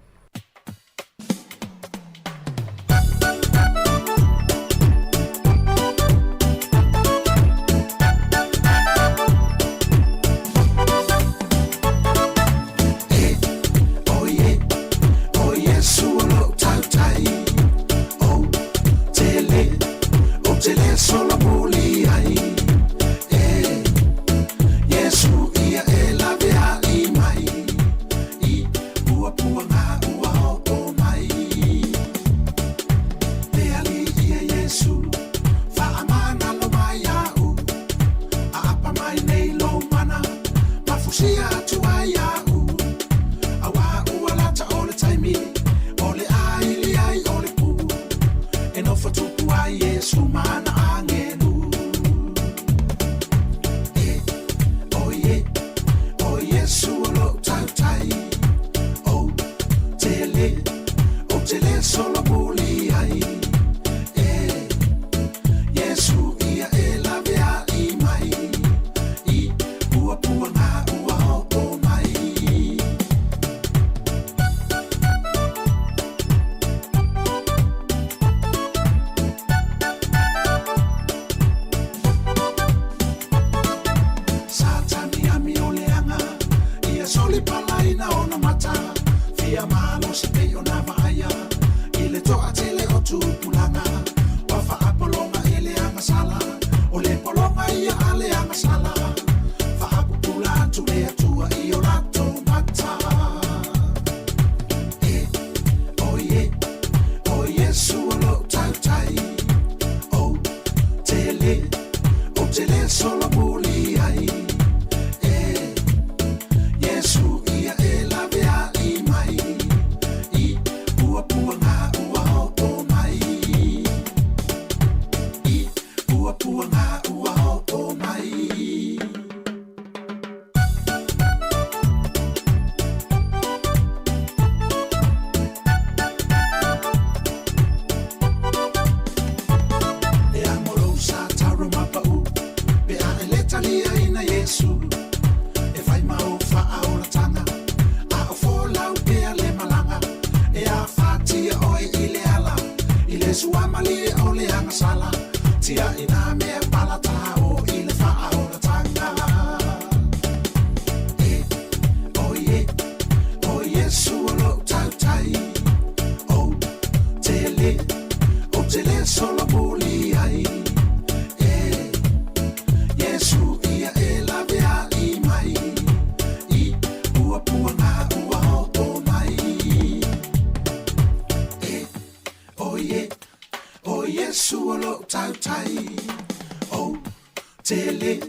Tele,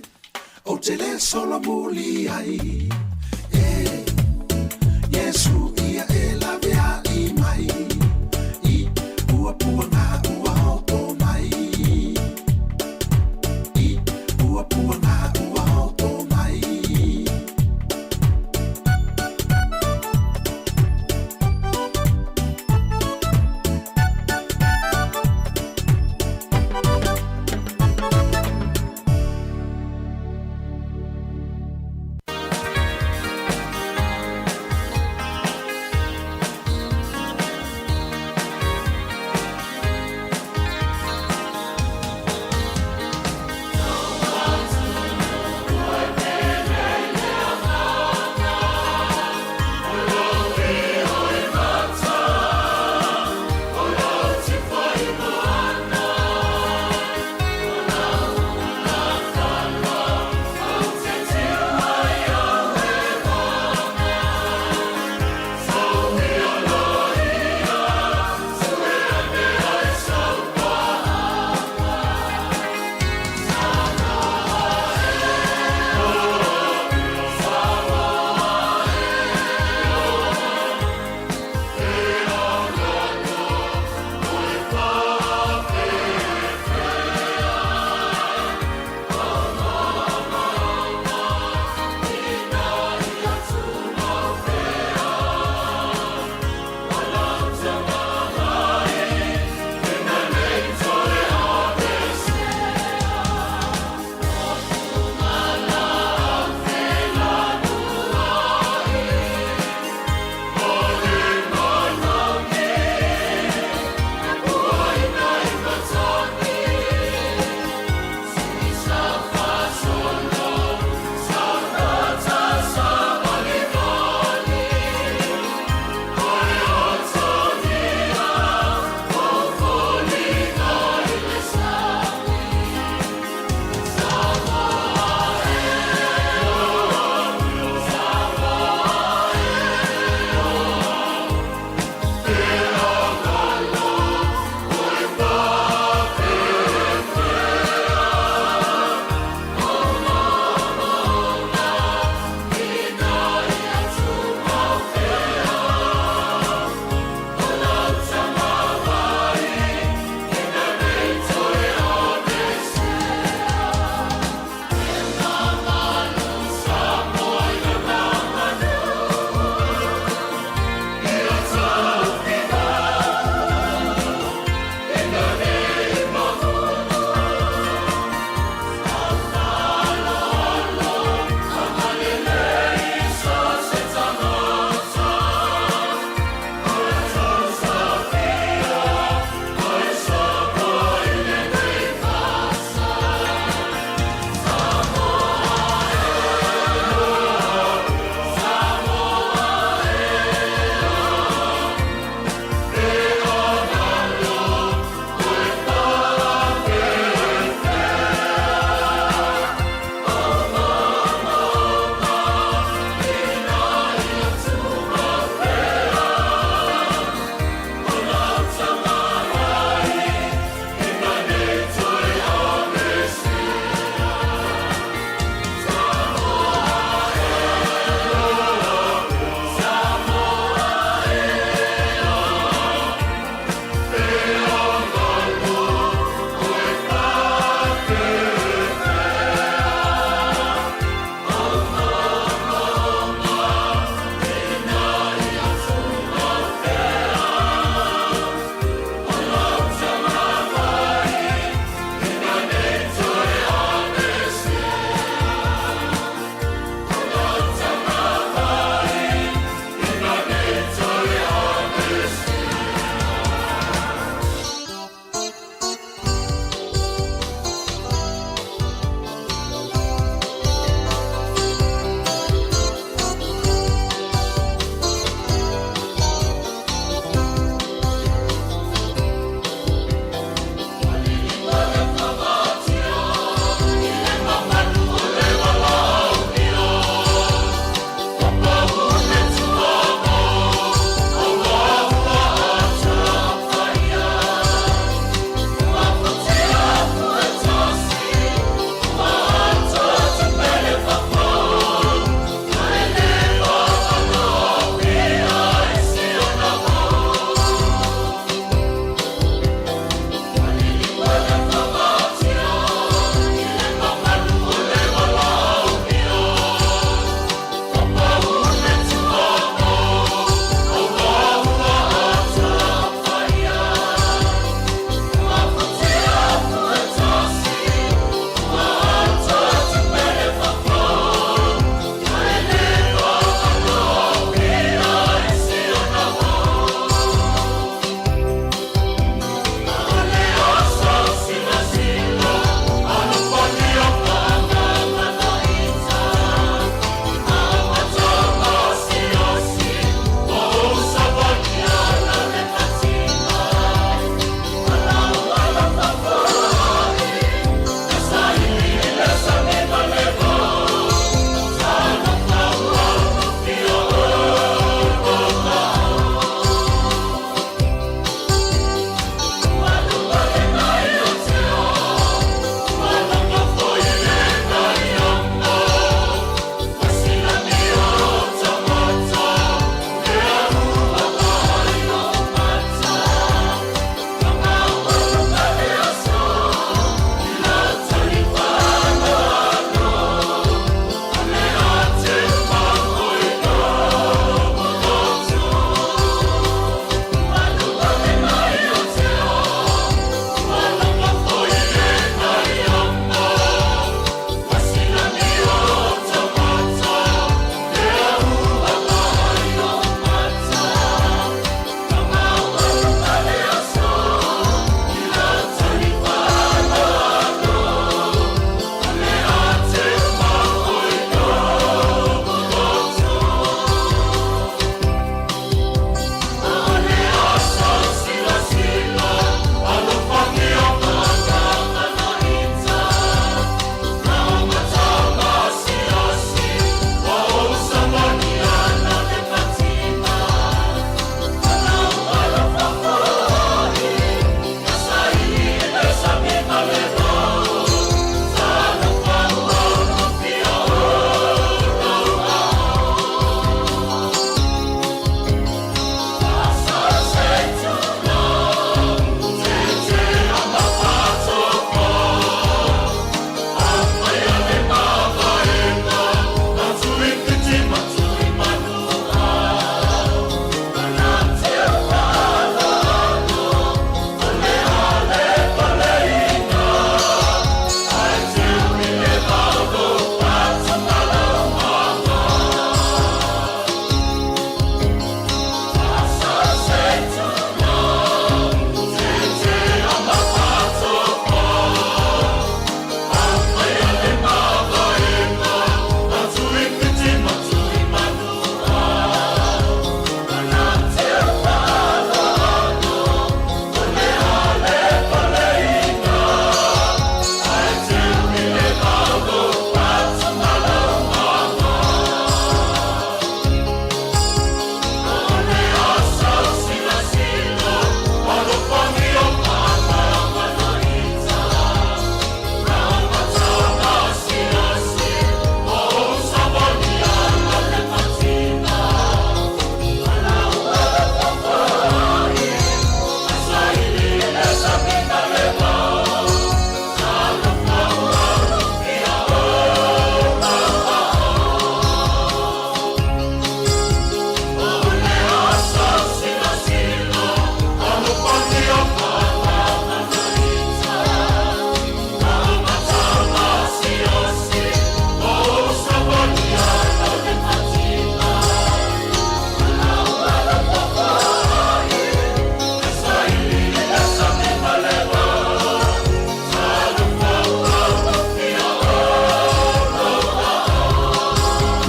ou te le solomuli ai. E, Iesu ia e lawe ai mai. I puapuaga ua oto mai. I puapuaga ua oto mai.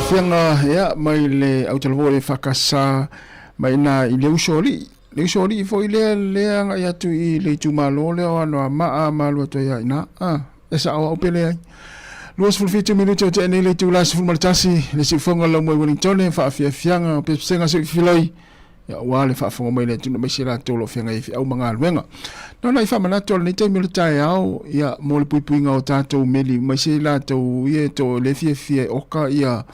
Fiafiaga ia mai le autalavou o le EFKS mai ina i le Usoalii. Le Usoalii foi lea lea agai atu i le itumalo lea o Anoamaa ma alu atu ai lava i ina. A, e sao au pe leai. 27 minute o tea nei le itula 11, le siufoga o le laumua i Wellingtone, faafiafiaga o pesepesega seuifiloi. Ia, aua le faafofoga mai le atunuu aemaise latou o lo o feagai ai feau ma galuega. Na ona i faamanatu o lenei taimi o le taeao, ia, mo le puipuiga o tatou meli, aemaise latou ia e to le fiafia e oka ia,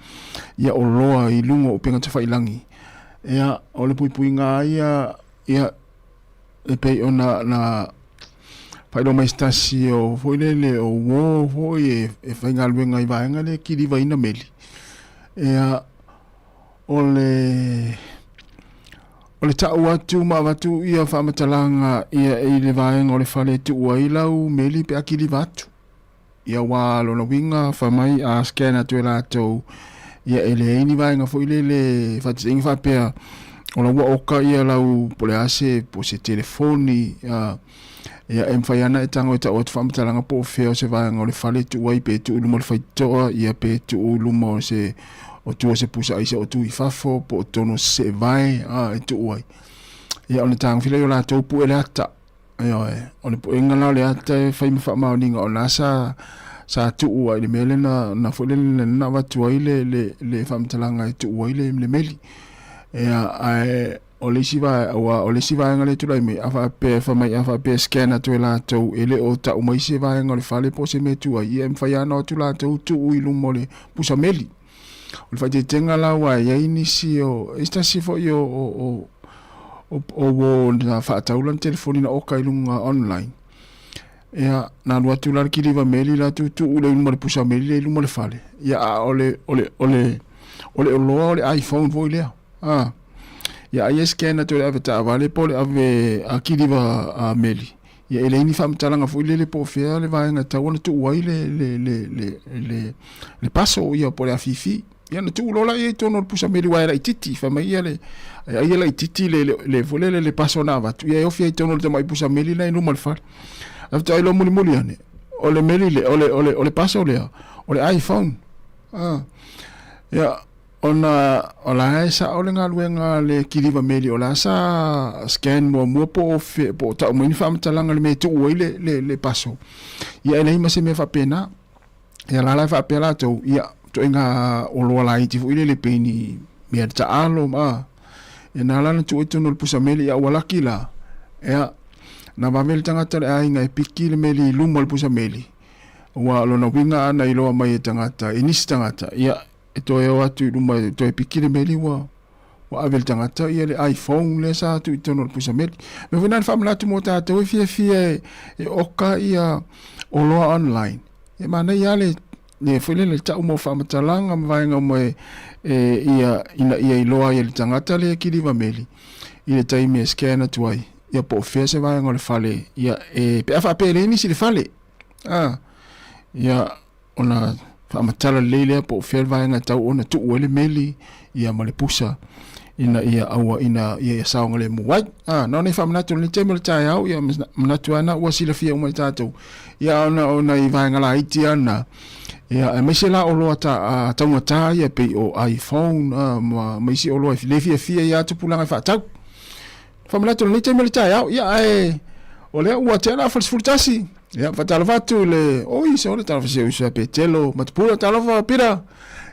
ia oloa i luga o upega tafailangi. Ia, o le puipuiga lava ia, ia, e pei ona na faailoa mai se tasi o foi lele o uo foi e, e faigaluega i vaega lea e kilivaina meli. Ia, o le o le ta'u atu ma avatu ia faamatalaga ia i le vaega o le fale e tuu ai lau meli pe a kiliva atu. Ia aua lona uiga fai mai a scan atu e latou ia e leai ni vaega foi lele faataitaiga faapea o la ua oka ia lau po o le a se po o se telefoni ia ia e mafai lava ona e tago e ta'u atu faamatalaga po o fea o se vaega o le fale e tuu ai pe tuu i luma o le faitotoa ia pe tuu i luma o se o tua o se pusa aisa o tuu i fafo po o totonu o se seevae a e tuu ai. Ia ona tagofia lea o latou pue le ata. Ioe, o le puega la o le ata e fai ma faamaoniga o la sa sa tuu ai i le mea lea na na foi lele na avatu ai le le le faamatalaga e tuu ai le le meli. Ia ae O le isi vaega, aua o le isi vaega lea e tulai mai, a faapea e fai mai, a faapea e scan atu e latou e le o tau mai se vaega o le fale po o se mea e tu ai, ia e mafai lava ona o atu latou tuu i luma o le pusa meli. O le faaeteetega la aua e i ai nisi o, e se tasi foi o, o, o, o, o uo na faatau lana telefoni na oka i luga online. Ia, na alu atu la le kiliva meli la tuutuu le i luma o le pusa meli lea i luma o le fale. Ia, a o le, o le, o le, o le oloa o le iPhone foi lea. A, ia ai e scan atu e le ave taavale po o le ave a kiliva a meli, ia e leai ni faamatalaga foi lele po o fea le vaega e tatau ona tuu ai le, le, le, le, le, le paso ia po o le afifi. Ia ona tuu loa lea i totonu o le pusa meli aua e laitiiti, fai mai ia le, ai e laitiiti le, le, le, foi lele le paso na avatu, ia e ofi ai i totonu o le tamai pusa meli la i luma o le fale. Ae faatoa iloa mulimuli ane, o le meli lea, o le, o le, o le paso lea, o le iPhone. A, ia, Ona o la e sa'o le galuega a le kiliva meli, o la sa scan muamua po o fea, po o tau mai ni faamatalaga i le mea e tuu ai le, le, le paso. Ia e leai ma se mea faapena. Ia la la e faapea latou, ia, ituaiga oloa laiti foi lele pei ni mea taalo ma, ia na ala ona tuu ai totonu o le pusa meli, ia ua laki la, ia, na vave le tagata o le aiga e piki le meli i luma o le pusa meli, aua o lona uiga ana iloa mai e tagata, e nisi tagata, ia, e toe o atu i luma e toe piki le meli ua ua ave i le tagata ia le iPhone lea sa tuu i totonu o le pusa meli. Mea foi na le faamanatu mo tatou e fiafia e, e oka ia oloa online. E manaia lava le le foi lele le tau mo faamatalaga ma vaega uma e, e ia ina ia iloa ai e le tagata le kiliva meli i le taimi e scan atu ai ia po o fea se vaega o le fale ia e pe a faapea e leai nisi i le fale. A ia ona faamatala lelei lea po o fea le vaega e tau ona tuu ai le meli ia ma le pusa ina ia aua ina ia ia saogalemu ai. Ah, na ona i faamanatu lenei taimi o le taeao, ia manatu lava na ua silafia uma e tatou. Ia ona o nai vaega laiti lava na, ia aemaise la oloa ta, a, taugata ia pei o iPhone a, ma, ma isi oloa e le fiafia ia tupulaga e faatau. Faamanatu lenei taimi o le taeao, ia ae o lea ua tea le afa i le 11. Ia, faatalofa atu i le, oi, sole, talofa si ou uso ia Petelo Matapula, talofa Pita.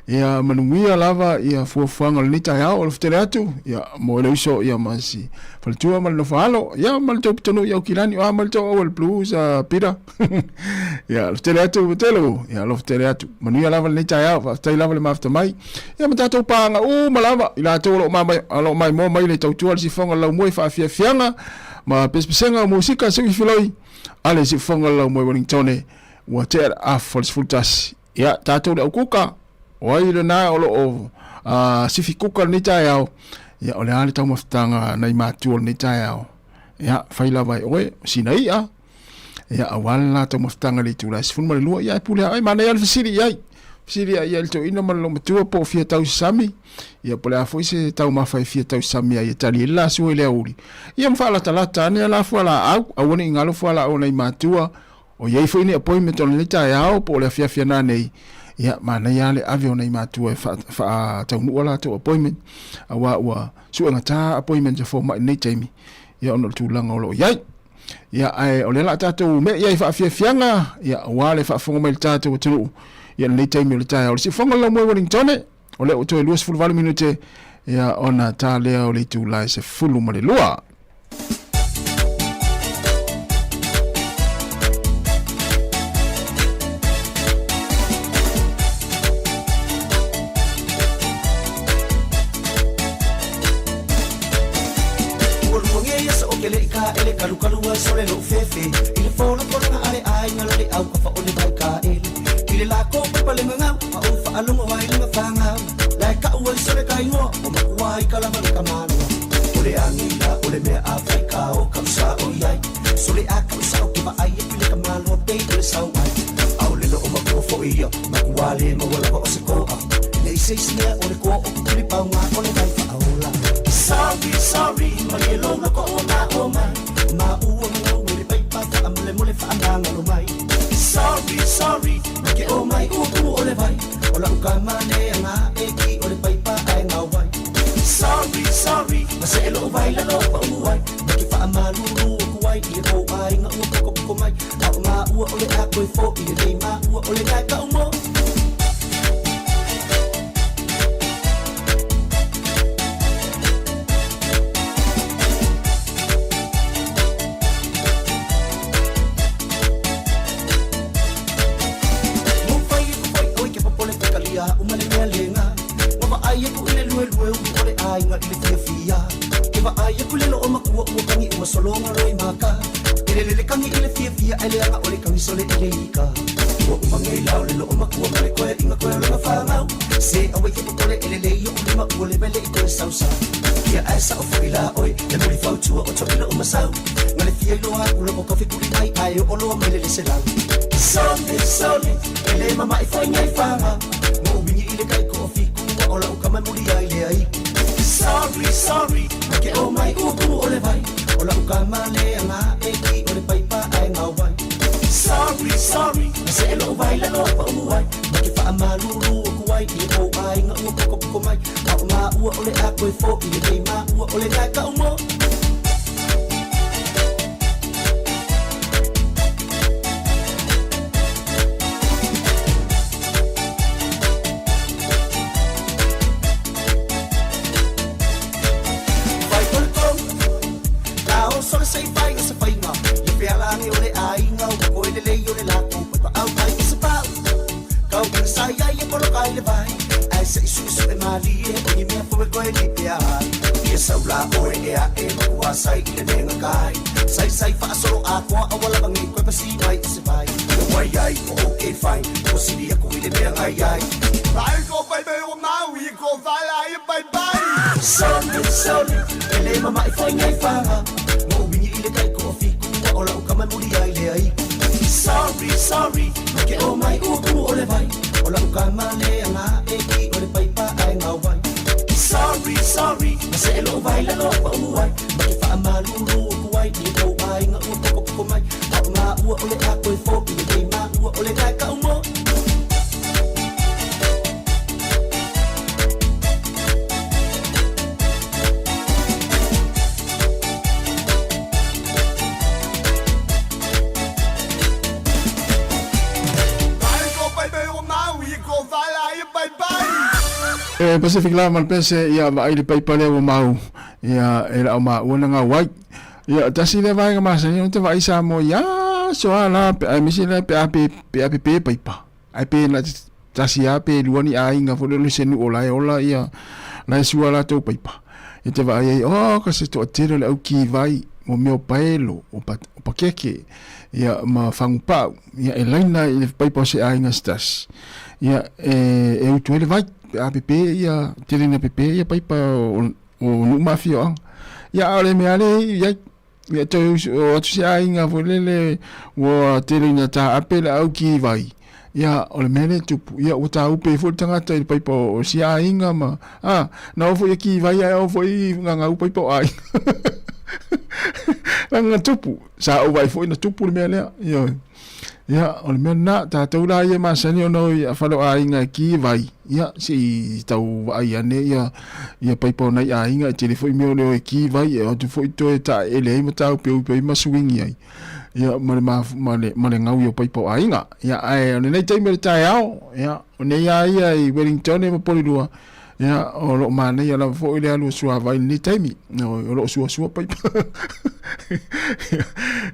Ia, manuia lava ia fuafuaga o lenei taeao, alofa tele atu, ia, mo le uso, ia, ma si faletua ma le nofo alo, ia, ma le tou pitonuu i Aukilani, o a ma le tou auala blues, Pita. Ia, alofa tele atu Petelo, ia, alofa tele atu. Manuia lava lenei taeao, faafetai lava le mafuta mai. Ia, ma tatou paaga uma lava, i latou o lo o mamai, o lo o maimoa mai le tautua le sifoga o le laumua i faafiafiaga, ma pesepesega o musika, seuifiloi, a le siufofoga o le laumua i Wellingtone, ua tea le afa o le 11. Ia, tatou le aukuka, o ai lena o lo o sifi kuka lenei taeao, ia, o le a le taumafataga nai matua o lenei taeao. Ia, fai lava e oe, sina i'a, ia, aua le la taumafataga i le itula e 12, ia, e pule lava oe, manaia le fesili i ai. Fesili i ai le toeaina ma le loomatua po o fia tausasami, ia, po o le a foi se taumafa e fia tausasami ai e tali ai le lasua i le aoauli. Ia ma faalatalata ane a la fualaau, aua ne i galo fualaau a nai matua. O i ai foi ni appointment o lenei taeao po o le afiafi ana nei, ia, manaia lava le ave o nai matua e faataunuu a latou appointment, aua ua suegata appointment a fomai i lenei taimi, ia, ona o le tulaga o lo o i ai. Ia, ae o lea o le a tatou me'i ai i faafiafiaga, ia, aua le faafofoga mai i le tatou atunuu, ia, lenei taimi o le taeao. O le siufofoga o le laumua i Wellingtone, o lea ua toe 28 minute, ia, ona ta lea o le itula e 12. Ua luagia ia sa o ke leʻi kāʻele Kalukalu ai sole loʻu fefe I le folafolaga a le ʻaiga la le ʻau kafa ʻole vai kāʻele I le lākou paipa le gagau A ou faalogo ai le gafagau La e kaʻu ai sole ka igoa O makua ai ka lava le ka maloa O le agila o le mea a fai ka o kaʻu sao i ai Sole a kaʻu sao ke vaai aku i le ka maloa pei o le sau ai ʻAʻole no o makua foʻi ia Makua le maua lava o se koa Nei se isi mea o le koa o kukuli pauga o le vai faaola Sorry, sorry, malie lou loko ua mao mai Ma ua ngau e le paipa faamolemole faamagalo mai Sorry, sorry, na ke o mai ua kumu o le vai O lau kama le aga e ki o le paipa ae ngau ai Sorry, sorry, ma se e lou vai lalo pa u ai Ma ke faamalulu aku ai i le kou aiga ua pokopoko mai A o maua o le a koe foʻi le nei maua o le gae ka umo. Mufai aku foi oi ke popole te kalia uma le mea lenga Ua vaai aku i le luelue ulu o le aiga i le fiafia Ke vaai aku le loo makua ua kagi uma sologa loi maka E lele le kagi i le fiafia ae leaga o le kagi sole e le ika Ua uma nei la o le loo makua ma le koe inga koe o lona fagau Se aua i ke popole e lelei oʻu lima ua lewele i koe sausau Ia ae sao foi la oe le muli fautua o toʻila uma sau Nga le fia iloa aku loko ka fekuli ai ae oo loa mai le le selau Sole sole e le mamaʻi foi nei faga Mo wingi i le kai ko o fiku ua o lau kama muli ai le ai Sorry sorry na ke o mai ua kumu o le vai O lau kama le anga e ki o le paipa ae ngau ai Sorry sorry na se e lou vai lalo pa u ai Ma ke faamalulu aku ai i le kou aiga ua pokopoko mai A o maua o le a koe foʻi le nei maua o le gae ka umo. Fai o le tolu, la o sole se i fai o se faiga, le fealagi o le aiga ua koe lelei o le latou paipaau ai i se pau. Kau ina sai ai e poloka i le vai, ae se i suʻesuʻe malie o ni mea fou e koe lipea ai. Ia sau la oe e aʻe makua sai i le lega kai, sai sai faasolo atoa aua lava nei koe pasi mai i se vai. Ia wai ai o okay fine, ua sili aku i le mea ngai ai. Vai ko baby ua mau i ko vai la ia bye bye. Sole sole, e le mamaʻi foi nei faga, mo wingi i le kai ko o fiku ua o lau kama e muli ai le ai. Sorry sorry, na ke o mai ua kumu o le vai, o lau kama le aga e ki o le paipa ae ngau ai. Sorry sorry, na se e lou vai lalo pa u ai, ma ke faamalulu aku ai i le kou aiga ua pokopoko mai, a o maua o le a koe foʻi le nei maua o le gae ka umo. E Pacific lava ma le pese, ia vaai le paipa lea ua mau, ia e lau maua na ngau ai. Ia tasi lea vaega masani ona te vaai Samoa i aso a la pe aemaise lea pe a pe pe a pepe paipa. Ae pe na tasi a pe lua ni aiga foi lele o se nuu o la e ola ia la e sua latou paipa. Ia te vaai ai, oh ka se toatele o le au kivai mo mea o paelo, o pa, o pakeke, ia ma fagupau, ia e laina i le paipa o se aiga se tasi. Ia e, e utu ai le vai, pe a pepe ia, tele ina pepe ia paipa o, o nuu ma afioaga. Ia a o le mea lea e i ai, ia toe o atu se aiga foi lele ua tele ina taape le au kivai, ia o le mea lea e tupu, ia ua tāupe ai foi le tagata i le paipa o si aiga ma, a, na oo foi e kivai ae oo foi i gagau paipa o aiga. Leaga na tupu, sa ou vaai foi na tupu le mea lea, ioe. Ia, o le mea lena, tatou la ia e masani ona o i fale o aiga e ki vai, ia, se i tau vaai ane ia, ia paipa o nai aiga, e tele foi mea o le o e ki vai, e o atu foi toe taeele ai ma taupeupe ai ma suingi ai, ia, ma le, ma le, ma le gaui o paipa o aiga. Ia, ae o lenei taimi o le taeao, ia, o nei lava ia i Wellington ma Porirua, Ia, o loo manaia lava foi le alu o suavai i lenei taimi. O loo suasua paipa.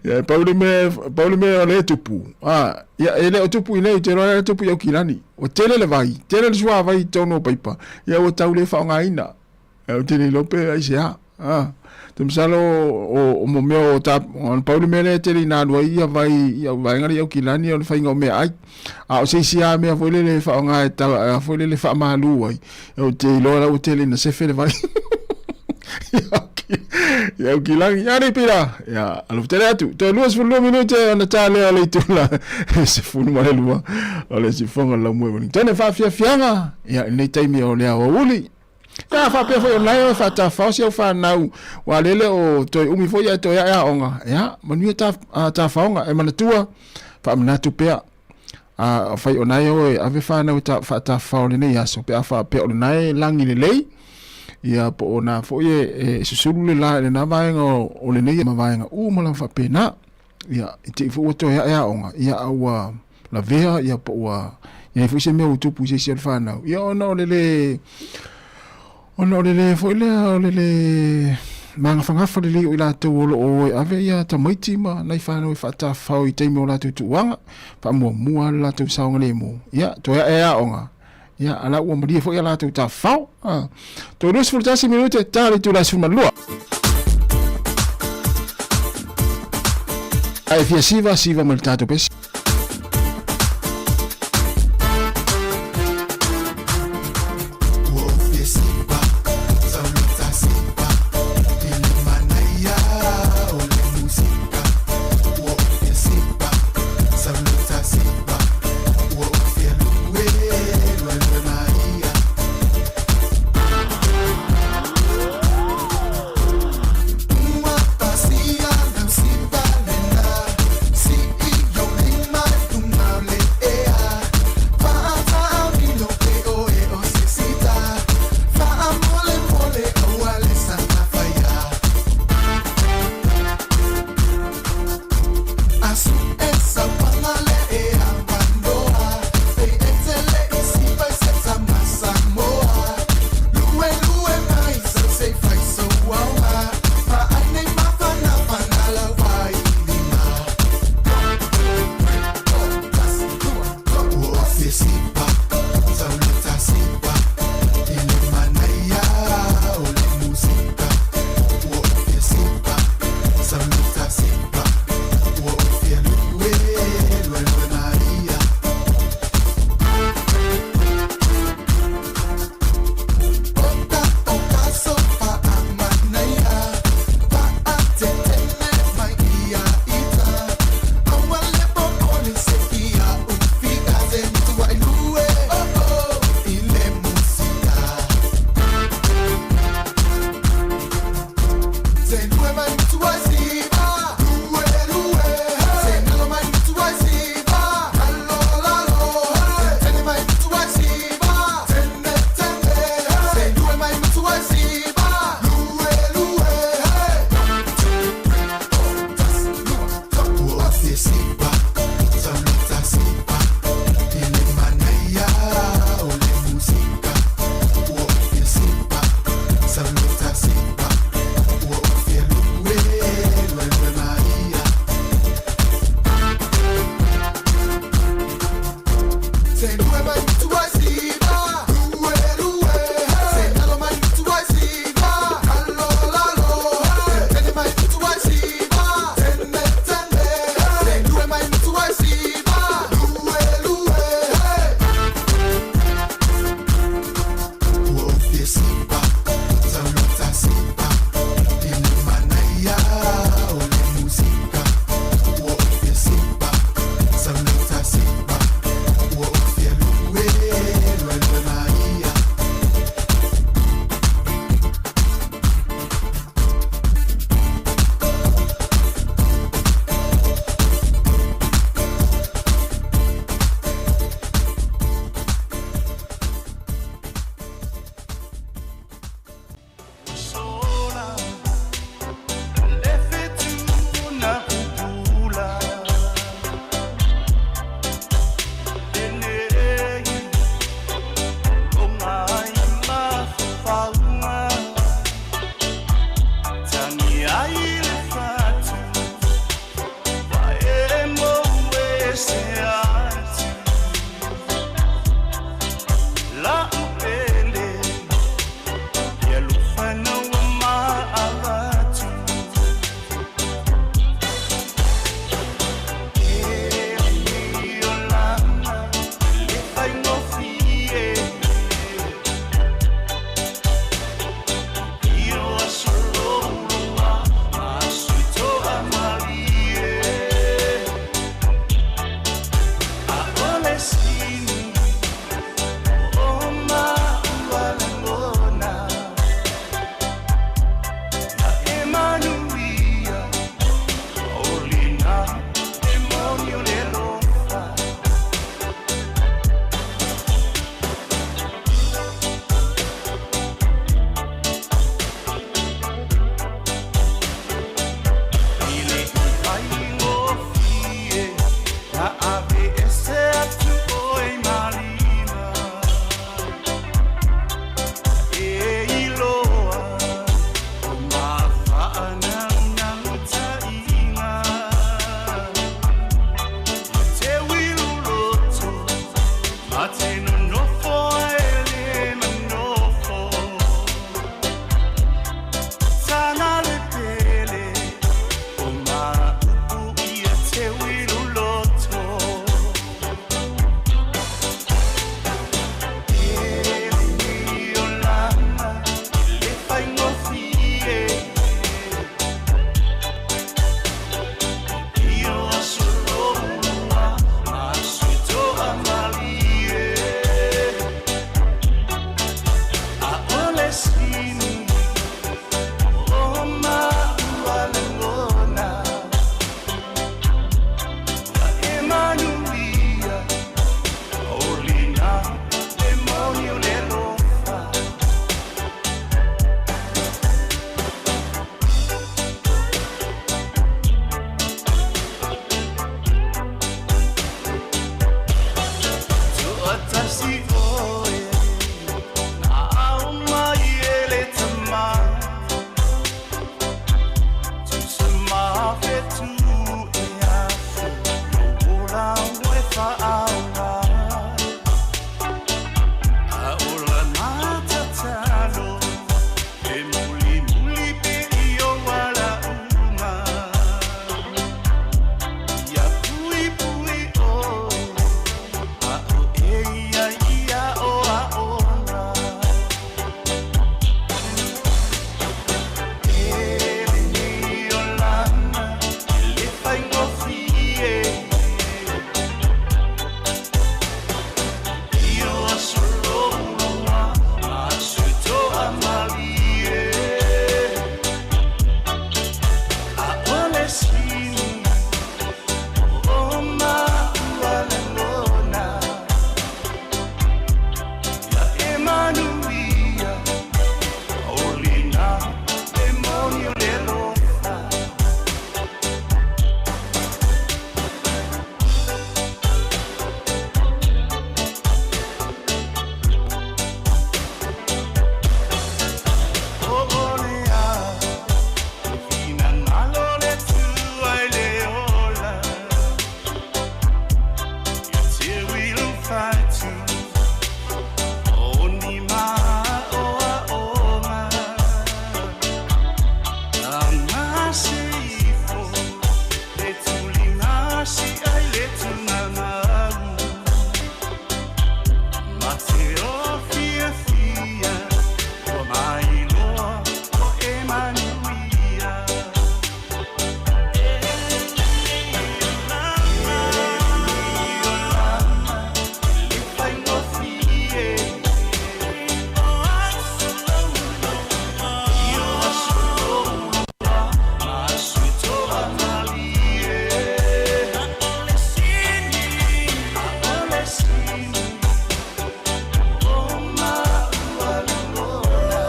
Ia, pau le mea, pau le mea o le tupu. Ah, ia, e le o tupu i nei, te roa le tupu i Aukilani. Ua tele le vai, tele le suavai i totonu o paipa. Ia, ua tau le faaaogaina. Ia, ou te le iloa pe aisea. Ah, te masalo o, o mo mea o ta, o pau le mea lea e tele ina alu ai ia vai, ia vaega lea i Aukilani o le faiga o meaai. A o se isi lava mea foi lele e faaaoga e ta, foi lele faamalu ai, ou te iloa la ua tele ina sefe le vai. I Aukilani. Ia nei pila. Ia, alofa tele atu. Toe 22 minute ona ta lea o le itula. 12 o le sifoga o le laumua i Wellington. E faafiafiaga. Ia, i lenei taimi o le aoauli. Ia, faapea foi o lena e faatafao si au fanau, ua lele o toe umi foi ae toe ae aoga. Ia, manuia ta, tafaoga. E manatua, faamanatu pea. A fai o na e o e ave fanau e ta, faatafao lenei aso, pe a faapea o lena e lagi lelei, ia po o na foi e, e susulu le la i lena vaega o, o lenei ma vaega uma lava faapena. Ia, i te i foi ua toe ae aoga, ia a ua lavea, ia po ua i ai foi se mea ua tupu i se isi o le fanau. Ia ona o le lē, ona o le lē foi lea, o le lē magafagafa lelei o i latou o lo o o e ave ia tamaiti ma nai fanau e faatafafao i taimi o latou tuuaga, faamuamua le latou saogalemu. Ia, toe ae aoga, ia, a la ua malie foi a latou tafafao. Ah. Toe 21 minute, ta le itula e 12. A e fia siva, siva ma le tatou pesi. te nonofo ai le manofo. Tana le pele o maupu ia te wilu loto. E lenei olaga e le faigofie. I o aso loulua ma aso e toamalie. ʻAʻole sini o maua lagona. Ia e manuia o lena le moni o le alofa. Tuatasi oe na au mai e le tama. Tusa mafetu e aso lou ola ua e faaoga. A ola matatalo e mulimuli pe i ou ala uma. Ia puipui oe a o e ia ia o aoga. E lenei olaga e le faigofie. I o aso loulua ma aso e toamalie. ʻAʻole sini o maua lagona. Ia e manuia o lena le moni o le alofa. O ole a finagalo le Atua i le ola. Ia te wilu fatu o ni maoaoga. Lagase ifo le tuligasi ai le tugamau. Ma te o fiafia ua mailoa o e manuia. E lenei olaga, e lenei olaga, e le faigofie. O aso loulua, i o aso loulua, ma aso e toamalie. ʻAʻole sini, ʻaʻole sini o maua lagona.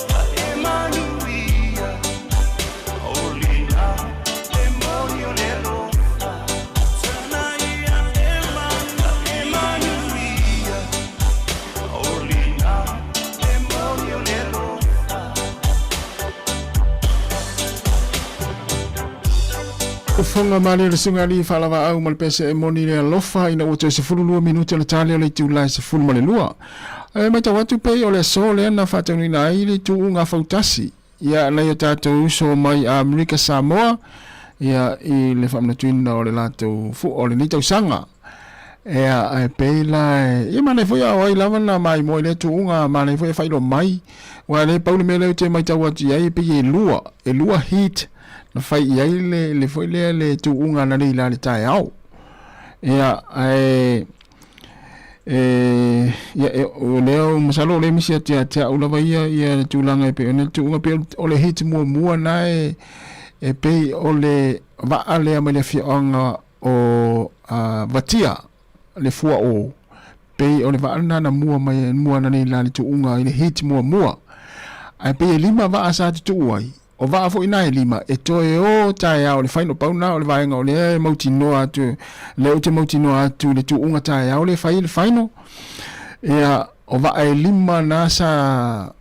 Ia e manuia o lena le moni o le alofa. Ia e manuia o lena le moni o le alofa. Fofoga malie le susuga alii faalavaau ma le pese e moni le alofa ina ua toe 12 minute o le tali o le itula e 12. E matau atu pei o le aso lea na faataunuina ai le tuuga fautasi ia nai o tatou uso mai Amerika Samoa ia i le faamanatuina o le latou fua o lenei tausaga. Ea, ae pei la e, ia manaia foi a o ai lava na maimoa i lea tuuga, manaia foi e faailoa mai. Aua o lea e pau le mea lea ou te matau atu i ai, e pei e lua, e lua heat na fai i ai le, le foi lea le tuuga ananei la le taeao. Ea, ae, e, ia, e, o lea, masalo o lea misi atu ia te au lava ia, ia le tulaga e pei ona le tuuga, pei o le heat muamua na e, e pei o le vaa lea mai le afioaga o Vatia le fuaʻō, pei o le vaa lena na mua mai mua ananei la le tuuga i le heat muamua. Ae pei e lima vaa sa tutuu ai, o vaa foi na e lima e toe o taeao le final pau na o le vaega o lea e mautinoa atu, lea ou te mautinoa atu i le tuuga taeao lea e fai ai le final. Ia, o vaa e lima na sa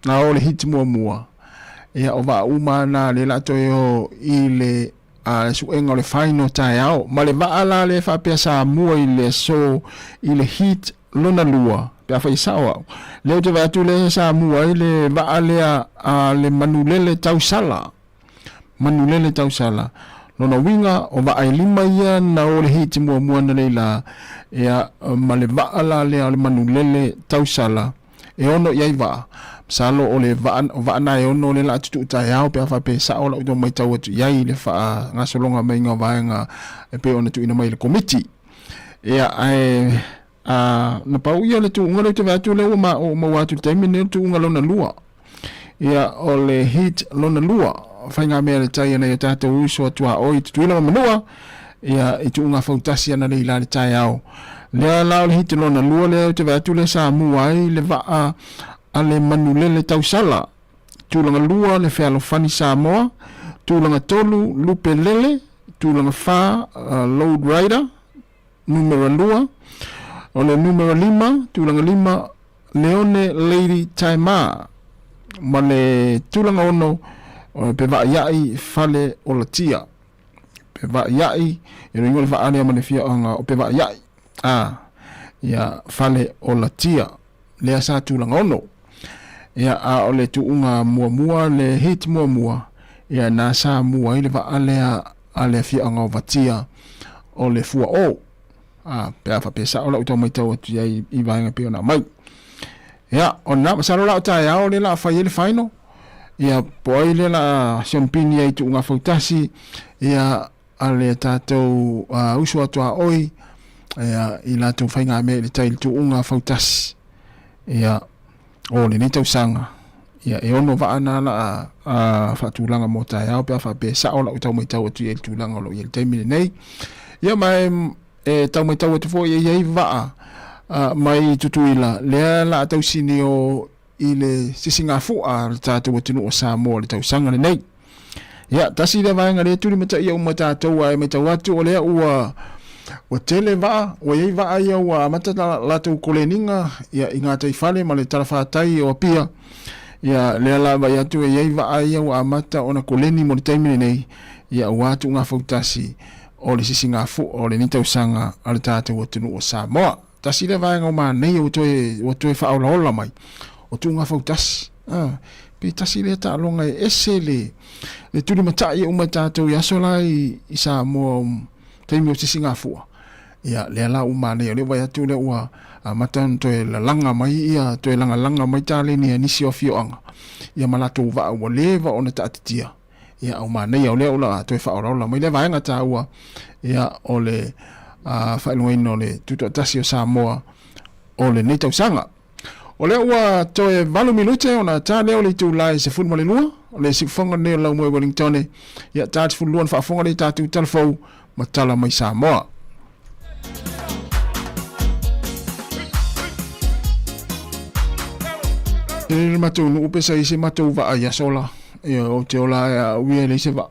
na o le heat muamua, ia o vaa uma na lea la toe o i le a le suega o le final taeao. Ma le vaa la lea faapea sa mua i le aso i le heat lona lua, pe afai e sao au. Lea ou te vaai atu lea sa mua ai le vaa lea a le manulele tausala. Manulele tausala. Lona uiga, o vaa e lima ia na o le heat muamua analeila, ia, ma le vaa la lea o le manulele tausala, E ono i ai vaa. Masalo o le vaa, o vaa na e ono lea la a tutuu taeao pe a faapea e sao lau tau maitau atu i ai i le faagasologa maiga o vaega e pei ona tuuina mai e le Komiti. Ia, ae, a, na pau ia o le tuuga lea ou te vaai atu lea ua ma, ua maua atu i le taimi lenei o le tuuga lona lua. Ia, o le heat lona lua, faigamea a le tai a nai o tatou uso a tuaoi i Tutuila ma Manua, ia, i tuuga fautasi analeila i le taeao. Lea la o le hiti lona lua lea ou te vaai atu lea sa mua ai le vaa a le manulele tausala. Tulaga lua le fealofani Samoa, tulaga tolu lupe lele, tulaga fa load rider, numera lua, o le numera lima, tulaga lima Leone Lady Taima, ma le tulaga ono o le Pevaaiai Fale Olatia. Pevaaiai, e lo ingoa le vaa lea ma le fiaoga o Pevaaiai. A, ia Fale Olatia, lea sa tulaga ono. Ia, a o le tuuga muamua, le hit muamua, ia na sa mua ai le vaa lea a le afiaoga o Vatia o le Fuaō. A, pe a faapea sao lau tau maitau atu i ai i vaega pei ona aumai. Ia, o lena, masalo la o taeao lea la a fai ai le final. Ia, po ai lea la a siompini ai tuuga fautasi, ia, a le tatou uh, uso atu a oi, ia, i latou faigamea i le tai i le tuuga fautasi. Ia, o lenei tausaga, ia, e ono vaa na la a, a faatulaga mo taeao pe a faapea e sao lau tau maitau atu i ai i le tulaga o lo o i ai i le taimi lenei. Ia, ma e, e tau maitau atu foi e i ai vaa uh, mai Tutuila, lea la a tausini o i le sisigafua a le tatou atunuu o Samoa i le tausaga lenei. Ia, tasi lea vaega lea e tulimataia uma tatou ae matau atu o lea ua ua tele vaa, ua i ai vaa ia ua amata la latou koleniga ia i gataifale ma le talafatai o Apia. Ia, lea la vaai atu e i ai vaa ia ua amata ona koleni mo le taimi lenei, ia aua tuugafautasi o le sisigafua o lenei tausaga a le tatou atunuu o Samoa. Tasi lea vaega o manaia ua toe, ua toe faaolaola mai, o tuugafautasi. A, pe tasi lea taaloga e ese le, le tulimatai e uma e tatou i aso la i, i Samoa o taimi o sisigafua. Ia, lea la ua manaia, o lea ua vaai atu lea ua amata ona toe lalaga mai ia, toe lagalaga mai taleni a nisi o afioaga, ia ma latou vaa ua leva ona taatitia. Ia, ua manaia o lea ua toe faaolaola mai lea vaega taua, ia, o le faailogaina o le Tutoatasi o Samoa o lenei tausaga. O lea ua toe 8 minute ona ta lea o le itula e 12, o le siufofoga lenei o le Laumua i Wellingtone. Ia, ta le 12 ona faafofoga lea i tatou tala fou ma tala mai Samoa. E le matou nuu pe sa i se matou vaa i aso la. Ia, ou te ola ai a uia e leai se vaa.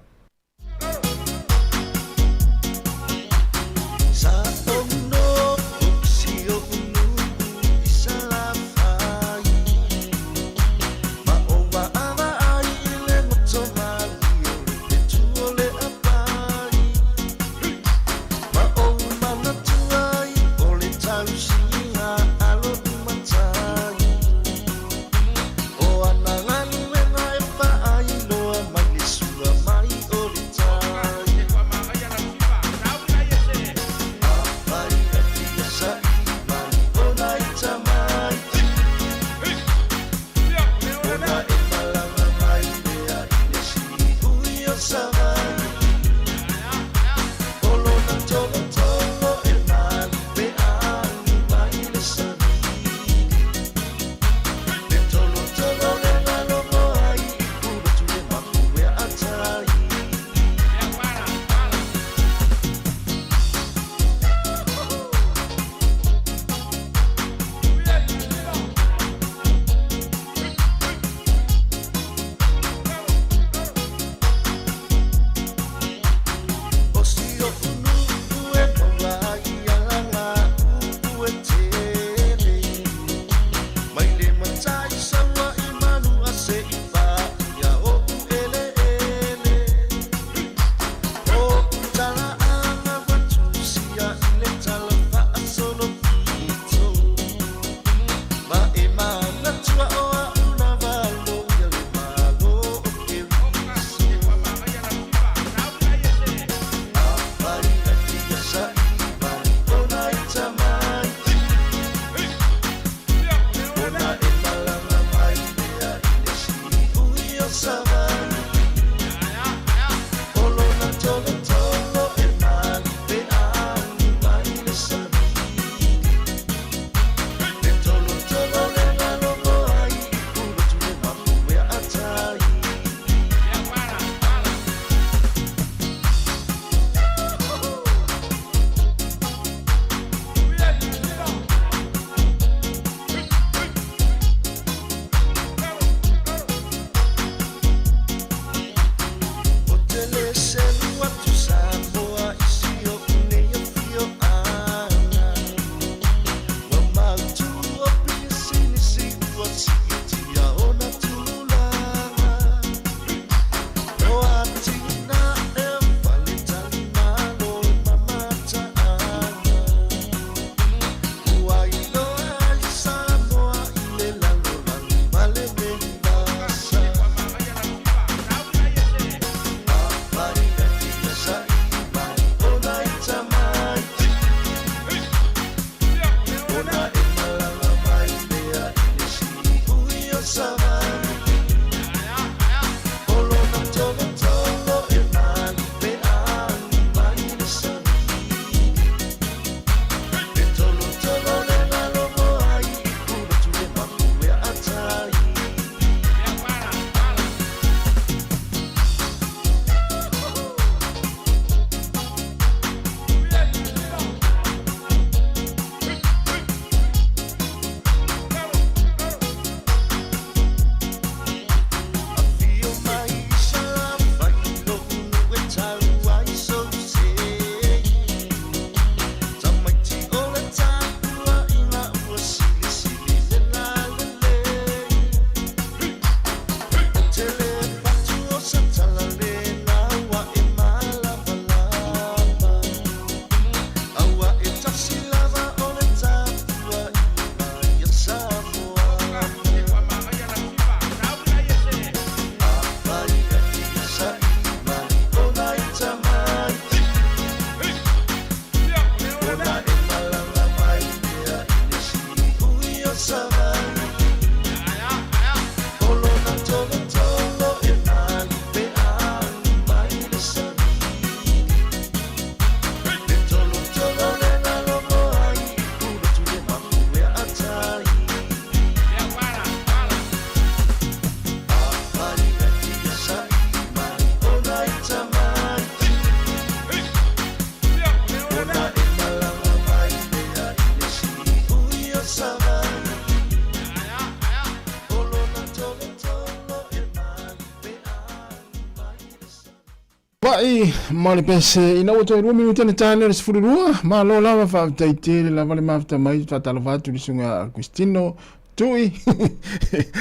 fesilafai ma le pese ina ua toe 2 minute le tae lea o le 12. Malo lava, faafetai tele lava le mafuta mai. Faatalofa atu i le susuga a Cristino Tui.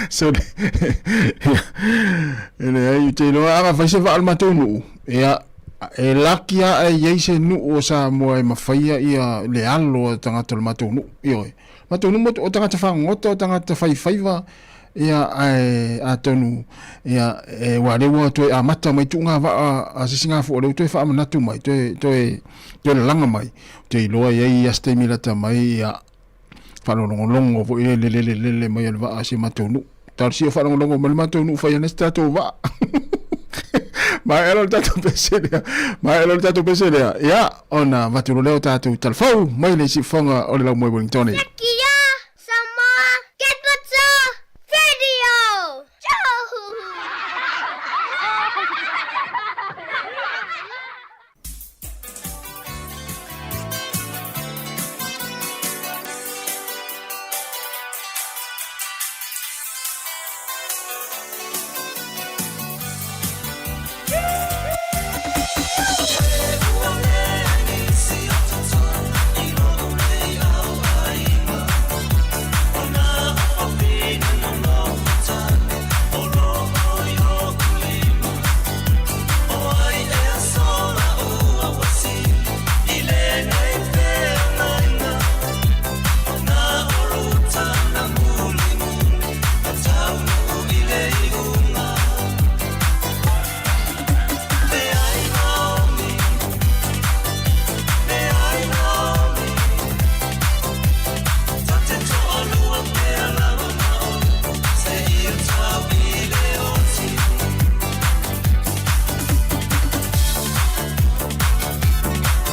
Sorry. E leai, ou te iloa a fai se vaa o le matou nuu, ia, e laki lava e i ai se nuu o Samoa e mafaia ia le alo o tagata o le matou nuu. Ioe. Matou nuu o tagata fagogota, o tagata faifaiva, ia, ae atonu, ia, e, ua lea ua toe amata mai tuuga vaa a se isi gafoa, lea ua toe faamanatu mai, toe, toe, toe lalaga mai. Ou te iloa e i ai lava se taimi lata mai, ia, faalogologo foi le lele lele mai o le vaa a si o matou nuu. Talosia faalogologo mai le matou nuu fai ana se tatou vaa. Maea loa le tatou pese lea. Maea loa le tatou pese lea. Ia, ona avatu loa lea o tatou talafou mai le siufofoga o le Laumoe Wellington. Sekia Samoa Capital Radio!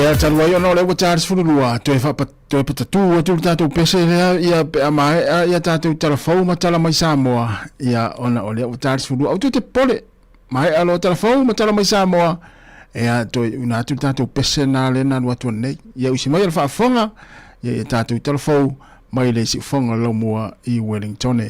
Ia talu ai ona o lea ua ta le 12, toe whapa, toe patatū atu le tātou pese lea, ia pe a maea ia tātou talafou ma tala mai Samoa, ia ona o lea ua ta le 12, au toe te pole, maea loa talafou ma tala mai Samoa, ia toe una atu le tātou pese nā lea na alu atu nei. Ia usi mai o le faafofoga, ia ia tātou talafou mai le siufofoga o le Laumua i Wellington.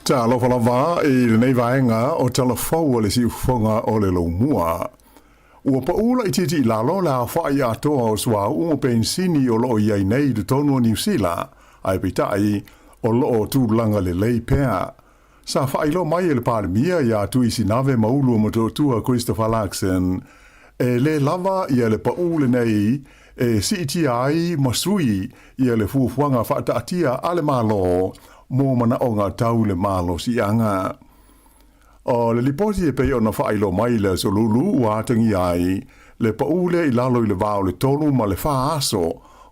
Talofa lava i lenei vaega o Tala Fou a le Siufofoga o le Laumua. Ua paʻū laitiiti i lalo le aofaʻi atoa o suauu ma penisini o loo i ai nei i totonu o Niu Sila, ae peitai, o loo tulaga lelei pea. Sa faailoa mai e le Palemia iā Tuisinave Maulu o Motootua Christopher Luxon, e lē lava ia le paʻū lenei e siitia ai ma sui ia le fuafuaga faataatia a le Malo mo manaoga tau le malosiaga. O le lipoti e pei ona faailoa mai i le Aso Lulu ua atagia ai le paʻū lea i lalo i le va o le 3 ma le 4 aso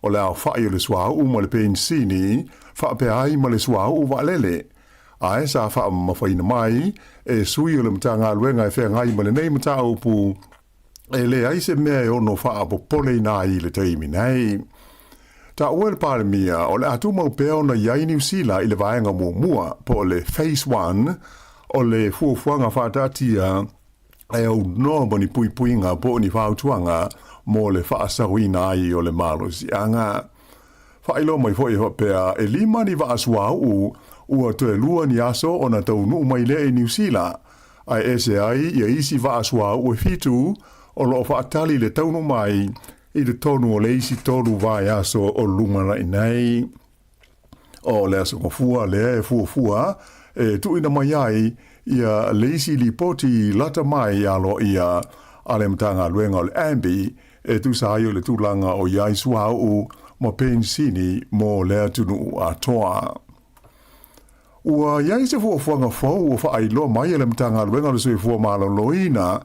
o le aofaʻi o le suauu ma le penisini faapea ai ma le suauu vaalele. Ae sa faamamafaina mai e sui o le Matagaluega e feagai ma lenei mataupu e leai se mea e ono faapopoleina ai i le taimi nei. Taua e le Palemia o le a tumau pea ona i ai Niu Sila i le vaega muamua po o le Phase One o le fuafuaga faataatia e aunoa ma ni puipuiga po o ni fautuaga mo le faasaoina ai o le malosiaga. Faailoa mai foi e faapea e lima ni vaa suauu ua toe lua ni aso ona taunuu mai lea i Niu Sila, ae ese ai ia isi vaa suauu e fitu o loo faatali le taunuu mai i totonu o le isi tolu vaiaso o lumanai nei. O le aso gafua lea e fuafua e tuuina mai ai ia le isi lipoti lata mai aloaia a le Matagaluega o le AMBI e tusa ai o le tulaga o i ai suauu ma penisini mo le atunuu atoa. Ua i ai se fuafuaga fou ua faailoa mai e le Matagaluega o le Soifua Maloloina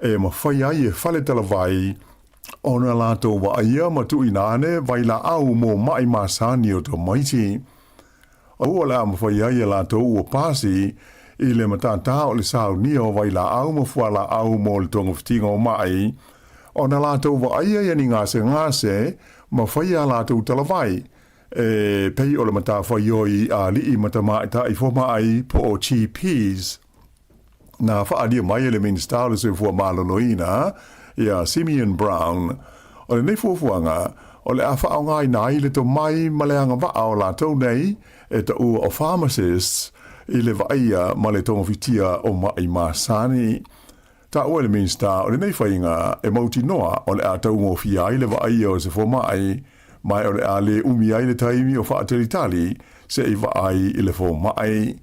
e mafai ai e fale talavai ona latou vaaia ma tuuina ane vailaau mo maʻi masani o tamaiti. Ua o le a mafai ai e latou ua pasi i le matatā o le saunia o vailaau ma fualaau mo le togafitiga o maʻi, ona latou vaaia ia ni gasegase ma faia a latou talavai, e pei o le matafaioi a alii ma tamaitai fomaʻi po o GPs. Na faaalia mai e le Minisita o le Soifua Maloloina, ia Simeon Brown, o lenei fuafuaga o le a faaaogaina ai le tomai ma le agavaa o latou nei e taua o pharmacists i le vaaia ma le togafitia o ma'i masani. Taua e le Minisita o lenei faiga e mautinoa o le a taugofie ai le vaaia o se fomai, ma o le a lē umi ai le taimi o faatalitali se i vaai i le fomai.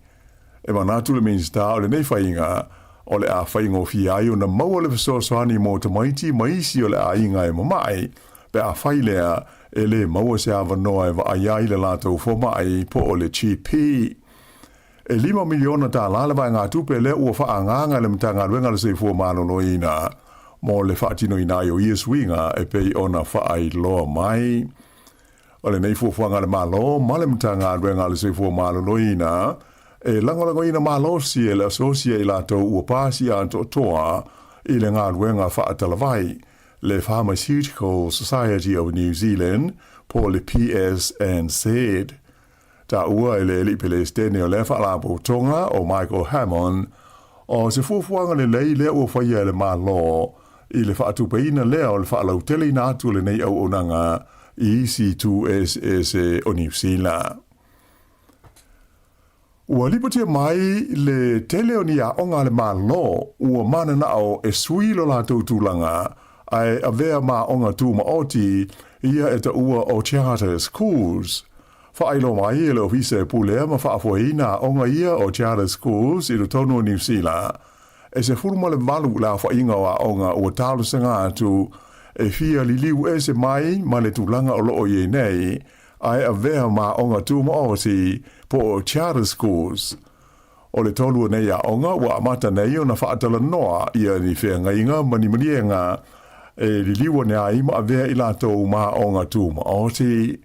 E manatu le Minisita o lenei faiga o le a faigofie ai ona maua le fesoasoani mo tamaiti ma isi o le aiga e mama'i, pe afai lea e lē maua se avanoa e vaai ai le latou fomai po o le GP. E $5 miliona le vaegatupe lea ua faaagaaga e le Matagaluega o le Soifua Maloloina mo le faatinoina ai o ia suiga e pei ona faailoa mai. O lenei fuafuaga a le Malo ma le Matagaluega a le Soifua Maloloina e lagolagoina malosi e le asosi e i latou ua pasia atoatoa i le galuega faatalavai, le Pharmaceutical Society of New Zealand po o le PSNZ. Taua e le alii Pelesitene o lea Faalapotopotoga o Michael Hammond, o se fuafuaga lelei lea ua faia e le Malo i le faatupeina lea o le faalauteleina atu o lenei auaunaga i isi itu eseese o Niu Sila. Ua lipotia mai le tele o ni aoga a le Malo ua mananao e sui lo latou tulaga ae avea ma aoga tumaoti ia e taua o charter schools. Faailoa mai e le Ofisa e pulea ma faafoeina aoga ia o charter schools i totonu o Niu Sila, e 18 le aofaiga o aoga ua talosaga atu e fia liliu ese mai ma le tulaga o loo i ai nei ae avea ma aoga tumaoti po o charter schools. O le tolu o nei aoga ua amata nei ona faatalanoa ia ni feagaiga ma ni maliega e liliu ane ai ma avea i latou ma aoga tumaoti.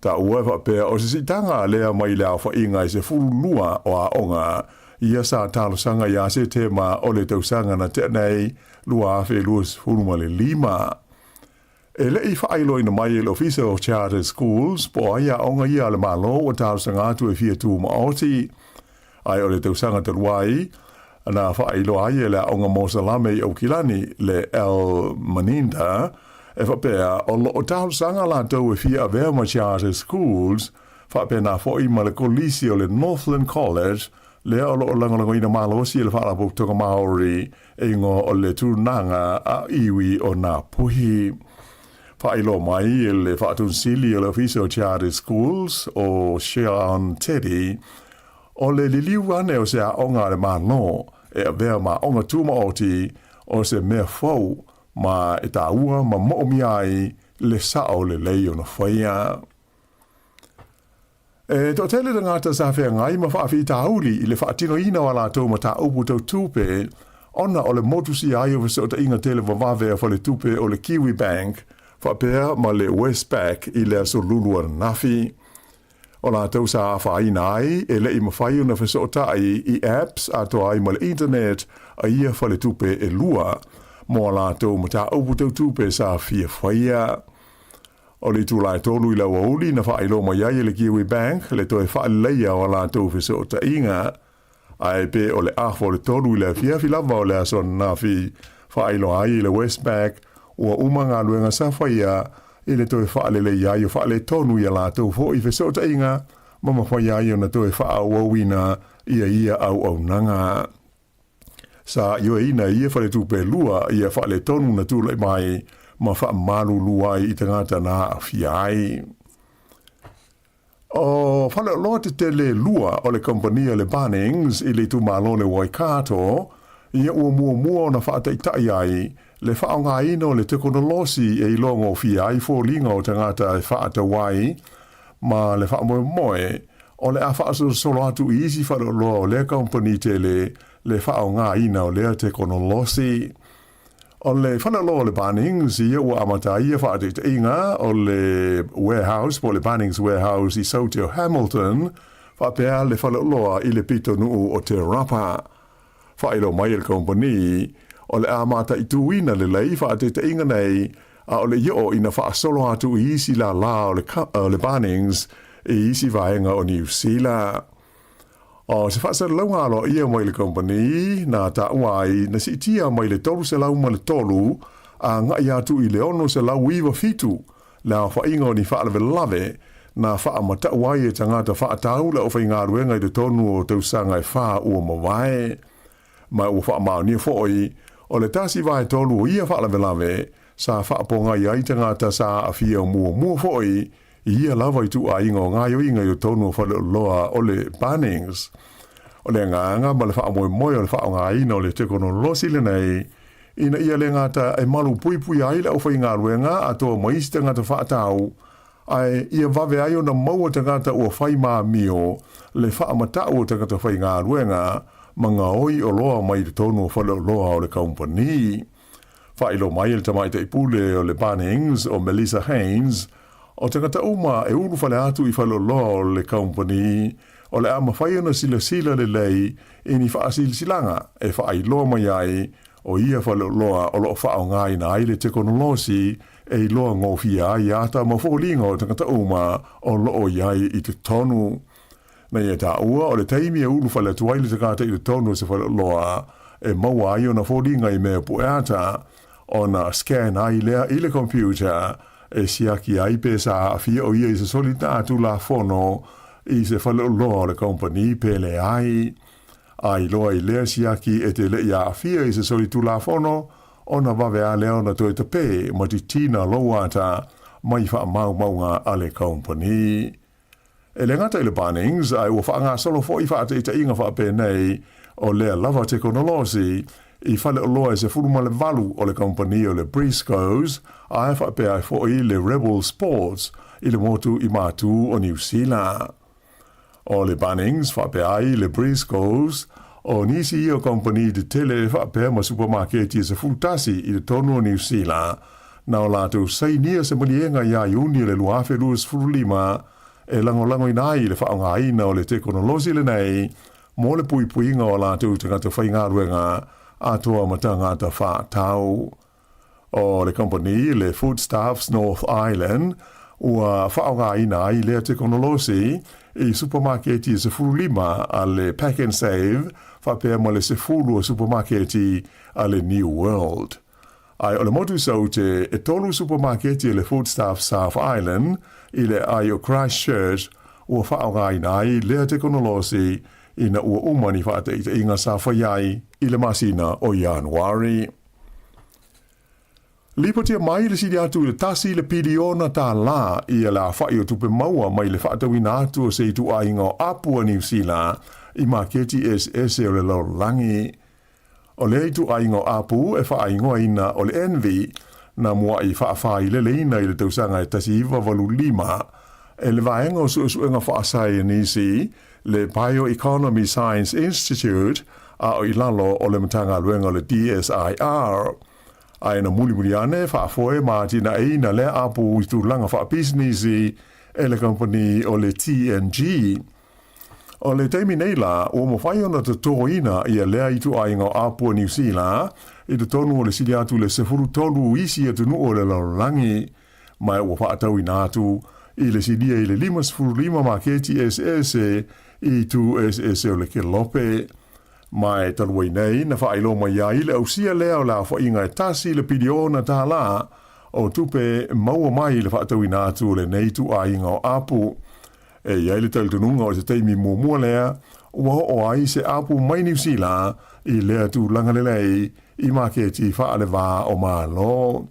Taua e faapea o se siitaga lea mai le aofaiga e 12 o aoga ia sa talosaga ia Setema o le tausaga na tea nei 2025. E le'i faailoaina mai e le Ofisa o Charter Schools po o ai aoga ia a le Malo ua talosaga atu e fia tumaoti. Ae o le tausaga talu ai, na faailoa ai e le aoga Mosalame i Aukilani, le El Maninda, e faapea o loo talosaga latou e fia avea ma charter schools, faapena foi ma le kolisi o le Northland College, lea o loo lagolagoina malosi e le Faalapotopotoga Maori e igoa o le Tūnanga a Iwi o Ngāpuhi. Faailoa mai e le Faatonusili o le Ofisa o Charter Schools o Sean Teddy, o le liliu ane o se aoga a le Malo e avea ma aoga tumaoti o se mea fou ma e taua ma moomia ai le sao lelei ona faia. E toatele tagata sa feagai ma faafitauli i le faatinoina o a latou mataupu tau tupe ona o le motusia ai o fesootaiga televavave a faletupe o le Kiwibank faapea ma le Westpac i le aso Lulu ananafi. O latou sa afaina ai e le'i mafai ona fesootai i apps atoa ai ma le internet a ia faletupe e lua mo a latou mataupu tau tupe sa fia faia. O le itula e 3 i le aoauli na faailoa mai ai e le Kiwibank le toe faaleleia o a latou fesootaiga, ae pe o le 2:30 i le afiafi lava o le aso ananafi faailoa ai e le Westpac ua uma galuega sa faia i le toe faaleleia ai o faaletonu i a latou foi fesootaiga ma mafai ai ona toe faaauauina ia ia auaunaga. Sa ioeina e ia faletupe e lua ia faaletonu na tulai mai ma faamalulu ai i tagata na aafia ai. O faleoloa tetele e lua o le kamupani le Bunnings i le itumalo le Waikato, ia ua muamua ona faataitai ai le faaaogaina o le tekonolosi e iloagofie ai foliga o tagata e faatau ai ma le faamoemoe o le a faasolosolo atu i isi faleoloa o lea kamupani tele le faaaogaina o lea tekonolosi. O le faleoloa o le Bunnings ia ua amata ai ia faataitaiga o le warehouse po o le Bunnings Warehouse i Saute o Hamilton, faapea le faleoloa i le pitonuu o Te Rapa. Faailoa mai e le kamupani, o le a mataituina lelei faataitaiga nei a o le i oo ina faasolo atu i isi lālā o le Bunnings i isi vaega o Niu Sila. O se faasalalauga aloaia mai le kamupani na taua ai na siitia mai le 303 agai atu i le 697 le aofaiga o ni faalavelave na faamatau ai e tagata faatau le aufaigaluega i totonu o tausaga e fa ua mavae. Ma ua faamaonia foi, o le 1/3 o ia faalavelave sa faapogai ai tagata sa aafia muamua foi i ia lava ituaiga o gaoioiga i totonu o faleoloa o le Bunnings. O le agaga ma le faamoemoe o le faaaogaina o le tekonolosi lenei ina ia le gata e malupuipuia ai le aufaigaluega atoa ma isi tagata faatau, ae ia vave ai ona maua tagata ua fai ma amio le faamatau o tagata faigaluega ma gaoi oloa mai totonu o faleoloa o le kamupani. Faailoa mai e le tamaitai pule o le Bunnings o Melissa Haines, o tagata uma e ulufale atu i faleoloa o le kamupani, o le a mafai ona silasila lelei i ni faasilasilaga e faailoa mai ai o ia faleoloa o lo o faaaogaina ai le tekonolosi e iloa gofie ai ata ma foliga o tagata uma o lo o i ai i totonu. Na ia taua o le taimi e ulufale atu ai le tagata i totonu o se faleoloa e maua ai ona foliga i mea pue ata, ona scan ai lea i le computer e siaki ai pe sa aafia o ia i se solita tulafono i se faleoloa o le kamupani pe leai. A iloa i lea siaki e te le'i aafia i se solitulafono, ona vave a lea ona toe tapē ma titina lou ata mai faamaumauga a le kamupani. E le gata i le Bunnings, ae ua faagasolo foi faataitaiga faapenei o lea lava tekonolosi i faleoloa e 18 o le kamupani o le Briscoes, ae faapea ai foi le Rebel Sports i le motu i Matū o Niu Sila. O le Bunnings faapea ai le Briscoes, o nisi ia o kamupani tetele faapea ma supamaketi e 11 i totonu o Niu Sila, na o latou sainia se maliega iā Iuni o le 2025 e lagolagoina ai le faaaogaina o le tekonolosi lenei mo le puipuiga o a latou tagata faigaluega atoa ma tagata faatau. O le kamupani le Foodstuffs North Island ua faaaogaina ai lea tekonolosi i supamaketi e 15 a le Pak'nSave faapea ma le 10 o supamaketi a le New World. Ae o le motu Saute e tolu supamaketi a le Foodstuffs South Island i le aai o Christchurch ua faaaogaina ai lea tekonolosi ina ua uma ni faataitaiga sa fai ai i le masina o Ianuari. Lipotia mai le sili atu i le tasi le piliona tālā ia le afa'i o tupe maua mai le faatauina atu o se ituaiga o apu a Niu Sila i maketi eseese o le lalolagi. O lea ituaiga o apu e faaigoaina o le Envy, na mua'i faafāileleina i le tausaga e 1985 e le Vaega o Suesuega Faasaienisi, le Bioeconomy Science Institute, a o i lalo o le Matagaluega o le DSIR. Ae na mulimuli ane faafoe ma atinaeina lea apu i tulaga faapisinisi e le kamupani o le TNG. O le taimi nei la, ua mafai ona totoina ia lea ituaiga o apu a Niu Sila i totonu o le sili atu i le 13 isi atunuu o le lalolagi, ma ua faatauina atu i le silia i le 55 maketi eseese i itu eseese o le kelope. Ma e talu ai nei na faailoa mai ai le ausia lea o le aofaiga e tasi le piliona tālā o tupe maua mai i le faatauina atu o lenei ituaiga o apu. E i ai le talitonuga o se taimi muamua lea ua oo ai se apu mai Niu Sila i lea tulaga lelei i maketi faalevā o Malo.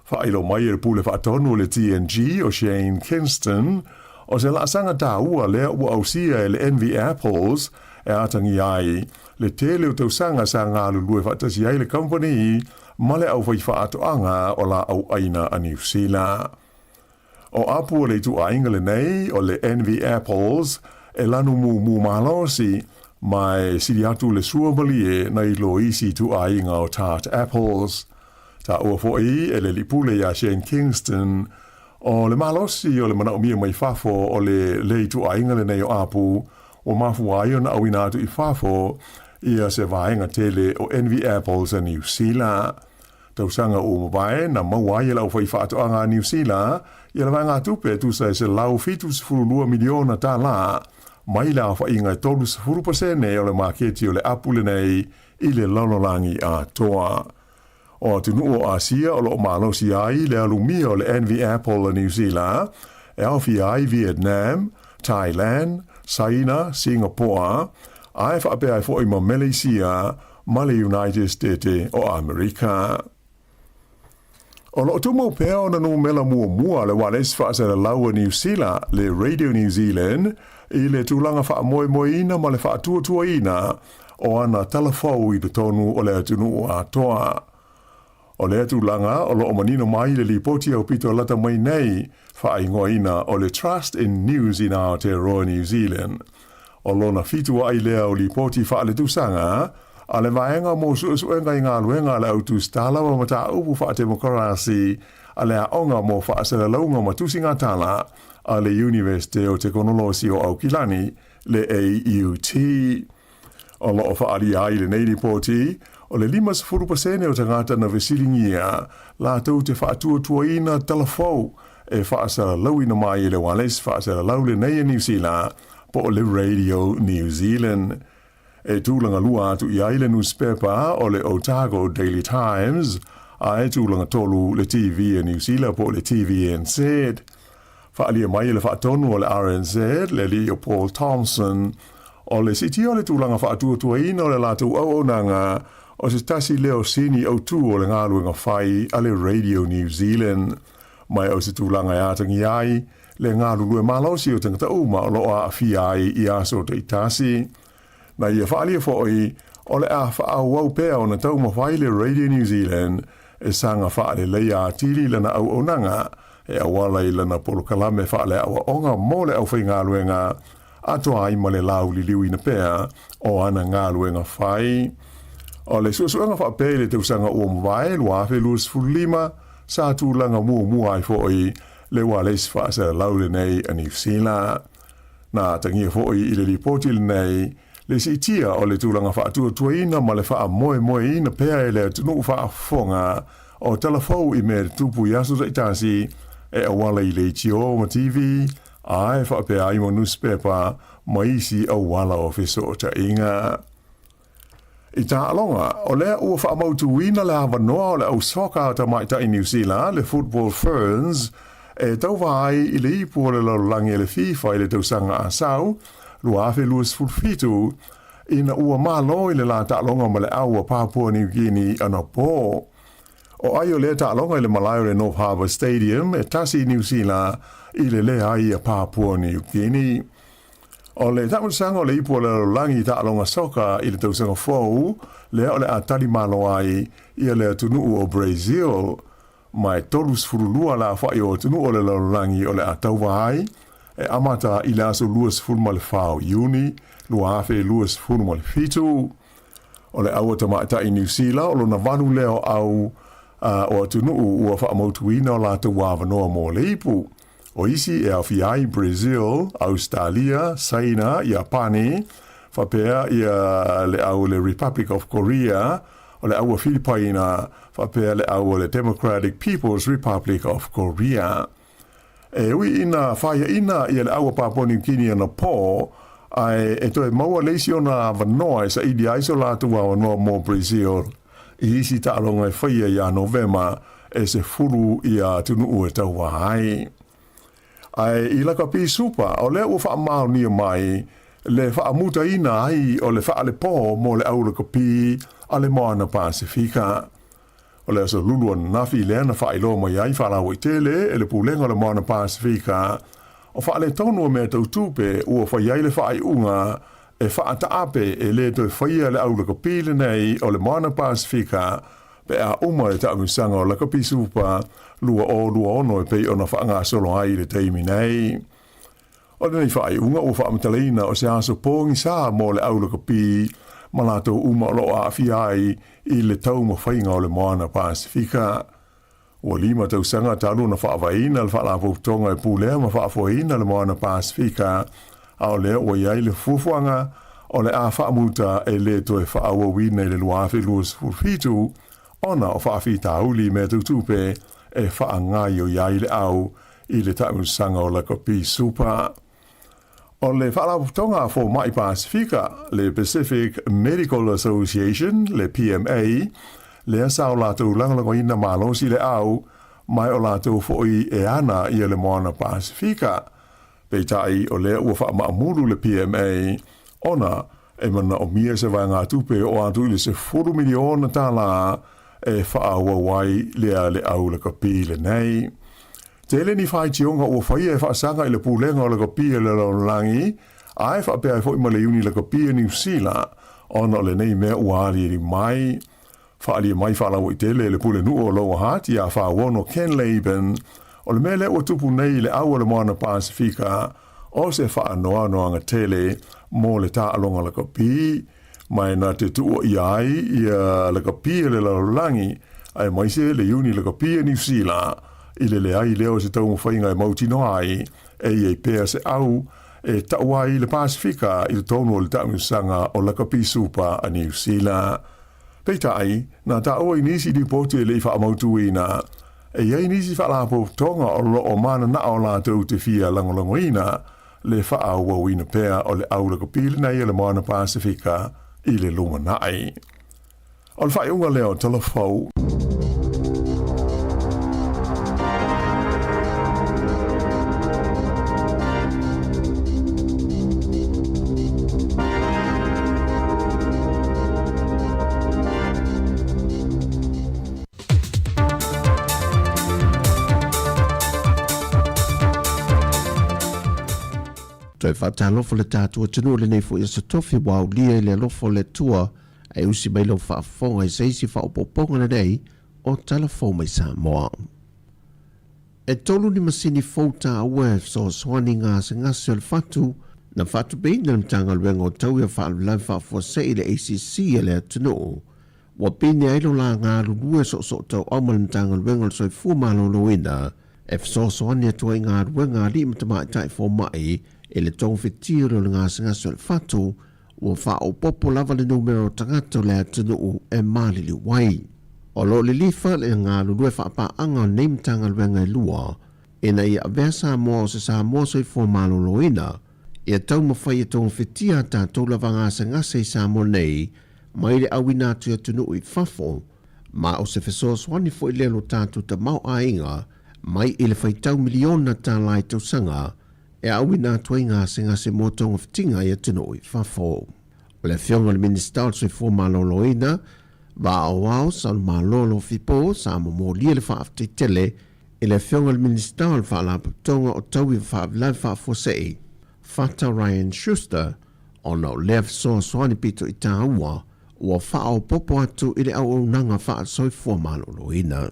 Faailoa mai e le Pule Faatonu o le TNG o Shane Kingston, o se laasaga taua lea ua ausia e le Envy Apples e atagia ai le tele o tausaga sa galulue faatasi ai le kamupani ma le aufaifaatoaga o laau ʻaina a Niu Sila. O apu o le ituaiga lenei o le Envy Apples e lanu mumu malosi ma e sili atu le sua malie nai lo isi ituaiga o Tart Apples. Taua foi e le alii pule iā Shane Kingston o le malosi o le manaomia mai fafo o le le ituaiga lenei o apu ua mafua ai ona auina atu i fafo ia se vaega tele o Envy Apples a Niu Sila. Tausaga ua mavae na maua ai e le aufaifaatoaga a Niu Sila ia le vaegatupe e tusa e $172 miliona tālā mai le aofaiga e 30% o le maketi o le apu lenei i le lalolagi atoa. O atunuu o Asia o loo malosi ai le alumia o le NV Apple a Niu Sila, e aofia ai Vietnam, Thailand, Saina, Singapoa, ae faapea ai foi ma Meleisia ma le United State o Amerika. O loo tumau pea ona numela muamua le ualesi faasalalau a Niu Sila, le Radio New Zealand, i le tulaga faamoemoeina ma le faatuatuaina o ana tala fou i totonu o le atunuu atoa. O lea tulaga o loo manino mai i le lipoti aupito lata mai nei, faaigoaina o le Trust in News in Aotearoa New Zealand. O lona fituaʻi lea o lipoti faaletausaga a le Vaega mo Suesuega i Galuega a le Au Tusitala ma Mataupu Faatemokarasi a le Aoga mo Faasalalauga ma Tusigatala a le Iunivesite o Tekonolosi o Aukilani, le AUT. O loo faaalia ai i lenei lipoti, o le 50% o tagata na fesiligia latou te faatuatuaina tala fou e faasalalauina mai e le ualesi faasalalau lenei a Niu Sila po o le Radio New Zealand. E tulaga lua atu i ai le nusipepa o le Otago Daily Times, a e tulaga tolu le TV a Niu Sila po o le TVNZ. Faaalia mai e le faatonu o le RNZ, le alii o Paul Thompson, o le siitia o le tulaga faatuatuaina o le latou auaunaga o se tasi lea o sini autū o le galuega fai a le Radio New Zealand, ma o se tulaga e atagia ai le galulue malosi o tagata uma o loo aafia ai i aso taitasi. Na ia faaalia foi, o le a faaauau pea ona taumafai le Radio New Zealand e saga faaleleia atili lana auaunaga e auala i lana polokalame faaleaoaoga mo le aufaigaluega atoa ai ma le lauliliuina pea o ana galuega fai. O le suesuega faapea i le tausaga ua mavae 2025, sa tulaga muamua ai foi le ualesi faasalalau lenei a Niu Sila. Na atagia foi i le lipoti lenei le siitia o le tulaga faatuatuaina ma le faamoemoeina pea e le atunuu faafofoga o tala fou i mea tutupu i aso taitasi e auala i leitio ma TV ae faapea ai ma nusipepa ma isi auala o fesootaiga. I taaloga, o lea ua faamautuina le avanoa o le au soka a tamaitai Niu Sila, le Football Ferns, e tauva ai i le ipu o le lalolagi a le FIFA i le tausaga a sau 2027, ina ua malo i le la taaloga ma le au a Papua New Guinea anapo. O ai o lea taaloga i le malae o le North Harbour Stadium e tasi i Niu Sila i le leai a Papua New Guinea. O le taamilosaga o le ipu o le lalolagi i taaloga soka i le tausaga fou, lea o le a tali malo ai ia le atunuu o Brazil. Ma e 32 le aofai o atunuu o le lalolagi o le a tauva ai, e amata i le aso 24 o Iuni 2027. O le au a tamaitai Niu Sila o lona valu lea o au o atunuu ua faamautuina o latou avanoa mo le ipu. O isi e aofia ai Brazil, Ausetalia, Saina, Iapani, faapea ia le au o le Republic of Korea, o le au a Filipaina, faapea le au o le Democratic People's Republic of Korea. E ui ina faiaina ia le au a Papua New Guinea anapo, ae e toe maua le isi ona avanoa e saili ai so latou avanoa mo Brazil i isi taaloga e faia ia Novema e 10 ia atunuu e tauva ai. Ae i lakapi supa, o lea ua faamaonia mai le faamutaina ai o le faalepō mo le au lakapi a le Moana Pasefika. O le aso Lulu ananafi lea na faailoa mai ai faalauaitele e le Pulega o le Moana Pasefika o faaletonu o mea tau tupe ua fai ai le faaiuga e faataape e le toe faia le au lakapi lenei o le Moana Pasefika pe a uma le taamilosaga o Lakapi Supa 2026 e pei ona faagasolo ai i le taimi nei. O lenei faaiuga ua faamatalaina o se aso pogisa mo le au lakapi ma latou uma o loo aafia ai i le taumafaiga o le Moana Pasefika. Ua 5 tausaga talu ona faavaeina le Faalapotopotoga e pulea ma faafoeina le Moana Pasefika, a o lea ua i ai le fuafuaga o le a faamuta e le toe faaauauina i le 2027 ona o faafitauli i mea tau tupe e faagaoioi ai le au i le taamilosaga o Lakapi Super. O le Faalapotopotoga a Fomai Pasifika, le Pacific Medical Association, le PMA, lea sa o latou lagolagoina malosi le au, ma o latou foi e ana ia le Moana Pasifika. Peitai, o lea ua faamaamulu le PMA, ona e manaomia se vaegatupe e oo atu i le $10 miliona e faaauau ai lea leau lakapi lenei. Tele ni faitioga ua faia e faasaga i le Pulega o Lakapi a le Lalolagi, ae faapea ai foi ma le Iuni Lakapi a Niu Sila, ona o lenei mea ua aliali mai. Faaalia mai faalauaitele e le Pulenuu o Lower Hutt ia Fauono Ken Laban, o le mea lea ua tupu nei i le au o le Moana Pasifika, o se faanoanoaga tele mo le taaloga lakapi, ma e na te tuuaia ai ia lakapi a le lalolagi, aemaise le Iuni lakapi a Niu Sila, i le leai lea o se taumafaiga e mautinoa ai e i ai pea se au e tau ai le Pasifika i totonu o le taamilosaga o lakapi supa a Niu Sila. Peitai, na taua i nisi lipoti e le i faamautuina, e i ai nisi faalapotopotoga o lo o mananao latou te fia lagolagoina le faaauauina pea o le au lakapi lenei a le Moana Pasifika i le lumanai. O le faaiuga lea o Talafou. Toe faatalofa le tatou atunuu i lenei foi aso tofi ua aulia i le alofa o le Atua e usi mai lau faafofoga i se isi faaopoopoga lenei o Tala Fou mai Samoa. E tolu ni masini fou taua e fesoasoani i gasegase o le fatu na faatupeina e le Matagaluega o Taui o Faalavelave Faafuasei le ACC a le atunuu. Ua pine ai lo la galulue soosootauau ma le Matagaluega o le Soifua Maloloina e fesoasoani atu ai i galuega a alii ma tamaitai fomai i le togafitiga o le gasegase o le fatu ua faaopoopo lava le numera o tagata o le atunuu e maliliu ai. O lo o lilifa le galulue faapaaga o nei Matagaluega e lua ina ia avea Samoa o se Samoa soifua maloloina, ia taumafai e togafitia a tatou lava gasegase i Samoa nei mai le auina atu i atunuu i fafo, ma o se fesoasoani foi lea lo tatou tamaoaiga mai i le faitau miliona tala i tausaga e auina atu ai gasegase mo togafitiga i atunuu i fafo. O le Afioga i le Minisita o le Soifua Maloloina, Vaaoao Salomalo Alofipo sa momolia le faafetai tele i le Afioga i le Minisita o le Faalapotopotoga o Taui o Faalavelave Faafuasei, Fata Ryan Schuster, ona o lea fesoasoani pito i tāua ua faaopoopo atu i le auaunaga faasoifua maloloina.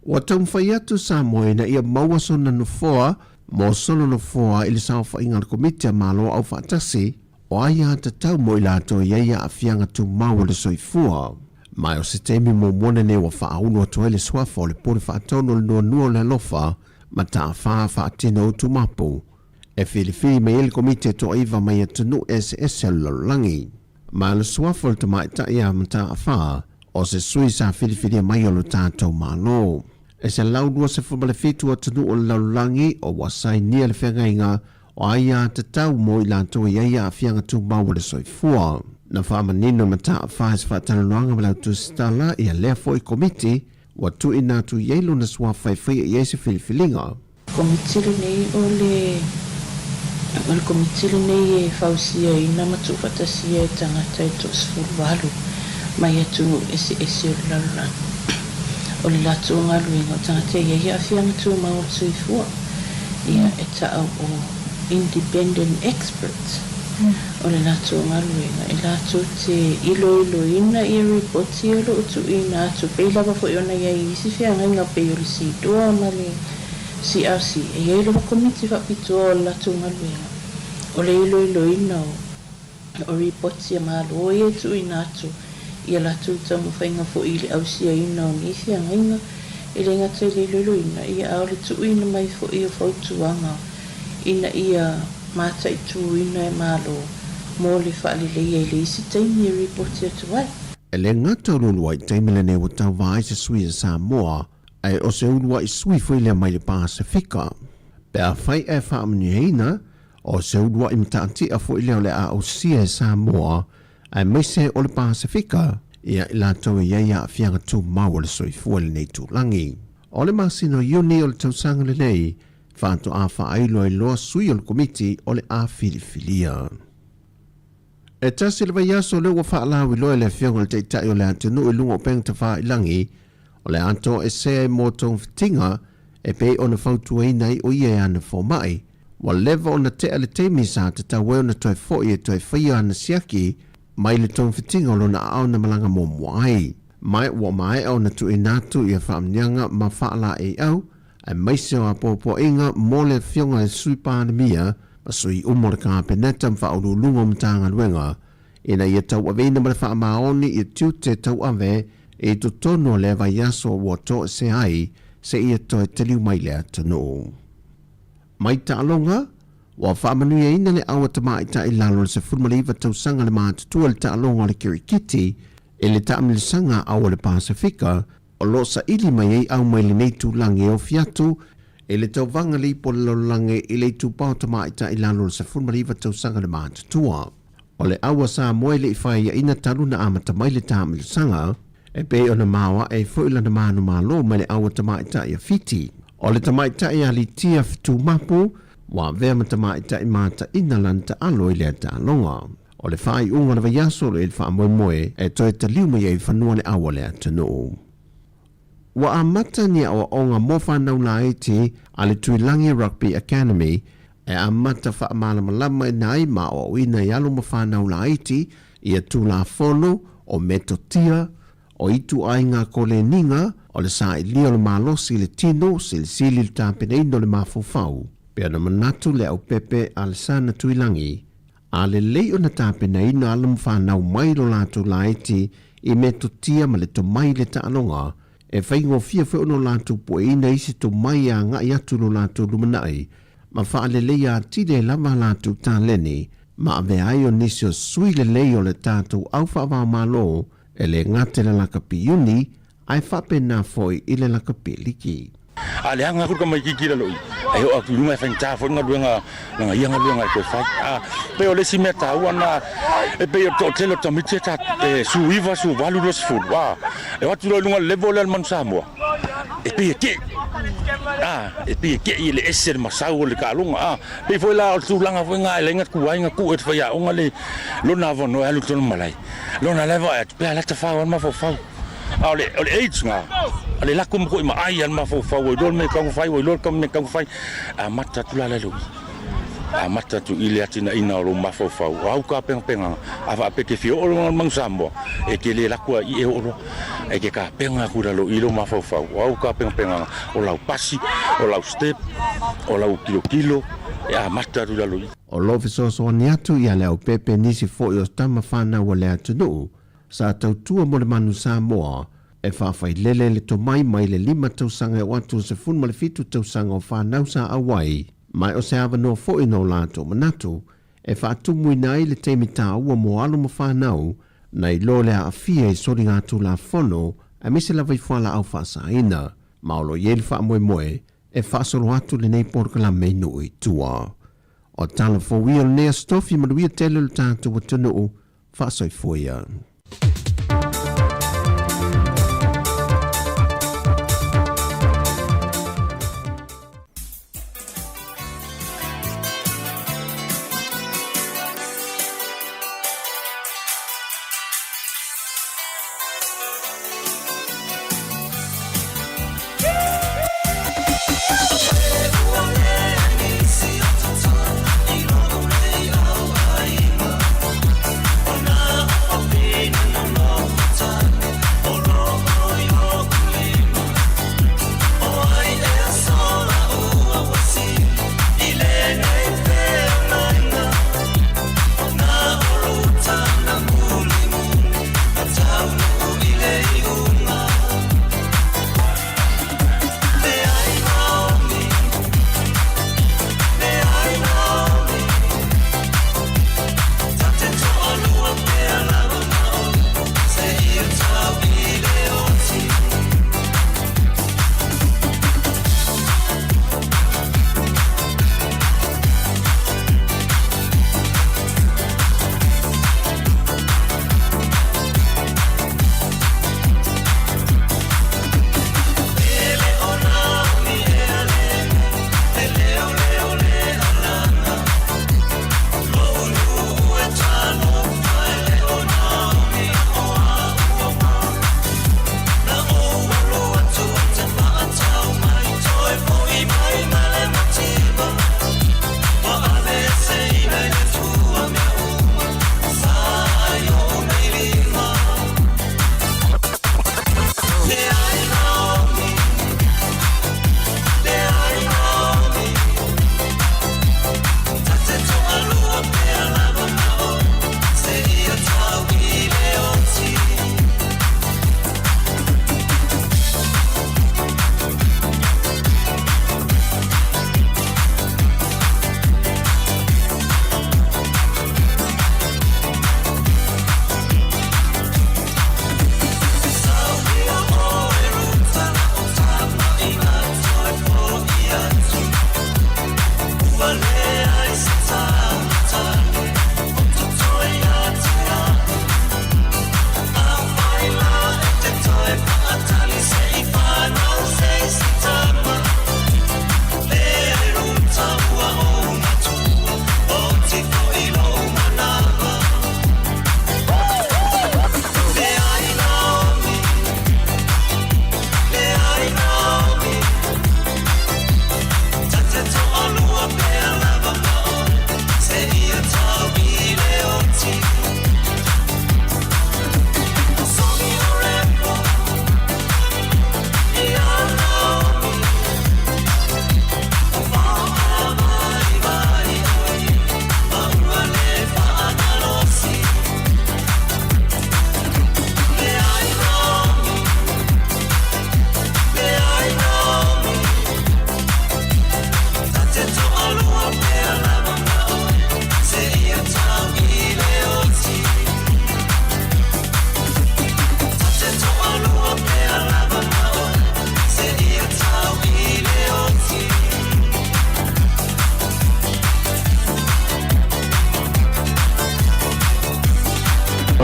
Ua taumafai atu Samoa ina ia maua sona nofoa mo sona nofoa i le saofaiga a le Komiti a Malo Aufaatasi o Aiatatau mo i latou e i ai aafiaga tumau o le soifua. Ma o se taimi muamua lenei ua faaulu atu ai le suafa o le Pule Faatonu o le Nuanua o le Alofa ma Tafā Faatino Utumapu e filifili mai ai le Komiti e toaiva mai atunuu eseese o le lalolagi. Ma le suafa o le tamaitai a Mataafa, o se sui sa filifilia mai o lo tatou Malo. E 127 atunuu o le lalolagi o ua sainia le feagaiga o aiatatau mo i latou e i ai aafiaga tumau o le soifua. Na faamanino e Mataafa i se faatalanoaga ma le autusitala ia lea foi Komiti ua tuuina atu i ai lona suafa e faia i ai se filifiliga. Komiti lenei o le o le Komiti lenei e fausiaina ma tuufaatasia e tagata e 18 mai atunuu eseese o le lalolagi. O le latou galuega o tagata e i ai aafiaga tumau o le soifua, ia e taʻau o independent experts. O le latou galuega e latou te iloiloina ia ripoti o lo o tuuina atu pei lava foi ona i ai i isi feagaiga pei o le CEDAW ma le CRC, e i ai lava komiti faapitoa o le latou galuega o le iloiloina o ripoti a Malo ia e tuuina atu i a latou taumafaiga foi i le ausiaina o nei feagaiga, e le gata i le iloiloina, ia a o le tuuina mai foi o fautuaga ina ia mataituina e Malo mo le faaleleia i le isi taimi e ripoti atu ai. E le gata o lualuai taimi lenei ua tauva ai se sui a Samoa, Ae o se uluai sui foi lea mai le Pasefika. Pe afai ae faamanuiaina, O se ulua'i mata'ati'a fo'i lea o le a ausia e Samoa aemaise o le Pasefika ia i latou e i ai aafiaga tumau o le soifua i lenei itulagi. O le masina o Iuni o le tausaga lenei faatoa faailo ai loa sui o le Komiti o le a filifilia. E tasi le vaiaso lea ua faalauiloa e le Afioga i le Taitai o le atunuu i luga o upega tafailagi o le a toesea ai mo togafitiga e pei ona fautuaina ai o ia e ana fomai. Ua leva ona tea le taimi sa tatau ai ona toe foi e toe faia ana siaki mai le togafitiga o lona aao na malaga muamua ai. Ma ua maea ona tuuina atu ia faamanuiaga ma faalaeiau aemaise o apoapoaiga mo le Afioga i le Sui Palemia ma sui uma o le Kapeneta ma Faauluuluga o Matagaluega ina ia tauaveina ma le faamaoni ia tiute tauave i totonu o lea vaiaso ua toesea ai seia toe taliu mai le atunuu. Mai taaloga, ua faamanuiaina le au a tamaitai i lalo o le 19 tausaga le matutua i le taaloga o le kirikiti i le taamilosaga au o le Pasefika o lo o saili mai ai au mai lenei tulaga e ofi atu i le tauvaga le ipu o le lalolagi i le itupa o tamaitai i lalo o le 19 tausaga le matutua. O le au a Samoa e le i faiaina talu na amata mai le taamilosaga, e pei ona maoae ai foi lana manumalo mai le au a tamaitai a Fiti. O le tamaitai a Litia Fetumapu ua avea ma tamaitai mataina lana taalo i lea taaloga. O le faaiuga o le vaiaso o lo o i ai le faamoemoe e toe taliu mai ai i fanua le au a le atunuu. Ua amata ni aoaoga mo whanau laiti a le Tuilagi Rugby Academy e amata faamalamalama ina ai ma aoaoina i alo ma whanau laiti ia Tulafono o Metotia o ituaiga koleniga o le sailia o le malosi i le tino, silisili i le tapenaina o le mafaufau. Pei ona manatu le aupepe a Lesana Tuilagi, A lelei ona tapenaina alo ma fanau mai lo latou laiti i metotia ma le tomai i le taaloga, e faigofie foi ona o latou pueina isi tomai e agai atu i lo latou lumanai, ma faaleleia atili ai lava a latou taleni, ma avea ai o nisi o sui lelei o le tatou au faavaomalo, e le gata i le lakapi iuni, ae faapena foi i le lakapi liki. A leaga aku le tamaitiiti i lalo i, e oo atu i luga e faigata foi le galuega leaga ia galuega e toe fai. A pei o le isi mea taua lena, e pei o le toatele o tamaiti e ta e 19, 18, 20, a e o atu loa i luga o le level lea o le Manu Samoa, e pei e kei, a e pei e kei e le ese le masau o le taaloga. A pei foi la o le tulaga foi lena e leai na tuai na tuu e le faiaoga le lona avanoa e alu i totonu o le malae. Lona la e vaai atu pe a lata fao ai le mafaufau. A o le, o le age na, o le lako ma koʻi ma ai a le mafaufau, ua iloa le mea e tatau ona fai, ua iloa le mea e tatau ona fai. Amata atu la la i le ui. Amata atu i le atinaeina o lou mafaufau, o au tapenapenaga, a faapea e te fia oo loa i le Manu Samoa, e te le lako a i e oo loa. E te tapena atu i lalo i lou mafaufau, o au tapenapenaga, o lau pasi, o lau step, o lau tilotilo, e amata atu i lalo i. O lo o fesoasoani atu ia Leaupepe nisi foi o tama fanau a le atunuu sa tautua mo le Manu Samoa e faafailele le tomai mai le 5 tausaga e oo atu i le 17 tausaga o fanau sa auai mai o se avanoa foi no latou manatu e faatumuina ai le taimi taua mo alo ma fanau nai lo le aafia i soligatulafono aemaise lava i fualaau faasaina ma o lo o i ai le faamoemoe e faasolo atu lenei polokalame i nuu i tua. O tala fou ia o lenei Aso Tofi, manuia tele o le tatou atunuu, faasoifua ia.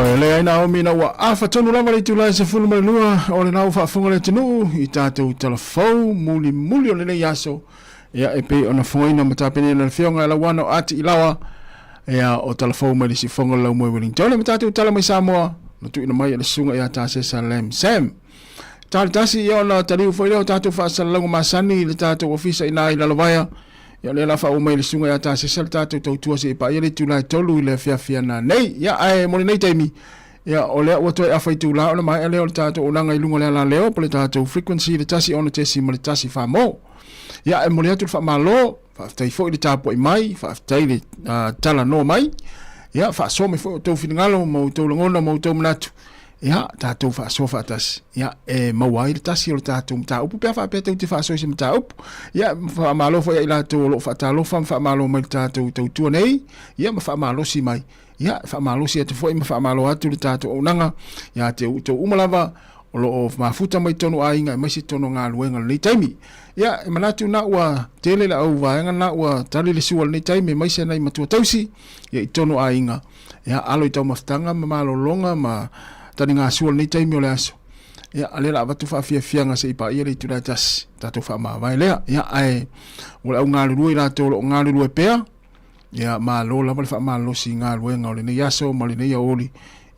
O le ai Naomi ina ua afa tonu lava le itula e 12 o lena ua faafofoga le atunuu i tatou talafou mulimuli o lenei aso ia e pei ona fogaina ma tapenaina e le Afioga ia Lauano Ati Ilaoa ia o talafou mai le siufofoga o le Laumua i Wellington ma tatou tala mai Samoa na tuuina mai e le susuga ia Tasesa Lam Sam. Tali tasi ia ona taliu foi lea o tatou faasalalauga masani i le tatou ofisa ina i Lalovaea. Ia o lea la faauu mai le susuga ia Tasesa le tatou tautua seia paia le itula e 3 i le afiafi ana nei. Ia ae mo lenei taimi, ia o lea ua toe afa itula ona maea lea o le tatou auaunaga i luga o le alaleo po o le tatou frequency i le 106.1 Famo. Ia e momoli atu le faamalo, faafetai foi le tapuai mai, faafetai le talanoa mai. Ia faasoa mai foi outou finagalo ma outou lagona ma outou manatu. Ia, tatou faasoa faatasi, ia, e maua ai le tasi o le tatou mataupu pe a faapea tou te faasoa i se mataupu. Ia, faamalo foi ia i latou o lo o faatalofa ma faamalo mai i le tatou tautua nei, ia, ma faamalosi mai. Ia, faamalosi atu foi ma faamalo atu le tatou auaunaga ia te outou uma lava o lo o mafuta mai totonu o aiga aemaise totonu o galuega i lenei taimi. Ia, e manatu na ua tele le au vaega na ua tali le sua i lenei taimi aemaise nai matua tausi ia i totonu o aiga. Ia, alo i taumafataga ma malologa ma taligasua i lenei taimi o le aso. Ia, a lea la avatu faafiafiaga se i paia le itula e tasi, tatou faamavae lea. Ia, ae o le au galulue i latou o lo o galulue pea, ia, malo lava le faamalolosi i galuega o lenei aso ma lenei aoauli.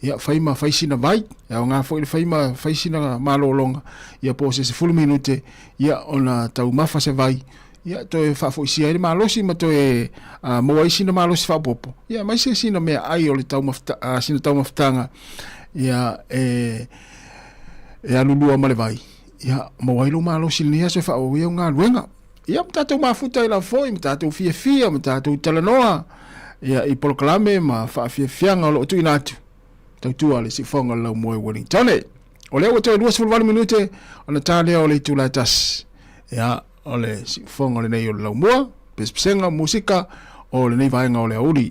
Ia, fai ma fai sina vai, e aoga foi le fai ma fai sina malologa, ia po o se 10 minute, ia, ona taumafa se vai, ia toe faafoisia ai le malosi ma toe maua ai sina malosi faaopoopo, ia aemaise sina meaai o le taumafata, sina taumafataga ia e e alulua ma le vai, ia maua ai lou malosi i lenei aso e faaauau ai au galuega. Ia ma tatou mafuta ai lava foi, ma tatou fiafia, ma tatou talanoa ia i polokalame ma faafiafiaga o lo o tuuina atu tautua le siufofoga o le Laumua i Wellington. O lea ua toe 28 minute ona ta lea o le itula e tasi. Ia, o le siufofoga lenei o le Laumua, pesepesega, musika o lenei vaega o le aoauli.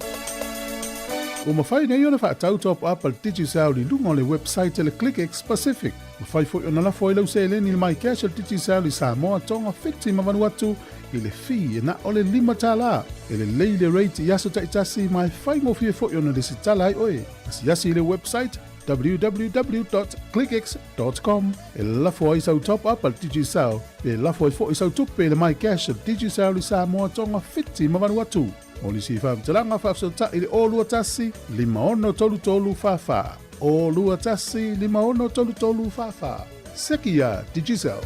Ua mafai nei ona faatau top up a le Digicel i luga o le website a le ClickX Pacific. Mafai foi ona lafo ai lau seleni i le MyCash a le Digicel i Samoa, Tonga, Fiti ma Vanuatu i le fee e na o le $5. E lelei le rate i aso taitasi ma e faigofie foi ona lesitala ai oe. Asiasi i le website www.clickx.com e lafo ai sau top up a le Digicel pe lafo ai foi sau tupe i le MyCash a le Digicel i Samoa, Tonga, Fiti ma Vanuatu. Mo nisi faamatalaga faafesootai i le 021 5633 44. 021 5633 44. Seki iā Digicel.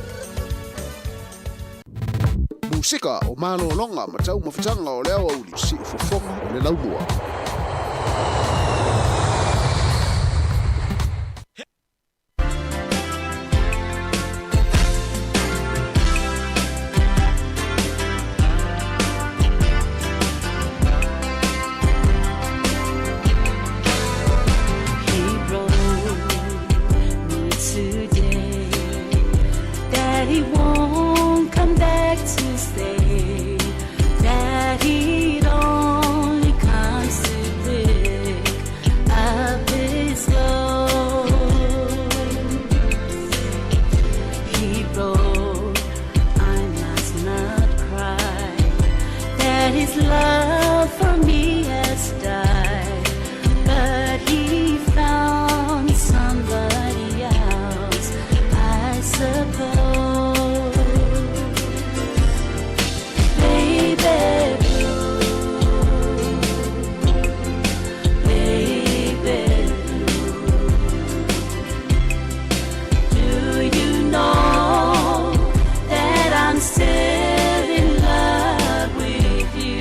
Musika o malologa ma taumafataga o le aoauli, siufofoga o le laumua. He wrote me today that he won't come back to stay, that he'd only come to pick up his load. He wrote, I must not cry, that his love for me has died, but he found somebody else, I suppose. Baby blue, baby blue, do you know that I'm still in love with you?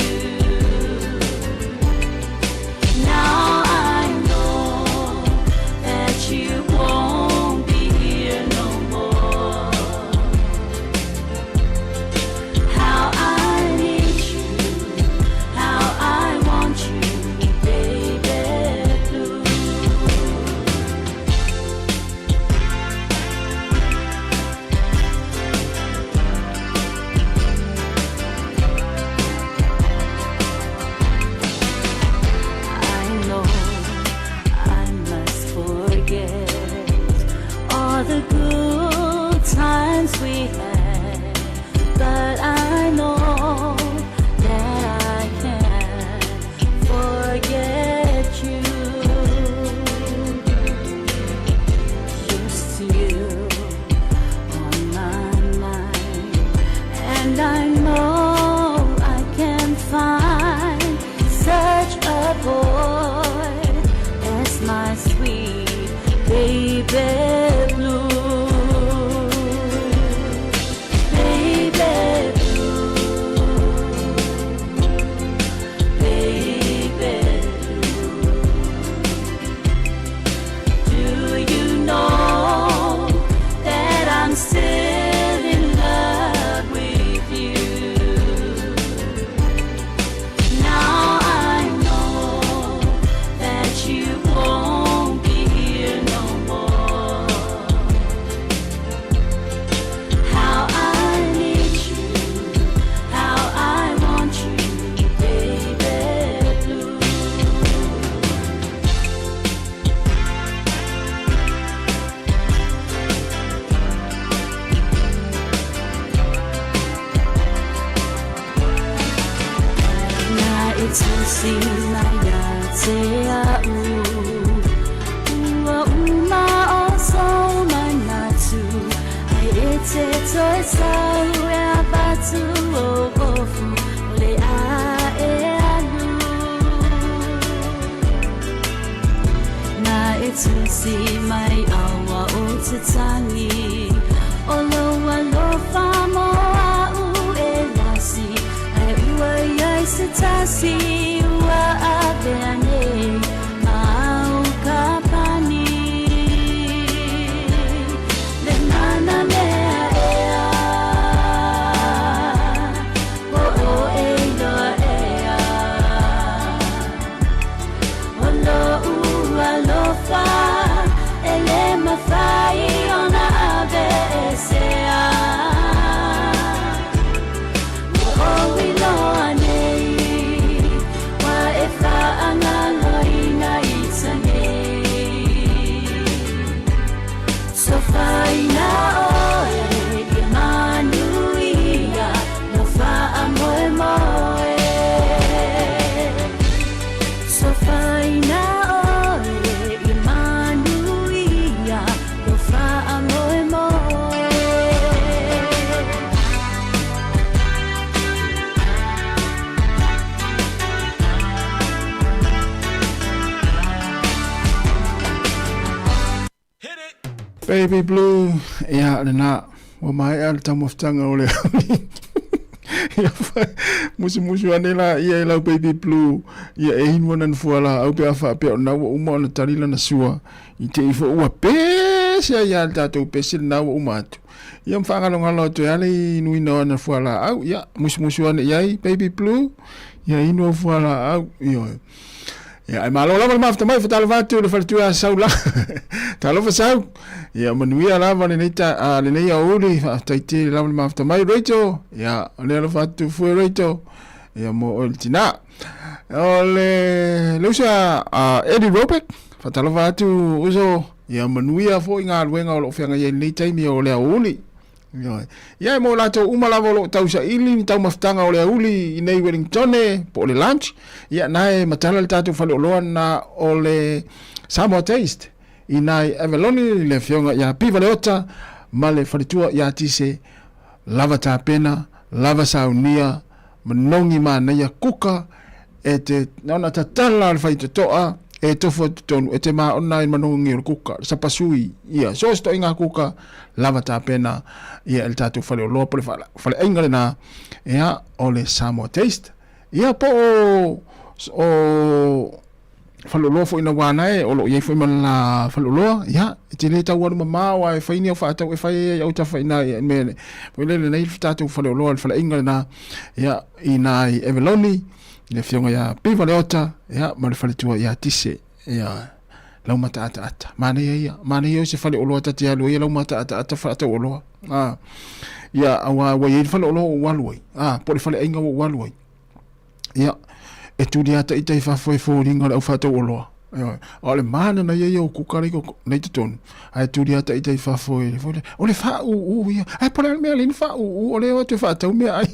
tusi mai ia te a'u. Ua uma o sou manatu, ai e te toe sau e avatu o ofu o le a e alu. Na e tusi mai aua o te tangi, o lou alofa mo a'u e lasi, ae ua iai se tasi ua avea nei ma au kapani. Le mana mea ea, o oe iloa ea, o lo'u alofa e le mafai ona aveesea. Ua ou iloa nei, ua e faagaloina i tanei. Sofaina oe ia manuia lou faamoemoe. Sofaina oe ia manuia lou faamoemoe. Baby Blue, ia lena, ua maea le taumafataga o le Ia musumusu ane la ia i lau Baby Blue, ia e inu ana na fualaau pe a faapea o lena ua uma ona tali lana sua, i te i foi ua pese ai lava le tatou pese lena ua uma atu. Ia ma faagalogalo atu ai lava le inuina o ana fualaau, ia musumusu ane i ai Baby Blue, ia inu au fualaau, ioe. Ia, ae malo lava le mafuta mai, fatalofa atu le faletua Sau la. Talofa Sau. Ia, manuia lava lenei, ta, lenei aoauli, faafetai tele lava le mafuta mai, Rachel. Ia, o le alofa atu fue Rachel. Ia, mo oe le tina. O le, le uso a Eddie Robeck, fatalofa atu uso. Ia, manuia foi galuega o lo o feagai ai lenei taimi o le aoauli. Ioe. Ia e mo latou uma lava o lo o tausaili ni taumafataga o le auli i nei Wellingtone po o le lunch, ia na e matala le tatou faleoloa na o le Samoa Taste i nai Avaloni le afioga ia Piva Leota ma le faletua ia Tise lava tapena, lava saunia, manogi manaia kuka e te ona tatala o le faitotoa e tofu atu tonu e te maona ai manogi o le kuka, le sapasui, ia, so o se toaiga kuka lava tapena ia e le tatou faleoloa po o le faleaiga lena, ia, o le Samoa Taste. Ia, po o, o faleoloa foi na wana e, o lo o i ai foi ma le la faleoloa, ia, e te le tau alu mamao ae fai ni au faatau e fai ai au tafa i na, i mea le, foi lele nei le tatou faleoloa le faleaiga lena, ia, i nai Eveloni, le afioga ia Piva Leota, ia, ma le faletua ia Tise, ia, lau mataataata. Manaia ia, manaia ia se faleoloa ta te alu ai lau mataataata faatau oloa. Ah, ia, aua ua i ai le faleoloa ua alu ai, ah, po o le faleaiga ua alu ai. Ia, e tuli ata i tai fafo e fōringa o le au whātau oloa. Ioe. A o le mana na ia ia o kuka rei ko nei totonu. Ae tuli ata i tai fafo e fo le o le wha u u ia. Ae pole ale mea le ni wha u u o le o atu e whātau mea ai.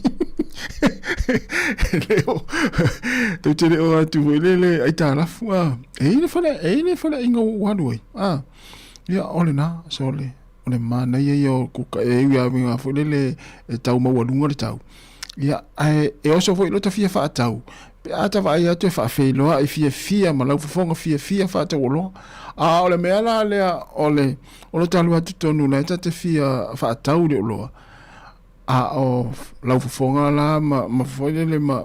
Le o tau te le o atu foi le le ai tā lafu a. E i le whale e i le whale inga u alu ai. A. Ia o le na so le o le mana ia ia o kuka e iwi a winga foi le le e tau maualunga le tau. Ia, ae e oso foi lota fia faatau, pe a ta vaai atu e faafeiloai fiafia ma lau fofoga fiafia faatauoloa. A o le mea la lea o le o lota alu atu tonu la e ta te fia faatau le oloa, a o lau fofoga la ma, ma foi lele ma,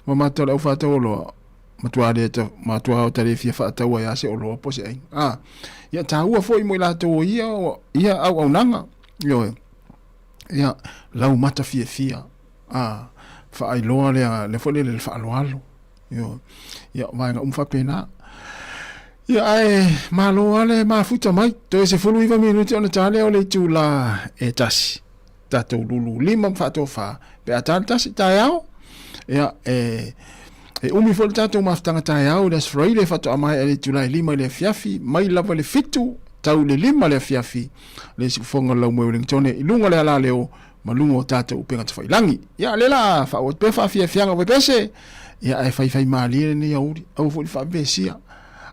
ma mata o le au faatauoloa, matua le ta, matua o ta le fia faatau ai a se oloa po se ai. A, ia taua foi mo i latou o ia, o ia auaunaga, ioe. Ia, lau mata fiafia, a, faailoa lea, lea foi lele le faaaloalo. Ioe. Ia, vaega uma faapena. Ia, ae malo lava le mafuta mai. Toe 19 minute ona ta lea o le itula e tasi. Tatou lulu lima ma faatofa. Pe a ta le tasi taeao, ia, e, e umi foi le tatou mafutaga taeao i le Aso Faraile faatoa maea i le itula e 5 i le afiafi, mai lava i le 7 tau i le 5 le afiafi. le siufofoga o le Laumoe Wellingtone i luga o le alaleo ma luga o tatou upega tafailangi. Ia, lea la faaauau atu pea faafiafiaga o pepese. Ia ae faifai malie lenei aoauli, aua foi le faavevesia.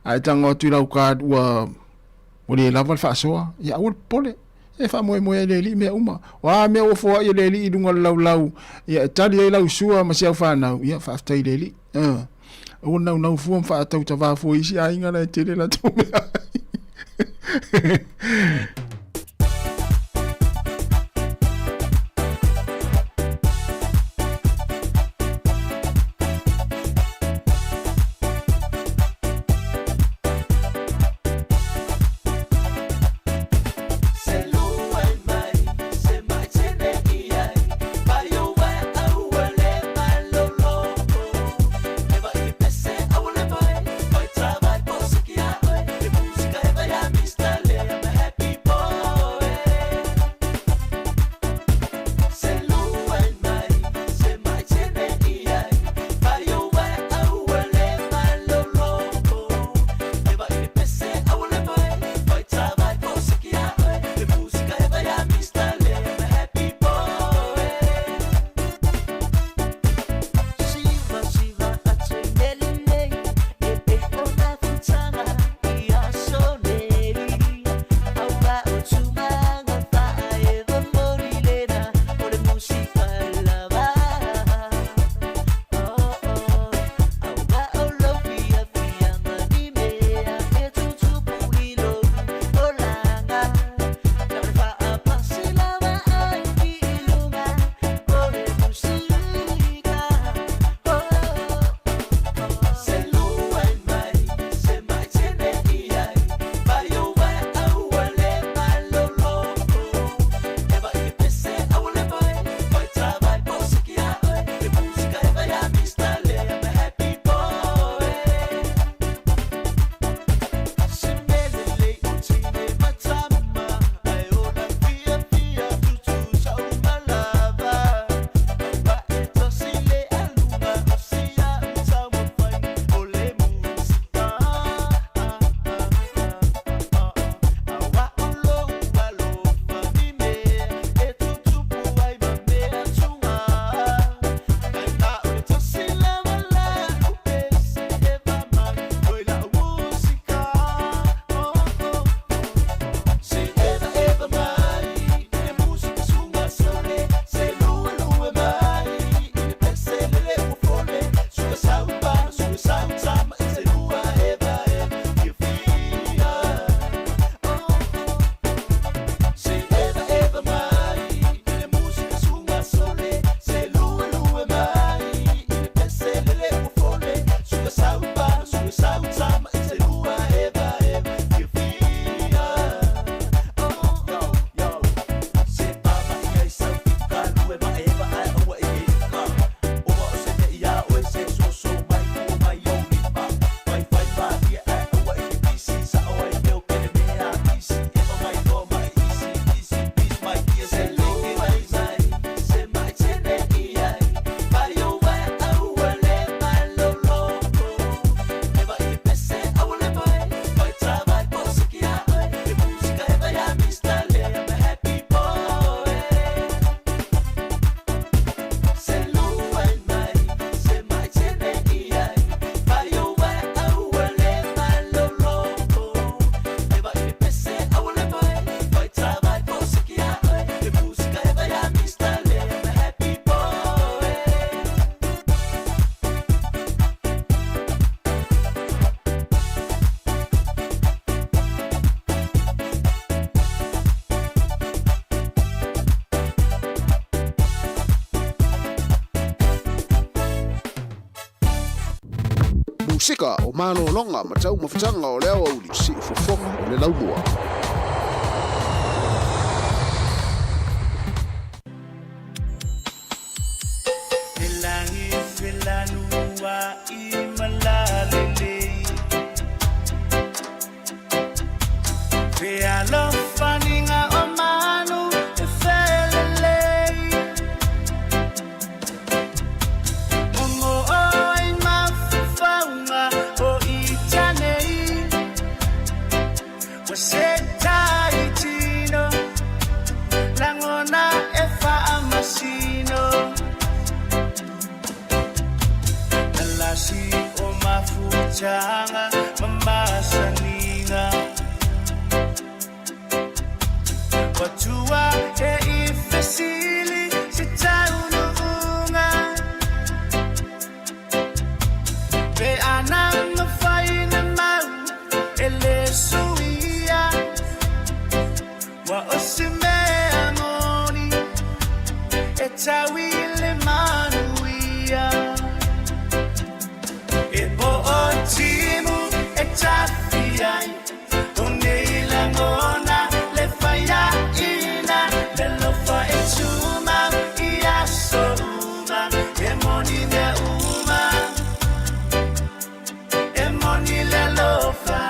A e tago atu i lau card ua ua le lava le faasoa, ia aua le popole. E faamoemoe ai le Alii mea uma. O a mea ua foai e le Alii i luga o le laulau, ia e tali ai lau sua ma si au fanau, ia faafetai i le Alii. Aua le naunau fua ma faatautavā fua i isi aiga la e tele latou mea. Musika o malologa ma taumafataga o le aoauli siufofoga o le laumua. mafutaga ma masaniga Watua e ifesili se taunuuga Pe ana mafaina mau e le suia Wa o se mea moni e tau i le manuia E po o timu e tafi ai O nei lagona le faiaina Le lofa e tumau i aso uma E moni mea uma E moni le alofa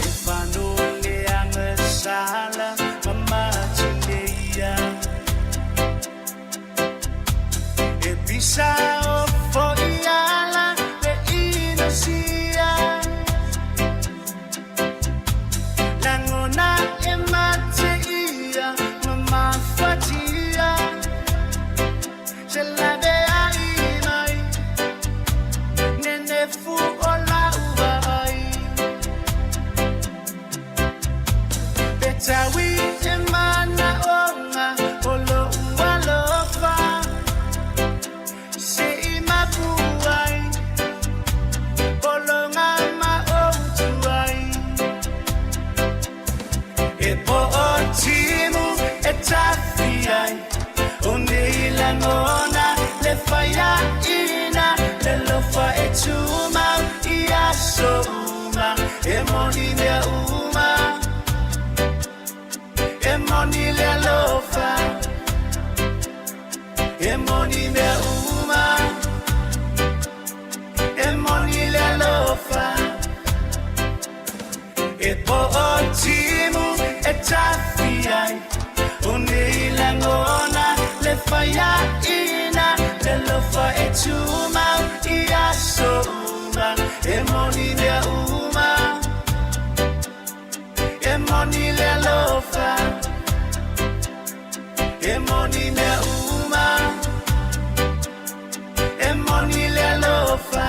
E fanoleaga sala ma matineia E pisa o fo'i ala le inosia Lagona e mateia ma mafatia Se laveai mai Nenefu o lau ai Pe taui e manaoga o lo'u alofa Se i mapu ai Pologa ma outu ai E po o timu e tafi ai O nei lagona le faiaina Le lofa e tumau i aso uma E moni mea uma E moni le alofa E moni mea uma E moni le alofa E po o timu e tafi ai O nei lagona le faiaina Le lofa e tumau i aso uma E moni mea uma E moni le alofa E moni mea uma E moni le alofa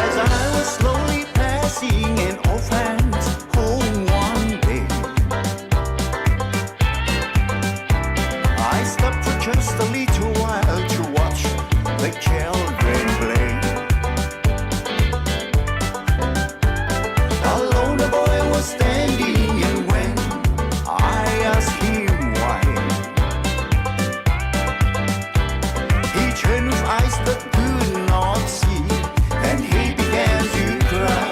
As I was slowly passing an orphan's home one day, I stopped for just a little while to watch the children play. Alone the boy was standing, and when I asked him why, he turned with eyes that could not see, and he began to cry.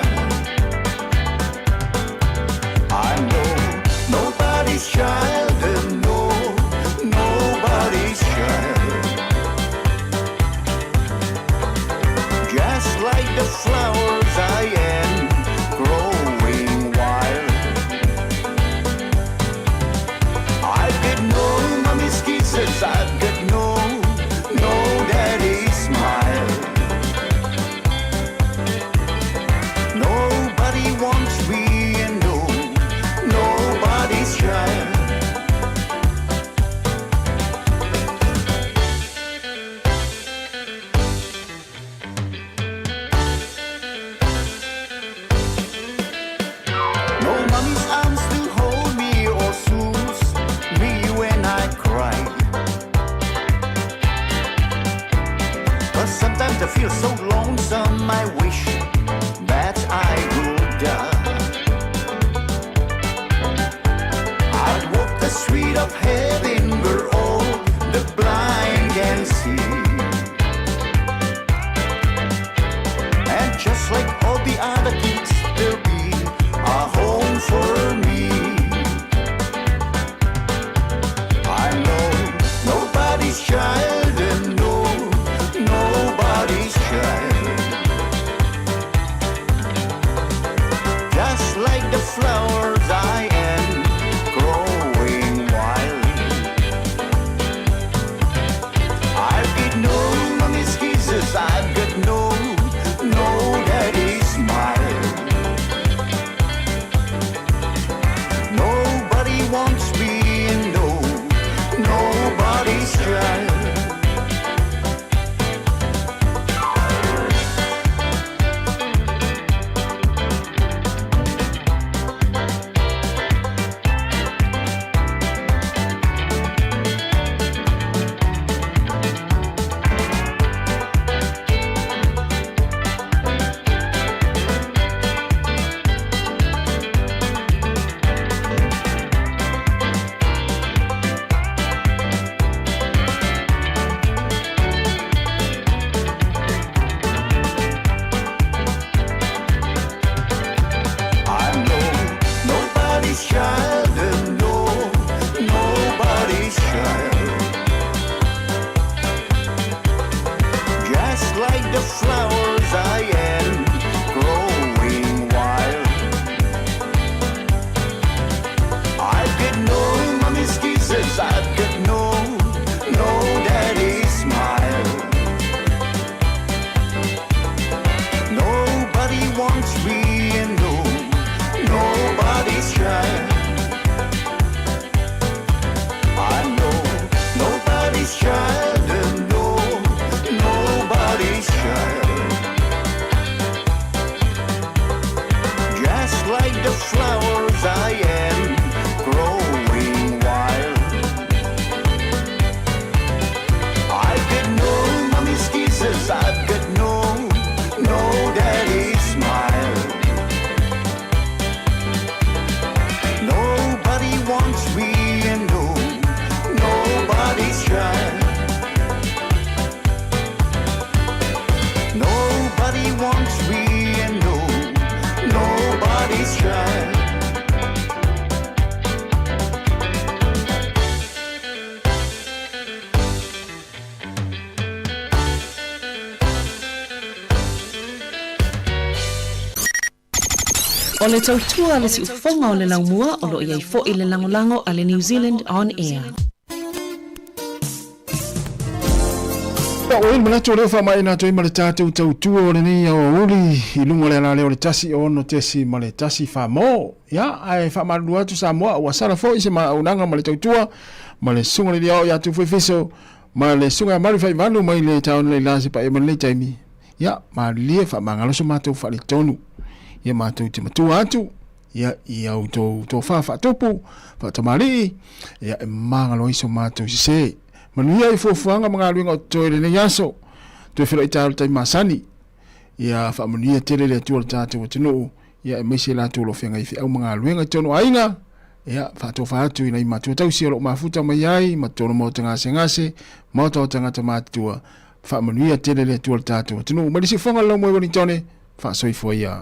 I know nobody's child, and no, nobody's child. Just like the flowers I am growing wild. I've got no mommy's kisses, I've got no daddy's smile. Nobody wants me and no, nobody's child. No mommy's arms to hold me or soothe me when I cry. But sometimes I feel so lonesome, I wish that I would die. I'd walk the street of heaven where all the blind can see. And just like all the other kids, there'll be a home for me. I know nobody's child and no, nobody's child. Just like the flowers I am growing wild. like the flowers I am growing wild. I've got no mommy's kisses, I've got no daddy's smile. Nobody wants me and no, nobody's child. I know nobody's child and no, nobody's child. Just like the flowers I am growing wild. I've got no mommy's kisses, I've got no daddy's smile. Nobody wants me and no, nobody's child. Nobody wants me and no, nobody's child. O le tautua a le siufofoga o le laumua o lo o i ai foi le lagolago a le New Zealand On Air. Ua i ai le manatu o lea ua faamaeaina atu ai ma le tatou tautua o lenei aoauli i luga o le alaleo o le 1 6.1 Famo. Ia, ae faamalulu atu Samoa, ua sala foi se maaunaga ma le tautua ma le susuga i le Liao ia Tufu Efeso ma le susuga ia Malu Faivalu mai le taone Leila se paia mai lenei taimi. Ia, malilie faamagalo so matou faaletonu. Ia matou te matua atu ia i au tou tofa faatupu faatamalii ia e magalo ai so matou sese. Manuia i fuafuaga ma galuega o totoe i lenei aso. Toe feiloai taeao i le taimi masani. Ia faamanuia tele le Atua i le tatou atunuu, ia aemaise i latou o lo o feagai i feau ma galuega i totonu o aiga. Ia faatofa atu i nai matua tausi o lo o mafuta mai ai ma totonu o maota gasegase, maota o tagata matutua. Faamanuia tele le Atua i le tatou atunuu. Mai le siufofoga o le Laumoe Ueligitone, faasoifua ia.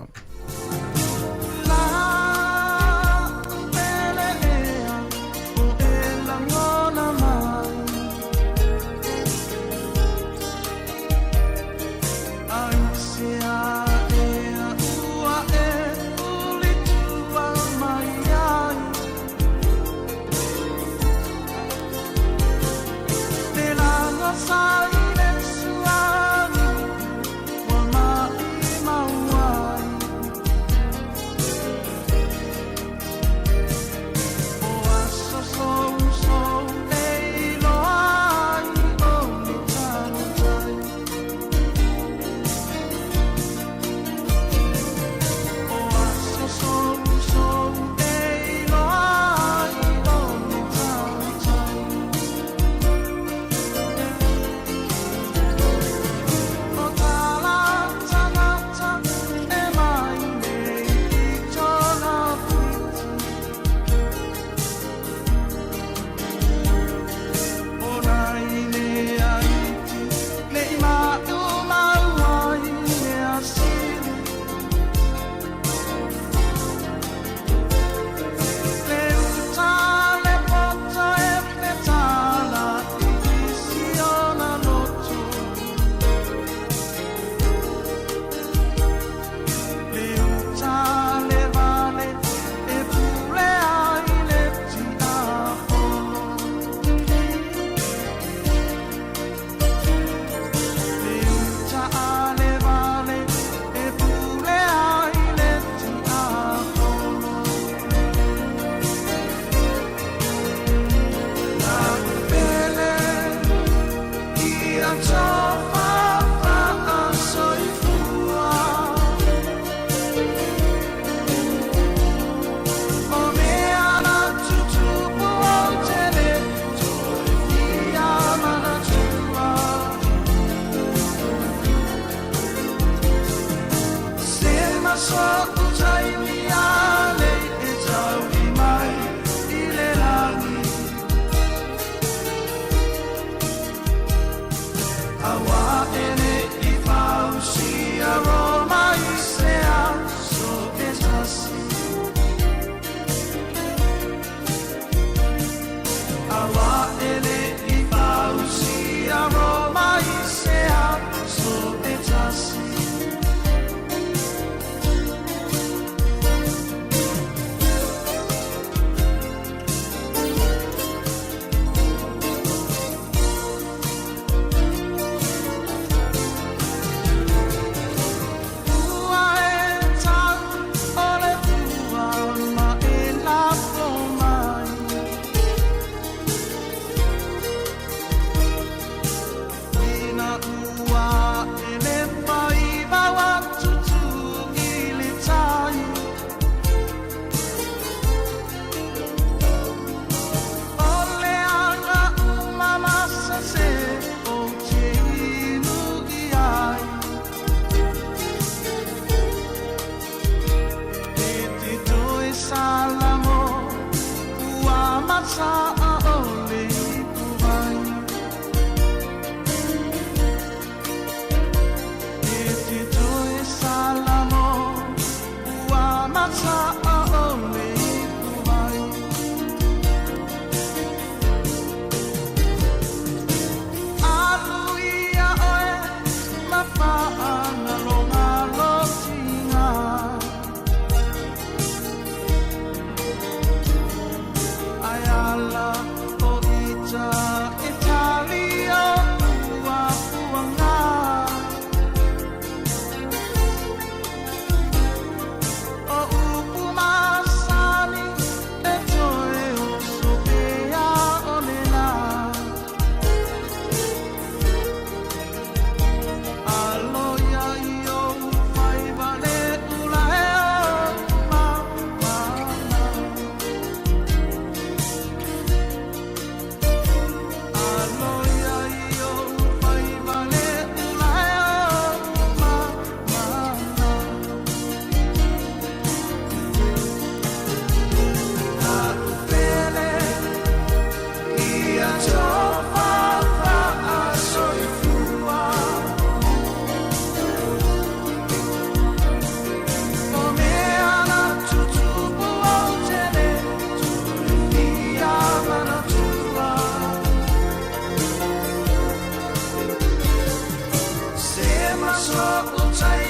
So'u tai.